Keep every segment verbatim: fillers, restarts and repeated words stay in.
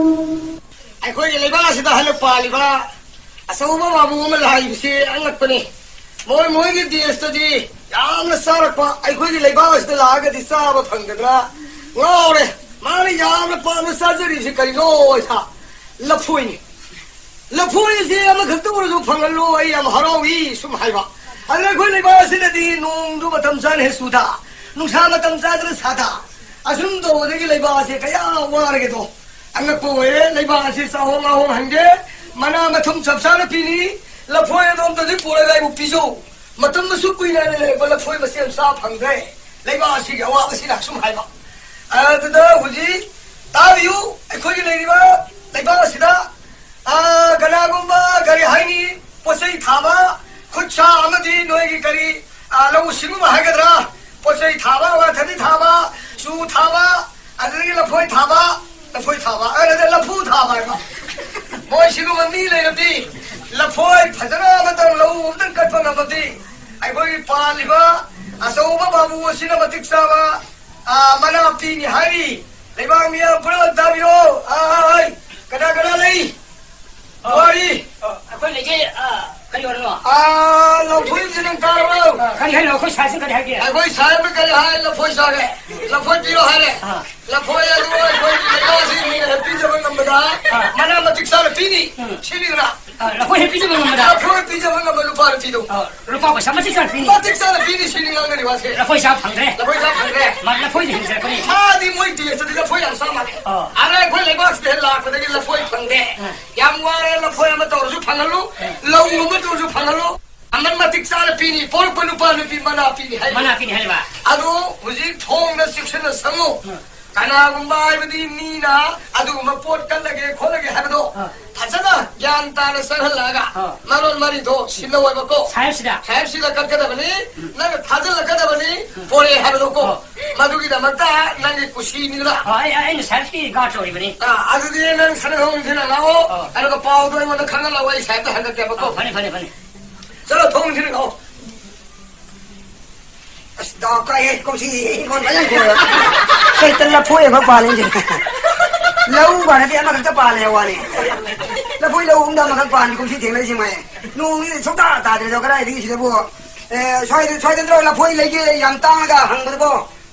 ꯑꯩꯈꯣꯏꯒꯤ ꯂꯩꯕꯥꯛ ꯑꯁꯤꯗ ꯍꯟꯗꯛ ꯄꯥꯜꯂꯤꯕ ꯑꯆꯧꯕ ꯕꯥꯕꯨ ꯑꯃ ꯂꯥꯛꯏꯕꯁꯤ ꯑꯉꯛꯄꯅꯤ꯫ ꯃꯣꯏ ꯃꯣꯏꯒꯤ ꯗꯦꯁꯇꯗꯤ ꯌꯥꯝꯅ ꯆꯥꯔꯛꯄ, ꯑꯩꯈꯣꯏꯒꯤ ꯂꯩꯕꯥꯛ ꯑꯁꯤꯗ ꯂꯥꯛꯑꯒꯗꯤ ꯆꯥꯕ ꯐꯪꯒꯗ꯭ꯔꯥ? ꯉꯥꯎꯔꯦ꯫ ꯃꯥꯅ ꯌꯥꯝꯅ ꯄꯥꯝꯅ ꯆꯥꯖꯔꯤꯕꯁꯤ ꯀꯔꯤꯅꯣ ꯍꯥꯏꯗ, ꯂꯐꯣꯏꯅꯤ꯫ ꯂꯐꯣꯏꯁꯦ ꯑꯃꯈꯛꯇ ꯑꯣꯏꯔꯁꯨ ꯐꯪꯍꯜꯂꯣ, ꯑꯩ ꯌꯥꯝ ꯍꯔꯥꯎꯏ ꯁꯨꯝ ꯍꯥꯏꯕ꯫ ꯑꯗꯨꯅ ꯑꯩꯈꯣꯏ ꯂꯩꯕꯥꯛ ꯑꯁꯤꯗꯗꯤ ꯅꯣꯡꯗꯨ ꯃꯇꯝ ꯆꯥꯅ ꯍꯦꯛ ꯆꯨꯗ, ꯅꯨꯡꯁꯥ ꯃꯇꯝ ꯆꯥꯗꯅ ꯁꯥꯗ, ꯑꯁꯨꯝ ꯇꯧꯕꯗꯒꯤ ꯂꯩꯕꯥꯛ ꯑꯁꯦ ꯀꯌꯥ ꯋꯥꯔꯒꯦꯗꯣ꯫ ꯑꯉꯛꯄ ꯑꯣꯏꯔꯦ꯫ ꯂꯩꯕꯥꯛ ꯑꯁꯤ ꯆꯥꯍꯣꯡ ꯉꯥꯍꯣꯡ ꯍꯟꯒꯦ, ꯃꯅꯥ ꯃꯊꯨꯝ ꯆꯞ ꯆꯥꯅ ꯄꯤꯅꯤ꯫ ꯂꯐꯣꯏ ꯑꯗꯣꯝꯗꯗꯤ ꯄꯨꯔꯒ ꯑꯩꯕꯨ ꯄꯤꯖꯧ꯫ ꯃꯇꯝ ꯑꯁꯨꯛ ꯀꯨꯏꯅ ꯑꯩꯅ ꯂꯩꯔꯛꯄ ꯂꯐꯣꯏ ꯃꯁꯤ ꯌꯥꯝ ꯆꯥ ꯐꯪꯗ꯭ꯔꯦ꯫ ꯂꯩꯕꯥꯛ ꯑꯁꯤꯒꯤ ꯑꯋꯥꯕꯁꯤꯅ ꯁꯨꯝ ꯍꯥꯏꯕ꯫ ꯑꯗꯨꯗ ꯍꯧꯖꯤꯛ ꯇꯥꯕꯤꯌꯨ, ꯑꯩꯈꯣꯏꯒꯤ ꯂꯩꯔꯤꯕ ꯂꯩꯕꯥꯛ ꯑꯁꯤꯗ, ꯑ, ꯀꯅꯥꯒꯨꯝꯕ ꯀꯔꯤ ꯍꯥꯏꯅꯤ, ꯄꯣꯠ ꯆꯩ ꯊꯥꯕ, ꯈꯨꯠ ꯁꯥ ꯑꯃꯗꯤ ꯅꯣꯏꯒꯤ ꯀꯔꯤ, ꯑ, ꯂꯧꯎ ꯁꯤꯡꯎꯕ ꯍꯥꯏꯒꯗ꯭ꯔꯥ, ꯄꯣꯠ ꯆꯩ ꯊꯥꯕ, ꯑꯋꯥꯊꯕꯤ ꯊꯥꯕ, ꯆꯨ ꯊꯥꯕ, ꯑꯗꯨꯗꯒꯤ ꯂꯐꯣꯏ ꯊꯥꯕ, ꯂꯐꯣꯏ ꯊꯥꯕ, ꯑ, ꯅꯠꯇꯦ, ꯂꯐꯨ ꯊꯥꯕ ꯍꯥꯏꯕ꯫ ꯃꯣꯏ ꯁꯤꯒꯨꯝꯕ ꯃꯤ ꯂꯩꯔꯗꯤ, ꯂꯐꯣꯏ ꯐꯖꯅ ꯑꯃꯇꯪ ꯂꯧ ꯑꯃꯇꯪ ꯀꯠꯄ ꯉꯝꯃꯗꯤ, ꯑꯩꯈꯣꯏꯒꯤ ꯄꯥꯜꯂꯤꯕ ꯑꯆꯧꯕ ꯕꯥꯕꯨ ꯑꯁꯤꯅ ꯃꯇꯤꯛ ꯆꯥꯕ, ꯑ, ꯃꯅꯥ ꯄꯤꯅꯤ ꯍꯥꯏꯔꯤ꯫ ꯂꯩꯕꯥꯛ ꯃꯤꯌꯥꯝ ꯄꯨꯝꯅꯃꯛ ꯇꯥꯕꯤꯔꯣ꯫ ꯑ, ꯑ, ꯑ, ꯀꯅꯥ ꯀꯅꯥ ꯂꯩ? ꯑ, ꯋꯥꯔꯤ꯫ ꯑ, ꯑꯩꯈꯣꯏ ꯂꯩꯖꯩ꯫ ꯑ, ꯀꯔꯤ ꯑꯣꯏꯔꯅꯣ? ꯑ, ꯂꯐꯣꯏꯁꯤ ꯅꯪ ꯇꯥꯔꯕ꯭ꯔꯣ? ꯑ, ꯀꯔꯤ ꯍꯥꯏꯅꯣ? ꯑꯩꯈꯣꯏ ꯁꯥꯏꯁꯤ ꯀꯔꯤ ꯍꯥꯏꯒꯦ? ꯑꯩꯈꯣꯏ ꯁꯥꯏꯕ ꯀꯔꯤ ꯍꯥꯏ? ꯂꯐꯣꯏ ꯆꯥꯒꯦ꯫ ꯂꯐꯣꯏ ꯄꯤꯔꯣ ꯍꯥꯏꯔꯦ꯫ ꯑ꯫ ꯂꯐꯣꯏ ꯑꯗꯨ ꯑꯩꯈꯣꯏꯒꯤ ꯂꯩꯕꯥꯛꯁꯤ ꯃꯤꯅ ꯍꯦꯛ ꯄꯤꯖꯕ ꯉꯝꯕꯗ ꯑ꯫ ꯃꯅꯥ ꯃꯇꯤꯛ ꯆꯥꯅ ꯄꯤꯅꯤ꯫ ꯎꯝ꯫ ꯁꯤꯅꯤꯗꯅ꯫ ꯑ, ꯂꯐꯣꯏ ꯍꯦꯛ ꯄꯤꯖꯕ ꯉꯝꯕꯗ꯫ ꯂꯐꯣꯏ ꯄꯤꯖꯕ ꯉꯝꯕ ꯂꯨꯄꯥ ꯄꯤꯗꯧ꯫ ꯑ꯫ ꯂꯨꯄꯥ ꯄꯩꯁꯥ ꯃꯇꯤꯛ ꯆꯥꯅ ꯄꯤꯅꯤ꯫ ꯃꯇꯤꯛ ꯆꯥꯅ ꯄꯤꯅꯤ ꯁꯤꯅꯤ ꯉꯥꯡꯅꯔꯤ ꯋꯥꯁꯦ꯫ ꯂꯐꯣꯏ ꯆꯥ ꯐꯪꯗ꯭ꯔꯦ꯫ ꯂꯐꯣꯏ ꯆꯥ ꯐꯪꯗ꯭ꯔꯦ꯫ ꯃꯥ ꯂꯐꯣꯏꯗ ꯍꯤꯡꯖꯔꯛꯄꯅꯤ꯫ ꯃꯥꯗꯤ ꯃꯣꯏ ꯗꯦꯁꯇꯗꯤ ꯂꯐꯣꯏ ꯌꯥꯝ ꯆꯥ ꯃꯥꯜꯂꯦ꯫ ꯑꯥ꯫ ꯑꯗ ꯑꯩꯈꯣꯏ ꯂꯩꯕꯥꯛꯁꯤꯗ ꯍꯦꯛ ꯂꯥꯛꯄꯗꯒꯤ ꯂꯐꯣꯏ ꯐꯪꯗꯦ꯫ ꯑꯥ꯫ ꯌꯥꯝ ꯋꯥꯔꯦ, ꯂꯐꯣꯏ ꯑꯃ ꯇꯧꯔꯁꯨ ꯐꯪꯍꯜꯂꯨ, ꯑꯥ꯫ ꯂꯧ ꯑꯃ ꯇꯧꯔꯁꯨ ꯐꯪꯍꯜꯂꯨ꯫ ꯑꯃꯟ ꯃꯇꯤꯛ ꯆꯥꯅ ꯄꯤꯅꯤ, ꯄꯣꯔꯛꯄ ꯅꯨꯄꯥ ꯅꯨꯄꯤ ꯃꯅꯥ ꯄꯤꯅꯤ ꯍꯥꯏ꯫ ꯃꯅꯥ ꯄꯤꯅꯤ ꯍꯥꯏꯔꯤꯕ꯫ ꯑꯗꯨ ꯍꯧꯖꯤꯛ ꯊꯣꯡꯗ ꯆꯦꯛꯁꯤꯟꯅ ꯆꯪꯉꯨ꯫ ꯑꯥ꯫ ꯀꯅꯥꯒꯨꯝꯕ ꯍꯥꯏꯕꯗꯤ ꯃꯤꯅ ꯑꯗꯨꯒꯨꯝꯕ ꯄꯣꯠ ꯀꯠꯂꯒꯦ ꯈꯣꯠꯂꯒꯦ ꯍꯥꯏꯕꯗꯣ ꯑꯥ꯫ ꯐꯖꯅ ꯒ꯭ꯌꯥꯟ ꯇꯥꯅ ꯆꯪꯍꯜꯂꯛꯑꯒ ꯑꯥ꯫ ꯃꯔꯣꯜ ꯃꯔꯤꯗꯣ ꯁꯤꯟꯅꯧ ꯍꯥꯏꯕꯀꯣ꯫ ꯁꯥꯍꯦꯕꯁꯤꯗ꯫ ꯁꯥꯍꯦꯕꯁꯤꯗ ꯀꯠꯀꯗꯕꯅꯤ, ꯎꯝ꯫ ꯅꯪꯅ ꯊꯥꯖꯤꯜꯂꯛꯀꯗꯕꯅꯤ, ꯎꯝ꯫ ꯄꯣꯔꯛꯑꯦ ꯍꯥꯏꯕꯗꯣꯀꯣ꯫ ꯑꯣ꯫ ꯃꯗꯨꯒꯤꯗꯃꯛꯇ ꯅꯪꯒꯤ ꯀꯨꯁꯤꯅꯤꯗꯅ꯫ ꯑꯣ, ꯑꯩ, ꯑꯩꯅ ꯁꯥꯍꯦꯕꯀꯤ ꯒꯥꯔꯗ ꯑꯣꯏꯔꯤꯕꯅꯤ꯫ ꯑꯥ, ꯑꯗꯨꯗꯤ ꯅꯪ ꯁꯅꯥ ꯊꯣꯡ ꯅꯤꯡꯊꯤꯅ ꯂꯥꯛꯑꯣ, ꯑꯣ꯫ ꯑꯗꯨꯒ ꯄꯥꯎꯗꯣ ꯑꯩꯉꯣꯟꯗ ꯈꯪꯍꯜꯂꯛꯑꯣ, ꯑꯩ ꯁꯥꯍꯦꯕꯇ ꯍꯟꯗꯛꯀꯦꯕꯀꯣ꯫ ꯑꯣ, ꯐꯅꯤ, ꯐꯅꯤ, ꯐꯅꯤ꯫ ꯆꯠꯂꯣ, ꯊꯣꯡ ꯅꯤꯡꯊꯤꯅ ꯂꯥꯛꯑꯣ꯫ ꯑꯁ, ꯗꯥꯎ ꯀꯥꯏꯍꯦ, ꯀꯨꯝꯁꯤ ꯍꯤꯡꯒꯣꯜ ꯐꯖꯅ ꯀꯣꯏꯕ꯫ ꯁꯩꯇ ꯂꯐꯣꯏ ꯑꯃ ꯄꯥꯜꯂꯤ ꯍꯧꯖꯤꯛ꯫ ꯂꯧ ꯎꯕ ꯅꯠꯇꯦ, ꯑꯃꯈꯛꯇ ꯄꯥꯜꯂꯦ ꯋꯥꯅꯤ꯫ ꯂꯐꯣꯏ ꯂꯧ ꯑꯍꯨꯝꯗ ꯑꯃꯈꯛ ꯄꯥꯟꯕ ꯀꯨꯝꯁꯤ ꯊꯦꯡꯅꯔꯤꯁꯤ ꯃꯥꯏ꯫ ꯅꯣꯡꯁꯤ ꯁꯨꯡꯇꯥ ꯇꯥꯗ꯭ꯔꯦꯗꯣ, ꯀꯗꯥꯏꯗꯒꯤ ꯁꯤꯗꯕꯨ? ꯑꯦ, ꯁ꯭ꯋꯥꯏꯗ, ꯁ꯭ꯋꯥꯏꯗ ꯅꯠꯇ꯭ꯔꯣ ꯂꯐꯣꯏ ꯂꯩꯒꯦ ꯌꯥꯝ ꯇꯥꯡꯉꯒ ꯍꯪꯕꯗꯨꯕꯣ?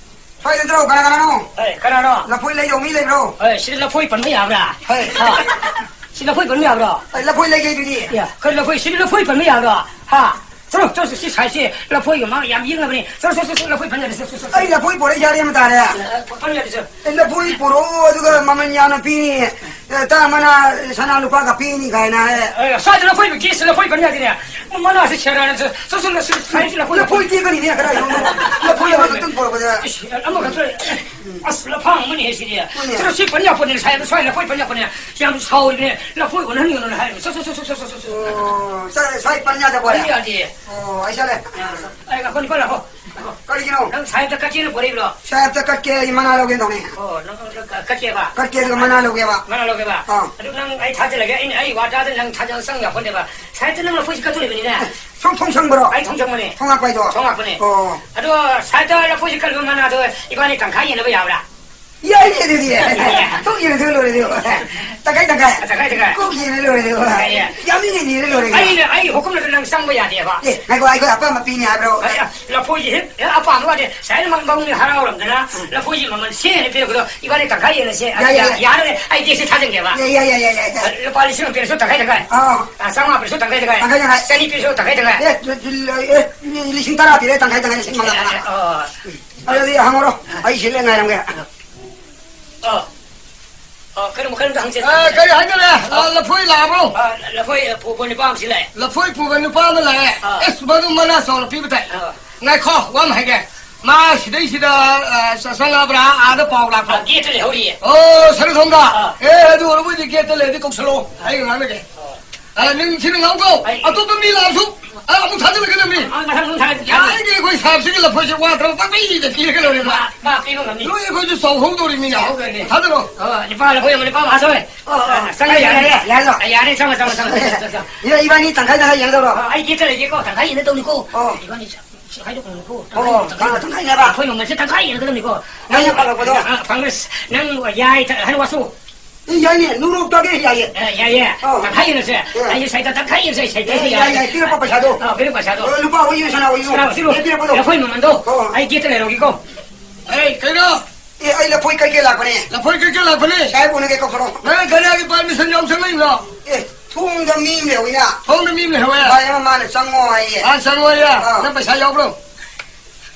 ꯁ꯭ꯋꯥꯏꯗ ꯅꯠꯇ꯭ꯔꯣ? ꯀꯅꯥ ꯀꯅꯥꯅꯣ? ꯑꯦ, ꯀꯅꯥꯅꯣ? ꯂꯐꯣꯏ ꯂꯩꯗꯧ ꯃꯤ ꯂꯩꯕ꯭ꯔꯣ? ꯑꯦ, ꯁꯤꯗ ꯂꯐꯣꯏ ꯄꯟꯕ ꯌꯥꯕ꯭ꯔꯥ? ꯍꯩ, ꯍꯥ? ꯁꯤ ꯂꯐꯣꯏ ꯄꯟꯕ ꯌꯥꯕ꯭ꯔꯣ? ꯑꯦ, ꯂꯐꯣꯏ ꯂꯩꯒꯦ ꯑꯗꯨꯗꯤ꯫ ꯌꯥ, ꯀꯔꯤ ꯂꯐꯣꯏ? ꯁꯤꯗ ꯂꯐꯣꯏ ꯄꯟꯕ ꯌꯥꯕ꯭ꯔꯣ? ꯍꯥ? ꯆꯠꯂꯣ, ꯆꯠꯂꯣ, ꯁꯤ ꯁꯥꯏꯁꯦ ꯂꯐꯣꯏꯒ ꯃꯥ ꯌꯥꯝ ꯌꯦꯡꯅꯕꯅꯦ꯫ ꯆꯠꯂꯣ, ꯆꯠꯂꯣ, ꯆꯠꯂꯣ, ꯂꯐꯣꯏ ꯄꯟ ꯌꯥꯗꯦ꯫ ꯆꯠꯂꯣ, ꯆꯠꯂꯣ, ꯆꯠꯂꯣ꯫ ꯑꯩ ꯂꯐꯣꯏ ꯄꯣꯔꯛꯏ ꯌꯥꯔꯦ ꯑꯃ ꯇꯥꯔꯦ꯫ ꯑꯦ, ꯄꯟ ꯌꯥꯗꯦ, ꯆꯠꯂꯣ꯫ ꯑꯦ, ꯂꯐꯣꯏ ꯄꯣꯔꯛꯑꯣ, ꯑꯗꯨꯒ ꯃꯃꯜ ꯌꯥꯝꯅ ꯄꯤꯅꯤ꯫ ꯑꯦ, ꯇꯥ ꯃꯅꯥ ꯁꯅꯥ ꯂꯨꯄꯥꯒ ꯄꯤꯅꯤ ꯀꯥꯏꯅ, ꯑꯦ꯫ ꯑꯦ, ꯁ꯭ꯋꯥꯏꯗ ꯂꯐꯣꯏ ꯀꯦꯁ ꯂꯐꯣꯏ ꯄꯟ ꯌꯥꯗꯦꯅꯦ꯫ ꯃꯅꯥꯁꯦ ꯁꯦꯔꯥꯅ ꯆ-, ꯆ-, ꯆ-, ꯆ-, ꯁ꯭ꯋꯥꯏꯁꯤ ꯂꯐꯣꯏ ꯂꯐꯣꯏ ꯇꯦꯛꯀꯅꯤꯅꯦ, ꯀꯗꯥꯏꯗꯅꯣ? ꯂꯐꯣꯏ ꯑꯃꯈꯛꯇꯪ ꯄꯣꯔꯛꯄꯗ꯫ ꯏꯁ, ꯑꯃꯈꯛꯇ, ꯑꯁ, ꯂꯐꯥꯡ ꯑꯃꯅꯤꯍꯦ ꯁꯤꯗꯤ꯫ ꯍꯣꯏꯅꯦ꯫ ꯁꯤꯗ ꯁꯤ ꯄꯟ ꯌꯥꯄꯣꯠꯅꯦ, ꯁ꯭ꯋꯥꯏꯗ ꯁ꯭ꯋꯥꯏ ꯂꯐꯣꯏ ꯄꯟ ꯌꯥꯄꯣꯠꯅꯦ꯫ ꯌꯥꯝ ꯁꯥꯎꯔꯤꯅꯦ, ꯂꯐꯣꯏ ꯑꯣꯟꯍꯟꯒꯅꯨꯅ ꯍꯥꯏꯔꯤꯕ꯫ ꯆ-, ꯆ-, ꯆ-, ꯆ-, ꯆ-, ꯆ-, ꯆ-, ꯑꯣ, ꯁ꯭ꯋꯥꯏ, ꯁ꯭ꯋꯥꯏ ꯄꯟ ꯌꯥꯗꯕ ꯑꯣꯏꯔꯦ? ꯄꯟ ꯌꯥꯗꯦ꯫ ꯑꯣ, ꯑꯩ ꯆꯠꯂꯦ꯫ ꯑ, ꯑꯩ ꯉꯥꯏꯈꯣ, ꯅꯤꯄꯥꯜ ꯉꯥꯏꯈꯣ꯫ ꯀꯔꯤꯒꯤꯅꯣ? ꯅꯪ ꯁꯥꯍꯦꯕꯇ ꯀꯠꯀꯦꯅ ꯄꯣꯔꯛꯏꯕ꯭ꯔꯣ? ꯁꯥꯍꯦꯕꯇ ꯀꯠꯀꯦ, ꯑꯩ ꯃꯅꯥ ꯂꯧꯒꯦ ꯇꯧꯅꯦ꯫ ꯑꯣ, ꯅꯪ ꯀ-, ꯀꯠꯀꯦꯕ? ꯀꯠꯀꯦ, ꯑꯗꯨꯒ ꯃꯅꯥ ꯂꯧꯒꯦꯕ꯫ ꯃꯅꯥ ꯂꯧꯒꯦꯕ? ꯑꯥ꯫ ꯑꯗꯨ ꯅꯪ ꯑꯩ ꯊꯥꯖꯤꯜꯂꯒꯦ, ꯑꯩꯅ, ꯑꯩ ꯋꯥꯇꯥꯗ ꯅꯪ ꯊꯥꯖ-, ꯆꯪ ꯌꯥꯄꯣꯟꯇꯦꯕ꯫ ꯁꯥꯍꯦꯕꯇ ꯅꯪ ꯂꯐꯣꯏꯁꯤ ꯀꯠꯇꯣꯔꯤꯕꯅꯤꯅꯦ꯫ ꯁꯣꯝ ꯊꯣꯡ ꯁꯪꯕ꯭ꯔꯣ? ꯑꯩ ꯊꯣꯡ ꯁꯪꯕꯅꯦ꯫ ꯊꯣꯡ ꯉꯥꯛꯄ ꯍꯥꯏꯗꯣ? ꯊꯣꯡ ꯉꯥꯛꯄꯅꯦ꯫ ꯑꯣ꯫ ꯑꯗꯣ ꯁꯥꯍꯦꯕꯇ ꯂꯐꯣꯏꯁꯤ ꯀꯠꯂꯨ, ꯃꯅꯥꯗꯣ ꯏꯕꯥꯅꯤ ꯇꯪꯈꯥꯏ ꯌꯦꯟꯅꯕ ꯌꯥꯕ꯭ꯔꯥ? ꯌꯥꯏꯅꯦ ꯑꯗꯨꯗꯤ꯫ ꯀꯣꯛ ꯌꯦꯟꯅ ꯂꯣꯏꯔꯦ ꯑꯗꯨ꯫ ꯇꯪꯈꯥꯏ ꯇꯪꯈꯥꯏ꯫ ꯇꯪꯈꯥꯏ ꯇꯪꯈꯥꯏ꯫ ꯀꯣꯛ ꯌꯦꯟꯅ ꯂꯣꯏꯔꯦ ꯑꯗꯨ꯫ ꯌꯥꯏ, ꯌꯥꯏ꯫ ꯌꯥꯝꯃꯤꯅꯦ ꯅꯤꯔ ꯂꯣꯏꯔꯦ ꯀꯩꯅꯣ꯫ ꯑꯩꯅ, ꯑꯩ ꯍꯨꯀꯨꯝꯅ ꯅꯪ ꯆꯪꯕ ꯌꯥꯗꯦꯕ꯫ ꯑꯦ, ꯉꯥꯏꯈꯣ, ꯑꯩꯈꯣꯏ ꯑꯄꯥꯝꯕ ꯄꯤꯅꯤ ꯍꯥꯏꯕ꯭ꯔꯣ? ꯑꯩ, ꯑ, ꯂꯐꯣꯏꯁꯦ ꯍꯦꯛ, ꯍꯦꯛ ꯑꯄꯥꯝꯕ ꯋꯥꯗꯤ ꯁꯥꯏꯅ ꯃꯪ-, ꯃꯪ ꯍꯔꯥꯎꯔꯝꯗꯅ ꯎꯝ꯫ ꯂꯐꯣꯏꯁꯤ ꯃꯃꯜ ꯁꯦꯅ ꯄꯤꯔꯛꯄꯗꯣ ꯏꯕꯥꯅꯤ ꯇꯪꯈꯥꯏ ꯌꯦꯟꯅꯁꯦ꯫ ꯌꯥꯏ, ꯌꯥꯏ, ꯌꯥꯏ꯫ ꯌꯥꯔꯒꯗꯤ ꯑꯩ ꯕꯦꯛꯁꯦ ꯊꯥꯖꯤꯟꯒꯦꯕ꯫ ꯌꯥꯏ, ꯌꯥꯏ, ꯌꯥꯏ, ꯌꯥꯏ, ꯌꯥꯏ꯫ ꯂꯨꯄꯥ ꯂꯤꯁꯤꯡ ꯑꯃ ꯄꯤꯔꯁꯨ ꯇꯪꯈꯥꯏ ꯇꯪꯈꯥꯏ꯫ ꯑꯥ꯫ ꯑ, ꯆꯥꯝꯃꯉꯥ ꯄꯤꯔꯁꯨ ꯇꯪꯈꯥꯏ ꯇꯪꯈꯥꯏ꯫ ꯇꯪꯈꯥꯏ ꯇꯪꯈꯥꯏ꯫ ꯆꯅꯤ ꯄꯤꯔꯁꯨ ꯇꯪꯈꯥꯏ ꯇꯪꯈꯥꯏ꯫ ꯑꯦ, ꯂꯤ-, ꯂꯤ-, ꯑꯦ, ꯂꯤꯁꯤꯡ ꯇꯔꯥ ꯄꯤꯔꯦ, ꯇꯪꯈꯥꯏ ꯇꯪꯈꯥꯏ, ꯂꯤꯁꯤꯡ ꯃꯉꯥ ꯃꯉꯥ꯫ ꯑꯣ꯫ ꯑꯗꯨꯗꯤ ꯍꯪꯉꯨꯔꯣ, ꯑꯩ ꯁꯤꯜꯂꯦ ꯉꯥꯏꯔꯝꯒꯦ꯫ ꯑꯣ꯫ ꯑꯣ, ꯀꯩꯅꯣ, ꯃꯈꯜ ꯑꯝꯇ ꯍꯪꯁꯦ꯫ ꯑ, ꯀꯔꯤ ꯍꯥꯏꯗꯣꯏꯔꯦ? ꯑ, ꯑꯣ꯫ ꯂꯐꯣꯏ ꯂꯥꯛꯑꯕ꯭ꯔꯣ? ꯑ, ꯂꯐꯣꯏ, ꯑ, ꯄꯨꯕ ꯅꯨꯄꯥ ꯑꯃ ꯁꯤ ꯂꯥꯛꯑꯦ꯫ ꯂꯐꯣꯏ ꯄꯨꯕ ꯅꯨꯄꯥ ꯑꯃ ꯂꯥꯛꯑꯦ꯫ ꯑ꯫ ꯑꯦꯁ, ꯃꯗꯨ ꯃꯅꯥ ꯆꯥꯎꯅ ꯄꯤꯕ ꯇꯥꯏ꯫ ꯑ꯫ ꯉꯥꯏꯈꯣ, ꯋꯥ ꯑꯃ ꯍꯥꯏꯒꯦ꯫ ꯃꯥ ꯁꯤꯗꯩꯁꯤꯗ, ꯑ, ꯆ-, ꯆꯪꯉꯛꯑꯕ꯭ꯔꯥ? ꯑꯥꯗ ꯄꯥꯎ ꯂꯥꯛꯄ꯭ꯔꯥ? ꯑ, ꯒꯦꯠꯇ ꯂꯩꯍꯧꯔꯤꯌꯦ꯫ ꯑꯣ, ꯁꯔꯨ ꯊꯣꯡꯗ? ꯑ꯫ ꯑꯦ, ꯑꯗꯨ ꯑꯣꯏꯔꯕꯨꯗꯤ ꯒꯦꯠꯇ ꯂꯩꯔꯗꯤ ꯀꯧꯁꯜꯂꯛꯑꯣ꯫ ꯑ꯫ ꯑꯩꯒ ꯉꯥꯡꯅꯒꯦ꯫ ꯑ꯫ ꯑ, ꯅꯤꯡꯊꯤꯅ ꯉꯥꯡꯀꯣ꯫ ꯑꯩ ꯑꯇꯣꯞꯄ ꯃꯤ ꯂꯥꯛꯑꯁꯨ, ꯑ, ꯑꯃꯨꯛ ꯊꯥꯖꯤꯜꯂꯛꯀꯗꯕꯅꯤ꯫ ꯑ, ꯃꯊꯪ ꯑꯃꯨꯛ ꯊꯥꯖꯤꯜꯂꯛꯀꯦ꯫ ꯌꯥꯔꯤꯒꯩ ꯑꯩꯈꯣꯏ ꯁꯥꯍꯦꯕꯁꯤꯒꯤ ꯂꯐꯣꯏꯁꯦ ꯋꯥꯠꯇ꯭ꯔꯕ ꯄꯪꯄꯤꯗ ꯄꯤꯔꯒ ꯂꯣꯏꯔꯦ꯫ ꯃꯥ, ꯃꯥ ꯄꯤꯕ ꯉꯝꯅꯤ꯫ ꯂꯣꯏ ꯑꯩꯈꯣꯏꯁꯨ ꯆꯥꯎꯍꯧꯗꯧꯔꯤꯃꯤꯅ꯫ ꯆꯥꯎꯍꯧꯗꯣꯏꯅꯤ꯫ ꯊꯥꯖꯤꯜꯂꯣ꯫ ꯑꯣ, ꯂꯨꯄꯥ ꯂꯐꯣꯏ ꯑꯃ, ꯂꯨꯄꯥ ꯃꯉꯥ ꯁꯣꯏ꯫ ꯑꯣ, ꯑꯣ, ꯑ, ꯆꯪꯉꯦ, ꯌꯥꯔꯦ, ꯌꯥꯔꯦ꯫ ꯌꯥꯔꯦ, ꯌꯥꯔꯦ, ꯆꯪꯉꯣ, ꯆꯪꯉꯣ, ꯆꯪꯉꯣ, ꯆꯪꯉꯣ, ꯆꯪꯉꯣ꯫ ꯏꯕꯥ-, ꯏꯕꯥꯅꯤ ꯇꯪꯈꯥꯏ ꯇꯪꯈꯥꯏ ꯌꯦꯡꯒꯗꯧꯔꯣ? ꯑ, ꯑꯩ ꯒꯦꯠꯇ ꯂꯩꯒꯦꯀꯣ, ꯇꯪꯈꯥꯏ ꯌꯦꯡꯒꯗꯧꯅꯤꯀꯣ꯫ ꯑꯣ꯫ ꯏꯕꯥꯅꯤ ꯆ-, ꯆ-, ꯈꯥꯏꯗꯣꯛꯀꯗꯧꯅꯤꯀꯣ꯫ ꯑꯣ, ꯇꯪꯈꯥꯏ, ꯇꯪꯈꯥꯏꯅꯦꯕ? ꯑꯩꯈꯣꯏ ꯃꯃꯜꯁꯦ ꯇꯪꯈꯥꯏ ꯌꯦꯡꯒꯗꯧꯅꯤꯀꯣ꯫ ꯅꯪ ꯅꯪ ꯐꯪꯉꯛꯄꯗꯣ? ꯑ, ꯐꯪꯉꯦ꯫ ꯅꯪ ꯌꯥꯏ, ꯊ-, ꯍꯥꯏꯅ ꯋꯥꯁꯨ꯫ ꯑꯦ, ꯌꯥꯏꯅꯦ, ꯅꯨꯔꯣꯛꯇꯒꯤ ꯌꯥꯏꯌꯦ꯫ ꯑꯦ, ꯌꯥꯏꯌꯦ꯫ ꯑꯧ꯫ ꯇꯪꯈꯥꯏ ꯌꯦꯟꯅꯁꯦ꯫ ꯑꯦ꯫ ꯑꯩꯒꯤ ꯁꯥꯏꯠꯇ ꯇꯪꯈꯥꯏ ꯌꯦꯟꯅꯁꯦ, ꯑꯩ ꯁꯥꯏꯠꯇ ꯑꯦ, ꯌꯥꯏ, ꯌꯥꯏ, ꯌꯥꯏ, ꯄꯤꯔꯛꯄ ꯄꯩꯁꯥꯗꯣ꯫ ꯑꯥ, ꯄꯤꯔꯛꯄ ꯄꯩꯁꯥꯗꯣ꯫ ꯑꯣ, ꯂꯨꯄꯥ ꯑꯣꯏꯌꯨ, ꯁꯅꯥ ꯑꯣꯏꯌꯨ꯫ ꯁꯅꯥ ꯑꯣꯏꯁꯤꯔꯣ? ꯑꯦ, ꯄꯤꯔꯛꯄꯗꯣ꯫ ꯑꯩꯈꯣꯏ ꯃꯃꯜꯗꯣ ꯑꯣ꯫ ꯑꯩ ꯒꯦꯠꯇ ꯂꯩꯔꯝꯒꯦꯀꯣ꯫ ꯑꯦ, ꯀꯩꯅꯣ? ꯑꯦ, ꯑꯩ ꯂꯐꯣꯏ ꯀꯩꯀꯩ ꯂꯥꯛꯄꯅꯦ꯫ ꯂꯐꯣꯏ ꯀꯩꯀꯩ ꯂꯥꯛꯄꯅꯦ? ꯁꯥꯍꯦꯕ ꯎꯅꯒꯦ ꯀꯧꯊꯣꯔꯛꯑꯣ꯫ ꯅꯪ ꯀꯅꯥꯒꯤ ꯄꯥꯔꯃꯤꯁꯟ ꯌꯥꯎꯁꯪ ꯂꯩꯕ꯭ꯔꯣ? ꯑꯦ, ꯊꯣꯡꯗ ꯃꯤ ꯑꯃ ꯂꯩꯍꯧꯋꯤꯅ꯫ ꯊꯣꯡꯗ ꯃꯤ ꯑꯃ ꯂꯩꯍꯧꯋꯦ? ꯚꯥꯏ ꯑꯃ ꯃꯥꯅ ꯆꯪꯉꯣ ꯍꯥꯏꯌꯦ꯫ ꯑꯥ, ꯆꯪꯉꯣ ꯍꯥꯏꯌꯦ? ꯑꯥ꯫ ꯅꯪ ꯄꯩꯁꯥ ꯌꯥꯎꯕ꯭ꯔꯣ?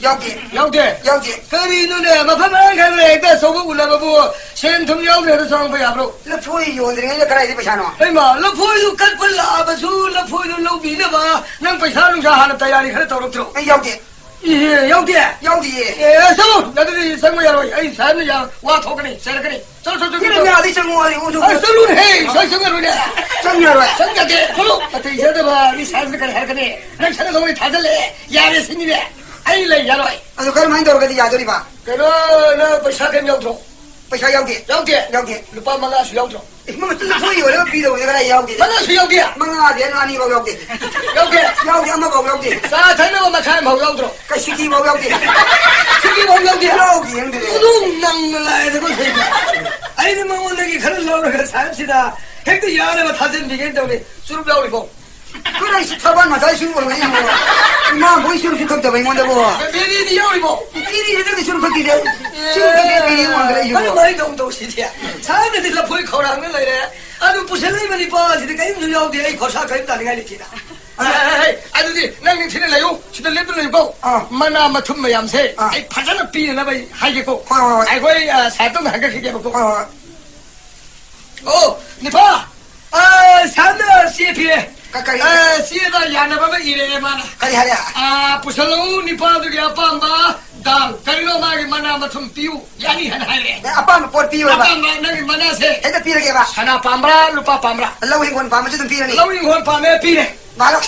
ꯌꯥꯎꯗꯦ꯫ ꯌꯥꯎꯗꯦ? ꯌꯥꯎꯗꯦ꯫ ꯀꯔꯤꯅꯣꯅꯦ, ꯃꯐꯝ ꯃꯔꯥꯡ ꯈꯪꯗꯅ ꯍꯦꯛꯇ ꯑꯆꯧꯕ ꯎꯅꯕꯕꯨ ꯁꯦꯟ ꯊꯨꯝ ꯌꯥꯎꯗ꯭ꯔꯦ ꯍꯦꯛꯇ ꯆꯪꯉꯛꯄ ꯌꯥꯕ꯭ꯔꯣ? ꯂꯐꯣꯏ ꯌꯣꯟꯗ꯭ꯔꯤꯉꯩꯗ ꯀꯗꯥꯏꯗꯩ ꯄꯩꯁꯥꯅꯣ? ꯍꯩꯃꯥ, ꯂꯐꯣꯏꯗꯨ ꯀꯠꯄ ꯂꯥꯛꯑꯕꯁꯨ ꯂꯐꯣꯏꯗꯨ ꯂꯧꯕꯤꯅꯕ ꯅꯪ ꯄꯩꯁꯥ ꯅꯨꯡꯁꯥ ꯍꯥꯟꯅ ꯇꯌꯥꯔꯤ ꯈꯔ ꯇꯧꯔꯛꯇ꯭ꯔꯣ? ꯑꯩ ꯌꯥꯎꯗꯦ꯫ ꯏꯍꯦ, ꯌꯥꯎꯗꯦ? ꯌꯥꯎꯗꯤꯌꯦ꯫ ꯑꯦ, ꯆꯠꯂꯣ! ꯑꯗꯨꯗꯤ ꯆꯪꯕ ꯌꯥꯔꯣꯏ꯫ ꯑꯩ ꯁꯥꯍꯦꯕꯅ ꯌꯥ-, ꯋꯥ ꯊꯣꯛꯀꯅꯤ, ꯆꯩꯔꯛꯀꯅꯤ꯫ ꯆꯠꯂꯣ, ꯆꯠꯂꯣ, ꯆꯠꯂꯣ, ꯁꯤꯅ ꯆꯠꯂꯣ꯫ ꯃꯌꯥꯗꯤ ꯆꯪꯉꯣ ꯍꯥꯏꯔꯤ, ꯎ, ꯆꯠꯂꯣ꯫ ꯑꯩ ꯆꯠꯂꯨꯅꯦꯍꯦ, ꯁ꯭ꯋꯥꯏ ꯆꯪꯉꯔꯣꯏꯅꯦ꯫ ꯆꯪ ꯌꯥꯔꯣꯏ꯫ ꯆꯪ ꯌꯥꯗꯦ, ꯆꯠꯂꯣ꯫ ꯅꯥꯇꯩ ꯆꯥꯗꯕ ꯃꯤ ꯁꯥꯍꯦꯕꯅ ꯀꯔꯤ ꯍꯥꯏꯔꯛꯀꯅꯤ? ꯅꯪ ꯁꯅꯥ ꯂꯧꯕꯩ ꯊꯥꯖꯜꯂꯛꯑꯦ꯫ ꯌꯥꯔꯦ ꯁꯤꯅꯤꯅꯦ꯫ ꯑꯩ ꯂꯩ ꯌꯥꯔꯣꯏ꯫ ꯑꯗꯨ ꯀꯔꯝꯍꯥꯏꯅ ꯇꯧꯔꯒꯗꯤ ꯌꯥꯗꯣꯔꯤꯕ? ꯀꯩꯅꯣ, ꯅꯪ ꯄꯩꯁꯥ ꯀꯩꯝ ꯌꯥꯎꯗ꯭ꯔꯣ? ꯄꯩꯁꯥ ꯌꯥꯎꯗꯦ꯫ ꯌꯥꯎꯗꯦ? ꯌꯥꯎꯗꯦ꯫ ꯂꯨꯄꯥ ꯃꯉꯥꯁꯨ ꯌꯥꯎꯗ꯭ꯔꯣ? ꯏꯃꯥ, ꯃꯇꯨꯡꯗ ꯊꯣꯛꯏ ꯑꯣꯏꯔꯒ ꯄꯤꯗꯧꯕꯅꯦ, ꯀꯗꯥꯏ ꯌꯥꯎꯗꯦ? ꯃꯉꯥꯁꯨ ꯌꯥꯎꯗꯦ? ꯃꯉꯥꯗꯤ ꯑꯩꯅ ꯑꯅꯤꯐꯥꯎ ꯌꯥꯎꯗꯦ꯫ ꯌꯥꯎꯗꯦ? ꯌꯥꯎꯗꯦ, ꯑꯃꯐꯥꯎ ꯌꯥꯎꯗꯦ꯫ ꯆꯥ ꯊꯛꯅꯕ ꯃꯈꯥꯏ ꯑꯃꯐꯥꯎ ꯌꯥꯎꯗ꯭ꯔꯣ? ꯀꯩ ꯁꯤꯀꯤꯐꯥꯎ ꯌꯥꯎꯗꯦ꯫ ꯁꯤꯀꯤꯐꯥꯎ ꯌꯥꯎꯗꯦ? ꯌꯥꯎꯗꯦ, ꯌꯥꯎꯗꯦ꯫ ꯑꯗꯨꯝ ꯅꯪꯅ ꯂꯥꯏꯗ ꯀꯨꯝꯊꯩꯗꯣ꯫ ꯑꯩꯅ ꯃꯉꯣꯟꯗꯒꯤ ꯈꯔ ꯂꯧꯔꯒ ꯁꯥꯍꯦꯕꯁꯤꯗ ꯍꯦꯛꯇ ꯌꯥꯅꯕ ꯊꯥꯖꯤꯟꯕꯤꯒꯦꯅ ꯇꯧꯅꯤ꯫ ꯆꯨꯔꯨꯞ ꯌꯥꯎꯔꯤꯕꯣ? ꯀꯔꯥꯏ ꯁꯤ ꯊꯕꯛ ꯉꯁꯥꯏ ꯁꯨꯔꯨꯞ ꯑꯣꯏꯔꯝꯒꯅꯤ ꯌꯦꯡꯉꯣ꯫ ꯏꯃꯥ ꯕꯣꯏ ꯁꯨꯔꯨꯞꯁꯨ ꯊꯛꯇꯕ ꯑꯩꯉꯣꯟꯗꯕꯨ꯫ ꯕꯦꯔꯤꯗꯤ ꯌꯥꯎꯔꯤꯕꯣ? ꯕꯦꯔꯤꯁꯤꯗꯗꯤ ꯁꯨꯔꯨꯞ ꯊꯛꯇꯦꯗ꯫ ꯁꯨꯔꯨꯞ ꯊꯛꯇꯦ, ꯕꯦꯔꯤ ꯑꯣꯟꯈ꯭ꯔꯦ ꯑꯩꯁꯤꯕꯨ꯫ ꯀꯔꯝꯍꯥꯏꯅ ꯇꯧ ꯇꯧꯁꯤꯗꯤ? ꯁꯥꯍꯦꯕꯅꯗꯤ ꯂꯐꯣꯏ ꯈꯧꯔꯥꯡꯅ ꯂꯩꯔꯦ꯫ ꯑꯗꯨ ꯄꯨꯁꯜꯂꯛꯏꯕ ꯅꯤꯄꯥꯁꯤꯗꯤ ꯀꯔꯤꯝꯁꯨ ꯌꯥꯎꯗꯦ꯫ ꯑꯩ ꯈꯣꯔꯁꯥ ꯀꯔꯤꯝ ꯇꯥꯅꯤꯡꯉꯥꯏ ꯂꯩꯇꯦꯗ꯫ ꯑ, ꯑꯦ, ꯑꯦ, ꯑꯦ, ꯑꯗꯨꯗꯤ ꯅꯪ ꯅꯤꯡꯊꯤꯅ ꯂꯩꯌꯨ꯫ ꯁꯤꯗ ꯂꯦꯞꯇꯨꯅ ꯂꯩꯌꯨꯀꯣ꯫ ꯑꯥ꯫ ꯃꯅꯥ ꯃꯊꯨꯝ ꯃꯌꯥꯝꯁꯦ ꯑꯥ꯫ ꯑꯩ ꯐꯖꯅ ꯄꯤꯅꯅꯕ ꯑꯩ ꯍꯥꯏꯒꯦꯀꯣ꯫ ꯍꯣꯏ, ꯍꯣꯏ, ꯍꯣꯏ꯫ ꯑꯩꯈꯣꯏ, ꯑ, ꯁꯥꯍꯦꯕꯇ ꯑꯃꯨꯛ ꯍꯥꯏꯒꯠꯈꯤꯒꯦꯕꯀꯣ꯫ ꯍꯣꯏ, ꯍꯣꯏ꯫ ꯑꯣ, ꯅꯤꯄꯥ! ꯑ, ꯁꯥꯍꯦꯕꯅ ꯆꯦ ꯄꯤꯔꯦ꯫ ꯀ-, ꯀꯔꯤ? ꯑ, ꯆꯦꯗ ꯌꯥꯅꯕ ꯑꯃ ꯏꯔꯛꯑꯦ ꯃꯥꯅ꯫ ꯀꯔꯤ ꯍꯥꯏꯔꯦ? ꯑ, ꯄꯨꯁꯜꯂꯛꯎ ꯅꯤꯄꯥꯗꯨꯒꯤ ꯑꯄꯥꯝꯕ ꯗꯥꯜ꯫ ꯀꯔꯤꯅꯣ ꯃꯥꯒꯤ ꯃꯅꯥ ꯃꯊꯨꯝ ꯄꯤꯌꯨ꯫ ꯌꯥꯅꯤ ꯍꯥꯏꯅ ꯍꯥꯏꯔꯛꯑꯦ꯫ ꯑꯦ, ꯑꯄꯥꯝꯕ ꯄꯣꯠ ꯄꯤꯌꯨ ꯍꯥꯏꯕ? ꯑꯄꯥꯝꯕ ꯅꯪꯒꯤ ꯃꯅꯥꯁꯦ꯫ ꯍꯦꯛꯇ ꯄꯤꯔꯒꯦꯕ? ꯁꯅꯥ ꯄꯥꯝꯕ꯭ꯔꯥ, ꯂꯨꯄꯥ ꯄꯥꯝꯕ꯭ꯔꯥ? ꯂꯧ ꯍꯤꯡꯒꯣꯜ ꯄꯥꯝꯕꯁꯨ ꯑꯗꯨꯝ ꯄꯤꯔꯅꯤ꯫ ꯂꯧ ꯍꯤꯡꯒꯣꯜ ꯄꯥꯝꯃꯦ, ꯄꯤꯔꯦ꯫ ꯃꯥꯜꯂꯣ꯫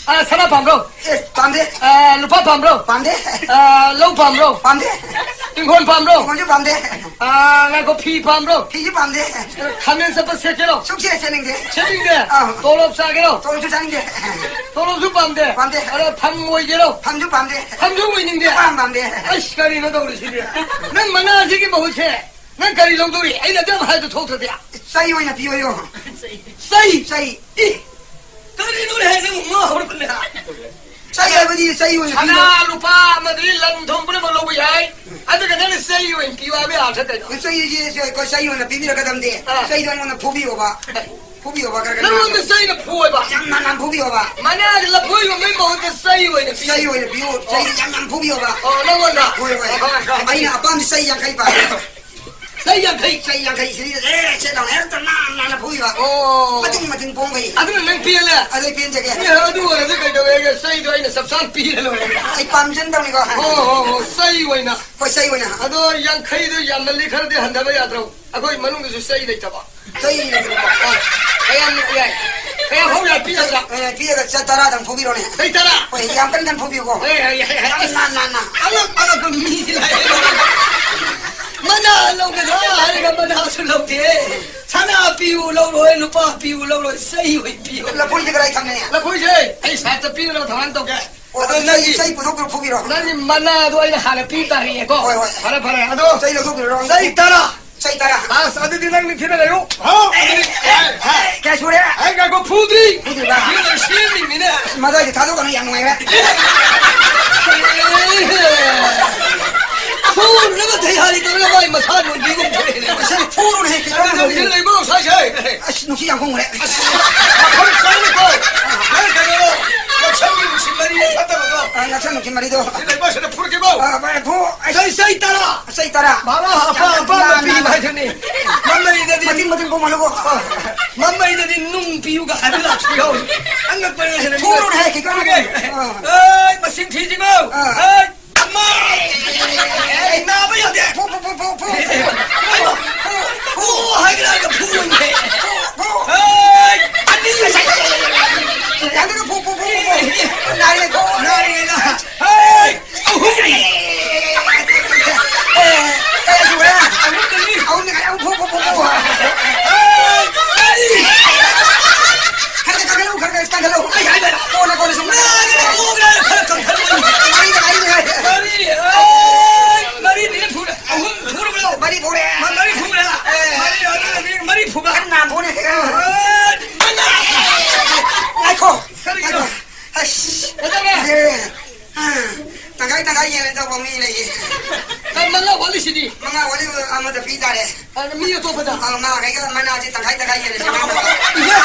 ꯑ, ꯁꯅꯥ ꯄꯥꯝꯕ꯭ꯔꯣ? ꯑꯦ, ꯄꯥꯝꯗꯦ꯫ ꯑ, ꯂꯨꯄꯥ ꯄꯥꯝꯕ꯭ꯔꯣ? ꯄꯥꯝꯗꯦ꯫ ꯑ, ꯂꯧ ꯄꯥꯝꯕ꯭ꯔꯣ? ꯄꯥꯝꯗꯦ꯫ ꯏꯪꯈꯣꯜ ꯄꯥꯝꯕ꯭ꯔꯣ? ꯏꯪꯈꯣꯜꯁꯨ ꯄꯥꯝꯗꯦ꯫ ꯑ, ꯉꯥꯏꯈꯣ, ꯐꯤ ꯄꯥꯝꯕ꯭ꯔꯣ? ꯐꯤꯁꯨ ꯄꯥꯝꯗꯦ꯫ ꯈꯥꯃꯦꯟ ꯆꯠꯄ ꯁꯦꯠꯀꯦꯔꯣ? ꯁꯨꯛꯁꯦꯠ ꯁꯦꯠꯅꯤꯡꯗꯦ꯫ ꯁꯦꯠꯅꯤꯡꯗꯦ? ꯑꯥ꯫ ꯇꯣꯂꯣꯞ ꯆꯥꯒꯦꯔꯣ? ꯇꯣꯂꯣꯞꯁꯨ ꯆꯥꯅꯤꯡꯗꯦ꯫ ꯇꯣꯂꯣꯞꯁꯨ ꯄꯥꯝꯗꯦ? ꯄꯥꯝꯗꯦ꯫ ꯑꯗꯣ ꯐꯝ ꯑꯣꯏꯒꯦꯔꯣ? ꯐꯝꯁꯨ ꯄꯥꯝꯗꯦ꯫ ꯐꯝꯁꯨ ꯑꯣꯏꯅꯤꯡꯗꯦ? ꯄꯥꯝ ꯄꯥꯝꯗꯦ꯫ ꯑꯁ, ꯀꯔꯤꯅꯣ ꯇꯧꯔꯤꯁꯤꯗꯤ? ꯅꯪ ꯃꯅꯥꯁꯤꯒꯤ ꯃꯍꯨꯠꯁꯦ ꯅꯪ ꯀꯔꯤ ꯂꯧꯗꯣꯔꯤ? ꯑꯩꯅ ꯑꯗꯨꯝ ꯍꯥꯏꯗꯨ ꯊꯣꯛꯇ꯭ꯔꯗꯤ꯫ ꯆꯩ ꯑꯣꯏꯅ ꯄꯤꯌꯣꯌꯣ꯫ ꯆꯩ? ꯆꯩ꯫ ꯏ! ꯀꯔꯤꯅꯣꯅꯦ ꯅꯪ ꯉꯥꯎꯔꯕꯅꯦ? ꯆꯩ ꯍꯥꯏꯕꯗꯤ ꯆꯩ ꯑꯣꯏꯅ ꯁꯅꯥ ꯄꯤꯌꯣ꯫ ꯂꯨꯄꯥ ꯑꯃꯗꯤ ꯂꯟ ꯊꯨꯝ ꯄꯨꯝꯅꯃꯛ ꯂꯧꯕ ꯌꯥꯏ꯫ ꯑꯗꯨꯒ ꯅꯪꯅ ꯆꯩ ꯑꯣꯏꯅ ꯄꯤꯌꯨ ꯍꯥꯏꯕ ꯑꯔꯊ ꯀꯩꯅꯣ? ꯆꯩꯁꯦ ꯑꯩꯈꯣꯏ ꯆꯩ ꯑꯣꯏꯅ ꯄꯤꯕꯤꯔꯛꯀꯗꯕꯅꯦ꯫ ꯑꯥ꯫ ꯆꯩꯗꯣ ꯑꯩꯉꯣꯟꯗ ꯐꯨꯕꯤꯌꯣꯕ꯫ ꯐꯨꯕꯤꯌꯣꯕ ꯈꯔ ꯈꯔ꯫ ꯅꯪꯉꯣꯟꯗ ꯆꯩꯅ ꯐꯨꯑꯣꯏꯕ? ꯌꯥꯝ ꯅꯥꯟꯅ ꯐꯨꯕꯤꯌꯣꯕ꯫ ꯃꯅꯥꯗ ꯂꯐꯣꯏ ꯌꯣꯟꯕꯩ ꯃꯍꯨꯠꯇ ꯆꯩ ꯑꯣꯏꯅ ꯄꯤꯌꯨ꯫ ꯆꯩ ꯑꯣꯏꯅ ꯄꯤꯌꯨ꯫ ꯑꯣ꯫ ꯆꯩꯗꯤ ꯌꯥꯝ ꯌꯥꯝ ꯐꯨꯕꯤꯌꯣꯕ꯫ ꯑꯣ, ꯅꯪꯉꯣꯟꯗ? ꯍꯣꯏ, ꯍꯣꯏ꯫ ꯑꯣ, ꯍꯣꯏ, ꯍꯣꯏ꯫ ꯑꯩꯅ ꯑꯄꯥꯝꯕ ꯆꯩ ꯌꯥꯡꯈꯩ ꯄꯥꯝꯃꯦ꯫ ꯆꯩ ꯌꯥꯡꯈꯩ? ꯆꯩ ꯌꯥꯡꯈꯩ ꯁꯤꯗꯤ, ꯑꯦ, ꯁꯦ ꯂꯥꯎ, ꯍꯦꯛꯇ ꯅꯥꯟ ꯅꯥꯟꯅ ꯐꯨꯕꯤꯕ꯫ ꯑꯣ꯫ ꯃꯇꯨꯡ ꯃꯇꯨꯡ ꯄꯣꯡꯕꯩ꯫ ꯑꯗꯨꯅ ꯅꯪ ꯄꯦꯜꯂꯦ? ꯑꯗꯩ ꯄꯦꯟꯖꯒꯦ꯫ ꯑꯦ, ꯑꯗꯨ ꯑꯣꯏꯔꯗꯤ ꯀꯩꯗꯧꯋꯦꯒꯦ? ꯆꯩꯗꯣ ꯑꯩꯅ ꯆꯞ ꯆꯥꯅ ꯄꯤꯔ ꯂꯣꯏꯔꯦ꯫ ꯑꯩ ꯄꯥꯝꯖꯅ ꯇꯧꯅꯤꯀꯣ꯫ ꯑꯣ, ꯑꯣ, ꯑꯣ, ꯆꯩ ꯑꯣꯏꯅ꯫ ꯍꯣꯏ, ꯆꯩ ꯑꯣꯏꯅ꯫ ꯑꯗꯣ ꯌꯥꯡꯈꯩꯗꯣ ꯌꯥꯝꯃꯜꯂꯤ, ꯈꯔꯗꯤ ꯍꯟꯊꯕ ꯌꯥꯗ꯭ꯔꯣ? ꯑꯩꯈꯣꯏ ꯃꯅꯨꯡꯗꯁꯨ ꯆꯩ ꯂꯩꯇꯕ꯫ ꯆꯩ ꯂꯩꯇꯕ꯫ ꯑ, ꯀꯌꯥꯝ ꯌꯥꯏ? ꯀꯌꯥ ꯐꯥꯎ ꯌꯥꯏ ꯄꯤꯒꯗ꯭ꯔꯥ? ꯑꯦ, ꯄꯤꯔꯒ ꯆ-, ꯇꯔꯥꯗꯪ ꯐꯨꯕꯤꯔꯣꯅꯦ꯫ ꯆꯩ ꯇꯔꯥ? ꯍꯣꯏ, ꯌꯥꯝ ꯀꯟꯅ ꯀꯟꯅ ꯐꯨꯕꯤꯌꯨꯀꯣ꯫ ꯑꯦ, ꯑꯦ, ꯑꯦ, ꯑꯦ, ꯌꯥꯝ ꯑꯁ, ꯅꯥꯟ ꯅꯥꯟꯅ꯫ ꯑꯉꯛ ꯑꯉꯛꯄ ꯃꯤ ꯂꯥꯛꯑꯦ꯫ ꯃꯅꯥ ꯂꯧꯒꯗ꯭ꯔꯥ ꯍꯥꯏꯔꯒ ꯃꯅꯥꯁꯨ ꯂꯧꯗꯦ꯫ ꯁꯅꯥ ꯄꯤꯌꯨ ꯂꯧꯔꯣꯏ, ꯂꯨꯄꯥ ꯄꯤꯌꯨ ꯂꯧꯔꯣꯏ, ꯆꯩ ꯑꯣꯏ ꯄꯤꯌꯨ꯫ ꯂꯐꯣꯏꯗꯤ ꯀꯗꯥꯏ ꯊꯝꯃꯦ? ꯂꯐꯣꯏꯁꯦ ꯑꯩ ꯁꯥꯏꯠꯇ ꯄꯤꯔꯒ ꯊꯧꯔꯥꯡ ꯇꯧꯒꯦ꯫ ꯑꯣ, ꯑꯗꯣ ꯑꯗꯨꯗꯤ ꯅꯪꯒꯤ ꯆꯩ, ꯆꯩ ꯄꯨꯊꯣꯛꯄꯤꯔꯣ, ꯐꯨꯕꯤꯔꯣ꯫ ꯅꯪꯒꯤ ꯃꯅꯥꯗꯣ ꯑꯩꯅ ꯍꯥꯟꯅ ꯄꯤ ꯇꯥꯔꯤꯌꯦꯀꯣ꯫ ꯍꯣꯏ, ꯍꯣꯏ꯫ ꯐꯔꯦ, ꯐꯔꯦ꯫ ꯑꯗꯣ ꯆꯩ ꯂꯧꯊꯣꯛꯄꯤꯔꯣ꯫ ꯆꯩ ꯇꯔꯥ꯫ ꯆꯩ ꯇꯔꯥ꯫ ꯑꯁ, ꯑꯗꯨꯗꯤ ꯅꯪ ꯅꯤꯡꯊꯤꯅ ꯂꯩꯌꯨ꯫ ꯍꯥꯎ, ꯑꯗꯨꯗꯤ, ꯑꯦ, ꯑꯦ, ꯀꯌꯥ ꯁꯨꯔꯦ? ꯑꯩ ꯉꯥꯏꯈꯣ, ꯐꯨꯗ꯭ꯔꯤ꯫ ꯐꯨꯗ꯭ꯔꯤꯕ? ꯐꯨꯗ꯭ꯔꯤ, ꯁꯦꯝꯃꯤꯃꯤꯅꯦ꯫ ꯃꯗꯥꯏꯗꯤ ꯊꯥꯗꯣꯛꯀꯅꯨ, ꯌꯥꯝ ꯅꯨꯡꯉꯥꯏꯔꯦ꯫ ꯐꯨꯅꯕ ꯇꯌꯥꯔꯤ ꯇꯧꯔꯒ ꯃꯥꯏ ꯃꯁꯥ ꯂꯣꯏꯕꯤꯒꯨꯝ ꯇꯧꯔꯦꯅꯦ꯫ ꯑꯁ, ꯐꯨꯔꯨꯅꯦ, ꯀꯩꯗꯧꯔꯒꯦ? ꯑꯗꯨꯗꯤ ꯂꯩꯕ꯭ꯔꯣ, ꯁꯥꯏꯁꯦ? ꯑꯁ, ꯅꯨꯡꯁꯤ ꯌꯥꯝ ꯈꯣꯡꯈ꯭ꯔꯦ꯫ ꯑꯁ, ꯃꯐꯝ ꯆꯥꯅꯀꯣ꯫ ꯅꯪ ꯀꯩꯅꯣꯔꯣ? ꯉꯛꯁꯝꯒꯤ ꯅꯨꯡꯁꯤꯠ ꯃꯔꯤ ꯐꯠꯇꯕꯗꯣ? ꯑ, ꯉꯛꯁꯝ ꯅꯨꯡꯁꯤꯠ ꯃꯔꯤꯗꯣ꯫ ꯁꯤ ꯂꯩꯕ ꯁꯤꯗ ꯐꯨꯔꯛꯀꯦꯀꯣ꯫ ꯑ, ꯐꯨ, ꯑꯁ꯫ ꯆꯩ, ꯆꯩ ꯇꯔꯥ꯫ ꯆꯩ ꯇꯔꯥ꯫ ꯕꯥꯔꯥ ꯍꯥꯞꯄ ꯌꯥꯝ ꯍꯥꯞꯄ ꯌꯥꯝ ꯄꯤꯕ ꯍꯥꯏꯗꯨꯅꯤ꯫ ꯃꯃꯩꯗꯗꯤ ꯃꯆꯤꯟ ꯃꯆꯤꯟ ꯄꯣꯝꯍꯜꯂꯨꯀꯣ꯫ ꯃꯃꯩꯗꯗꯤ ꯅꯨꯡ ꯄꯤꯌꯨꯒ ꯍꯥꯏꯕ ꯂꯥꯛꯁꯨ ꯌꯥꯎꯔꯤ꯫ ꯑꯉꯛꯄꯅꯦ ꯁꯤꯗ꯫ ꯐꯨꯔꯣꯅꯦ, ꯀꯩ ꯀꯥꯟꯅꯕ? ꯐꯨꯔꯒꯦ꯫ ꯑꯥ꯫ ꯑꯦ, ꯃꯁꯤꯡ ꯊꯤꯁꯤꯀꯣ꯫ ꯑꯥ꯫ ꯑꯦ, ꯑꯃ! ꯑꯦ, ꯅꯥꯕ ꯌꯥꯗꯦ꯫ ꯐꯨ, ꯐꯨ, ꯐꯨ, ꯐꯨ, ꯐꯨ꯫ ꯐꯨ, ꯐꯨ꯫ ꯐꯨ ꯍꯥꯏꯒ꯭ꯔꯥꯒ ꯐꯨ ꯑꯣꯏꯅ꯫ ꯐꯨ, ꯐꯨ꯫ ꯑꯦ, ꯑꯅꯤ! ꯌꯥꯗꯦ, ꯐꯨ, ꯐꯨ, ꯐꯨ, ꯐꯨ, ꯐꯨ꯫ ꯅꯥꯔꯦ, ꯐꯨ꯫ ꯅꯥꯔꯦ, ꯅꯥꯔꯦ꯫ ꯍꯦ! ꯑꯍꯨꯝ! ꯑꯦ, ꯀꯌꯥ ꯁꯨꯔꯦ? ꯑꯍꯨꯝꯗꯅꯤ꯫ ꯑꯍꯨꯝꯗ ꯉꯥꯏ ꯑꯍꯨꯝ ꯐꯨ, ꯐꯨ, ꯐꯨ, ꯐꯨ꯫ ꯍꯦ! ꯃꯔꯤ! ꯈꯔ ꯈꯔ ꯀꯟꯈꯠꯂꯨ, ꯈꯔ ꯈꯔ ꯀꯟꯈꯠꯂꯨ꯫ ꯑꯩ ꯍꯥꯏꯕ꯫ ꯀꯣꯟꯅ, ꯀꯣꯟꯅ ꯁꯨꯝ꯫ ꯅꯥꯒꯅꯤ, ꯀꯣꯛꯅ ꯈꯔ ꯀꯟꯈꯠꯂꯨ꯫ ꯃꯔꯤꯗ ꯉꯥꯏꯔꯤꯅꯦ꯫ ꯃꯔꯤ! ꯑꯦ! ꯃꯔꯤꯗꯤ ꯐꯨꯔꯦ꯫ ꯑꯍꯨꯝ ꯐꯨꯔꯕ꯭ꯔꯣ? ꯃꯔꯤ ꯐꯨꯔꯦ꯫ ꯃꯔꯤ! ꯐꯣꯟꯅꯦ꯫ ꯉꯥꯏꯈꯣ꯫ ꯀꯔꯤꯒꯤꯅꯣ? ꯉꯥꯏꯈꯣ꯫ ꯑꯁ꯫ ꯀꯩꯗꯧꯔꯦ? ꯑꯦ, ꯑ, ꯇꯪꯈꯥꯏ ꯇꯪꯈꯥꯏ ꯌꯦꯟꯅ ꯇꯧꯕ ꯃꯤ ꯂꯩꯌꯦ꯫ ꯑ, ꯃꯉꯥ ꯋꯥꯠꯂꯤꯁꯤꯗꯤ꯫ ꯃꯉꯥ ꯋꯥꯠꯂꯤꯕ ꯑꯃꯗ ꯄꯤ ꯇꯥꯔꯦ꯫ ꯑ, ꯃꯤ ꯑꯇꯣꯞꯄꯗ? ꯑ, ꯃꯥ ꯀꯩꯒ ꯃꯅꯥꯁꯦ ꯇꯪꯈꯥꯏ ꯇꯪꯈꯥꯏ ꯌꯦꯟꯅꯁꯦ ꯃꯥꯅ꯫ ꯏꯍꯦ!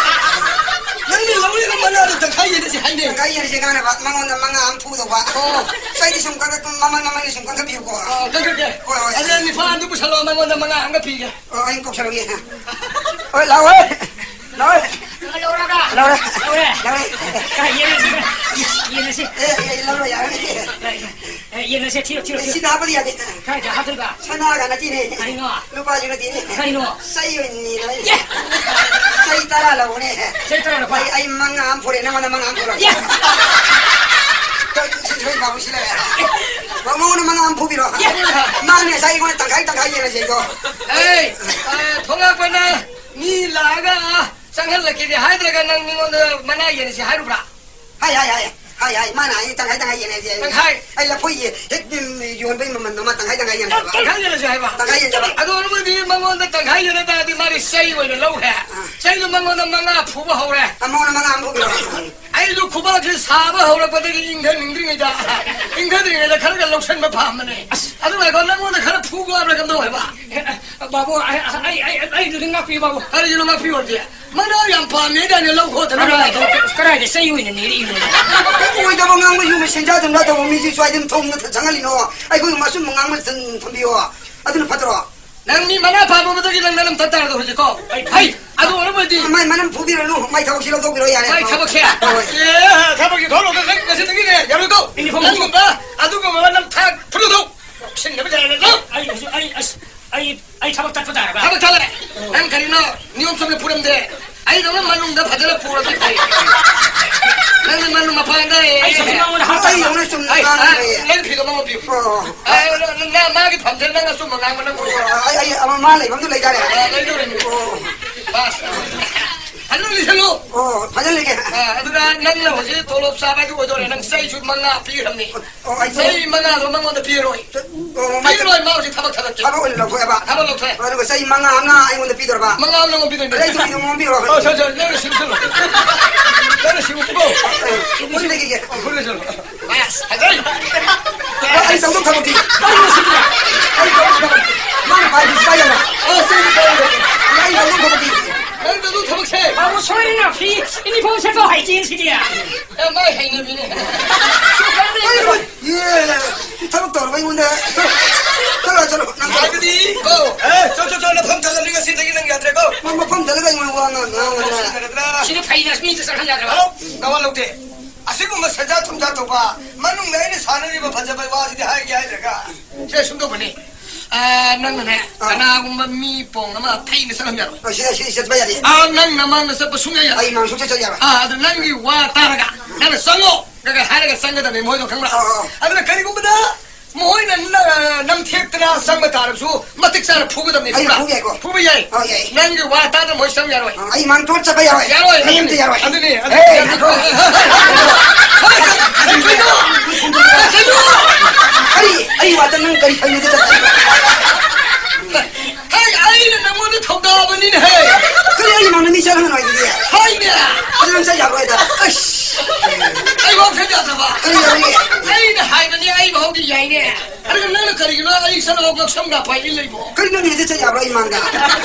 ꯅꯪꯅ ꯂꯧꯔꯤꯕ ꯃꯅꯥꯗꯣ ꯇꯪꯈꯥꯏ ꯌꯦꯟꯅꯁꯦ ꯍꯥꯏꯅꯦ꯫ ꯇꯪꯈꯥꯏ ꯌꯦꯟꯅꯁꯦ ꯉꯥꯅꯕ ꯃꯉꯣꯟꯗ ꯃꯉꯥ ꯑꯃ ꯐꯨꯗꯧꯕ꯫ ꯑꯣ꯫ ꯑꯩꯗꯤ ꯁꯨꯝ ꯀꯛꯊꯠ-, ꯃꯃꯜ, ꯃꯃꯜꯗꯤ ꯁꯨꯝ ꯀꯛꯊꯠꯄꯤꯌꯨꯀꯣ꯫ ꯑꯣ, ꯀꯛꯊꯠꯀꯦ꯫ ꯍꯣꯏ, ꯍꯣꯏ꯫ ꯑꯗꯨ ꯅꯤꯄꯥꯟꯗꯨ ꯄꯨꯁꯜꯂꯣ, ꯃꯉꯣꯟꯗ ꯃꯉꯥ ꯑꯃꯒ ꯄꯤꯒꯦ꯫ ꯑꯣ, ꯑꯩ ꯀꯧꯁꯜꯂꯒꯦ꯫ ꯍꯣꯏ, ꯂꯥꯛꯑꯣ, ꯍꯣꯏ꯫ ꯂꯥꯛꯑꯣ꯫ ꯂꯧꯔꯕ꯭ꯔꯥ? ꯂꯧꯔꯦ꯫ ꯂꯧꯔꯦ? ꯂꯧꯔꯦ꯫ ꯀꯥꯏ ꯌꯦꯡꯉꯁꯤ? ꯌꯦꯡꯉꯁꯤ꯫ ꯑꯦ, ꯑꯦ, ꯂꯧꯔꯣ, ꯌꯥꯔꯅꯤ꯫ ꯑꯦ, ꯌꯦꯡꯉꯁꯤ, ꯊꯤꯔꯣ, ꯊꯤꯔꯣ, ꯊꯤꯔꯣ꯫ ꯁꯤꯗ ꯍꯥꯞꯄꯗꯤ ꯌꯥꯗꯦ꯫ ꯀꯥꯏꯗ ꯍꯥꯞꯇꯣꯏꯕ? ꯁꯅꯥꯒ ꯅꯠꯇꯦꯅꯦ꯫ ꯀꯔꯤꯅꯣ? ꯂꯨꯄꯥꯁꯨ ꯅꯠꯇꯦꯅꯦ꯫ ꯀꯔꯤꯅꯣ? ꯆꯩ ꯑꯣꯏꯅ ꯅꯤꯔꯕꯅꯦ꯫ ꯑꯦ! ꯆꯩ ꯇꯔꯥ ꯂꯧꯕꯅꯦ꯫ ꯆꯩ ꯇꯔꯥ ꯂꯧꯕ? ꯑꯩ, ꯑꯩ ꯃꯉꯥ ꯑꯃ ꯄꯨꯔꯛꯑꯦ, ꯅꯉꯣꯟꯗ ꯃꯉꯥ ꯑꯃ ꯄꯨꯔꯛꯑꯦ꯫ ꯑꯦ! ꯁꯤ ꯁꯣꯏ ꯕꯥꯕꯨ ꯁꯤ ꯂꯩꯔꯦ꯫ ꯃꯉꯣꯟꯗ ꯃꯉꯥ ꯑꯃ ꯐꯨꯕꯤꯔꯣ꯫ ꯑꯦ! ꯃꯥꯅꯦ ꯉꯁꯥꯏ ꯑꯩꯉꯣꯟꯗ ꯇꯪꯈꯥꯏ ꯇꯪꯈꯥꯏ ꯌꯦꯟꯅꯁꯦꯗꯣ꯫ ꯑꯦ! ꯑ, ꯊꯣꯛꯂꯛꯄꯅ ꯃꯤ ꯂꯥꯛꯑꯒ ꯆꯪꯍꯜꯂꯛꯀꯦꯗꯤ ꯍꯥꯏꯗ꯭ꯔꯒ ꯅꯪ ꯃꯤꯉꯣꯟꯗ ꯃꯅꯥ ꯌꯦꯟꯅꯁꯤ ꯍꯥꯏꯔꯨꯕ꯭ꯔꯥ? ꯍꯥꯏ, ꯍꯥꯏ, ꯍꯥꯏ, ꯍꯥꯏ, ꯍꯥꯏ, ꯃꯥꯅ ꯍꯥꯏ, ꯇꯪꯈꯥꯏ, ꯇꯪꯈꯥꯏ ꯌꯦꯟꯅꯁꯦ ꯍꯥꯏ꯫ ꯇꯪꯈꯥꯏ? ꯑꯩ ꯂꯐꯣꯏ ꯌꯦ-, ꯍꯦꯛ, ꯎꯝ, ꯌꯣꯟꯕꯒꯤ ꯃꯃꯜꯗꯣ ꯃꯥ ꯇꯪꯈꯥꯏ, ꯇꯪꯈꯥꯏ ꯌꯦꯟꯅꯁꯦ ꯍꯥꯏꯕ꯫ ꯇꯪꯈꯥꯏ ꯌꯦꯟꯅꯁꯦ ꯍꯥꯏꯕ꯫ ꯑꯗꯨ ꯑꯣꯏꯔꯕꯗꯤ ꯃꯉꯣꯟꯗ ꯇꯪꯈꯥꯏ ꯌꯦꯟꯅ ꯇꯥꯔꯗꯤ ꯃꯥꯗꯤ ꯆꯩ ꯑꯣꯏꯅ ꯂꯧꯈ꯭ꯔꯦ꯫ ꯑꯥ꯫ ꯆꯩꯗꯣ ꯃꯉꯣꯟꯗ ꯃꯉꯥ ꯐꯨꯕ ꯍꯧꯔꯦ꯫ ꯑꯥ, ꯃꯉꯣꯟꯗ ꯃꯉꯥ ꯑꯃ ꯐꯨꯕꯤꯔꯣ꯫ ꯑꯩꯁꯨ ꯈꯨꯕꯥꯛꯁꯤ ꯁꯥꯕ ꯍꯧꯔꯛꯄꯗꯒꯤ ꯏꯪꯊꯅꯤꯡꯗ꯭ꯔꯤꯉꯩꯗ, ꯏꯪꯊꯗ꯭ꯔꯤꯉꯩꯗ ꯈꯔꯒ ꯂꯧꯁꯟꯕ ꯄꯥꯝꯕꯅꯦ꯫ ꯑꯁ꯫ ꯑꯗꯨ ꯉꯥꯏꯈꯣ, ꯅꯪꯉꯣꯟꯗ ꯈꯔ ꯐꯨꯒꯣ ꯍꯥꯏꯕ꯭ꯔꯥ ꯀꯝꯗꯧ ꯍꯥꯏꯕ? ꯑꯦ, ꯑꯦ, ꯕꯥꯕꯨ, ꯑꯩ, ꯑꯩ, ꯑꯩ, ꯑꯩ, ꯑꯩꯗꯨꯗꯤ ꯉꯥꯛꯄꯤꯌꯨ, ꯕꯥꯕꯨ꯫ ꯀꯔꯤꯒꯤꯅꯣ ꯉꯥꯛꯄꯤꯌꯣꯗꯤ? ꯃꯅꯥ ꯌꯥꯝ ꯄꯥꯝꯃꯦ ꯍꯥꯏꯗꯥꯏꯅꯦ, ꯂꯧ ꯈꯣꯠꯇꯅ ꯀꯗꯥꯏꯗ, ꯂꯥꯛꯑꯣ꯫ ꯀꯗꯥꯏꯗ ꯆꯩ ꯑꯣꯏꯅ ꯅꯤꯔꯛꯏꯅꯣ? ꯑꯣꯏꯗꯕ ꯉꯥꯡꯕ ꯌꯨꯝꯗ ꯁꯦꯟꯖꯥ ꯊꯨꯝꯖꯥ ꯇꯧꯕ ꯃꯤꯁꯤ ꯁ꯭ꯋꯥꯏꯗ ꯊꯣꯡꯅ ꯆꯪꯍꯜꯂꯤꯅꯣ? ꯑꯩꯈꯣꯏ ꯃꯁꯨꯝ ꯉꯥꯡꯕ ꯊꯝ-, ꯊꯝꯕꯤꯌꯣ꯫ ꯑꯗꯨꯅ ꯐꯠꯇ꯭ꯔꯣ? ꯅꯪ ꯃꯤ ꯃꯅꯥ ꯄꯥꯝꯃꯝꯕꯗꯒꯤ ꯅꯪ ꯅꯅꯝ ꯇꯠ ꯇꯥꯔꯗꯣ ꯍꯧꯖꯤꯛꯀꯣ꯫ ꯑꯩ, ꯍꯩ, ꯑꯗꯨ ꯑꯣꯏꯔꯕꯗꯤ ꯃꯥꯏ ꯃꯅꯝ ꯐꯨꯕꯤꯔꯅꯨ, ꯃꯥꯏ ꯊꯕꯛꯁꯤ ꯂꯧꯊꯣꯛꯄꯤꯔꯣ ꯌꯥꯔꯦ꯫ ꯃꯥꯏ ꯊꯕꯛꯁꯦ? ꯍꯣꯏ꯫ ꯑꯦ, ꯊꯕꯛꯀꯤ ꯊꯧꯔꯝꯗ ꯅꯪ ꯉꯁꯤꯗꯒꯤꯅꯦ ꯌꯥꯔꯣꯏꯀꯣ꯫ ꯏꯅꯤ ꯐꯝ ꯅꯪꯒꯨꯝꯕ ꯑꯗꯨꯒꯨꯝꯕ ꯅꯝꯊꯥꯛ ꯐꯨꯔꯨꯗꯧ ꯁꯤꯟꯅꯕ ꯌꯥꯔꯣꯏꯀꯣ꯫ ꯑꯩ ꯍꯧꯖꯤꯛ, ꯑꯩ, ꯑꯁ, ꯑꯩ, ꯑꯩ ꯊꯕꯛ ꯇꯠꯄ ꯇꯥꯔꯕ? ꯊꯕꯛ ꯇꯠꯂꯦ꯫ ꯑꯣ꯫ ꯅꯪ ꯀꯔꯤꯅꯣ ꯅꯤꯌꯣꯝ ꯆꯨꯝꯅ ꯐꯨꯔꯝꯗꯦ꯫ ꯑꯩꯗꯧꯅ ꯃꯅꯨꯡꯗ ꯐꯖꯅ ꯄꯨꯔꯗꯤ ꯐꯩ꯫ ꯅꯪꯅ ꯃꯅꯨꯡ ꯃꯄꯥꯟꯗ, ꯑꯦ, ꯑꯩ ꯁꯤꯗꯤ ꯃꯉꯣꯟꯗ ꯍꯥꯞꯇꯕ꯫ ꯑꯩꯗꯧꯅ ꯆꯨꯝꯅ ꯑꯩ, ꯉꯥꯡꯕ ꯑ, ꯐꯩꯌꯦ꯫ ꯅꯪ ꯐꯤꯗꯣ ꯃꯉꯣꯟ ꯄꯤꯌꯨ꯫ ꯑꯣ꯫ ꯑ, ꯅ-, ꯅ-, ꯃꯥꯒꯤ ꯐꯝꯁꯦ ꯅꯪ ꯑꯆꯨꯝꯕ ꯉꯥꯡꯕ ꯅꯪ ꯑꯣ, ꯑꯩ, ꯑꯩ, ꯑꯃ ꯃꯥ ꯂꯩꯐꯝꯗꯨ ꯂꯩꯇꯥꯔꯦ꯫ ꯑ, ꯂꯩꯗꯧꯔꯤꯅꯤ꯫ ꯑꯣ꯫ ꯕꯥꯁ꯫ ꯐꯖꯅ ꯂꯤꯁꯜꯂꯨ꯫ ꯑꯣ, ꯐꯖꯅ ꯂꯤꯒꯦ꯫ ꯑ, ꯑꯗꯨꯅ ꯅꯪꯅ ꯍꯧꯖꯤꯛ ꯇꯣꯂꯣꯞ ꯆꯥꯕ ꯍꯥꯏꯗꯨ ꯑꯣꯏꯗꯣꯔꯦ꯫ ꯅꯪ ꯆꯩꯁꯨ ꯃꯉꯥ ꯄꯤꯈ꯭ꯔꯕꯅꯤ꯫ ꯑꯣ, ꯑꯩ ꯆꯩ ꯃꯉꯥꯗꯣ ꯃꯉꯣꯟꯗ ꯄꯤꯔꯣꯏ꯫ ꯑꯣ, ꯃꯥ ꯄꯤꯔꯣꯏ, ꯃꯥ ꯍꯧꯖꯤꯛ ꯊꯕꯛ ꯊꯥꯗꯣꯛꯀꯦ꯫ ꯊꯕꯛ ꯑꯣꯏꯅ ꯂꯧꯊꯣꯛꯑꯦꯕ? ꯊꯕꯛ ꯂꯧꯊꯣꯛꯑꯦ꯫ ꯑꯗꯨꯒ ꯆꯩ ꯃꯉꯥ ꯑꯃꯅ ꯑꯩꯉꯣꯟꯗ ꯄꯤꯗꯣꯔꯕ? ꯃꯉꯥ ꯑꯃꯅ ꯅꯪꯉꯣꯟꯗ ꯄꯤꯗꯣꯏꯅꯦ꯫ ꯑꯗꯩ ꯆꯩꯗꯣ ꯃꯉꯣꯟꯗ ꯄꯤꯔꯣ꯫ ꯑꯣ, ꯁꯣ, ꯁꯣ, ꯅꯪꯅ ꯁꯤꯡꯉꯨ ꯆꯠꯂꯣ꯫ ꯅꯪꯅ ꯁꯤꯡꯉꯨ ꯄꯨꯔꯣ꯫ ꯑꯦ, ꯐꯨꯔꯤ ꯂꯩꯒꯦ꯫ ꯑꯣ, ꯐꯨꯔꯤ ꯂꯩꯁꯜꯂꯣ꯫ ꯑꯁ, ꯐꯖꯩ꯫ ꯑꯩ ꯇꯧꯗꯧ ꯊꯕꯛꯇꯤ꯫ ꯑꯩ ꯇꯧꯗꯧ ꯊꯕꯛꯇꯤ꯫ ꯃꯥꯅ ꯄꯥꯏꯕꯁꯤ ꯄꯥꯏ ꯌꯥꯕ꯫ ꯑꯣ, ꯁꯤ ꯄꯥꯏ ꯌꯥꯕ꯫ ꯑꯩ ꯇꯧꯗꯧ ꯊꯕꯛꯇꯤ꯫ ꯅꯪ ꯇꯧꯗꯧ ꯊꯕꯛꯁꯦ꯫ ꯕꯥꯕꯨ ꯁꯣꯏꯔꯦꯅ ꯐꯤ ꯏꯅꯤꯐꯣꯝ ꯁꯦꯠꯄ ꯍꯩꯇꯦ ꯁꯤꯗꯤ꯫ ꯑꯦ, ꯃꯥꯏ ꯍꯩꯅꯕꯤꯅꯦ꯫ ꯑꯩ ꯍꯣꯏ, ꯑꯦ, ꯊꯕꯛ ꯇꯧꯔꯕ ꯑꯩꯉꯣꯟꯗ꯫ ꯆꯠꯂꯣ, ꯆꯠꯂꯣ, ꯅꯪ ꯆꯠꯂꯣ꯫ ꯍꯥꯏꯕꯗꯤ, ꯑꯣ꯫ ꯑꯦ, ꯆꯣ, ꯆꯣ, ꯆꯣ, ꯅꯐꯝ ꯆꯠꯂ, ꯉꯁꯤꯗꯒꯤ ꯅꯪ ꯌꯥꯗ꯭ꯔꯦꯀꯣ꯫ ꯃ-, ꯃꯐꯝ ꯆꯠꯂꯒ ꯑꯩꯉꯣꯟꯗ ꯋꯥ ꯉꯥꯡ-, ꯉꯥꯡꯉꯗꯅ꯫ ꯁꯤꯗ ꯐꯩꯅ ꯃꯤ ꯆꯠꯍꯟ ꯌꯥꯗ꯭ꯔꯕ? ꯑꯧ, ꯅꯋꯥ ꯂꯧꯗꯦ꯫ ꯑꯁꯤꯒꯨꯝꯕ ꯁꯦꯟꯖꯥ ꯊꯨꯝꯖꯥ ꯇꯧꯕ ꯃꯅꯨꯡꯗ ꯑꯩꯅ ꯁꯥꯟꯅꯔꯤꯕ ꯐꯖꯕ ꯋꯥꯁꯤꯗꯤ ꯍꯥꯏꯒꯦ ꯍꯥꯏꯗ꯭ꯔꯒ꯫ ꯁꯦ, ꯁꯨꯝ ꯇꯧꯕꯅꯤ꯫ ꯑ, ꯅꯪꯅꯅꯦ, ꯑꯥ꯫ ꯀꯅꯥꯒꯨꯝꯕ ꯃꯤ ꯄꯣꯡ ꯑꯃ ꯐꯩꯅ ꯆꯠꯍꯟꯕ ꯌꯥꯔꯣꯏ꯫ ꯑ, ꯁꯤꯗ, ꯁꯤꯗ ꯆꯠꯄ ꯌꯥꯗꯦ꯫ ꯑ, ꯅꯪ ꯅꯃꯥꯡꯗ ꯆꯠꯄ ꯁꯨꯡꯌꯥ ꯌꯥꯔꯣꯏ꯫ ꯑꯩ ꯃꯥꯡ ꯁꯨꯡꯆꯠ ꯆꯠ ꯌꯥꯔꯣꯏ꯫ ꯑ, ꯑꯗꯨ ꯅꯪꯒꯤ ꯋꯥ ꯇꯥꯔꯒ ꯅꯪꯅ ꯆꯪꯉꯣ ꯀ ꯍꯥꯏꯔꯒ ꯆꯪꯒꯗꯕꯅꯤ ꯃꯣꯏꯗꯣ, ꯈꯪꯕ꯭ꯔꯥ? ꯑꯥ, ꯑꯥ꯫ ꯑꯗꯨꯅ ꯀꯔꯤꯒꯨꯝꯕꯗ ꯃꯈꯣꯏꯅ ꯅ-, ꯅꯝꯊꯦꯛꯇꯅ ꯆꯪꯕ ꯇꯥꯔꯕꯁꯨ ꯃꯇꯤꯛ ꯆꯥꯅ ꯐꯨꯒꯗꯕꯅꯤ, ꯑꯩ ꯈꯪꯕ꯭ꯔꯥ? ꯐꯨꯕ ꯌꯥꯏꯀꯣ? ꯐꯨꯕ ꯌꯥꯏ꯫ ꯑꯥ, ꯌꯥꯏ꯫ ꯅꯪꯒꯤ ꯋꯥ ꯇꯥꯗꯅ ꯃꯣꯏ ꯆꯪ ꯌꯥꯔꯣꯏ꯫ ꯑꯥ, ꯑꯩ ꯃꯥꯡ ꯊꯣꯛꯑ ꯆꯠꯄ ꯌꯥꯔꯣꯏ꯫ ꯌꯥꯔꯣꯏ, ꯃꯤ ꯑꯗꯨꯅꯤ, ꯑꯝꯇ ꯌꯥꯔꯣꯏ꯫ ꯑꯗꯨꯅꯤ, ꯑꯗꯨꯅꯤ, ꯍꯦ, ꯑꯗꯨꯅꯤ꯫ ꯉꯥꯏꯈꯣ꯫ ꯀꯩꯅꯣ? ꯀꯩꯅꯣ? ꯑꯩ, ꯑꯩ ꯋꯥꯇ ꯅꯪ ꯀꯔꯤ ꯈꯪꯉꯤꯗ ꯆꯠꯄ? ꯍꯦ, ꯑꯩꯅ ꯅꯪꯉꯣꯟꯗ ꯊꯧꯗꯥꯕꯅꯤꯅꯦ, ꯍꯦ꯫ ꯀꯔꯤ ꯑꯩ ꯃꯥꯡꯗ ꯃꯤ ꯆꯪꯍꯟꯒꯅꯣ ꯍꯥꯏꯗꯨꯗꯤ? ꯍꯥꯏꯅꯦ꯫ ꯑꯗꯨ ꯅꯪ ꯆꯠ ꯌꯥꯔꯣꯏꯗ꯫ ꯑꯁ! ꯑꯩ ꯋꯥꯈꯜ ꯌꯥꯗꯕ꯫ ꯀꯔꯤ ꯌꯥꯔꯣꯏ? ꯑꯩꯅ ꯍꯥꯏꯕꯅꯤ, ꯑꯩ ꯐꯥꯎꯗꯤ ꯌꯥꯏꯅꯦ꯫ ꯑꯗꯨꯒ ꯅꯪꯅ ꯀꯔꯤꯒꯤꯅꯣ ꯑꯩ ꯆꯠꯂꯒ ꯉꯛꯁꯝ ꯀꯥꯞꯄ ꯏꯜ ꯂꯩꯕꯣ? ꯀꯔꯤ ꯅꯪ ꯍꯦꯛꯇ ꯆꯠ ꯌꯥꯕ꯭ꯔꯣ ꯑꯩ ꯃꯥꯡꯗ?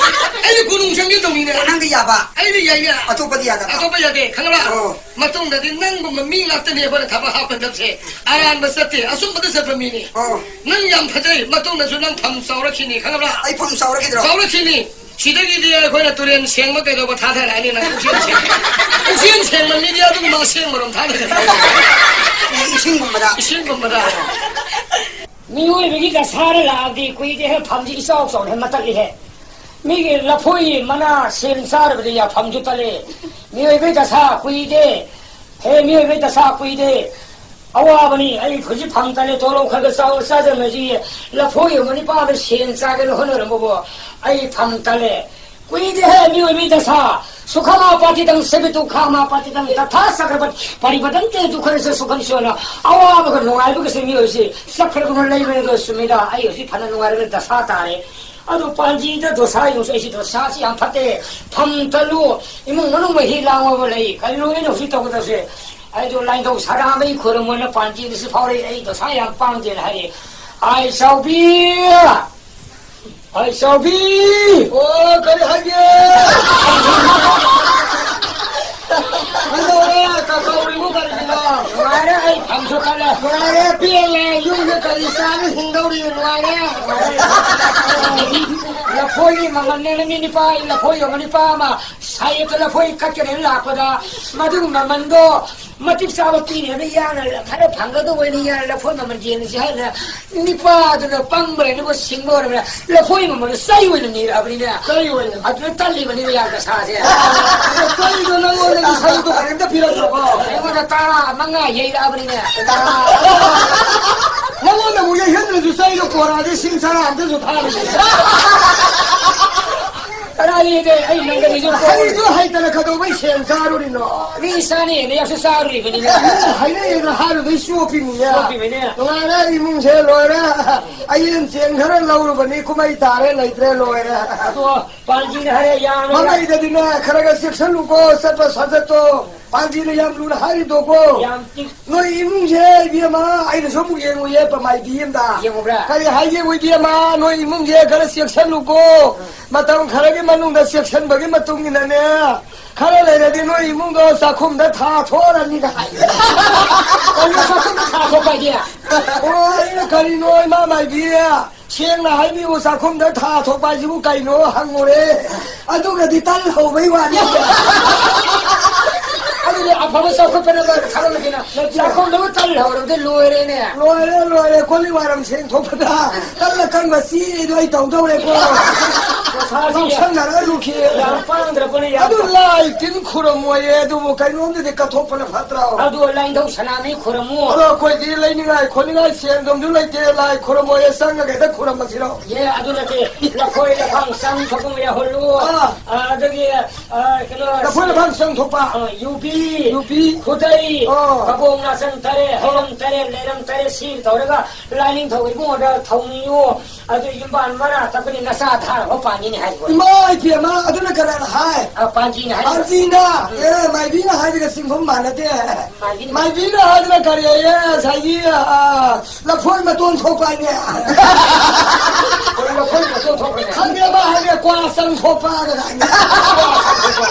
ꯑꯩꯗꯤ ꯀꯣꯅꯨꯡ ꯆꯪꯒꯦ ꯇꯧꯅꯤꯅꯦ꯫ ꯑꯣ, ꯅꯪꯗꯤ ꯌꯥꯕ? ꯑꯩꯗꯤ ꯌꯥꯏꯅꯦ꯫ ꯑꯇꯣꯞꯄꯗꯤ ꯌꯥꯗꯕ? ꯑꯇꯣꯞꯄ ꯌꯥꯗꯦ, ꯈꯪꯉꯕ? ꯑꯣ꯫ ꯃꯇꯨꯡꯗꯗꯤ ꯅꯪꯒꯨꯝꯕ ꯃꯤ ꯉꯥꯛꯇꯅꯦ ꯑꯩꯈꯣꯏꯅ ꯊꯕꯛ ꯍꯥꯞꯀꯗꯕꯁꯦ꯫ ꯑꯔꯥꯟꯕ ꯆꯠꯇꯦ, ꯑꯆꯨꯝꯕꯗ ꯆꯠꯄ ꯃꯤꯅꯤ꯫ ꯑꯣ꯫ ꯅꯪ ꯌꯥꯝ ꯐꯖꯩ, ꯃꯇꯨꯡꯗꯁꯨ ꯅꯪ ꯐꯝ ꯆꯥꯎꯔꯛꯈꯤꯅꯤ, ꯈꯪꯉꯕ꯭ꯔꯥ? ꯑꯩ ꯐꯝ ꯆꯥꯎꯔꯛꯈꯤꯗ꯭ꯔꯣ? ꯆꯥꯎꯔꯛꯈꯤꯅꯤ꯫ ꯁꯤꯗꯒꯤꯗꯤ ꯑꯩꯈꯣꯏꯅ ꯇꯨꯔꯦꯟ ꯁꯦꯡꯕ ꯀꯩꯗꯧꯕ ꯊꯥꯗꯔꯛꯑꯅꯤ, ꯅꯪ ꯄꯨꯛꯆꯦꯟ ꯁꯦꯡ-, ꯄꯨꯛꯆꯦꯟ ꯁꯦꯡꯕ ꯃꯤꯗꯤ ꯑꯗꯨꯒꯨꯝꯕ ꯑꯁꯦꯡꯕꯔꯣꯝ ꯊꯥꯗꯔꯛꯑꯅꯤ꯫ ꯏꯁꯤꯡꯒꯨꯝꯕꯗ꯫ ꯏꯁꯤꯡꯒꯨꯝꯕꯗ꯫ ꯃꯤꯑꯣꯏꯕꯒꯤ ꯗꯁꯥꯗ ꯂꯥꯛꯑꯕꯗꯤ ꯀꯨꯏꯗꯦ ꯍꯦ, ꯐꯝꯁꯤ ꯏꯆꯥꯎ ꯆꯥꯎꯅ ꯍꯦ ꯃꯇꯠꯂꯤ ꯍꯦ꯫ ꯃꯤꯒꯤ ꯂꯐꯣꯏ ꯃꯅꯥ ꯁꯦꯝ ꯆꯥꯔꯕꯗꯤ ꯌꯥꯐꯝꯁꯨ ꯇꯠꯂꯦ꯫ ꯃꯤꯑꯣꯏꯕꯒꯤ ꯗꯁꯥ ꯀꯨꯏꯗꯦ꯫ ꯍꯦ, ꯃꯤꯑꯣꯏꯕꯒꯤ ꯗꯁꯥ ꯀꯨꯏꯗꯦ꯫ ꯑꯋꯥꯕꯅꯤ꯫ ꯑꯩ ꯍꯧꯖꯤꯛ ꯐꯝ ꯇꯥꯔꯦ, ꯇꯣꯂꯣꯞ ꯈꯔ ꯈꯔ ꯆꯥꯎ ꯆꯥꯖꯅꯁꯤ꯫ ꯂꯐꯣꯏ ꯑꯃ ꯅꯤꯄꯥꯗ ꯁꯦꯟ ꯆꯥꯒꯦꯅ ꯍꯣꯠꯅꯔꯝꯕꯕꯨ ꯑꯩ ꯐꯝ ꯇꯥꯔꯦ꯫ ꯀꯨꯏꯗꯦꯍꯦ, ꯃꯤꯑꯣꯏꯕꯒꯤ ꯗꯁꯥ꯫ ꯁꯨꯈꯃꯥ ꯄꯥꯇꯤꯇꯪ ꯁꯦꯕꯤꯇꯨ ꯈꯥꯃꯥ ꯄꯥꯇꯤꯇꯪ ꯇꯊꯥ ꯆꯀ꯭ꯔꯕꯠ ꯄꯔꯤꯕꯗꯟꯇꯦ ꯇꯨ ꯈꯔꯁꯨ ꯁꯨꯈꯟꯁꯨꯅ꯫ ꯑꯋꯥꯕꯒ ꯅꯨꯡꯉꯥꯏꯕꯒꯁꯦ ꯃꯤꯑꯣꯏꯁꯦ ꯆꯠꯈ꯭ꯔꯕꯅ ꯂꯩꯕꯅꯤꯗꯣ ꯆꯨꯝꯃꯤꯗ꯫ ꯑꯩ ꯍꯧꯖꯤꯛ ꯐꯅ ꯅꯨꯡꯉꯥꯏꯔꯕꯅ ꯗꯁꯥ ꯇꯥꯔꯦ꯫ ꯑꯗꯨ ꯄꯥꯟꯖꯤꯗ ꯗꯣꯁꯥ ꯌꯦꯡꯉꯨꯁꯨ ꯑꯩꯁꯤ ꯗꯣꯁꯥꯁꯤ ꯌꯥꯝ ꯐꯠꯇꯦ꯫ ꯐꯝ ꯇꯜꯂꯨ꯫ ꯏꯃꯨꯡ ꯃꯅꯨꯡ ꯃꯍꯤ ꯂꯥꯡꯕ ꯂꯩ꯫ ꯀꯔꯤꯅꯣ ꯑꯩꯅ ꯍꯧꯖꯤꯛ ꯇꯧꯒꯗꯕꯁꯦ? ꯑꯩꯗꯣ ꯂꯥꯏꯅꯤꯡꯊꯧ ꯁꯔꯥꯃꯩ ꯈꯨꯔꯨꯝꯃꯣꯅ ꯄꯥꯟꯖꯤꯗꯁꯨ ꯐꯥꯎꯔꯛꯏ꯫ ꯑꯩ ꯗꯣꯁꯥ ꯌꯥꯝ ꯄꯥꯡꯗꯦꯅ ꯍꯥꯏꯔꯛꯑꯦ꯫ ꯑꯥꯏ ꯆꯥꯎꯕꯤ! ꯑꯥꯏ ꯆꯥꯎꯕꯤ! ꯑꯣ, ꯀꯔꯤ ꯍꯥꯏꯒꯦ? ꯀꯩꯗꯧꯔꯦ? ꯀꯀꯧꯔꯤꯕꯨ ꯀꯔꯤꯒꯤꯅꯣ? ꯅꯨꯡꯉꯥꯏꯔꯦ, ꯑꯩ ꯐꯝꯁꯨ ꯀꯜꯂꯦ꯫ ꯅꯨꯡꯉꯥꯏꯔꯦ, ꯄꯦꯜꯂꯦ꯫ ꯌꯨꯝꯗ ꯀꯔꯤ ꯆꯥꯔ ꯍꯤꯡꯗꯧꯔꯤ? ꯅꯨꯡꯉꯥꯏꯔꯦ꯫ ꯂꯐꯣꯏꯒꯤ ꯃꯃꯜꯅꯦꯅ ꯃꯤ ꯅꯤꯄꯥ, ꯂꯐꯣꯏ ꯌꯣꯟꯕ ꯅꯤꯄꯥ ꯑꯃ ꯁꯥꯏꯠꯇ ꯂꯐꯣꯏ ꯀꯠꯀꯅꯦꯅ ꯂꯥꯛꯄꯗ, ꯃꯗꯨꯒꯤ ꯃꯃꯜꯗꯣ ꯃꯇꯤꯛ ꯆꯥꯕ ꯄꯤꯅꯦꯅ ꯌꯥꯅ ꯈꯔ ꯐꯪꯒꯗꯧꯕꯅꯤ ꯌꯥꯅ ꯂꯐꯣꯏ ꯃꯃꯜ ꯌꯦꯡꯉꯁꯤ ꯍꯥꯏꯅ ꯅꯤꯄꯥꯗꯨꯅ ꯄꯪꯕ ꯂꯩꯅꯕ ꯁꯤꯡꯕ ꯑꯣꯏꯔꯕꯅꯤꯅ ꯂꯐꯣꯏ ꯃꯃꯜꯗꯣ ꯆꯩ ꯑꯣꯏꯅ ꯅꯤꯔꯛꯑꯕꯅꯤꯅꯦ꯫ ꯆꯩ ꯑꯣꯏꯅ? ꯑꯗꯨꯅ ꯇꯜꯂꯤꯕꯅꯤꯅꯦ ꯌꯥꯝ ꯗꯁꯥꯁꯦ꯫ ꯑꯗꯣ ꯆꯩꯗꯣ ꯅꯪꯉꯣꯟꯗꯒꯤ ꯁꯔꯨꯛꯇꯣ ꯀꯔꯤꯝꯇ ꯄꯤꯔꯛꯇ꯭ꯔꯕꯣ? ꯑꯩꯉꯣꯟꯗ ꯇꯔꯥ ꯃꯉꯥ ꯌꯩꯔꯛꯑꯕꯅꯤꯅꯦ꯫ ꯅꯪꯉꯣꯟꯗ ꯑꯃꯨꯛ ꯌꯩꯍꯟꯗ꯭ꯔꯁꯨ ꯆꯩꯗꯣ ꯀꯣꯔꯥꯗꯤ ꯁꯤꯡ ꯆꯔꯥ ꯑꯝꯇꯁꯨ ꯐꯥꯔꯨꯁꯦ꯫ ꯀꯗꯥꯏꯗꯒꯤ ꯑꯩ ꯅꯪꯒꯅꯤꯁꯨ ꯍꯩꯁꯨ ꯍꯩꯇꯅ ꯀꯩꯗꯧꯕꯩ ꯁꯦꯟ ꯆꯥꯔꯨꯔꯤꯅꯣ? ꯃꯤ ꯆꯥꯅꯤꯅ ꯌꯥꯝꯁꯨ ꯆꯥꯔꯨꯔꯤꯕꯅꯤꯅ꯫ ꯃꯤꯅ ꯍꯥꯏꯅꯩꯅ ꯍꯥꯏꯔꯨꯕꯩ ꯆꯣꯞꯄꯤꯅꯤꯅꯦ꯫ ꯆꯣꯞꯄꯤꯕꯩꯅꯦ꯫ ꯅꯨꯡꯉꯥꯏꯔꯦ, ꯏꯃꯨꯡꯁꯦ ꯂꯣꯏꯔꯦ꯫ ꯑꯌꯦꯟ ꯆꯦꯟ ꯈꯔ ꯂꯧꯔꯨꯕꯅꯤ, ꯀꯨꯝꯍꯩ ꯇꯥꯔꯦ, ꯂꯩꯇ꯭ꯔꯦ, ꯂꯣꯏꯔꯦ꯫ ꯑꯗꯣ ꯄꯥꯟꯖꯤꯅ ꯍꯥꯏꯔꯦ, ꯌꯥꯝꯃꯦ꯫ ꯃꯃꯩꯗꯗꯤꯅꯦ ꯈꯔ ꯈꯔ ꯆꯦꯛꯁꯜꯂꯨꯀꯣ, ꯆꯠꯄ ꯁꯥꯖꯠꯇꯣ꯫ ꯄꯥꯟꯖꯤꯅ ꯌꯥꯝ ꯂꯨꯅ ꯍꯥꯏꯔꯤꯗꯣꯀꯣ꯫ ꯌꯥꯝ ꯆꯤꯛ- ꯅꯣꯏ ꯏꯃꯨꯡꯁꯦ ꯏꯕꯦꯝꯃ, ꯑꯩꯅꯁꯨ ꯑꯃꯨꯛ ꯌꯦꯡꯉꯨꯏꯌꯦ ꯃꯥꯏꯕꯤ ꯑꯝꯗ꯫ ꯌꯦꯡꯉꯨꯕ꯭ꯔꯥ? ꯀꯔꯤ ꯍꯥꯏꯒꯦꯕꯨ ꯏꯕꯦꯝꯃ, ꯅꯣꯏ ꯏꯃꯨꯡꯁꯦ ꯈꯔ ꯆꯦꯛꯁꯜꯂꯨꯀꯣ꯫ ꯃꯇꯝ ꯈꯔꯒꯤ ꯃꯅꯨꯡꯗ ꯆꯦꯛꯁꯟꯕꯒꯤ ꯃꯇꯨꯡ ꯏꯟꯅꯅꯦ, ꯈꯔ ꯂꯩꯔꯗꯤ ꯅꯣꯏ ꯏꯃꯨꯡꯗꯣ ꯆꯥꯛꯈꯨꯝꯗ ꯊꯥ ꯊꯣꯛꯑꯔꯅꯤꯒ ꯍꯥꯏ꯫ ꯀꯩꯅꯣ ꯆꯥꯛꯈꯨꯝꯗ ꯊꯥ ꯊꯣꯛꯄ ꯍꯥꯏꯗꯤ? ꯑꯣ, ꯑꯩꯅ ꯀꯔꯤꯅꯣ ꯏꯃꯥ ꯃꯥꯏꯕꯤ? ꯁꯦꯡꯅ ꯍꯥꯏꯕꯤꯌꯨ, ꯆꯥꯛꯈꯨꯝꯗ ꯊꯥ ꯊꯣꯛꯄ ꯍꯥꯏꯁꯤꯕꯨ ꯀꯩꯅꯣ ꯍꯪꯉꯨꯔꯦ꯫ ꯑꯗꯨꯒꯗꯤ ꯇꯜ ꯍꯧꯕꯩ ꯋꯥꯅꯤ꯫ ꯑꯗꯨꯗꯤ ꯑꯐꯕ ꯆꯥꯎꯈꯠꯄꯅ ꯂꯣꯏꯔꯦ, ꯊꯥꯒꯠꯂꯒꯦꯅ꯫ ꯆꯥꯛꯈꯨꯝꯗꯕꯨ ꯇꯜ ꯍꯧꯔꯕꯗꯤ ꯂꯣꯏꯔꯦꯅꯦ꯫ ꯂꯣꯏꯔꯦ, ꯂꯣꯏꯔꯦ꯫ ꯀꯣꯜꯂꯤꯛ ꯋꯥꯏꯔꯝ ꯁꯦꯡꯊꯣꯛꯄꯗ ꯇꯜ ꯑꯀꯪꯕ ꯆꯤꯗꯣ ꯑꯩ ꯇꯧꯗꯧꯔꯦꯀꯣ꯫ ꯄꯩꯁꯥꯁꯤ ꯉꯥꯎꯁꯟꯅꯔꯒ ꯂꯨꯈꯤ꯫ ꯌꯥꯝ ꯄꯥꯡꯗ꯭ꯔꯕꯅꯦ, ꯌꯥꯝ ꯑꯗꯨ ꯄꯥꯡ- ꯂꯥꯏ ꯇꯤꯟ ꯈꯨꯔꯝꯃꯣꯏꯌꯦ, ꯑꯗꯨꯕꯨ ꯀꯩꯅꯣꯝꯗꯗꯤ ꯀꯠꯊꯣꯛꯄꯅ ꯐꯠꯇ꯭ꯔꯣ? ꯑꯗꯨ ꯂꯥꯏꯅꯤꯡꯊꯧ ꯁꯅꯥꯃꯍꯤ ꯈꯨꯔꯝꯃꯨ꯫ ꯑꯗꯣ ꯑꯩꯈꯣꯏꯗꯤ ꯂꯩꯅꯤꯡꯉꯥꯏ ꯈꯣꯠꯅꯤꯡꯉꯥꯏ ꯁꯦꯟ ꯊꯨꯝꯁꯨ ꯂꯩꯇꯦ, ꯂꯥꯏ ꯈꯨꯔꯝꯃꯣꯏꯌꯦ, ꯆꯪꯉꯒ ꯍꯦꯛꯇ ꯈꯨꯔꯝꯃꯁꯤꯔꯣ? ꯑꯦ, ꯑꯗꯨ ꯅꯠꯇꯦ, ꯂꯐꯣꯏ ꯂꯐꯥꯡ ꯆꯪ ꯊꯛꯄ ꯌꯥꯍꯜꯂꯨ꯫ ꯑꯥ꯫ ꯑꯗꯒꯤ ꯑ, ꯀꯩꯅꯣ, ꯂꯐꯣꯏ ꯂꯐꯥꯡ ꯆꯪꯊꯣꯛꯄ꯫ ꯑ, ꯌꯨꯕꯤ, ꯌꯨꯕꯤ꯫ ꯈꯨꯗꯩ, ꯑꯣ꯫ ꯀꯕꯣꯛ ꯅꯥꯆꯟ ꯇꯔꯦꯠ, ꯍꯩꯔꯝ ꯇꯔꯦꯠ, ꯂꯩꯔꯝ ꯇꯔꯦꯠ, ꯁꯤ ꯇꯧꯔꯒ ꯂꯥꯏꯅꯤꯡꯊꯧ ꯏꯕꯨꯡꯉꯣꯗ ꯊꯧꯅꯤꯌꯣ, ꯑꯗꯨ ꯌꯨꯝꯕꯥꯟ ꯃꯔꯥ ꯇꯛꯄꯅꯤ ꯅꯆꯥ ꯊꯥꯔꯕ ꯄꯥꯟꯅꯤꯅꯦ ꯍꯥꯏꯔꯤꯕꯣ꯫ ꯏꯃꯥ ꯏꯕꯦꯝꯃ, ꯑꯗꯨꯅ ꯀꯅꯥꯅ ꯍꯥꯏ? ꯑ, ꯄꯥꯟꯖꯤꯅ ꯍꯥꯏꯔꯤꯕ꯫ ꯄꯥꯟꯖꯤꯅ? ꯎꯝ꯫ ꯑꯦ, ꯃꯥꯏꯕꯤꯅ ꯍꯥꯏꯔꯒ ꯆꯤꯡꯐꯝ ꯃꯥꯟꯅꯗꯦ꯫ ꯃꯥꯏꯕꯤꯅ꯫ ꯃꯥꯏꯕꯤꯅ ꯍꯥꯏꯗꯅ ꯀꯔꯤ ꯍꯥꯏꯌꯦ? ꯉꯁꯥꯏꯒꯤ, ꯑ, ꯂꯐꯣꯏ ꯃꯇꯣꯟ ꯊꯣꯛꯄ ꯍꯥꯏꯅꯦ꯫ ꯀꯔꯤ ꯂꯐꯣꯏ ꯃꯇꯣꯟ ꯊꯣꯛꯄꯅꯦ? ꯈꯪꯗꯦꯕ, ꯍꯥꯏꯅꯦ, ꯀ꯭ꯋꯥ ꯆꯪ ꯊꯣꯛꯄ ꯍꯥꯏꯅꯦ꯫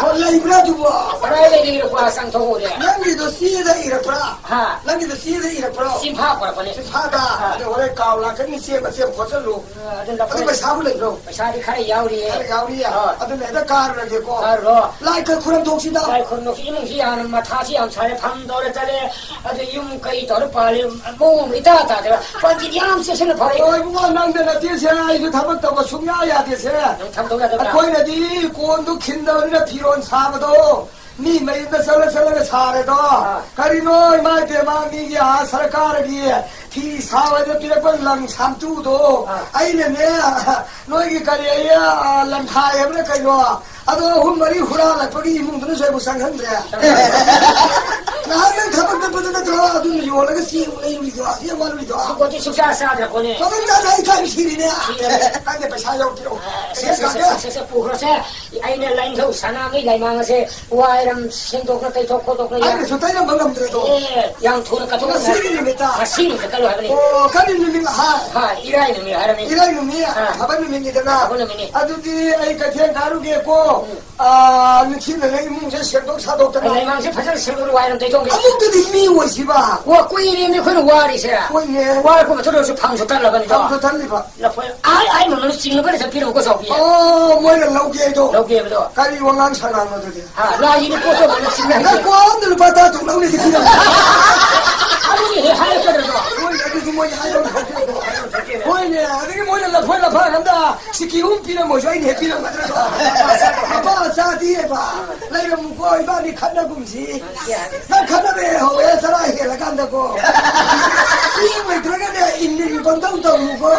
ꯍꯣ, ꯂꯩꯕ꯭ꯔꯥ ꯑꯗꯨꯕꯣ? ꯀꯗꯥꯏ ꯂꯩꯔꯤꯅꯣ ꯀ꯭ꯋꯥ ꯆꯪ ꯊꯣꯛꯄꯗꯤ? ꯅꯪꯒꯤꯗꯣ ꯆꯦꯗ ꯏꯔꯛꯄ꯭ꯔꯥ? ꯍꯥ? ꯅꯪꯒꯤꯗꯣ ꯆꯦꯗ ꯏꯔꯛꯄ꯭ꯔꯣ? ꯆꯤꯟꯐꯥ ꯄꯨꯔꯛꯄꯅꯦ꯫ ꯆꯤꯟꯐꯥꯗ? ꯑꯥ꯫ ꯑꯗꯣ ꯍꯣꯔꯦꯟ ꯀꯥꯎ ꯂꯥꯛꯀꯅꯤ, ꯆꯦ ꯃꯆꯦꯠ ꯑꯃ ꯈꯣꯠꯆꯜꯂꯨ꯫ ꯑ, ꯑꯗꯨ ꯑꯗꯨ ꯂꯐꯣꯏ ꯄꯩꯁꯥꯕꯨ ꯂꯩꯕ꯭ꯔꯣ? ꯄꯩꯁꯥꯗꯤ ꯈꯔ ꯌꯥꯎꯔꯤꯌꯦ꯫ ꯈꯔ ꯌꯥꯎꯔꯤꯌꯦ? ꯑꯥ꯫ ꯑꯗꯨꯅ ꯍꯦꯛꯇ ꯀꯥꯔꯨꯔꯒꯦꯀꯣ꯫ ꯀꯥꯔꯨꯔꯣ꯫ ꯂꯥꯏ ꯈꯔ ꯈꯨꯔꯝ ꯊꯣꯛꯁꯤꯗ꯫ ꯂꯥꯏ ꯈꯨꯔꯝ ꯊꯣꯛꯁꯤ꯫ ꯏꯃꯨꯡꯁꯤ ꯌꯥꯝꯅ ꯃꯊꯥꯁꯤ ꯌꯥꯝ ꯁꯥꯔꯦ, ꯐꯝ ꯇꯧꯔꯦ ꯆꯠꯂꯦ꯫ ꯑꯗꯨ ꯌꯨꯝ ꯀꯩ ꯇꯧꯔ ꯄꯥꯜꯂꯤ, ꯃꯑꯣꯡ ꯑꯃ ꯏꯇꯥ ꯇꯥꯗꯦꯕ꯫ ꯄꯟꯆꯤꯗꯤ ꯌꯥꯝ ꯆꯦꯛꯁꯤꯟꯅ ꯐꯔꯦ꯫ ꯍꯣꯏ, ꯏꯕꯨꯡꯉꯣ, ꯅꯪꯗ ꯅꯠꯇꯦꯁꯦ, ꯑꯩꯁꯨ ꯊꯕꯛ ꯇꯧꯕ ꯁꯨꯡꯌꯥ ꯌꯥꯗꯦꯁꯦ꯫ ꯅꯪ ꯊꯕꯛ ꯇꯧ ꯌꯥꯗꯕ꯭ꯔꯥ? ꯑꯩꯈꯣꯏꯅꯗꯤ ꯀꯣꯟꯗꯨ ꯈꯤꯟꯗꯕꯅꯤꯅ ꯐꯤꯔꯣꯜ ꯁꯥꯕꯗꯣ ꯃꯤ ꯃꯌꯨꯝꯗ ꯆꯠꯂ ꯆꯠꯂꯒ ꯁꯥꯔꯦꯗꯣ꯫ ꯑꯥ꯫ ꯀꯔꯤꯅꯣ, ꯏꯃꯥ ꯏꯕꯦꯝꯃ, ꯃꯤꯒꯤ ꯑꯥ ꯁꯔꯀꯥꯔꯒꯤ ꯐꯤ ꯁꯥꯕꯗ ꯄꯤꯔꯛꯄ ꯂꯪ ꯁꯥꯝꯇꯨꯗꯣ ꯑꯥ꯫ ꯑꯩꯅꯅꯦ, ꯅꯣꯏꯒꯤ ꯀꯔꯤ ꯑꯌꯦ, ꯑ, ꯂꯟꯊꯥꯏ ꯍꯥꯏꯕ꯭ꯔꯥ ꯀꯩꯅꯣ? ꯑꯗꯣ ꯑꯍꯨꯝ ꯃꯔꯤ ꯍꯨꯔꯥꯜꯂꯛꯄꯒꯤ ꯏꯃꯨꯡꯗꯨꯅꯁꯨ ꯑꯩꯕꯨ ꯆꯪꯍꯟꯗ꯭ꯔꯦ꯫ ꯉꯥꯏꯍꯥꯛ ꯅꯪ ꯊꯕꯛ ꯆꯠꯄꯗꯨ ꯅꯠꯇ꯭ꯔꯣ? ꯑꯗꯨꯅ ꯌꯣꯜꯂꯒ ꯆꯦꯡ ꯂꯩꯔꯨꯔꯤꯗꯣ, ꯆꯦꯡ ꯋꯥꯠꯂꯨꯔꯤꯗꯣ꯫ ꯑꯗꯨ ꯄꯣꯠꯇꯤ ꯁꯨꯡꯆꯥ ꯆꯥꯗ꯭ꯔ ꯄꯣꯠꯅꯤ꯫ ꯊꯕꯛ ꯆꯥꯗ꯭ꯔ ꯑꯩ ꯀꯥꯏꯗ ꯁꯤꯔꯤꯅꯦ? ꯁꯤꯔꯕꯅꯤ꯫ ꯀꯥꯏꯗ ꯄꯩꯁꯥ ꯌꯥꯎꯗ꯭ꯔꯣ? ꯑ, ꯁꯦ, ꯁꯦ, ꯁꯦ, ꯁꯦ, ꯁꯦ, ꯄꯨꯈ꯭ꯔꯣꯁꯦ꯫ ꯑꯩꯅ ꯂꯥꯏꯅꯤꯡꯊꯧ ꯁꯅꯥꯃꯍꯤ ꯂꯥꯏꯃꯥꯡ ꯑꯁꯦ ꯋꯥꯏꯔꯝ ꯁꯦꯡꯗꯣꯛꯅ ꯇꯩꯊꯣꯛ ꯈꯣꯠꯇꯣꯛꯅ ꯌꯥꯝ ꯑꯩꯅꯁꯨ ꯇꯩꯔꯝꯕ ꯉꯝꯗ꯭ꯔꯦꯗꯣ꯫ ꯑꯦ, ꯌꯥꯝ ꯊꯨꯅ ꯀꯠꯊꯣꯛꯅ ꯉꯁꯤꯒꯤ ꯅꯨꯃꯤꯠꯇ? ꯉꯁꯤ ꯅꯨꯃꯤꯠꯇ ꯀꯠꯂꯨ ꯍꯥꯏꯕꯅꯤ꯫ ꯑꯣ, ꯀꯔꯤ ꯅꯨꯃꯤꯠ ꯍꯥꯏ? ꯍꯥ, ꯏꯔꯥꯏ ꯅꯨꯃꯤꯠ ꯍꯥꯏꯔꯝꯃꯤ꯫ ꯏꯔꯥꯏ ꯅꯨꯃꯤꯠ? ꯑꯥ꯫ ꯊꯕꯛ ꯅꯨꯃꯤꯠꯅꯤꯗꯅ? ꯊꯕꯛ ꯅꯨꯃꯤꯠꯅꯤ꯫ ꯑꯗꯨꯗꯤ ꯑꯩ ꯀꯩꯊꯦꯜ ꯀꯥꯔꯨꯒꯦꯀꯣ꯫ ꯎꯝ꯫ ꯑꯥ, ꯅꯤꯡꯊꯤꯅ ꯅꯪ ꯏꯃꯨꯡꯁꯦ ꯁꯦꯡꯗꯣꯛ ꯁꯥꯗꯣꯛꯇꯅ꯫ ꯂꯩꯃꯥꯡꯁꯦ ꯐꯖꯅ ꯁꯦꯡꯗꯣꯛ ꯋꯥꯏꯔꯝ ꯇꯩꯊꯣꯛꯀꯦ꯫ ꯑꯃꯨꯛꯇꯗꯤ ꯃꯤ ꯑꯣꯏꯁꯤꯕ? ꯋꯥ, ꯀꯨꯏꯔꯦꯅꯦ ꯑꯩꯈꯣꯏꯅ ꯋꯥꯔꯤꯁꯦ꯫ ꯍꯣꯏꯅꯦ꯫ ꯋꯥꯔꯛꯄ ꯃꯇꯨꯡꯗꯁꯨ ꯐꯪꯁꯨ ꯇꯠꯂꯕꯅꯤꯗꯣ꯫ ꯐꯪꯁꯨ ꯇꯠꯂꯤꯕ꯫ ꯂꯐꯣꯏ ꯑꯥꯏ, ꯑꯥꯏ ꯃꯃꯜ ꯆꯤꯡꯅꯕꯅ ꯆꯠꯄꯤꯔꯣꯀꯣ, ꯆꯥꯎꯕꯤ꯫ ꯑꯣ, ꯃꯣꯏꯅ ꯂꯧꯒꯦ ꯍꯥꯏꯗꯣ꯫ ꯂꯧꯒꯦ ꯍꯥꯏꯕꯗꯣ꯫ ꯀꯔꯤ ꯋꯥꯉꯥꯡ ꯁꯉꯥꯡꯅꯣ ꯑꯗꯨꯗꯤ? ꯍꯥ, ꯂꯥꯏꯒꯤ ꯄꯣꯠꯇꯣ ꯃꯃꯜ ꯆꯤꯡꯅ ꯅꯪ ꯍꯥꯏꯁꯦ꯫ ꯀꯣ ꯑꯝꯗ ꯂꯨꯄꯥ ꯇꯔꯥ ꯇꯔꯨꯛ ꯂꯧꯅꯦꯗꯤ ꯄꯤꯔꯝꯃꯣ꯫ ꯑꯗꯨꯗꯤ ꯍꯦꯛ ꯍꯥꯏꯔꯛꯀꯗ꯭ꯔꯗꯣ? ꯃꯣꯏ ꯑꯗꯨꯁꯨ ꯃꯣꯏ ꯍꯥꯏꯕ ꯑꯃ ꯊꯣꯛꯄꯤꯔꯝꯃꯣ꯫ ꯍꯣꯏꯅꯦ, ꯑꯗꯒꯤ ꯃꯣꯏꯅ ꯂꯐꯣꯏ ꯂꯐꯥꯡ ꯑꯝꯗ ꯁꯤꯀꯤ ꯑꯍꯨꯝ ꯄꯤꯔꯝꯃꯣꯁꯨ ꯑꯩꯅ ꯍꯦꯛ ꯄꯤꯔꯝꯒꯗ꯭ꯔꯗꯣ? ꯃꯄꯥ ꯆꯥꯗꯦꯕ꯫ ꯂꯩꯔꯝꯃꯨꯀꯣ, ꯏꯕꯥꯅꯤ ꯈꯠꯅꯒꯨꯝꯁꯤ꯫ ꯅꯪ ꯈꯠꯅꯕ ꯍꯦꯛ ꯍꯧꯔꯦ, ꯆꯔꯥ ꯍꯦꯜꯂꯀꯥꯟꯗꯀꯣ꯫ ꯆꯦꯡ ꯂꯩꯇ꯭ꯔꯒꯅꯦ, ꯏꯟ ꯏꯟ ꯄꯪꯇꯧ ꯇꯧꯅꯨꯀꯣ꯫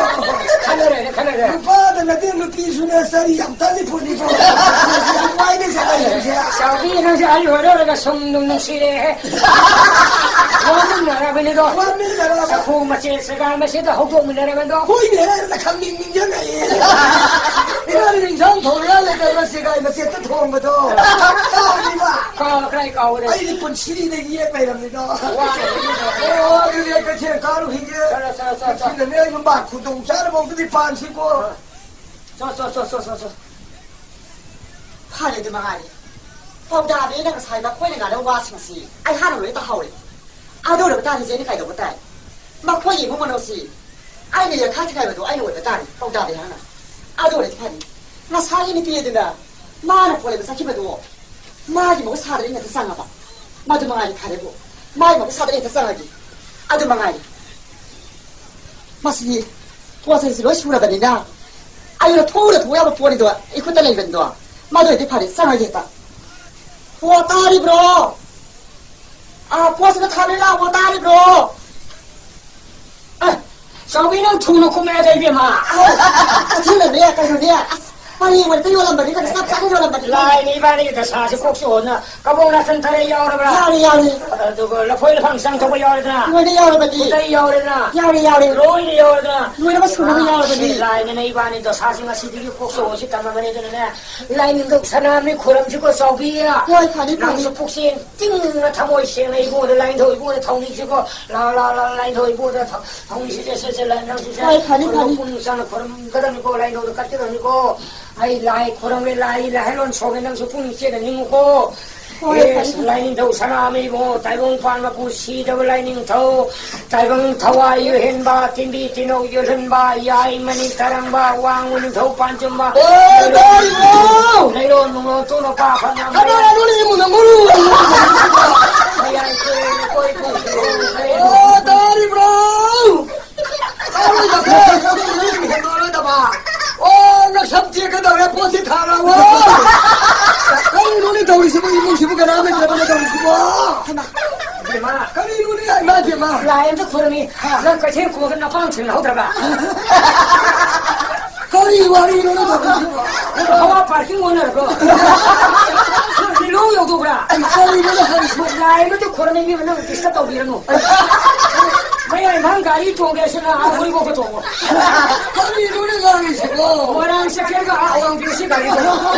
ꯈꯠꯅꯔꯦꯅꯦ, ꯈꯠꯅꯔꯦ꯫ ꯅꯨꯄꯥꯗ ꯅꯠꯇꯦ, ꯅꯨꯄꯤꯁꯨꯅꯦ, ꯆꯔꯤ ꯌꯥꯝ ꯇꯜꯂꯤ ꯄꯣꯠꯅꯤꯀꯣ꯫ ꯌꯥꯝ ꯋꯥꯏꯅꯦ ꯆꯠꯂ꯫ ꯆꯥꯎꯕꯤ, ꯅꯪꯁꯦ ꯑꯩ ꯑꯣꯏꯔꯔꯒ ꯁꯨꯝ ꯅꯨꯡ ꯅꯨꯡꯁꯤꯔꯦꯍꯦ꯫ ꯋꯥꯃꯤꯟꯅꯔꯕꯅꯤꯗꯣ꯫ ꯋꯥꯃꯤꯟꯅꯔꯕ꯫ ꯆꯐꯨ ꯃꯆꯦꯠ ꯁꯦꯒꯥꯏ ꯃꯆꯦꯠꯇ ꯍꯧꯗꯣꯛꯃꯤꯟꯅꯔꯕꯗꯣ꯫ ꯍꯣꯏꯅꯦ, ꯅꯪꯅ ꯈꯪꯅꯤꯡ ꯅꯤꯡꯁꯤꯡꯉꯛꯑꯦ꯫ ꯏꯕꯥꯅꯤ ꯏꯟꯁꯥꯡ ꯊꯣꯡꯉꯦ ꯂꯩꯇꯕ ꯁꯦꯒꯥꯏ ꯃꯆꯦꯠꯇ ꯊꯣꯡꯕꯗꯣ꯫ ꯀꯥꯎꯔꯤꯕ? ꯀꯥꯎꯈ꯭ꯔꯦ, ꯀꯥꯎꯔꯦ꯫ ꯑꯩꯗꯤ ꯄꯨꯟꯁꯤꯗꯒꯤ ꯌꯦꯛ ꯂꯩꯔꯝꯃꯤꯗꯣ꯫ ꯋꯥꯔꯦ꯫ ꯑꯣ, ꯑꯗꯨꯗꯤ ꯑꯩ ꯀꯩꯊꯦꯜ ꯀꯥꯔꯨꯈꯤꯒꯦ꯫ ꯆꯠꯂꯣ, ꯆꯠꯂꯣ, ꯆꯠꯂꯣ, ꯆꯠꯂꯣ꯫ ꯀꯩꯊꯦꯜꯗꯅꯦ ꯑꯩ ꯌꯨꯝꯕꯥꯛ ꯈꯨꯗꯣꯡ ꯆꯥꯗꯕ ꯑꯝꯇꯗꯤ ꯄꯥꯟꯁꯤꯀꯣ꯫ ꯆꯣ, ꯆꯣ, ꯆꯣ, ꯆꯣ, ꯆꯣ, ꯆꯣ꯫ ꯐꯔꯦ, ꯑꯗꯨ ꯃꯉꯥꯏꯔꯦ꯫ ꯄꯥꯎꯗꯥꯕꯤꯅ ꯉꯁꯥꯏ ꯃꯈꯣꯏꯅ ꯉꯥꯡꯅꯕ ꯋꯥꯁꯤꯡꯁꯤ ꯑꯩ ꯍꯥꯟꯅ ꯂꯣꯏ ꯇꯥꯍꯧꯔꯦ꯫ ꯑꯗꯨ ꯑꯣꯏꯔꯕ ꯇꯥꯔꯗꯤ ꯏꯆꯦꯅ ꯀꯩꯗꯧꯕ ꯇꯥꯏ? ꯃꯈꯣꯏꯒꯤ ꯏꯃꯨꯡ ꯃꯅꯨꯡꯁꯤ ꯑꯩꯅ ꯌꯦꯛꯈꯥꯏ ꯊꯤꯒꯥꯏꯕꯗꯣ ꯑꯩꯅ ꯑꯣꯏꯕ ꯇꯥꯔꯦ, ꯄꯥꯎꯗꯥꯕꯤ ꯍꯥꯏꯅ꯫ ꯑꯗꯨ ꯑꯣꯏꯔꯗꯤ ꯐꯅꯤ꯫ ꯉꯁꯥꯏꯒꯤ ꯅꯨꯄꯤ ꯑꯗꯨꯅ ꯃꯥꯅ ꯐꯣꯟ ꯂꯩꯕ ꯆꯠꯈꯤꯕꯗꯣ ꯃꯥꯒꯤ ꯃꯍꯨꯠ ꯁꯥꯗꯅ ꯑꯩꯅ ꯍꯦꯛꯇ ꯆꯪꯉꯕ꯫ ꯃꯗꯨ ꯃꯉꯥꯏꯔꯦ ꯐꯔꯦꯕꯨ꯫ ꯃꯥꯒꯤ ꯃꯍꯨꯠ ꯁꯥꯗꯅ ꯑꯩ ꯍꯦꯛꯇ ꯆꯪꯉꯒꯦ꯫ ꯑꯗꯨ ꯃꯉꯥꯏꯔꯦ꯫ ꯃꯁꯤꯗꯤ ꯄꯣꯠ ꯆꯩꯁꯤ ꯂꯣꯏ ꯁꯨꯔꯕꯅꯤꯅ ꯑꯩꯅ ꯊꯣꯛꯎꯔ ꯊꯣꯛ ꯌꯥꯕ ꯄꯣꯠꯅꯤꯗꯣ ꯑꯩ ꯈꯨꯠꯇ ꯂꯩꯕꯅꯤꯗꯣ꯫ ꯃꯗꯨ ꯑꯣꯏꯔꯗꯤ ꯐꯔꯦ, ꯆꯪꯉꯒꯦ ꯍꯦꯛꯇ꯫ ꯍꯣ, ꯇꯥꯔꯤꯕ꯭ꯔꯣ? ꯑꯥ, ꯄꯣꯠꯁꯤꯗ ꯊꯥꯕꯤꯔ ꯂꯥꯛꯑꯣ, ꯇꯥꯔꯤꯕ꯭ꯔꯣ? ꯑꯦ, ꯆꯥꯎꯕꯤ, ꯅꯪ ꯊꯨꯅ ꯀꯨꯝꯃꯛꯑꯦꯗ, ꯏꯕꯦꯝꯃ꯫ ꯑꯣ, ꯀꯩꯊꯦꯜꯗꯅꯦ, ꯀꯩꯅꯣꯅꯦ, ꯑꯁ, ꯄꯔꯦꯡ ꯑꯣꯏꯅ ꯌꯣꯜꯂꯝꯕꯅꯤ, ꯀꯩꯅꯣ, ꯆꯞ ꯆꯥꯅ ꯌꯣꯜꯂꯝꯕꯅꯤ꯫ ꯂꯥꯏꯅꯤ, ꯏꯕꯥꯅꯤꯒꯤ ꯗꯁꯥꯁꯦ ꯀꯣꯛ ꯆꯤꯛꯑꯣꯅ꯫ ꯀꯕꯣꯛ ꯅꯥꯁꯤꯟ ꯊꯔꯦ ꯌꯥꯎꯔꯕ꯭ꯔꯥ? ꯌꯥꯎꯔꯦ, ꯌꯥꯎꯔꯦ꯫ ꯑꯗꯨꯒ ꯂꯐꯣꯏ ꯂꯐꯥꯡ ꯆꯪꯊꯣꯛꯄ ꯌꯥꯎꯔꯦꯗꯅ? ꯂꯣꯏꯅ ꯌꯥꯎꯔꯕꯅꯤ꯫ ꯎꯇꯩ ꯌꯥꯎꯔꯦꯗꯅ? ꯌꯥꯎꯔꯦ, ꯌꯥꯎꯔꯦ꯫ ꯂꯣꯏꯅ ꯌꯥꯎꯔꯗꯅ? ꯂꯣꯏꯅꯃꯛ ꯁꯨꯅꯕ ꯌꯥꯎꯔꯕꯅꯤ꯫ ꯁꯤ ꯂꯥꯏꯅꯤꯅ ꯏꯕꯥꯅꯤ ꯗꯁꯥꯁꯤ ꯉꯁꯤꯗꯒꯤ ꯀꯣꯛ ꯆꯤꯛꯑꯣꯁꯤ ꯇꯝꯃꯕꯅꯤꯗꯅꯅꯦ꯫ ꯂꯥꯏꯅꯤꯡꯊꯧ ꯁꯅꯥꯃꯍꯤ ꯈꯨꯔꯝꯁꯤꯀꯣ ꯆꯥꯎꯕꯤ꯫ ꯍꯣꯏ, ꯐꯅꯤ, ꯐꯅꯤ꯫ ꯅꯪꯁꯨ ꯄꯨꯛꯆꯦꯜ ꯇꯤꯡꯅ ꯊꯃꯣꯏ ꯁꯦꯡꯅ ꯏꯕꯨꯡꯗ ꯂꯥꯏꯅꯤꯡꯊꯧ ꯏꯕꯨꯡꯗ ꯊꯧꯅꯤꯁꯤꯀꯣ꯫ ꯂꯥ, ꯂꯥ, ꯂꯥ, ꯂꯥꯏꯅꯤꯡꯊꯧ ꯏꯕꯨꯡꯗ ꯊꯧ-, ꯊꯧꯅꯤꯁꯤꯁꯦ, ꯁꯦ, ꯁꯦ, ꯂꯥꯏ, ꯅꯪꯁꯨ ꯁꯦ꯫ ꯍꯣꯏ, ꯐꯅꯤ, ꯐꯅꯤ꯫ ꯄꯨꯛꯅꯤꯡ ꯆꯪꯅ ꯈꯨꯔꯨꯝꯒꯗꯕꯅꯤꯀꯣ, ꯂꯥꯏꯅꯤꯡꯊꯧꯗ ꯀꯠꯀꯗꯕꯅꯤꯀꯣ꯫ ꯑꯩ ꯂꯥꯏ ꯈꯨꯔꯝꯃꯦ, ꯂꯥꯏ, ꯂꯥꯏ ꯍꯦꯂꯣꯟ ꯁꯣꯛꯑꯦ, ꯅꯪꯁꯨ ꯄꯨꯛꯅꯤꯡ ꯆꯦꯠꯅ ꯅꯤꯡꯉꯨꯀꯣ꯫ ꯍꯣꯏ, ꯑꯦꯁ, ꯐꯅꯤ꯫ ꯂꯥꯏꯅꯤꯡꯊꯧ ꯁꯅꯥꯃꯍꯤꯕꯨ, ꯇꯥꯏꯕꯪ ꯄꯥꯟꯕ ꯄꯨꯟꯁꯤꯗꯕ ꯂꯥꯏꯅꯤꯡꯊꯧ, ꯇꯥꯏꯕꯪ ꯊꯋꯥꯏ ꯌꯣꯏꯍꯟꯕ, ꯇꯤꯟꯕꯤ ꯇꯤꯅꯧ ꯌꯣꯜꯍꯟꯕ, ꯌꯥꯏ ꯃꯅꯤ ꯇꯥꯔꯝꯕ, ꯋꯥꯡ ꯃꯅꯤꯡꯊꯧ ꯄꯥꯟꯖꯨꯝꯕ, ꯑꯣ, ꯂꯩꯔꯣꯟ ꯇꯥꯔꯤꯕꯣ? ꯂꯩꯔꯣꯟ ꯅꯨꯡꯂꯣꯟ ꯇꯨꯅ ꯄꯥ ꯐꯅ ꯀꯅꯥꯅꯣ ꯅꯪ ꯏꯃꯨꯡꯗ ꯃꯔꯨ? ꯃꯌꯥꯏ ꯀꯣꯏꯔꯦ, ꯀꯣꯏ ꯀꯣꯏ ꯀꯣꯏ꯫ ꯑꯣ, ꯇꯥꯔꯤꯕ꯭ꯔꯣ? ꯇꯥꯔꯣꯏꯗꯕ꯭ꯔꯣ? ꯅꯪ ꯏꯃꯨꯡ ꯍꯦꯟꯗꯣꯛꯑꯔꯣꯏꯗꯕ꯫ ꯑꯣ, ꯅꯁꯝ ꯇꯦꯛꯀꯗꯧꯔꯦ, ꯄꯣꯠꯁꯤ ꯊꯥꯔꯛꯑꯣ꯫ ꯀꯔꯤꯅꯣꯅꯦ ꯇꯧꯔꯤꯁꯤꯕꯨ, ꯏꯃꯨꯡꯁꯤꯕꯨ ꯀꯅꯥꯝ ꯂꯩꯇ꯭ꯔꯕꯅꯦ ꯇꯧꯔꯤꯁꯤꯕꯣ? ꯍꯩꯃꯥ꯫ ꯏꯕꯦꯝꯃ꯫ ꯀꯔꯤꯅꯣꯅꯦ, ꯏꯃꯥ ꯏꯕꯦꯝꯃ꯫ ꯂꯥꯏ ꯑꯝꯇ ꯈꯨꯔꯝꯃꯤ꯫ ꯍꯥ꯫ ꯅꯪ ꯀꯩꯊꯦꯜ ꯈꯨꯝꯃꯒ ꯅꯄꯥꯡ ꯊꯦꯡꯅꯍꯧꯗ꯭ꯔꯕ? ꯀꯔꯤ ꯋꯥꯔꯤꯅꯣꯅꯦ ꯇꯧꯔꯤꯁꯤꯕꯣ? ꯍꯋꯥ ꯄꯥꯔꯀꯤꯡ ꯑꯣꯟꯅꯔꯕ꯭ꯔꯣ? ꯅꯪ ꯂꯤꯂꯣ ꯀꯔꯤꯅꯣꯅꯦ ꯍꯥꯏꯔꯤꯁꯤꯕꯣ? ꯂꯥꯏ ꯑꯃꯗꯤ ꯈꯣꯏꯔꯝꯃꯤ, ꯏꯕꯦꯝꯃ, ꯅꯪ disturb ꯇꯧꯕꯤꯔꯅꯨ꯫ ꯃꯌꯥꯏ ꯏꯝꯐꯥꯜ ꯒꯥꯔꯤ ꯇꯣꯡꯒꯦ ꯍꯥꯏꯁꯤꯅ ꯑꯥ ꯎꯔꯤꯄꯣꯛꯇ ꯇꯣꯡꯉꯣ꯫ ꯀꯔꯤꯅꯣꯅꯦ ꯉꯥꯡꯉꯤꯁꯤꯕꯣ? ꯃꯣꯏꯔꯥꯡ ꯆꯠꯀꯦꯒ ꯑꯥ ꯑꯋꯥꯡ ꯄꯤꯔꯁꯤ ꯒꯥꯔꯤ ꯇꯣꯡꯉꯣ꯫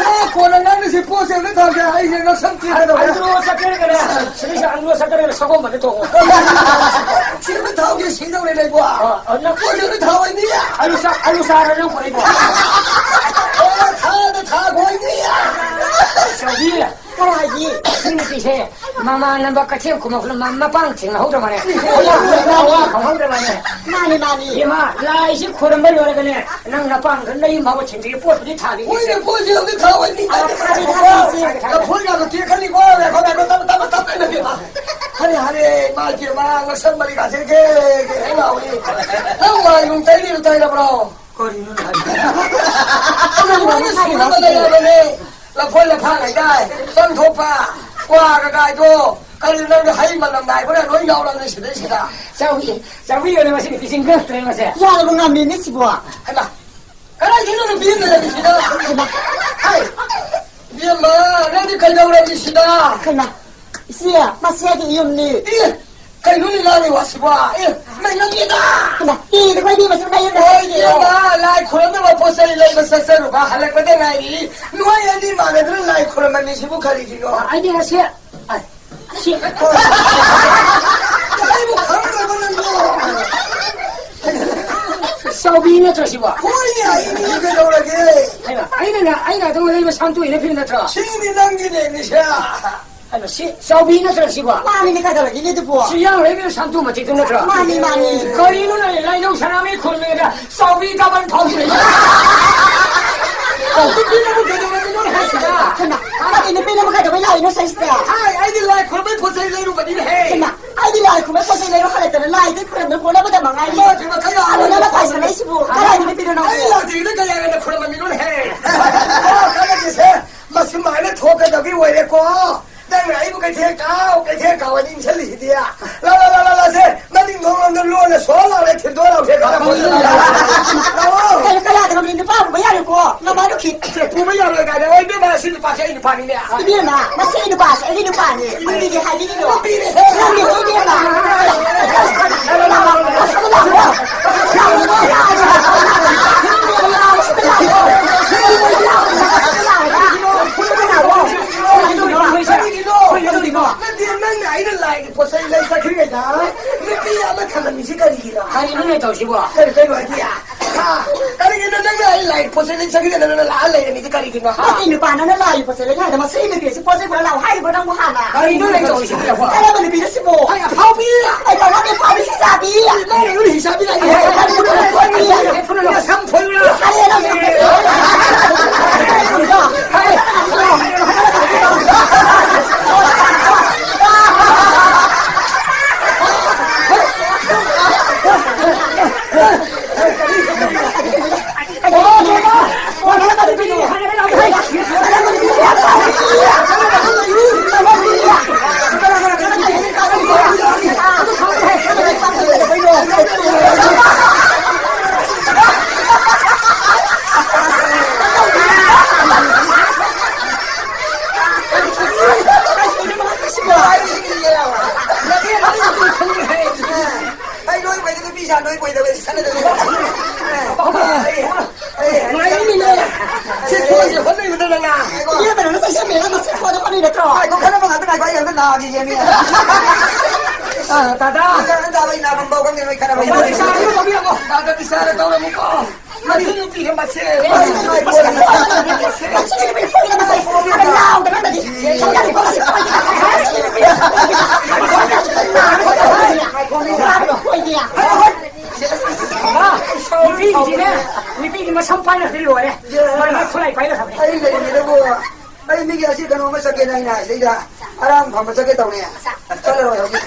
ꯑꯣ, ꯀꯣꯟꯅ ꯅꯪꯒꯤꯁꯤ ꯄꯣꯠꯁꯦ ꯑꯝꯇ ꯊꯥꯡꯒꯦ, ꯑꯩꯁꯦ ꯉꯛꯁꯝ ꯇꯦꯛꯀꯗꯧꯔꯦ꯫ ꯑꯟꯗ꯭ꯔꯣ ꯆꯠꯀꯦꯒꯅꯦ, ꯁꯤꯗꯩꯁꯤꯗ ꯑꯟꯗ꯭ꯔꯣ ꯆꯠꯀꯦꯒꯅ ꯁꯒꯣꯜꯕꯟꯗ ꯇꯣꯡꯉꯣ꯫ ꯁꯤ ꯑꯝꯇ ꯊꯥꯎꯒꯦ, ꯁꯤꯗꯧꯔꯦ ꯂꯩꯕꯣ꯫ ꯑ, ꯑ, ꯅꯪ ꯄꯣꯠꯁꯦ ꯑꯝꯇ ꯊꯥꯎ ꯍꯥꯏꯅꯤ꯫ ꯑꯂꯨ ꯆꯥ-, ꯑꯂꯨ ꯆꯥꯔ ꯅꯪ ꯄꯨꯔꯛꯏꯕꯣ? ꯑꯣ, ꯊꯥꯗ ꯊꯥꯈꯣ ꯍꯥꯏꯅꯤ꯫ ꯆꯥꯎꯕꯤ꯫ ꯀꯔꯥꯏꯒꯤ? ꯁꯤ ꯅꯨꯄꯤꯁꯦ ꯃꯃꯥꯟꯅꯕ ꯀꯩꯊꯦꯜ ꯈꯨꯝꯃꯛꯄꯗ ꯃ-, ꯃꯄꯥꯡ ꯊꯦꯡꯅꯍꯧꯗ꯭ꯔ ꯃꯥꯜꯂꯦ꯫ ꯃꯥꯅꯤ, ꯃꯥꯅꯤ꯫ ꯈꯪꯍꯧꯗ꯭ꯔ ꯃꯥꯜꯂꯦ꯫ ꯃꯥꯅꯤ, ꯃꯥꯅꯤ꯫ ꯏꯃꯥ, ꯂꯥꯏꯁꯤ ꯈꯣꯏꯔꯝꯕ ꯂꯣꯏꯔꯒꯅꯦ, ꯅꯪ ꯅꯄꯥꯡꯗ ꯅꯌꯨꯝ ꯐꯥꯎꯕ ꯊꯤꯟꯕꯤꯒꯦ, ꯄꯣꯠꯄꯨꯗꯤ ꯊꯥꯕꯤꯒꯦ꯫ ꯍꯣꯏꯅꯦ, ꯄꯣꯠꯁꯤ ꯑꯝꯇ ꯊꯥꯎ ꯍꯥꯏꯅꯤ꯫ ꯑ, ꯊꯥꯕꯤ, ꯊꯥꯕꯤ, ꯊꯥꯕꯤ, ꯊꯥꯕꯤ꯫ ꯂꯐꯣꯏꯒꯗꯣ ꯇꯦꯛꯈ꯭ꯔꯅꯤꯀꯣ, ꯉꯥꯏꯈꯣ, ꯉꯥꯏꯈꯣ, ꯇꯞꯅ, ꯇꯞꯅ, ꯇꯞꯅ, ꯇꯞꯅ, ꯏꯕꯦꯝꯃ꯫ ꯍꯔꯦ, ꯍꯔꯦ, ꯏꯃꯥ ꯏꯕꯦꯝꯃ, ꯉꯛꯁꯝ ꯃꯔꯤꯒꯥꯁꯦ ꯒꯦ, ꯒꯦ ꯍꯦꯛ ꯂꯥꯎꯏ꯫ ꯅꯪ ꯋꯥꯏ ꯅꯨꯡ ꯇꯩꯔꯤꯔꯣ, ꯇꯩꯔꯕ꯭ꯔꯣ? ꯀꯔꯤꯅꯣ ꯍꯥꯏꯁꯤꯕꯣ? ꯂꯣꯏꯅ ꯁꯨꯅꯕ ꯂꯩꯔꯕꯅꯦ꯫ ꯂꯐꯣꯏ ꯂꯐꯥꯡ ꯍꯥꯏꯇꯥꯔꯦ, ꯆꯪꯊꯣꯛꯄ, ꯀ꯭ꯋꯥ ꯀꯀꯥꯏꯗꯣ, ꯀꯔꯤ ꯅꯪꯗꯤ ꯍꯩ ꯃꯅꯝ ꯅꯥꯏꯕꯒ ꯂꯣꯏ ꯌꯥꯎꯔꯕꯅꯤ ꯁꯤꯗꯩꯁꯤꯗ꯫ ꯆꯥꯎꯏ, ꯆꯥꯎꯏ ꯑꯣꯏꯅ ꯃꯁꯤ ꯅꯨꯄꯤꯁꯤ ꯉꯛꯇ꯭ꯔꯦ ꯃꯁꯦ꯫ ꯌꯥꯔꯕ ꯉꯝꯃꯤꯅꯦ ꯁꯤꯕꯣ꯫ ꯍꯩꯃꯥ, ꯀꯗꯥꯏꯗꯩꯅꯣ ꯅꯨꯄꯤ ꯑꯃ ꯂꯩꯔꯝꯃꯤꯁꯤꯅ? ꯍꯩ, ꯏꯕꯦꯝꯃ, ꯅꯪꯗꯤ ꯀꯩꯗꯧꯔꯝꯃꯤꯁꯤꯅ? ꯍꯩꯃꯥ, ꯏꯆꯦ, ꯃꯁꯤ ꯑꯩꯒꯤ ꯌꯨꯝꯅꯤ꯫ ꯑꯦ, ꯀꯩꯅꯣꯅꯦ ꯉꯥꯡꯉꯤ ꯋꯥꯁꯤꯕꯣ? ꯑꯦ, ꯅꯪ ꯅꯪꯒꯤꯗ! ꯍꯩꯃꯥ, ꯀꯤꯗꯦꯀꯣ ꯏꯕꯦꯝꯃ, ꯁꯨꯝ ꯅꯌꯨꯝꯗ ꯍꯣꯏ, ꯂꯩꯔꯤꯅꯦ꯫ ꯏꯕꯦꯝꯃ, ꯂꯥꯏ ꯈꯨꯔꯨꯝꯅꯕ ꯄꯣꯠ ꯆꯩ ꯂꯩꯕ ꯆꯠꯆꯔꯨꯕ, ꯍꯜꯂꯛꯄꯗ ꯉꯥꯏꯔꯤ꯫ ꯅꯣꯏ ꯑꯅꯤ ꯃꯥꯟꯅꯗꯅ ꯂꯥꯏ ꯈꯨꯔꯨꯝꯃꯝꯃꯤꯁꯤꯕꯨ ꯀꯔꯤꯒꯤꯅꯣ? ꯑꯩꯗꯤ ꯉꯁꯤ, ꯑꯩ, ꯁꯤ, ꯑꯩꯕꯨ ꯈꯪꯗ꯭ꯔꯕ ꯅꯪꯕꯣ? ꯆꯥꯎꯕꯤ ꯅꯠꯇ꯭ꯔꯣ ꯁꯤꯕꯣ? ꯍꯣꯏꯅꯦ, ꯑꯩꯅꯦ, ꯀꯩꯗꯧꯔꯒꯦ? ꯍꯩꯃꯥ, ꯑꯩꯅ, ꯑꯩꯅ ꯑꯗꯨꯝ ꯂꯩꯕ ꯁꯥꯟꯇꯣꯏꯅ ꯐꯤꯔ ꯅꯠꯇ꯭ꯔꯣ? ꯁꯤꯅꯤ ꯅꯪꯒꯤꯅꯦ, ꯅꯤꯁꯥ꯫ ꯑꯗꯣ ꯁꯤ ꯆꯥꯎꯕꯤ ꯅꯠꯇ꯭ꯔꯣ ꯁꯤꯕꯣ? ꯃꯥꯅꯤꯅꯦ, ꯀꯩꯗꯧꯔꯒꯦꯅꯦ ꯑꯗꯨꯕꯣ? ꯁꯤ ꯌꯥꯎꯔꯦ ꯏꯕꯦꯝꯃ, ꯁꯥꯟꯇꯨ ꯃꯇꯤꯛꯇꯨ ꯅꯠꯇ꯭ꯔꯣ? ꯃꯥꯅꯤ, ꯃꯥꯅꯤ꯫ ꯀꯔꯤꯅꯣ ꯅꯪ ꯂꯥꯏꯅꯧ ꯁꯅꯥꯃꯍꯤ ꯈꯨꯔꯨꯝꯃꯦꯗ ꯆꯥꯎꯕꯤ ꯀꯥꯕꯟ ꯐꯥꯎꯁꯤꯜꯂꯛꯏ? ꯅꯨꯄꯤꯅꯕꯨ ꯀꯩꯗꯧꯔꯝꯃꯤꯅꯣ ꯍꯥꯏꯁꯤꯗ? ꯀꯅꯥ? ꯀꯔꯤ ꯅꯨꯄꯤꯅꯕꯨ ꯀꯩꯗꯧꯕꯩ ꯂꯥꯛꯏꯅꯣ ꯁꯤꯗ? ꯍꯥꯏ, ꯑꯩꯗꯤ ꯂꯥꯏ ꯈꯨꯔꯨꯝꯕꯩ ꯄꯣꯠ ꯆꯩ ꯂꯩꯔꯨꯕꯅꯤꯅꯦꯍꯦ꯫ ꯀꯅꯥ? ꯑꯩꯗꯤ ꯂꯥꯏ ꯈꯨꯔꯨꯝꯕꯩ ꯄꯣꯠ ꯆꯩ ꯂꯩꯔꯨ ꯈꯜꯂꯛꯇꯅ ꯂꯥꯏꯗꯩ ꯈꯨꯔꯨꯝꯗꯅ ꯈꯣꯠꯅꯕꯗ ꯃꯉꯥꯏꯔꯦ꯫ ꯏꯃꯥ, ꯏꯃꯥ, ꯀꯌꯥ ꯑꯗꯨ ꯅꯪꯅ ꯇꯥꯏꯁꯜꯂꯛꯏꯁꯤꯕꯨ? ꯀꯗꯥꯏꯗꯒꯤ ꯅꯨꯄꯤꯅꯣ ꯅꯪꯕꯨ? ꯑꯩ ꯂꯥꯛꯇ꯭ꯔꯤꯉꯩꯗ ꯀꯌꯥ ꯉꯟꯅ ꯈꯨꯔꯨꯝꯃꯝꯃꯤꯅꯣꯅꯦꯍꯦ? ꯑꯣ, ꯀꯥꯟꯅꯗꯦꯁꯦ꯫ ꯃꯁꯤ ꯃꯥꯏꯅ ꯊꯣꯛꯀꯗꯕꯒꯤ ꯑꯣꯏꯔꯦꯀꯣ꯫ ꯅꯪꯅ ꯑꯩꯕꯨ ꯀꯩꯊꯦꯜ ꯀꯥꯎ, ꯀꯩꯊꯦꯜ ꯀꯥꯎ ꯍꯥꯏꯅ ꯏꯟꯁꯤꯜꯂꯤꯁꯤꯗꯤ꯫ ꯂꯥ, ꯂꯥ, ꯂꯥ, ꯂꯥ, ꯂꯥ, ꯁꯦ, ꯅꯪꯗꯤ ꯅꯣꯡꯂꯣꯝꯗ ꯂꯣꯟꯅ ꯁꯣ ꯂꯥꯎꯔꯦ, ꯊꯤꯟꯗꯣꯛ ꯂꯥꯎꯔꯦ, ꯀꯅꯥ ꯄꯣꯠꯁꯨ ꯂꯥꯎꯔꯦ? ꯂꯥꯛꯑꯣ꯫ ꯀꯩꯅꯣ, ꯀꯅꯥꯗꯅꯣ ꯅꯨꯄꯥ ꯄꯨꯕ ꯌꯥꯔꯣꯏꯀꯣ? ꯅꯃꯥꯗꯣ ꯈꯤ-, ꯄꯨꯕ ꯌꯥꯔꯣꯏ ꯀꯥꯏꯅ꯫ ꯑꯣꯏ, ꯏꯕꯦꯝꯃ, ꯁꯤ ꯅꯨꯄꯥꯁꯦ ꯑꯩ ꯅꯨꯄꯥꯅꯤꯅꯦ꯫ ꯏꯕꯦꯝꯃ, ꯃꯁꯤ ꯑꯩ ꯅꯨꯄꯥꯁꯦ, ꯑꯩꯒꯤ ꯅꯨꯄꯥꯅꯦ꯫ ꯅꯨꯄꯤꯒꯤ ꯍꯥꯏꯕꯤꯒꯅꯨ꯫ ꯅꯨꯄꯤꯅꯦ꯫ ꯅꯪꯒꯤ ꯏꯕꯦꯝꯃ꯫ ꯀꯔꯤꯒꯤꯅꯣ? ꯅꯠꯇꯦ, ꯅꯪꯅ ꯑꯩꯅ ꯂꯥꯏꯒꯤ ꯄꯣꯠ ꯆꯩ ꯂꯩ ꯆꯠꯈ꯭ꯔꯤꯉꯩꯗ ꯅꯨꯄꯤ ꯑꯃ ꯊꯝꯂꯝꯃꯤꯁꯤ ꯀꯔꯤꯒꯤꯅꯣ? ꯀꯔꯤꯅꯣ ꯅꯣꯏ ꯇꯧꯔꯤꯁꯤꯕꯣ? ꯀꯔꯤ, ꯀꯩꯅꯣ ꯍꯥꯏꯗꯤ? ꯍꯥ? ꯀꯔꯤꯒꯤꯅꯣ ꯅꯪꯅ ꯑꯩ ꯂꯥꯏꯒꯤ ꯄꯣꯠ ꯆꯩ ꯂꯩ ꯆꯠꯈ꯭ꯔꯤꯉꯩꯗ ꯅꯪꯅ ꯂꯥꯛꯑ ꯂꯩꯔꯝꯃꯤꯁꯤ ꯀꯔꯤꯒꯤꯅꯣ? ꯍꯥ? ꯅꯪꯒꯤ ꯅꯨꯄꯥ ꯅꯪꯅ ꯂꯥꯏꯒꯤ ꯄꯣꯠ ꯆꯩ ꯂꯩ ꯍꯥꯏꯗ ꯃꯁꯤ ꯅꯨꯄꯤꯁꯤ ꯄꯣꯠ ꯆꯩ ꯄꯨꯔ ꯂꯥꯛꯑꯣ ꯍꯥꯏꯔꯤꯕꯣ ꯅꯪꯕꯨ ꯍꯥꯟꯅ? ꯀꯔꯤꯅꯣ ꯅꯪ ꯇꯧꯔꯤꯁꯤꯕꯣ? ꯀꯔꯝꯕ ꯅꯨꯄꯤꯅꯣ ꯁꯤꯕꯣ? ꯑꯩ ꯑꯐꯥꯎꯕꯤ! ꯑꯩ ꯇꯧꯔꯒꯦ ꯑꯐꯥꯎꯕꯤ ꯍꯤꯡꯆꯥꯕꯤ! ꯅꯪꯅ ꯑꯩꯉꯣꯟꯗ ꯍꯤꯡꯆꯥꯕꯤ ꯀꯥꯏꯅ ꯍꯥꯏ? ꯅꯪ ꯁꯝ ꯐꯣꯏꯌꯨꯔꯥ? ꯐꯔꯦ ꯅꯪ꯫ ꯑꯩ ꯂꯣꯏ ꯑꯣꯏꯗ ꯅꯨꯄꯤ ꯁꯥ ꯂꯣꯏ ꯑꯣꯏꯗꯕ ꯁꯥꯟꯅꯗꯕ꯫ ꯅꯨꯡꯉꯥꯏꯔꯤꯅꯦ꯫ ꯁꯤ ꯐꯣꯟꯁꯦ ꯍꯣꯠꯅꯔꯤꯕꯗ ꯅꯪꯅ꯫ ꯏꯌꯥꯝꯕꯅ ꯅꯁꯥ ꯁꯦꯝꯃꯦꯅ ꯃꯁꯤ ꯐꯣꯟꯗ ꯍꯣꯠꯅꯔꯤ ꯅꯠꯇ꯭ꯔꯣ? ꯉꯥꯏꯈꯣ, ꯈꯟꯅꯕ ꯉꯥꯛꯇ ꯉꯥꯏꯈꯣ, ꯑꯩ ꯑꯝꯇ ꯅꯥꯈꯤꯒꯦꯅꯦ꯫ ꯑꯥ, ꯗꯥꯗꯥ꯫ ꯅꯪ ꯆꯥꯕ ꯑꯩ ꯅꯥꯐꯝ ꯐꯥꯎ ꯈꯪꯗꯦ, ꯅꯣꯏ ꯈꯟꯅꯕ ꯗꯥꯗꯥ ꯏꯆꯥ ꯑꯃ ꯂꯧꯕꯤꯔꯝꯃꯣ꯫ ꯗꯥꯗꯥ ꯏꯆꯥꯅ ꯇꯧꯔꯝꯃꯤꯀꯣ꯫ ꯃꯁꯤ ꯅꯨꯄꯤꯁꯦ ꯃꯁꯤ꯫ ꯅꯨꯄꯤꯁꯤꯅꯦ, ꯅꯨꯄꯤꯒꯤ ꯃꯁꯝ ꯄꯥꯏꯅꯕꯗꯤ ꯂꯣꯏꯔꯦ꯫ ꯃꯥ, ꯃꯥ ꯈꯨꯠꯂꯥꯏ ꯄꯥꯏꯅꯈ꯭ꯔꯕꯅꯦ꯫ ꯑꯩ ꯂꯩꯔꯤꯉꯩꯗꯕꯨ ꯑꯩ ꯃꯤꯒꯤ ꯑꯁꯤ ꯀꯩꯅꯣ ꯑꯃ ꯆꯠꯀꯦꯅ ꯑꯩꯅ ꯁꯤꯗꯩꯗ ꯑꯔꯥꯡ ꯐꯝꯕ ꯆꯠꯀꯦ ꯇꯧꯅꯦ꯫ ꯆꯠꯂꯔꯣꯏ ꯍꯧꯖꯤꯛ꯫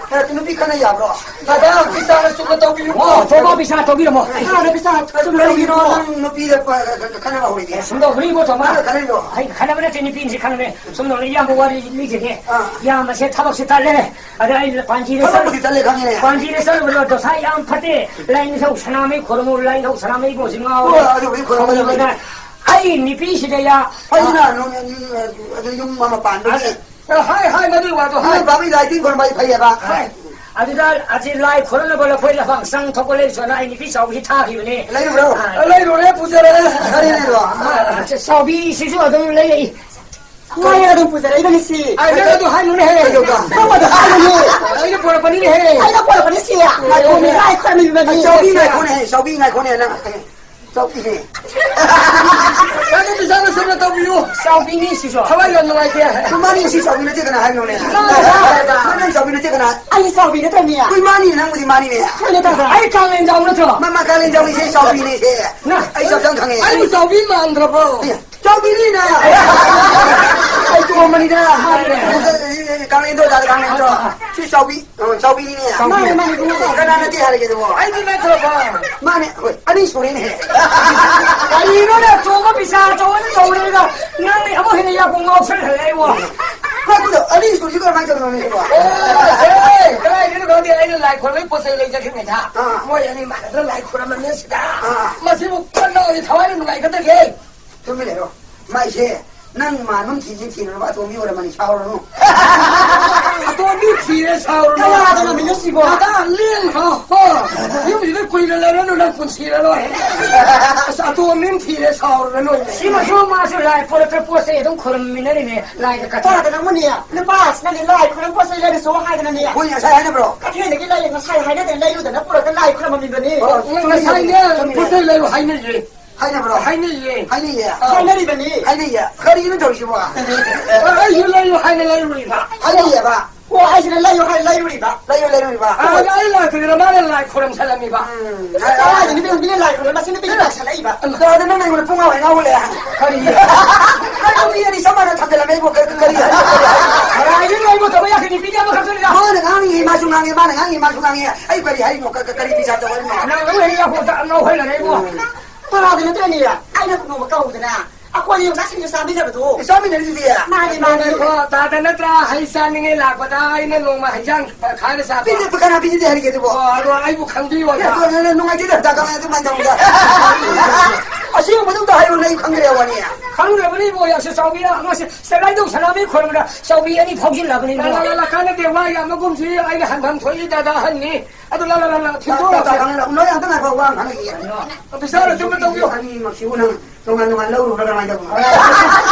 ꯈꯔ ꯅꯨꯄꯤ ꯈꯠꯅ ꯌꯥꯕ꯭ꯔꯣ? ꯗꯥꯗꯥ, ꯕꯤꯆꯥꯔ ꯆꯨꯝꯅ ꯇꯧꯕꯤꯌꯨꯀꯣ꯫ ꯑꯣ, ꯊꯣꯏꯕ, ꯕꯤꯆꯥꯔ ꯇꯧꯕꯤꯔꯝꯃꯣ꯫ ꯑꯩ ꯀꯅꯥꯗ ꯕꯤꯆꯥꯔ ꯆꯨꯝꯅ ꯀꯔꯤꯒꯤꯅꯣ ꯇꯧꯕꯤꯌꯨꯀꯣ? ꯅꯪ ꯅꯨꯄꯤꯗ ꯄ-, ꯈꯠꯅꯕ ꯍꯧꯔꯤꯗꯤ? ꯑꯦ, ꯁꯨꯝ ꯇꯧꯕꯅꯤꯀꯣ, ꯊꯣꯏꯕ꯫ ꯀꯅꯥꯗ ꯈꯠꯅꯔꯤꯅꯣ? ꯑꯩ ꯈꯠꯅꯕ ꯅꯠꯇꯦ, ꯅꯨꯄꯤꯅꯁꯤ ꯈꯪꯕꯅꯦ꯫ ꯁꯨꯝ ꯇꯧꯕꯅꯤ, ꯏꯌꯥꯝꯕ ꯋꯥꯔꯤ ꯂꯤꯖꯒꯦ꯫ ꯑꯥ꯫ ꯏꯌꯥꯝꯕꯁꯦ ꯊꯕꯛꯁꯦ ꯇꯜꯂꯦ꯫ ꯑꯗ ꯑꯩ ꯄꯥꯟꯖꯤꯗ ꯆꯠ-, ꯊꯕꯛꯄꯨꯗꯤ ꯇꯜꯂꯦ ꯈꯪꯉꯤꯅꯦ꯫ ꯄꯥꯟꯖꯤꯗ ꯆꯠꯂꯨꯕꯗꯣ ꯗꯣꯁꯥ ꯌꯥꯝ ꯐꯠꯇꯦ꯫ ꯂꯥꯏ ꯅꯤꯡꯊꯧ ꯁꯅꯥꯃꯍꯤ ꯈꯨꯔꯨꯝꯃꯨ, ꯂꯥꯏ ꯅꯤꯡꯊꯧ ꯁꯅꯥꯃꯍꯤꯕꯨ ꯍꯧꯖꯤꯛ ꯉꯥꯎꯔꯦ꯫ ꯍꯣꯏ, ꯑꯗꯨꯕꯨꯗꯤ ꯈꯨꯔꯨꯝꯃꯗꯕꯅꯤ꯫ ꯈꯨꯔꯨꯝꯃꯗ ꯑꯩ ꯅꯨꯄꯤꯁꯤꯗ ꯌꯥ-, ꯐꯩꯅ, ꯑ-, ꯅꯨ-, ꯅꯨ-, ꯑꯗꯨ ꯌꯨꯝ ꯑꯃ ꯄꯥꯟꯕꯒꯤ ꯑ, ꯍꯥꯏ, ꯍꯥꯏ, ꯃꯗꯨꯒꯤ ꯋꯥꯗꯣ ꯍꯥꯏ꯫ ꯅꯣꯏ ꯕꯥꯕꯤ ꯂꯥꯏ ꯇꯤꯟ ꯈꯣꯏꯔꯝꯕ ꯑꯩ ꯐꯩꯌꯦꯕ꯫ ꯍꯥꯏ꯫ ꯑꯗꯨꯗ ꯑꯁꯤ ꯂꯥꯏ ꯈꯣꯏꯔꯝꯅꯕ ꯂꯐꯣꯏ ꯂꯐꯥꯡ ꯆꯪ ꯊꯣꯛꯄ ꯂꯩꯔꯁꯨꯅ ꯑꯩ ꯅꯨꯄꯤ ꯆꯥꯎꯕꯁꯤ ꯊꯥꯈꯤꯕꯅꯦ꯫ ꯂꯩꯔꯨꯕ꯭ꯔꯣ? ꯑ, ꯂꯩꯔꯨꯔꯦ, ꯄꯨꯖꯔꯦ꯫ ꯀꯔꯤ ꯂꯩꯔꯣ? ꯑ, ꯑ, ꯆꯥꯎꯕꯤꯁꯤꯁꯨ ꯑꯗꯨꯝ ꯂꯩꯔꯛꯏ꯫ ꯃꯥꯅꯦ, ꯑꯗꯨꯝ ꯄꯨꯖꯔꯛꯏꯕꯅꯤ ꯁꯤ꯫ ꯑ, ꯅꯪ ꯑꯗꯨ ꯍꯥꯏꯅꯨꯅꯦꯍꯦ꯫ ꯀꯩꯗꯧꯕ? ꯅꯪ ꯑꯗꯨ ꯍꯥꯏꯅꯨꯅꯦ꯫ ꯑꯩꯅ ꯄꯨꯔꯛꯄꯅꯤꯅꯦꯍꯦ꯫ ꯑꯩꯅ ꯄꯨꯔꯛꯄꯅꯤ ꯁꯤ꯫ ꯉꯥꯏꯈꯣꯅꯦ, ꯂꯥꯏ ꯈꯣꯏꯔꯝꯃꯤꯕꯅꯤ꯫ ꯆꯥꯎꯕꯤ ꯉꯥꯏꯈꯣꯅꯦ, ꯆꯥꯎꯕꯤ ꯉꯥꯏꯈꯣꯅꯦ, ꯅꯪ꯫ ꯆꯥꯎꯕꯤꯅꯦ꯫ ꯌꯥꯝꯅ ꯄꯩꯁꯥ ꯃꯁꯛꯅ ꯇꯧꯕꯤꯌꯨ꯫ ꯆꯥꯎꯕꯤꯅꯤ ꯁꯤꯁꯨ꯫ ꯊꯋꯥꯏ ꯌꯥꯝ ꯅꯨꯡꯉꯥꯏꯇꯦ꯫ ꯃꯥꯅꯤ ꯁꯤ ꯆꯥꯎꯕꯤ ꯅꯠꯇꯦ ꯀꯅꯥ ꯍꯥꯏꯅꯣꯅꯦ? ꯅꯪ ꯅꯪ ꯆꯥꯎꯕꯤ ꯅꯠꯇꯦ ꯀꯅꯥ? ꯑꯩ ꯆꯥꯎꯕꯤ ꯅꯠꯇ꯭ꯔꯅꯦ? ꯍꯣꯏ ꯃꯥꯅꯤ ꯅꯪꯕꯨꯗꯤ ꯃꯥꯅꯤꯅꯦ꯫ ꯍꯣꯏꯅꯦ ꯇꯥꯗ꯫ ꯑꯩ ꯀꯥꯡꯂꯦꯟ ꯆꯥꯎꯕ ꯅꯠꯇ꯭ꯔꯣ? ꯃꯃꯥ ꯀꯥꯡꯂꯦꯟ ꯆꯥꯎꯕꯤꯁꯦ ꯆꯥꯎꯕꯤꯅꯦ ꯁꯦ꯫ ꯅ꯫ ꯑꯩ ꯆꯞ ꯆꯥꯅ ꯈꯪꯉꯦ꯫ ꯑꯩꯕꯨ ꯆꯥꯎꯕꯤ ꯃꯥꯟꯗ꯭ꯔꯕꯣ? ꯑꯦ, ꯆꯥꯎꯕꯤꯅꯤꯅ꯫ ꯑꯩ ꯇꯣꯝꯕꯅꯤꯗ꯫ ꯃꯥꯅꯤꯅꯦ꯫ ꯀꯥꯡꯂꯦꯟꯗꯣ ꯇꯥꯗ ꯀꯥꯡꯂꯦꯟꯗꯣ꯫ ꯁꯤ ꯆꯥꯎꯕꯤ꯫ ꯑꯣ, ꯆꯥꯎꯕꯤꯅꯤꯅꯦ꯫ ꯆꯥꯎꯕꯤ꯫ ꯃꯥꯅꯦ, ꯃꯥꯅꯦ, ꯏꯕꯨꯡꯉꯣ, ꯆꯥꯎꯕꯤ꯫ ꯀꯅꯥ ꯅꯠꯇꯦ ꯍꯥꯏꯔꯒꯦ ꯑꯗꯨꯕꯣ? ꯑꯩꯗꯤ ꯅꯠꯇ꯭ꯔꯕ? ꯃꯥꯅꯦ, ꯍꯣꯏ, ꯑꯅꯤ ꯁꯨꯔꯦꯅꯦ꯫ ꯀꯔꯤꯅꯣꯅꯦ, ꯑꯆꯧꯕ ꯄꯤꯁꯥ ꯑꯆꯧꯕꯅ ꯇꯧꯔꯦꯗ, ꯅꯪꯅ ꯑꯃꯨꯛ ꯍꯦꯟꯅ ꯌꯥꯝ ꯉꯥꯎꯁꯜꯍꯜꯂꯦ, ꯏꯕꯣ꯫ ꯉꯥꯏꯈꯣꯗ, ꯑꯅꯤ ꯁꯨꯔꯤꯁꯦ ꯀꯃꯥꯏꯅ ꯇꯧꯔꯤꯅꯣꯅꯦ, ꯏꯕꯣ? ꯑꯣ, ꯁꯦ, ꯀꯗꯥꯏꯗꯩꯅꯣ ꯈꯪꯗꯦ, ꯑꯩꯅ ꯂꯥꯏ ꯈꯣꯏꯔꯝꯕꯩ ꯄꯣꯠ ꯆꯩ ꯂꯩꯖꯈꯤꯕꯅꯤꯗ꯫ ꯑꯥ꯫ ꯃꯣꯏ ꯑꯅꯤ ꯃꯥꯟꯅꯗꯅ ꯂꯥꯏ ꯈꯣꯏꯔꯝꯃꯕꯅꯤ ꯁꯤꯗ꯫ ꯑꯥ꯫ ꯃꯁꯤꯕꯨ ꯀꯟꯅ ꯊꯋꯥꯏꯅ ꯅꯨꯡꯉꯥꯏꯒꯗꯒꯦ? ꯇꯨꯃꯤꯟ ꯂꯩꯔꯣ꯫ ꯃꯥꯏꯁꯦ, ꯅꯪ ꯃꯥꯟꯕ ꯑꯃ ꯊꯤꯁꯤ ꯊꯤꯔꯨꯔꯕ ꯑꯇꯣꯝꯕꯤ ꯑꯣꯏꯔꯝꯃꯅꯤ, ꯁꯥꯎꯔꯅꯨ꯫ ꯑꯇꯣꯝꯕꯤ ꯊꯤꯔꯦ, ꯁꯥꯎꯔꯅꯨ꯫ ꯀꯅꯥꯗꯅꯣ ꯃꯤꯅꯨ ꯁꯤꯕꯣ? ꯗꯥꯗꯥ, ꯂꯦꯡꯈ꯭ꯔꯣ, ꯀꯣ꯫ ꯌꯨꯝꯁꯤꯗ ꯀꯨꯏꯅ ꯂꯩꯔꯅꯨ, ꯅꯪ ꯄꯨꯟꯁꯤꯔꯔꯣꯏ꯫ ꯑꯁ, ꯑꯇꯣꯝꯕꯤ ꯑꯃ ꯊꯤꯔꯦ, ꯁꯥꯎꯔꯅꯨ꯫ ꯁꯤ ꯃꯁꯨ ꯃꯥꯁꯨ ꯂꯥꯏ ꯄꯣꯔꯛꯇ ꯄꯣꯠ ꯆꯩ ꯑꯗꯨꯝ ꯈꯨꯔꯨꯝꯃꯤꯟꯅꯔꯤꯅꯦ, ꯂꯥꯏꯒ ꯀꯠꯇꯅ꯫ ꯇꯥꯗꯅ ꯑꯃꯨꯛꯅꯦ, ꯅꯨꯄꯥꯁꯤꯅꯅꯦ ꯂꯥꯏ ꯈꯨꯔꯨꯝ ꯄꯣꯠ ꯆꯩ ꯂꯩꯔꯨꯆꯣ ꯍꯥꯏꯗꯅꯅꯦ꯫ ꯍꯣꯏ, ꯉꯁꯥꯏ ꯍꯥꯏꯅꯕ꯭ꯔꯣ? ꯀꯩꯊꯦꯜꯗꯒꯤ ꯂꯩ, ꯉꯁꯥꯏ ꯍꯥꯏꯅꯗꯅ ꯂꯩꯔꯨꯗꯅ ꯄꯨꯔꯛꯇ ꯂꯥꯏ ꯈꯨꯔꯨꯝꯃꯝꯃꯤꯕꯅꯤ꯫ ꯑꯣ, ꯉꯁꯥꯏꯅꯦ, ꯆꯨꯝꯃꯤꯅꯦ꯫ ꯄꯣꯠ ꯆꯩ ꯂꯩꯔꯨ ꯍꯥꯏꯅꯩꯌꯦ꯫ ꯍꯥꯏꯅꯕ꯭ꯔꯣ? ꯍꯥꯏꯅꯩꯌꯦ꯫ ꯍꯥꯏꯅꯩꯌꯦ? ꯑꯥ꯫ ꯍꯥꯏꯅꯔꯤꯕꯅꯤ꯫ ꯍꯥꯏꯅꯩꯌꯦ? ꯀꯔꯤꯅꯣ ꯇꯧꯔꯤꯁꯤꯕꯣ? ꯑ, ꯑꯩꯁꯨ ꯂꯩꯌꯨ ꯍꯥꯏꯅ ꯂꯩꯔꯨꯔꯤꯕ꯫ ꯍꯥꯏꯅꯩꯌꯦꯕ? ꯑꯣ, ꯑꯩꯁꯤꯅ ꯂꯩꯌꯨ ꯍꯥꯏꯅ ꯂꯩꯔꯨꯔꯤꯕ꯫ ꯂꯩꯌꯨ ꯂꯩꯔꯨꯔꯤꯕ? ꯑ, ꯑꯩ ꯂꯥꯛꯇꯗꯅ ꯃꯥꯅ ꯂꯥꯏ ꯈꯨꯔꯨꯝꯁꯜꯂꯝꯃꯤꯕ꯫ ꯎꯝ꯫ ꯀꯗꯥꯏꯗ ꯅꯨꯄꯤ ꯍꯧꯖꯤꯛꯅ ꯂꯥꯏ ꯈꯨꯔꯨꯝ, ꯃꯁꯤ ꯅꯨꯄꯤ ꯂꯥꯛꯁꯜꯂꯛꯏꯕ꯫ ꯀꯗꯥꯏꯗ ꯅꯪ ꯑꯩꯉꯣꯟꯗ ꯄꯨꯡꯉꯥꯎ ꯍꯦꯛ ꯉꯥꯎꯍꯜꯂꯦ? ꯀꯔꯤ? ꯀꯔꯤꯅꯣ ꯃꯤ ꯑꯅꯤ ꯆꯞ ꯃꯥꯟꯅ ꯊꯝꯖꯤꯜꯂꯝꯃꯦ ꯑꯩꯕꯨ? ꯀꯔꯤ, ꯀꯔꯤ ꯍꯥꯏꯅꯣ? ꯀꯔꯤ ꯍꯥꯏꯅꯣ? ꯀꯗꯥꯏꯗ ꯅꯪ ꯑꯩꯕꯨ ꯇꯧꯕ ꯌꯥꯈꯩ ꯅꯨꯄꯤꯗꯤ ꯑꯃꯈꯛꯇꯅꯤꯗ꯫ ꯃꯥꯅ ꯉꯥꯡꯉꯤ ꯃꯥꯁꯨ ꯉꯥꯡꯉꯦ, ꯃꯥꯅ ꯉꯥꯡꯉꯤ, ꯃꯥꯁꯨ ꯉꯥꯡꯉꯦ꯫ ꯑꯩ ꯀꯔꯤ ꯍꯥꯏꯔꯤꯅꯣ? ꯀ-, ꯀ-, ꯀꯔꯤ ꯕꯤꯆꯥꯔ ꯇꯧ ꯍꯥꯏꯔꯤꯅꯣ? ꯅꯪ ꯑꯃꯨꯛ ꯍꯦꯟꯅ ꯌꯥꯝ ꯉꯥꯎꯍꯜꯂꯔꯦ ꯏꯕꯨꯡꯉꯣ꯫ ꯎꯝ꯫ ꯄꯔꯥꯗ ꯅꯠꯇ꯭ꯔꯅꯦ? ꯑꯩꯅ ꯅꯣꯡꯃ ꯀꯧꯗꯅ ꯑꯩꯈꯣꯏ ꯌꯣꯡꯆꯥꯛꯁꯤꯡꯗꯨ ꯆꯥꯃꯤꯟꯅꯔꯨꯗꯣ꯫ ꯆꯥꯃꯤꯟꯅꯔꯤꯗꯨꯗꯤ꯫ ꯃꯥꯅꯦ, ꯃꯥꯅꯦ꯫ ꯉꯥꯏꯈꯣ, ꯇꯥꯗ ꯅꯠꯇ꯭ꯔꯥ ꯍꯩ ꯆꯥꯅꯤꯡꯉꯦ ꯂꯥꯛꯄꯗ ꯑꯩꯅ ꯅꯣꯡꯃ ꯍꯩꯖꯥꯡ ꯈꯥꯏꯔ ꯆꯥꯕ? ꯄꯤꯖ-, ꯀꯅꯥ ꯄꯤꯖꯗꯦ ꯍꯥꯏꯔꯤꯒꯦ ꯑꯗꯨꯕꯣ? ꯑꯣ, ꯑꯗꯣ ꯑꯩꯕꯨ ꯈꯪꯕꯤꯌꯣ꯫ ꯅꯠꯇ꯭ꯔꯣ, ꯅꯪ ꯅꯨꯡꯉꯥꯏꯇꯦꯗ, ꯇꯥ ꯀꯃꯥꯏꯅ ꯑꯗꯨꯃꯥꯏꯅ ꯇꯧꯔꯒ? ꯑꯁꯦꯡꯕꯗꯨ ꯑꯝꯇ ꯍꯥꯏꯔꯣ, ꯅꯪ ꯈꯪꯗ꯭ꯔꯦ ꯋꯥꯅꯤ꯫ ꯈꯪꯗ꯭ꯔꯕꯅꯤ ꯏꯕꯣ, ꯌꯥꯝꯁꯨ ꯆꯥꯎꯕꯤꯔ ꯑꯃꯁꯦ ꯁꯦꯂꯥꯏꯗꯧ ꯁꯅꯥꯃꯤ ꯈꯣꯏꯔꯝꯕꯗ ꯆꯥꯎꯕꯤ ꯑꯅꯤ ꯐꯥꯎꯖꯤꯜꯂꯕꯅꯤ ꯂꯥ, ꯏꯕꯣ꯫ ꯂꯥ, ꯂꯥ, ꯂꯥ, ꯀꯥꯟꯅꯗꯦ, ꯋꯥ ꯌꯥꯝꯅꯒꯨꯝꯁꯤ, ꯑꯩꯅ ꯍꯟꯐꯝ ꯊꯣꯛꯏ, ꯗꯥꯗꯥ ꯑꯍꯟꯅꯤ꯫ ꯑꯗꯨ ꯂꯥ, ꯂꯥ, ꯂꯥ, ꯂꯥ, ꯇꯥ, ꯇꯥ, ꯇꯥ, ꯊꯤꯟꯗꯣꯛꯑꯁꯤ꯫ ꯈꯪꯉꯦ, ꯂꯥ, ꯅꯣꯏ ꯑꯝꯇ ꯉꯥꯏꯈꯣ, ꯋꯥ ꯑꯃ ꯈꯟꯅꯈꯤꯒꯦ꯫ ꯑꯣꯐꯤꯁꯥꯔ ꯑꯆꯨꯝꯕ ꯇꯧꯕꯤꯌꯨ꯫ ꯑꯅꯤꯃꯛꯁꯤꯕꯨ ꯅꯪ ꯇꯣꯉꯥꯟ ꯇꯣꯉꯥꯟ ꯂꯧꯔꯨꯕ꯭ꯔꯥ ꯀꯃꯥꯏꯅ ꯇꯧꯕꯅꯣ?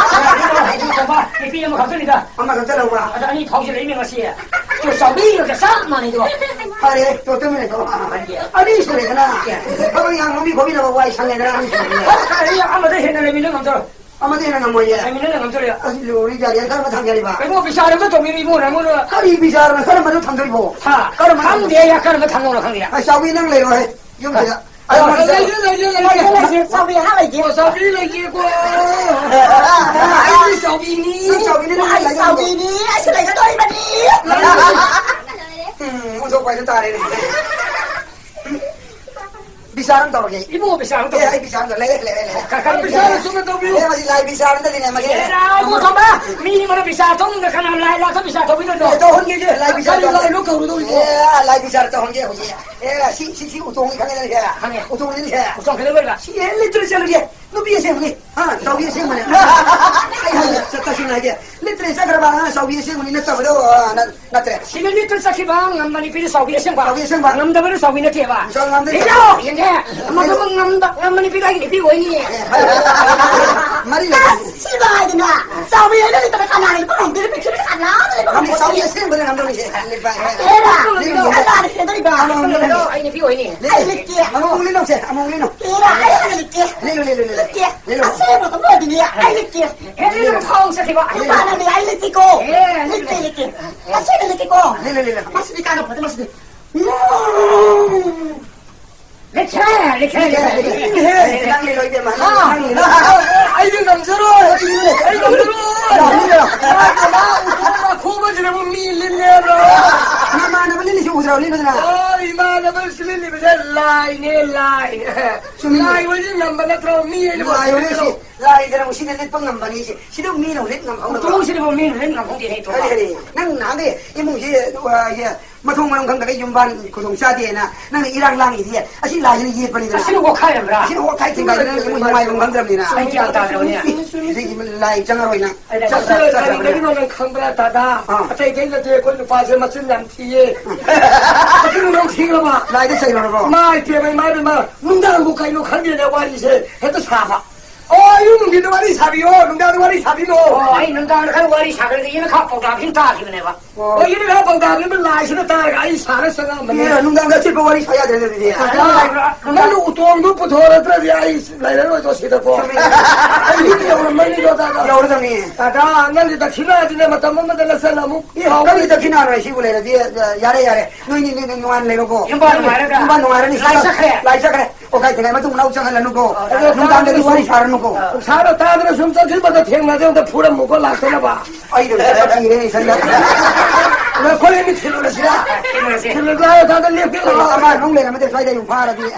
ꯍꯥꯏꯗꯤ ꯆꯥꯕ ꯅꯨꯄꯤ ꯑꯃꯈꯛꯇꯅꯤꯗ꯫ ꯑꯃꯈꯛꯇ ꯂꯧꯕ? ꯑꯗ ꯑꯅꯤ ꯐꯥꯎꯖꯤꯜꯂꯛꯏꯅꯦ ꯉꯁꯤ꯫ ꯇꯨ ꯆꯥꯎꯕꯤꯒ ꯆꯞ ꯃꯥꯟꯅꯩꯗꯣ꯫ ꯐꯔꯦ, ꯇꯣ ꯇꯨꯃꯤꯟ ꯂꯩꯊꯣꯛꯑꯣ꯫ ꯑꯅꯤ ꯁꯨꯔꯦꯗꯅ꯫ ꯊꯕꯛ ꯌꯥꯝ ꯉꯝꯕꯤ ꯈꯣꯠꯄꯤꯅꯕ ꯋꯥꯏ ꯁꯪꯉꯦꯗꯅ ꯑꯅꯤ ꯁꯨꯔꯦꯗꯅ꯫ ꯑꯩ ꯑꯃꯗ ꯍꯦꯟꯅ ꯂꯩꯃꯤꯟꯅ ꯉꯝꯗꯣꯏꯔꯣ? ꯑꯃꯗ ꯍꯦꯟꯅ ꯉꯝꯃꯣꯏꯌꯦ꯫ ꯂꯩꯃꯤꯟꯅ ꯉꯝꯗꯣꯏꯔꯣ? ꯑꯁ, ꯂꯣꯏꯔꯦ, ꯌꯥꯔꯦ, ꯀꯔꯝꯕ ꯊꯝꯒꯦ ꯍꯥꯏꯔꯤꯕ? ꯀꯩꯅꯣ, ꯕꯤꯆꯥꯔ ꯑꯝꯇ ꯇꯧꯕꯤꯔꯣ ꯏꯕꯨꯡꯉꯣ, ꯅꯪꯉꯣꯟꯗ꯫ ꯀꯔꯤ ꯕꯤꯆꯥꯔꯅꯣ? ꯀꯔꯝꯕꯗ ꯊꯝꯗꯣꯏꯕꯣ? ꯍꯥ? ꯀꯔꯝꯕ ꯈꯪꯗꯦ, ꯊꯝꯗꯣꯏꯕꯣ? ꯌꯥ, ꯀꯔꯝꯕ ꯊꯝꯗꯧꯅꯣ ꯈꯪꯗꯦ꯫ ꯑ, ꯆꯥꯎꯕꯤ, ꯅꯪ ꯂꯩꯔꯣꯍꯦ, ꯌꯨꯝꯁꯤꯗ꯫ ꯑ, ꯑꯩ ꯑꯃꯗ ꯂꯩꯌꯦ, ꯂꯩꯌꯦ, ꯂꯩꯌꯦ꯫ ꯂꯩꯌꯦ, ꯂꯩꯌꯦ꯫ ꯆꯥꯎꯕꯤ ꯍꯥ ꯂꯩꯒꯦ꯫ ꯑꯣ, ꯆꯥꯎꯕꯤ ꯂꯩꯒꯦꯀꯣ꯫ ꯑꯩꯗꯤ ꯆꯥꯎꯕꯤꯅꯤ꯫ ꯅꯪ ꯆꯥꯎꯕꯤꯅꯤ, ꯅꯪ ꯑꯩ ꯂꯩꯒꯗꯧꯕꯅꯤ꯫ ꯆꯥꯎꯕꯤꯅꯤ, ꯑꯩꯁꯨ ꯂꯩꯒꯗꯧꯔꯤꯕꯅꯤ꯫ ꯎꯝ, ꯑꯣꯟꯊꯣꯛꯄ ꯍꯥꯏꯗꯣ ꯇꯥꯔꯦꯅꯦ꯫ ꯕꯤꯆꯥꯔ ꯑꯃ ꯇꯧꯔꯒꯦ꯫ ꯏꯕꯨꯡꯉꯣ, ꯕꯤꯆꯥꯔ ꯑꯃ ꯑꯦ, ꯇꯧꯔꯒꯦ꯫ ꯑꯩ ꯕꯤꯆꯥꯔ ꯑꯝꯇ ꯂꯩꯔꯦ, ꯂꯩꯔꯦ, ꯂꯩꯔꯦ꯫ ꯀ-, ꯀ-, ꯕꯤꯆꯥꯔ ꯑꯆꯨꯝꯕ ꯇꯧꯕꯤꯌꯨ꯫ ꯑꯦ, ꯃꯁꯤ ꯂꯥꯏ ꯕꯤꯆꯥꯔ ꯑꯝꯇꯅꯤꯅꯦ, ꯃꯁꯤ꯫ ꯑꯦ, ꯏꯕꯨꯡꯉꯣ ꯊꯣꯝꯕ, ꯃꯤ ꯑꯃꯅ ꯕꯤꯆꯥꯔ ꯊꯣꯡꯗ ꯀꯅꯥ ꯂꯥꯏ ꯂꯥꯛꯇ ꯕꯤꯆꯥꯔ ꯊꯣꯡꯕꯤꯗꯣꯏꯅꯣ? ꯑꯦ, ꯇꯧꯍꯟꯒꯦ, ꯂꯥꯏ ꯕꯤꯆꯥꯔ ꯀꯔꯤ ꯇꯧꯍꯟꯒꯦ꯫ ꯂꯥꯏꯅꯣ ꯀꯧꯔꯨꯗꯧꯔꯤꯕꯣ? ꯑꯦ, ꯂꯥꯏ ꯕꯤꯆꯥꯔ ꯇꯧꯍꯟꯒꯦ ꯍꯧꯖꯤꯛ꯫ ꯑꯦ, ꯁꯤ, ꯁꯤ, ꯁꯤ ꯎꯇꯣꯡꯅꯤ ꯈꯪꯉꯦꯗꯅ ꯁꯦ? ꯈꯪꯉꯦ꯫ ꯎꯇꯣꯡꯅꯤꯅꯦ ꯁꯦ꯫ ꯎꯇꯣꯡ ꯀꯩꯗꯧ ꯂꯩꯕ? ꯁꯤ ꯍꯦꯛ ꯂꯤꯠꯇ꯭ꯔ ꯆꯠꯂꯒꯦ꯫ ꯅꯨꯄꯤ ꯑꯁꯦꯡꯕꯅꯤ꯫ ꯍꯥ, ꯆꯥꯎꯕꯤ ꯑꯁꯦꯡꯕꯅꯤ꯫ ꯑꯩ ꯍꯥꯟꯅ ꯆꯠ-, ꯇꯁꯦꯡꯅ ꯍꯥꯏꯒꯦ꯫ ꯂꯤꯠꯇ꯭ꯔꯦ ꯆꯠꯈ꯭ꯔꯕ ꯑꯉꯥꯡ ꯆꯥꯎꯕꯤ ꯑꯁꯦꯡꯕꯅꯤ ꯅꯠꯇꯕꯗꯣ, ꯑ, ꯅ-, ꯅꯠꯇ꯭ꯔꯦ꯫ ꯁꯤꯅ ꯂꯤꯠꯇ꯭ꯔ ꯆꯠꯈꯤꯕ ꯉꯝꯕ ꯅꯨꯄꯤꯗꯤ ꯆꯥꯎꯕꯤ ꯑꯁꯦꯡꯕ꯫ ꯆꯥꯎꯕꯤ ꯑꯁꯦꯡꯕ꯫ ꯉꯝꯗꯕꯅ ꯆꯥꯎꯕꯤ ꯅꯠꯇꯦꯕ꯫ ꯆꯥꯎ ꯉꯝꯗ ꯂꯤꯠꯂꯣ, ꯆꯥꯎꯕꯤ꯫ ꯌꯦꯡꯒꯦ꯫ ꯃꯗꯨ ꯉꯝꯕ, ꯉꯝꯕ ꯅꯨꯄꯤꯗꯣ ꯑꯩꯒꯤ ꯅꯨꯄꯤ ꯑꯣꯏꯅꯤ꯫ ꯃꯔꯤ ꯂꯩ꯫ ꯑꯁ, ꯁꯤꯕ ꯍꯥꯏꯗꯅ꯫ ꯆꯥꯎꯕꯤ ꯑꯩꯅ ꯂꯤꯠꯇ꯭ꯔ ꯀꯅꯥꯅ ꯂꯤꯠꯄ ꯉꯝꯗꯣꯏꯅꯣ? ꯄ꯭ꯔꯤꯊꯤꯕꯤꯗ ꯀꯅꯥꯝꯇ ꯂꯤꯠꯄ ꯉꯝꯗꯦ꯫ ꯆꯥꯎꯕꯤ ꯑꯁꯦꯡꯕꯅ ꯉꯝꯗꯧꯔꯤꯁꯦ꯫ ꯂꯤꯠꯄ꯫ ꯍꯦꯔꯥ, ꯂꯤꯠꯂꯣ꯫ ꯀꯅꯥꯅ ꯍꯦꯟꯗꯣꯔꯤꯕ? ꯑꯃꯃꯝ ꯂꯤꯠꯂꯣ꯫ ꯑꯩ ꯅꯨꯄꯤ ꯑꯣꯏꯅꯤ꯫ ꯑꯩ ꯂꯤꯠꯀꯦ꯫ ꯑꯃꯃꯝ ꯂꯤꯠꯂꯣꯁꯦ, ꯑꯃꯃꯝ ꯂꯤꯠꯂꯣ꯫ ꯍꯦꯔꯥ, ꯑꯩ ꯍꯥꯟꯅ ꯂꯤꯠꯀꯦ꯫ ꯂꯤꯠꯂꯣ, ꯂꯤꯠꯂꯣ, ꯂꯤꯠꯂꯣ꯫ ꯂꯤꯠꯀꯦ꯫ ꯂꯤꯠꯂꯣ꯫ ꯑꯁꯦꯡꯕꯗꯣ ꯑꯣꯏꯗꯣꯏꯅꯦ꯫ ꯑꯩ ꯂꯤꯠꯀꯦ꯫ ꯍꯦ, ꯂꯤꯠꯂꯣ, ꯊꯥꯎ ꯆꯠꯈꯤꯕ꯫ ꯑꯩ ꯃꯥꯟꯅꯅꯦ, ꯑꯩ ꯂꯤꯠꯀꯦꯀꯣ꯫ ꯑꯦ, ꯂꯤꯠꯀꯦ, ꯂꯤꯠꯀꯦ꯫ ꯑꯁꯦꯡꯕ ꯂꯤꯠꯀꯦꯀꯣ꯫ ꯂꯤꯠꯂꯣ, ꯂꯤꯠꯂꯣ꯫ ꯃꯁꯤꯗꯤ ꯀꯥꯟꯅꯕ ꯐꯠꯇꯦ, ꯃꯁꯤꯗꯤ꯫ ꯂꯤꯠꯁꯦ, ꯂꯤꯠꯁꯦ, ꯂꯤꯠꯁꯦ꯫ ꯂꯤꯠꯂꯣ, ꯂꯤꯠꯂꯣ꯫ ꯅꯪ ꯂꯤꯠꯂꯣ, ꯏꯕꯦꯝꯃ, ꯅꯪ, ꯑꯥ꯫ ꯅꯪ ꯂꯤꯠꯂꯣ꯫ ꯑꯩꯗꯤ ꯉꯝꯖꯔꯣꯏ꯫ ꯑꯩ ꯂꯤꯠꯂꯣ꯫ ꯑꯩ ꯉꯝꯖꯔꯣꯏ꯫ ꯂꯤꯠꯂꯣ꯫ ꯏꯃꯥ, ꯏꯃꯥ, ꯎꯈꯣꯡ ꯋꯥꯈꯣꯡꯕꯁꯤꯗꯕꯨ ꯃꯤ ꯂꯤꯠꯂꯦꯕ꯭ꯔꯣ? ꯅꯃꯥꯟꯅꯕꯅꯤ ꯑꯣ, ꯏꯃꯥꯟꯅꯕ ꯁꯤꯗ ꯂꯤꯠꯂꯤꯕꯁꯦ ꯂꯥꯏꯅꯦ, ꯂꯥꯏ꯫ ꯆꯨꯝꯃꯤ꯫ ꯂꯥꯏ ꯑꯣꯏꯗꯤ ꯉꯝꯕ ꯅꯠꯇ꯭ꯔꯣ? ꯃꯤ ꯑꯣꯏꯅ ꯂꯥꯏ ꯑꯣꯏꯔꯦ ꯁꯤ꯫ ꯂꯥꯏꯗꯅ ꯑꯃꯨꯛ ꯁꯤꯗ ꯂꯤꯠꯄ ꯉꯝꯕꯅꯤ ꯁꯤ꯫ ꯁꯤꯗ ꯃꯤꯅ ꯑꯃꯨꯛ ꯂꯤꯠ ꯉꯝꯍꯧꯗꯕ꯫ ꯎꯇꯣꯡꯁꯤꯗꯤꯕꯨ ꯃꯤꯅ ꯂꯤꯠ ꯉꯝꯍꯧꯗꯦꯅꯦ, ꯏꯇꯣꯝꯕ꯫ ꯀꯔꯤ, ꯀꯔꯤ? ꯅꯪ ꯅꯍꯥꯟꯗꯩ ꯏꯃꯨꯡꯁꯤ, ꯑ, ꯁꯤ ꯃꯊꯣꯡ ꯃꯔꯝ ꯈꯪꯗꯕꯩ ꯌꯨꯝ ꯕꯥꯟ ꯈꯨꯗꯣꯡ ꯆꯥꯗꯦꯅ ꯅꯪꯅ ꯏꯔꯥꯡ ꯂꯥꯡꯉꯤꯗꯤ ꯑꯁꯤ ꯂꯥꯏꯁꯤꯅ ꯌꯦꯠꯄꯅꯤꯗꯅ꯫ ꯑꯁꯤꯅ ꯑꯣꯠꯈꯥꯏꯔꯝꯕ꯭ꯔꯥ? ꯑꯁꯤꯅ ꯑꯣꯠꯈꯥꯏ ꯊꯤꯡꯒꯥꯏꯗꯅ ꯅꯪ ꯏꯃꯨꯡ ꯅꯨꯡꯉꯥꯏꯐꯝ ꯈꯪꯗ꯭ꯔꯕꯅꯤꯅ꯫ ꯑꯩ ꯒ꯭ꯌꯥꯟ ꯇꯥꯗ꯭ꯔꯕꯅꯦ꯫ ꯑꯗꯒꯤ ꯂꯥꯏ ꯆꯪꯉꯔꯣꯏ ꯅꯪ꯫ ꯑꯩ ꯆꯠ-, ꯆꯠ-, ꯆꯠ-, ꯆꯠꯈ꯭ꯔꯕꯅꯦ꯫ ꯀꯔꯤꯒꯤꯅꯣ ꯅꯪ ꯈꯪꯕ꯭ꯔꯥ, ꯗꯥꯗꯥ? ꯑꯥ꯫ ꯑꯇꯩ ꯑꯇꯩ ꯅꯠꯇꯦ, ꯑꯩꯈꯣꯏ ꯅꯨꯄꯥꯁꯦ ꯃꯆꯤꯟ ꯌꯥꯝ ꯊꯤꯌꯦ꯫ ꯃꯆꯤꯟ ꯅꯨꯡ ꯊꯤꯈ꯭ꯔꯕ? ꯂꯥꯏꯗ ꯆꯩꯔꯨꯔꯕꯣ? ꯏꯃꯥ ꯏꯄꯦꯝꯃ, ꯏꯃꯥ ꯏꯄꯦꯝꯃ, ꯅꯨꯡꯗꯥꯡꯕꯨ ꯀꯩꯅꯣ ꯈꯪꯗꯦꯅꯦ ꯋꯥꯔꯤꯁꯦ ꯍꯦꯛꯇ ꯁꯥꯕ꯫ ꯑꯣ, ꯑꯌꯨꯛ ꯅꯨꯡꯊꯤꯟꯗ ꯋꯥꯔꯤ ꯁꯥꯕꯤꯌꯣ, ꯅꯨꯡꯗꯥꯡꯗ ꯋꯥꯔꯤ ꯁꯥꯕꯤꯅꯣ꯫ ꯑꯣ, ꯑꯩ ꯅꯨꯡꯗꯥꯡꯗ ꯈꯔ ꯋꯥꯔꯤ ꯁꯥꯈ꯭ꯔꯗꯤ ꯏꯅ ꯈꯥ ꯄꯥꯎꯇꯥꯛ ꯈꯤꯇꯪ ꯇꯥꯈꯤꯕꯅꯦꯕ꯫ ꯑꯣ꯫ ꯑꯣ, ꯏꯅ ꯈꯥ ꯄꯥꯎꯇꯥꯛ ꯈꯤꯇꯪ ꯂꯥꯏꯁꯤꯅ ꯇꯥꯔꯒ ꯑꯩ ꯁꯥꯔ ꯆꯪꯉꯛꯑꯝꯕꯅꯦ꯫ ꯑꯦ, ꯅꯨꯡꯗꯥꯡꯗ ꯑꯆꯤꯛꯄ ꯋꯥꯔꯤ ꯁꯥ ꯌꯥꯗ꯭ꯔꯦ ꯑꯗꯨꯗꯤ꯫ ꯑꯗ ꯅꯪꯅ ꯎꯇꯣꯡꯗꯨ ꯄꯨꯊꯣꯔꯛꯇ꯭ꯔꯗꯤ ꯑꯩ ꯂꯩꯔꯔꯣꯏꯗꯣ ꯁꯤꯗꯀꯣ꯫ ꯆꯨꯝꯃꯤ꯫ ꯑꯩ ꯃꯤꯠ ꯌꯧꯔꯝꯃꯅꯤꯗꯣ, ꯇꯥꯗ꯫ ꯌꯧꯔꯗꯝꯅꯤ꯫ ꯇꯥꯗ, ꯅꯪꯗꯤ ꯗꯈꯤꯅꯥꯗꯤꯅꯦ ꯃꯇꯝ ꯑꯃꯗ ꯂꯧꯁꯜꯂꯝꯃꯨ꯫ ꯑꯦ, ꯀꯔꯤ ꯗꯈꯤꯅꯥꯅꯣ ꯁꯤꯕꯨ ꯂꯩꯔꯗꯤ? ꯌꯥꯔꯦ, ꯌꯥꯔꯦ꯫ ꯅꯣꯏꯅꯤ, ꯅꯣꯏ, ꯅꯣꯏ ꯅꯨꯡꯉꯥꯏꯅ ꯂꯩꯔꯣꯀꯣ꯫ ꯌꯨꯝ ꯄꯥꯟ ꯅꯨꯡꯉꯥꯏꯔꯒ꯫ ꯌꯨꯝ ꯄꯥꯟ ꯅꯨꯡꯉꯥꯏꯔꯅꯤ꯫ ꯂꯥꯏ ꯆꯠꯈ꯭ꯔꯦ꯫ ꯂꯥꯏ ꯆꯠꯈ꯭ꯔꯦ꯫ ꯑꯣ, ꯀꯥꯏ ꯊꯦꯡꯉꯥꯏ ꯃꯇꯨꯡ ꯃꯅꯥꯎ ꯆꯪꯍꯜꯂꯅꯨꯀꯣ꯫ ꯑꯣ, ꯅꯨꯡꯗꯥꯡꯗꯗꯤ ꯋꯥꯔꯤ ꯁꯥꯔꯅꯨꯀꯣ꯫ ꯁꯥꯔ ꯇꯥꯗꯅ ꯁꯨꯝ ꯆꯠꯈꯤꯕꯗ ꯊꯦꯡꯅꯗꯦ, ꯑꯝꯇ ꯐꯨꯔꯝꯃꯨꯀꯣ ꯂꯥꯛꯇꯅꯕ꯫ ꯑꯩꯗꯣ ꯆꯠꯄ ꯀꯤꯔꯦ ꯏꯊꯟꯗ꯫ ꯑꯗꯣ ꯑꯩꯈꯣꯏ ꯑꯅꯤ ꯊꯤꯜꯂꯨꯔꯁꯤꯔꯥ? ꯊꯤꯜꯂꯨꯔꯁꯤ꯫ ꯊꯤꯜꯂꯨꯔꯁꯤ ꯂꯥꯛꯑꯣ, ꯊꯥꯗ ꯂꯦꯞꯀꯦ ꯂꯥꯛꯑꯣ꯫ ꯑꯃ ꯅꯨꯡ ꯂꯩꯔꯝꯃꯗꯤ ꯁ꯭ꯋꯥꯏꯗ ꯌꯨꯝ ꯐꯥꯔꯗꯤ꯫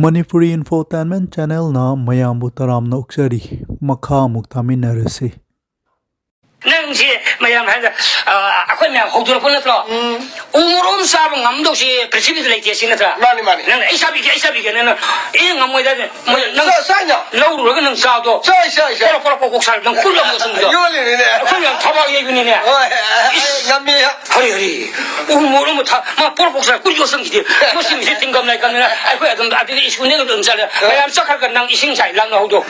ꯃꯅꯤꯄꯨꯔꯤ ꯏꯟꯐꯣꯇꯦꯟꯃꯦꯟ ꯆꯦꯅꯦꯜꯅ ꯃꯌꯥꯝꯕꯨ ꯇꯔꯥꯝꯅ ꯑꯣꯛꯆꯔꯤ꯫ ꯃꯈꯥ ꯑꯃꯨꯛ ꯇꯥꯃꯤꯟꯅꯔꯁꯤ꯫ ꯅꯪꯁꯦ ꯃꯌꯥꯝ ꯍꯥꯏꯅ, ꯑ, ꯑꯩꯈꯣꯏ ꯃꯌꯥꯝ ꯍꯧꯗꯣꯔꯛꯄ ꯅꯠꯇ꯭ꯔꯣ? ꯎꯝ꯫ ꯎ ꯃꯣꯔꯣꯛ ꯑꯃ ꯆꯥꯕ ꯉꯝꯗꯧꯁꯦ ꯄ꯭ꯔꯤꯊꯤꯕꯤꯗ ꯂꯩꯇꯦ ꯁꯤ ꯅꯠꯇ꯭ꯔꯥ? ꯃꯥꯅꯤ, ꯃꯥꯅꯤ꯫ ꯅꯪ ꯑꯩ ꯆꯥꯕꯤꯒꯦ, ꯑꯩ ꯆꯥꯕꯤꯒꯦ, ꯅꯪ, ꯅꯪ ꯑꯦ ꯉꯝꯃꯣꯏꯗ, ꯃꯣꯏ ꯅꯪ ꯆꯥ-, ꯆꯥꯏꯅ꯫ ꯂꯧꯔꯨꯔꯒ ꯅꯪ ꯆꯥꯕꯗꯣ꯫ ꯆꯥꯏ, ꯆꯥꯏ, ꯆꯥꯏ꯫ ꯄꯣꯔꯣꯛ, ꯄꯣꯔꯣꯛ, ꯄꯣꯔꯣꯛ ꯁꯥꯔ ꯅꯪ ꯀꯨꯜ ꯑꯃ ꯌꯣꯠꯁꯟꯕꯗꯣ꯫ ꯌꯣꯜꯂꯤꯅꯤꯅꯦ꯫ ꯑꯩꯈꯣꯏ ꯃꯌꯥꯝ ꯊꯕꯛ ꯌꯩꯕꯅꯤꯅꯦ꯫ ꯍꯣꯏ, ꯑꯩ, ꯑꯩ ꯏꯁ꯫ ꯉꯝꯃꯤ꯫ ꯍꯔꯤ, ꯍꯔꯤ꯫ ꯎ ꯃꯣꯔꯣꯛ ꯑꯃ ꯊꯥ-, ꯃꯥ ꯄꯣꯔꯣꯛ, ꯄꯣꯔꯣꯛ ꯁꯥꯔ ꯀꯨꯜ ꯌꯣꯠꯁꯟꯈꯤꯗꯦ꯫ ꯃꯁꯤ ꯃꯤꯁꯦ ꯇꯤꯡꯒꯝ ꯂꯥꯏꯀꯝꯅꯤꯅ ꯑꯩꯈꯣꯏ ꯑꯗꯨꯝ ꯑꯗꯨꯗꯤ ꯁ꯭ꯀꯨꯜꯗꯒꯤ ꯑꯗꯨꯝ ꯆꯠꯂꯦ꯫ ꯃꯌꯥꯝ ꯆꯠꯈ꯭ꯔꯒ ꯅꯪ ꯏꯁꯤꯡ ꯆꯥꯏ ꯂꯥꯛꯅꯍꯧꯗꯣ꯫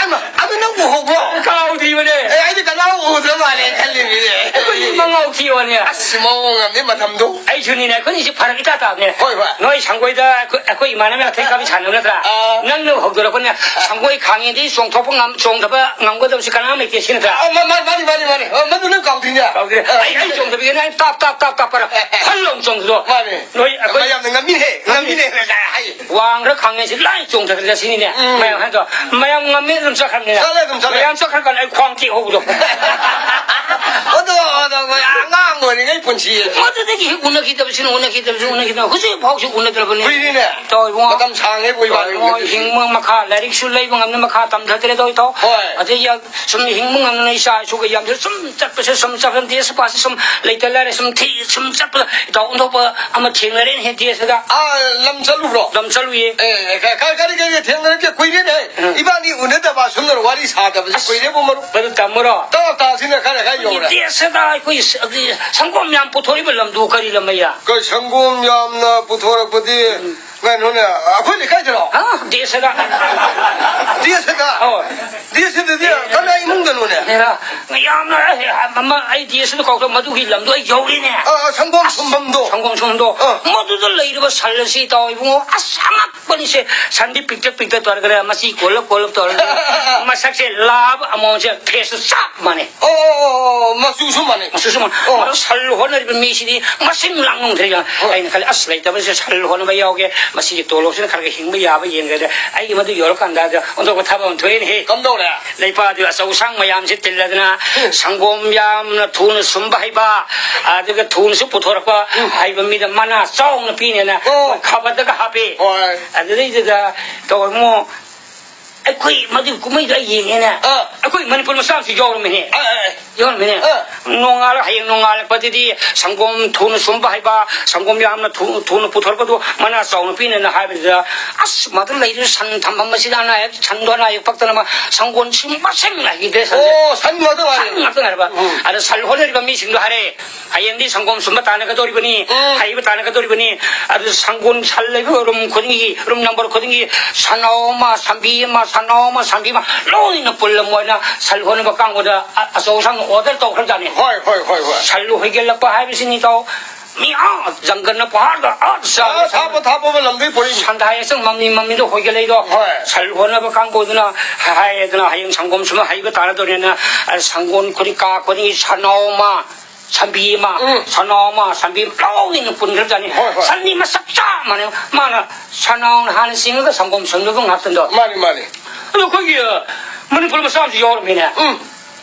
ꯑꯃ, ꯑꯗꯨ ꯅꯪ ꯎꯍꯧꯕ꯭ꯔꯣ? ꯀꯥꯎꯗ꯭ꯔꯤꯕꯅꯦ꯫ ꯑꯦ, ꯑꯩꯗꯤ ꯀꯅꯥ ꯎꯗ꯭ꯔ ꯃꯥꯜꯂꯦ ꯈꯜꯂꯤꯅꯤꯅꯦ꯫ ꯑꯩꯈꯣꯏꯗꯤ ꯃꯉꯥꯎ ꯊꯤꯕꯅꯦ꯫ ꯑꯁ, ꯃꯑꯣꯡ ꯑꯃꯅꯤ ꯃꯇꯝꯗꯣ꯫ ꯑꯩꯁꯨꯅꯤꯅꯦ, ꯑꯩꯈꯣꯏꯅꯤꯁꯦ ꯐꯔꯛ ꯏꯇꯥ ꯇꯥꯕꯅꯦ꯫ ꯍꯣꯏ, ꯍꯣꯏ꯫ ꯅꯣꯏ ꯁꯪꯒꯣꯏꯗ ꯑꯩꯈꯣꯏ, ꯑꯩꯈꯣꯏ ꯏꯃꯥꯟꯅꯕ ꯃꯌꯥꯝ ꯊꯦꯡ ꯀꯥꯕꯤ ꯁꯥꯟꯅꯕ ꯅꯠꯇ꯭ꯔꯥ? ꯑꯥ꯫ ꯅꯪꯅ ꯍꯧꯗꯣꯔꯛꯄꯅꯦ, ꯁꯪꯒꯣꯏ ꯈꯥꯡꯉꯦꯗꯤ ꯆꯣꯡꯊꯣꯛꯄ ꯉꯝ-, ꯆꯣꯡꯊꯕ ꯉꯝꯒꯗꯕꯁꯤ ꯀꯅꯥꯝ ꯂꯩꯇꯦ ꯁꯤ ꯅꯠꯇ꯭ꯔꯥ? ꯑꯥ, ꯃꯥ-, ꯃꯥ-, ꯃꯥꯅꯤ, ꯃꯥꯅꯤ, ꯃꯥꯅꯤ꯫ ꯑꯥ, ꯃꯗꯨ ꯅꯪ ꯀꯥꯎꯗ꯭ꯔꯤꯅꯦ꯫ ꯀꯥꯎꯗ꯭ꯔꯦ꯫ ꯑꯥ꯫ ꯑꯩ, ꯑꯩ ꯆꯣꯡꯊꯕꯤꯒꯦ, ꯅꯪ ꯇꯥꯞ, ꯇꯥꯞ, ꯇꯥꯞ, ꯇꯥꯞ ꯄꯥꯔ ꯐꯜ ꯂꯥꯎ ꯆꯣꯡꯊꯗꯣ꯫ ꯃꯥꯅꯦ꯫ ꯅꯣꯏ ꯑꯩꯈꯣꯏ ꯃꯌꯥꯝꯅ ꯉꯝꯃꯤꯅꯦꯍꯦ, ꯉꯝꯃꯤꯅꯦ ꯀꯥꯏ ꯍꯥꯏ꯫ ꯋꯥꯡꯈ꯭ꯔ ꯈꯪꯉꯦ ꯁꯤ ꯂꯥꯏ ꯆꯣꯡꯊꯈ꯭ꯔꯦ ꯁꯤꯅꯤꯅꯦ꯫ ꯎꯝ꯫ ꯃꯌꯥꯝ ꯍꯥꯏꯗꯣ, ꯃꯌꯥꯝ ꯉꯝꯃꯦ ꯑꯗꯨꯝ ꯆꯠꯈ꯭ꯔꯕꯅꯤꯅ꯫ ꯆꯠꯂꯦ ꯑꯗꯨꯝ ꯆꯠꯂꯦ꯫ ꯃꯌꯥꯝ ꯆꯠꯈ꯭ꯔꯀꯥꯟꯗ ꯑꯩ ꯈ꯭ꯋꯥꯡ ꯇꯦꯛꯍꯧꯕꯗꯣ꯫ ꯑꯗꯣ, ꯑꯗꯣ, ꯑꯉꯥꯡ ꯑꯣꯏꯔꯤꯉꯩ ꯄꯨꯟꯁꯤ ꯑꯁꯤ꯫ ꯃꯗꯨꯗꯒꯤ ꯍꯦꯛ ꯎꯅꯈꯤꯗꯕꯁꯤꯅ, ꯎꯅꯈꯤꯗꯕꯁꯤꯅ, ꯎꯅꯈꯤꯗꯕꯁꯤꯅ ꯍꯧꯖꯤꯛ ꯐꯥꯎꯁꯨ ꯎꯅꯗ꯭ꯔꯕꯅꯤ꯫ ꯀꯨꯏꯔꯤꯅꯦ꯫ ꯇꯧ ꯏꯕꯨꯡꯉꯣ꯫ ꯃꯇꯝ ꯁꯥꯡꯉꯦꯕꯨ ꯏꯕꯥꯅꯤ ꯍꯣꯏ, ꯎꯅꯗ꯭ꯔꯤꯁꯦ꯫ ꯍꯤꯡꯕ ꯃꯈꯥ, ꯂꯥꯏꯔꯤꯛꯁꯨ ꯂꯩꯕ ꯉꯝꯅ ꯃꯈꯥ ꯇꯝꯊꯗ꯭ꯔꯦ ꯇꯧ ꯏꯇꯥꯎ꯫ ꯍꯣꯏ꯫ ꯑꯗꯩ ꯌꯥ-, ꯁꯨꯝ ꯍꯤꯡꯕ ꯉꯝꯅ ꯏꯆꯥ ꯏꯁꯨꯒ ꯌꯥꯝꯁꯨ ꯁꯨꯝ ꯆꯠꯄꯁꯦ, ꯁꯨꯝ ꯆꯠꯄ ꯗꯦꯁ ꯄꯥꯁꯦ ꯁꯨꯝ ꯂꯩꯇ ꯂꯥꯏꯔ ꯁꯨꯝ ꯊꯤ ꯁꯨꯝ ꯆꯠꯄꯗ ꯏꯇꯥꯎ ꯑꯣꯟꯊꯣꯛꯄ ꯑꯃ ꯊꯦꯡꯅꯔꯦꯅꯦ ꯗꯦꯁꯇ꯫ ꯑꯥ, ꯂꯝ ꯆꯠꯂꯨꯕ꯭ꯔꯣ? ꯂꯝ ꯆꯠꯂꯨꯏꯌꯦ꯫ ꯑꯦ, ꯀ-, ꯀ-, ꯀꯔꯤ, ꯀꯔꯤ, ꯀꯔꯤ ꯊꯦꯡꯅꯔꯛꯀꯦ? ꯀꯨꯏꯔꯦꯅꯦ꯫ ꯎꯝ꯫ ꯏꯕꯥꯅꯤ ꯎꯅꯗꯕ ꯑꯁꯨꯝꯅ ꯋꯥꯔꯤ ꯁꯥꯗꯕꯁꯦ ꯑꯁ, ꯀꯨꯏꯔꯦꯕꯨ ꯃꯔꯨꯞ꯫ ꯃꯗꯨ ꯇꯝꯃꯨꯔꯣ? ꯇꯥ, ꯇꯥꯁꯤꯅ ꯈꯔ, ꯈꯔ ꯌꯧꯔꯦ꯫ ꯗꯦꯁꯇ ꯑꯩꯈꯣꯏ ꯁ-, ꯑꯗꯤ ꯁꯪꯒꯣꯝ ꯌꯥꯝ ꯄꯨꯊꯣꯔꯛꯏꯕ ꯂꯝꯗꯨ ꯀꯔꯤ ꯂꯝ ꯑꯌꯥ? ꯀꯩ ꯁꯪꯒꯣꯝ ꯌꯥꯝꯅ ꯄꯨꯊꯣꯔꯛꯄꯗꯤ ꯎꯝ꯫ ꯀꯩꯅꯣꯅꯦ, ꯑꯩꯈꯣꯏ ꯂꯩꯀꯥꯏꯗꯔꯣ? ꯑ, ꯗꯦꯁꯇ꯫ ꯗꯦꯁꯇ? ꯍꯣꯏ꯫ ꯗꯦꯁꯇꯗꯤ ꯀꯅꯥ ꯏꯃꯨꯡꯗꯅꯣꯅꯦ? ꯍꯦꯔꯥ, ꯌꯥꯝꯅ, ꯑꯦ, ꯑꯃ, ꯑꯩ ꯗꯦꯁꯇ ꯀꯥꯎꯊꯣꯛ-, ꯃꯗꯨꯒꯤ ꯂꯝꯗꯣ ꯑꯩ ꯌꯧꯔꯤꯅꯦ꯫ ꯑ, ꯑ, ꯁꯪꯒꯣꯝ ꯁꯨꯝꯐꯝꯗꯣ꯫ ꯁꯪꯒꯣꯝ ꯁꯨꯝꯐꯝꯗꯣ꯫ ꯑ꯫ ꯃꯗꯨꯗ ꯂꯩꯔꯤꯕ ꯁꯟ ꯑꯁꯤ ꯏꯇꯥꯎ ꯏꯕꯨꯡꯉꯣ, ꯑꯁ, ꯑꯉꯛꯄꯅꯤꯁꯦ꯫ ꯁꯟꯗꯤ ꯄꯤꯛꯇꯛ ꯄꯤꯛꯇꯛ ꯇꯧꯔꯒꯅꯦ, ꯃꯆꯤ ꯀꯣꯜꯂꯞ ꯀꯣꯜꯂꯞ ꯇꯧꯔꯒ ꯃꯁꯛꯁꯦ ꯂꯥꯕ ꯑꯃꯣꯟꯁꯦ ꯐꯦꯁꯇꯨ ꯆꯞ ꯃꯥꯟꯅꯩ꯫ ꯑꯣ, ꯑꯣ, ꯑꯣ, ꯑꯣ, ꯃꯆꯨꯁꯨ ꯃꯥꯟꯅꯩ꯫ ꯃꯆꯨꯁꯨ ꯃꯥꯟꯅꯩ꯫ ꯑꯣ꯫ ꯃꯗꯨ ꯁꯟ ꯍꯣꯠꯅꯔꯤꯕ ꯃꯤꯁꯤꯗꯤ ꯃꯁꯤꯡ ꯂꯥꯡ ꯉꯝꯗ꯭ꯔꯦ꯫ ꯍꯣꯏ꯫ ꯑꯩꯅ ꯈꯜꯂꯤ, "ꯑꯁ, ꯂꯩꯇꯕꯁꯦ ꯁꯟ ꯍꯣꯠꯅꯕ ꯌꯥꯎꯒꯦ, ꯃꯁꯤꯒꯤ ꯇꯣꯂꯣꯞꯁꯤꯅ ꯈꯔ ꯈꯔ ꯍꯤꯡꯕ ꯌꯥꯕ ꯌꯦꯡꯒꯗ꯭ꯔꯥ?" ꯑꯩ ꯃꯗꯨ ꯌꯧꯔꯀꯥꯟꯗ ꯑꯣꯟꯊꯣꯛꯄ ꯊꯕꯛ ꯑꯃ ꯊꯣꯛꯑꯦꯅꯦꯍꯦ꯫ ꯀꯝꯗꯧꯔꯦ? ꯂꯩꯄꯥꯛꯇꯨ ꯑꯆꯧ ꯑꯁꯥꯡ ꯃꯌꯥꯝꯁꯦ ꯇꯤꯜꯂꯗꯅ ꯎꯝ꯫ ꯁꯪꯒꯣꯝ ꯌꯥꯝꯅ ꯊꯨꯅ ꯁꯨꯝꯕ ꯍꯩꯕ, ꯑꯗꯨꯒ ꯊꯨꯅꯁꯨ ꯄꯨꯊꯣꯔꯛꯄ ꯎꯝ꯫ ꯍꯩꯕ ꯃꯤꯗ ꯃꯅꯥ ꯆꯥꯎꯅ ꯄꯤꯅꯦꯅ ꯑꯣ꯫ ꯈꯕꯔꯗꯒ ꯍꯥꯞꯄꯦ꯫ ꯍꯣꯏ꯫ ꯑꯗꯨꯗꯩꯗꯨꯗ ꯇꯧꯔꯃꯣ ꯑꯩꯈꯣꯏ ꯃꯗꯨꯒꯤ ꯀꯨꯝꯍꯩꯗꯣ ꯑꯩ ꯌꯦꯡꯉꯦꯅꯦ꯫ ꯑꯥ꯫ ꯑꯩꯈꯣꯏ ꯃꯅꯤꯄꯨꯔ ꯃꯆꯥ ꯑꯃꯁꯨ ꯌꯥꯎꯔꯝꯃꯤꯅꯦ꯫ ꯑꯥ, ꯑꯥ, ꯑꯥ꯫ ꯌꯥꯎꯔꯝꯃꯤꯅꯦ꯫ ꯑꯥ꯫ ꯅꯣꯡꯉꯥꯜꯂ-, ꯍꯌꯦꯡ ꯅꯣꯡꯉꯥꯜꯂꯛꯄꯗꯗꯤ ꯁꯪꯒꯣꯝ ꯊꯨꯅ ꯁꯨꯝꯕ ꯍꯩꯕ, ꯁꯪꯒꯣꯝ ꯌꯥꯝꯅ ꯊꯨ-, ꯊꯨꯅ ꯄꯨꯊꯣꯔꯛꯄꯗꯣ ꯃꯅꯥ ꯆꯥꯎꯅ ꯄꯤꯅꯦꯅ ꯍꯥꯏꯕꯗꯨꯗ, ꯑꯁ, ꯃꯗꯨ ꯂꯩꯔꯤꯕ ꯁꯟ ꯊꯝꯐꯝ ꯑꯁꯤꯗ ꯑꯅꯥ ꯑꯌꯦꯛ, ꯁꯟꯗꯣ ꯑꯅꯥ ꯑꯌꯦꯛ ꯄꯛꯇꯅꯕ ꯁꯪꯒꯣꯝ ꯁꯨꯝꯕꯁꯤꯡ ꯂꯩꯈꯤꯗ꯭ꯔꯦ ꯁꯟꯁꯦ꯫ ꯑꯣ, ꯁꯟ ꯉꯥꯛꯇ ꯉꯥꯏꯔꯦ꯫ ꯁꯟ ꯉꯥꯛꯇ ꯉꯥꯏꯔꯕ꯫ ꯎꯝ꯫ ꯑꯗ ꯁꯟ ꯍꯣꯠꯅꯔꯤꯕ ꯃꯤꯁꯤꯡꯗꯣ ꯍꯥꯏꯔꯦ, ꯍꯌꯦꯡꯗꯤ ꯁꯪꯒꯣꯝ ꯁꯨꯝꯕ ꯇꯥꯟꯅꯒꯗꯧꯔꯤꯕꯅꯤ, ꯎꯝ꯫ ꯍꯩꯕ ꯇꯥꯟꯅꯒꯗꯧꯔꯤꯕꯅꯤ꯫ ꯑꯗꯨ ꯁꯪꯒꯣꯝ ꯁꯟ ꯂꯩꯕ ꯔꯨꯝ ꯈꯨꯗꯤꯡꯒꯤ, ꯔꯨꯝ ꯅꯝꯕꯔ ꯈꯨꯗꯤꯡꯒꯤ ꯁꯟꯅꯥꯎ ꯑꯃ, ꯁꯟꯕꯤ ꯑꯃ, ꯁꯟꯅꯥꯎ ꯑꯃ, ꯁꯟꯕꯤ ꯑꯃ ꯂꯣꯏꯅ ꯄꯨꯜꯂ ꯃꯣꯏꯅ ꯁꯟ ꯍꯣꯠꯅꯕ ꯀꯥꯡꯕꯨꯗ ꯑ-, ꯑꯆꯧ ꯑꯁꯥꯡꯅ order ꯇꯧꯈ꯭ꯔꯖꯥꯠꯅꯤ꯫ ꯍꯣꯏ, ꯍꯣꯏ, ꯍꯣꯏ, ꯍꯣꯏ꯫ ꯁꯟ ꯍꯣꯏꯒꯠꯂꯛꯄ ꯍꯥꯏꯕꯁꯤꯅꯤ ꯏꯇꯥꯎ꯫ ꯃꯤ ꯑꯥ ꯖꯪꯒꯜꯅ ꯄꯍꯥꯔꯗ ꯑꯥ ꯆꯥ-, ꯑꯥ, ꯊꯥꯞꯄ, ꯊꯥꯞꯄꯕ ꯂꯝꯗꯒꯤ ꯄꯨꯔꯛꯏꯅꯤ꯫ ꯁꯟꯗꯥꯏ ꯑꯁꯪ ꯃꯝꯂꯤ ꯃꯝꯂꯤꯗ ꯍꯣꯏꯒꯠꯂꯛꯏꯗꯣ꯫ ꯍꯣꯏ꯫ ꯁꯟ ꯍꯣꯠꯅꯕ ꯀꯥꯡꯕꯨꯗꯨꯅ ꯍꯥꯏꯌꯦꯗꯅ ꯍꯌꯦꯡ ꯁꯪꯒꯣꯝ ꯁꯨꯝꯕ ꯍꯩꯕ ꯇꯥꯔꯗꯧꯅꯦꯅ, ꯑ, ꯁꯪꯒꯣꯝ ꯈꯨꯗꯤꯡ ꯀꯥ ꯈꯨꯗꯤꯡꯒꯤ ꯁꯟꯅꯥꯎ ꯑꯃ, ꯁꯟꯕꯤ ꯑꯃ, ꯎꯝ꯫ ꯁꯟꯅꯥꯎ ꯑꯃ, ꯁꯟꯕꯤ ꯑꯃ ꯂꯣꯏꯅ ꯄꯨꯟꯈ꯭ꯔꯖꯥꯠꯅꯤ꯫ ꯍꯣꯏ, ꯍꯣꯏ꯫ ꯁꯟꯗꯤ ꯃꯁꯛ ꯆꯞ ꯃꯥꯟꯅꯩ꯫ ꯃꯥꯅ ꯁꯟꯅꯥꯎꯅ ꯍꯥꯟꯅ ꯆꯤꯡꯉꯒ ꯁꯪꯒꯣꯝ ꯁꯨꯝꯗꯕ ꯉꯥꯛꯇꯗꯣ꯫ ꯃꯥꯅꯤ, ꯃꯥꯅꯤ꯫ ꯑꯗꯣ ꯑꯩꯈꯣꯏꯒꯤ, ꯑ, ꯃꯅꯤꯄꯨꯔ ꯃꯆꯥ ꯑꯃꯁꯨ ꯌꯥꯎꯔꯝꯃꯤꯅꯦ꯫ ꯎꯝ꯫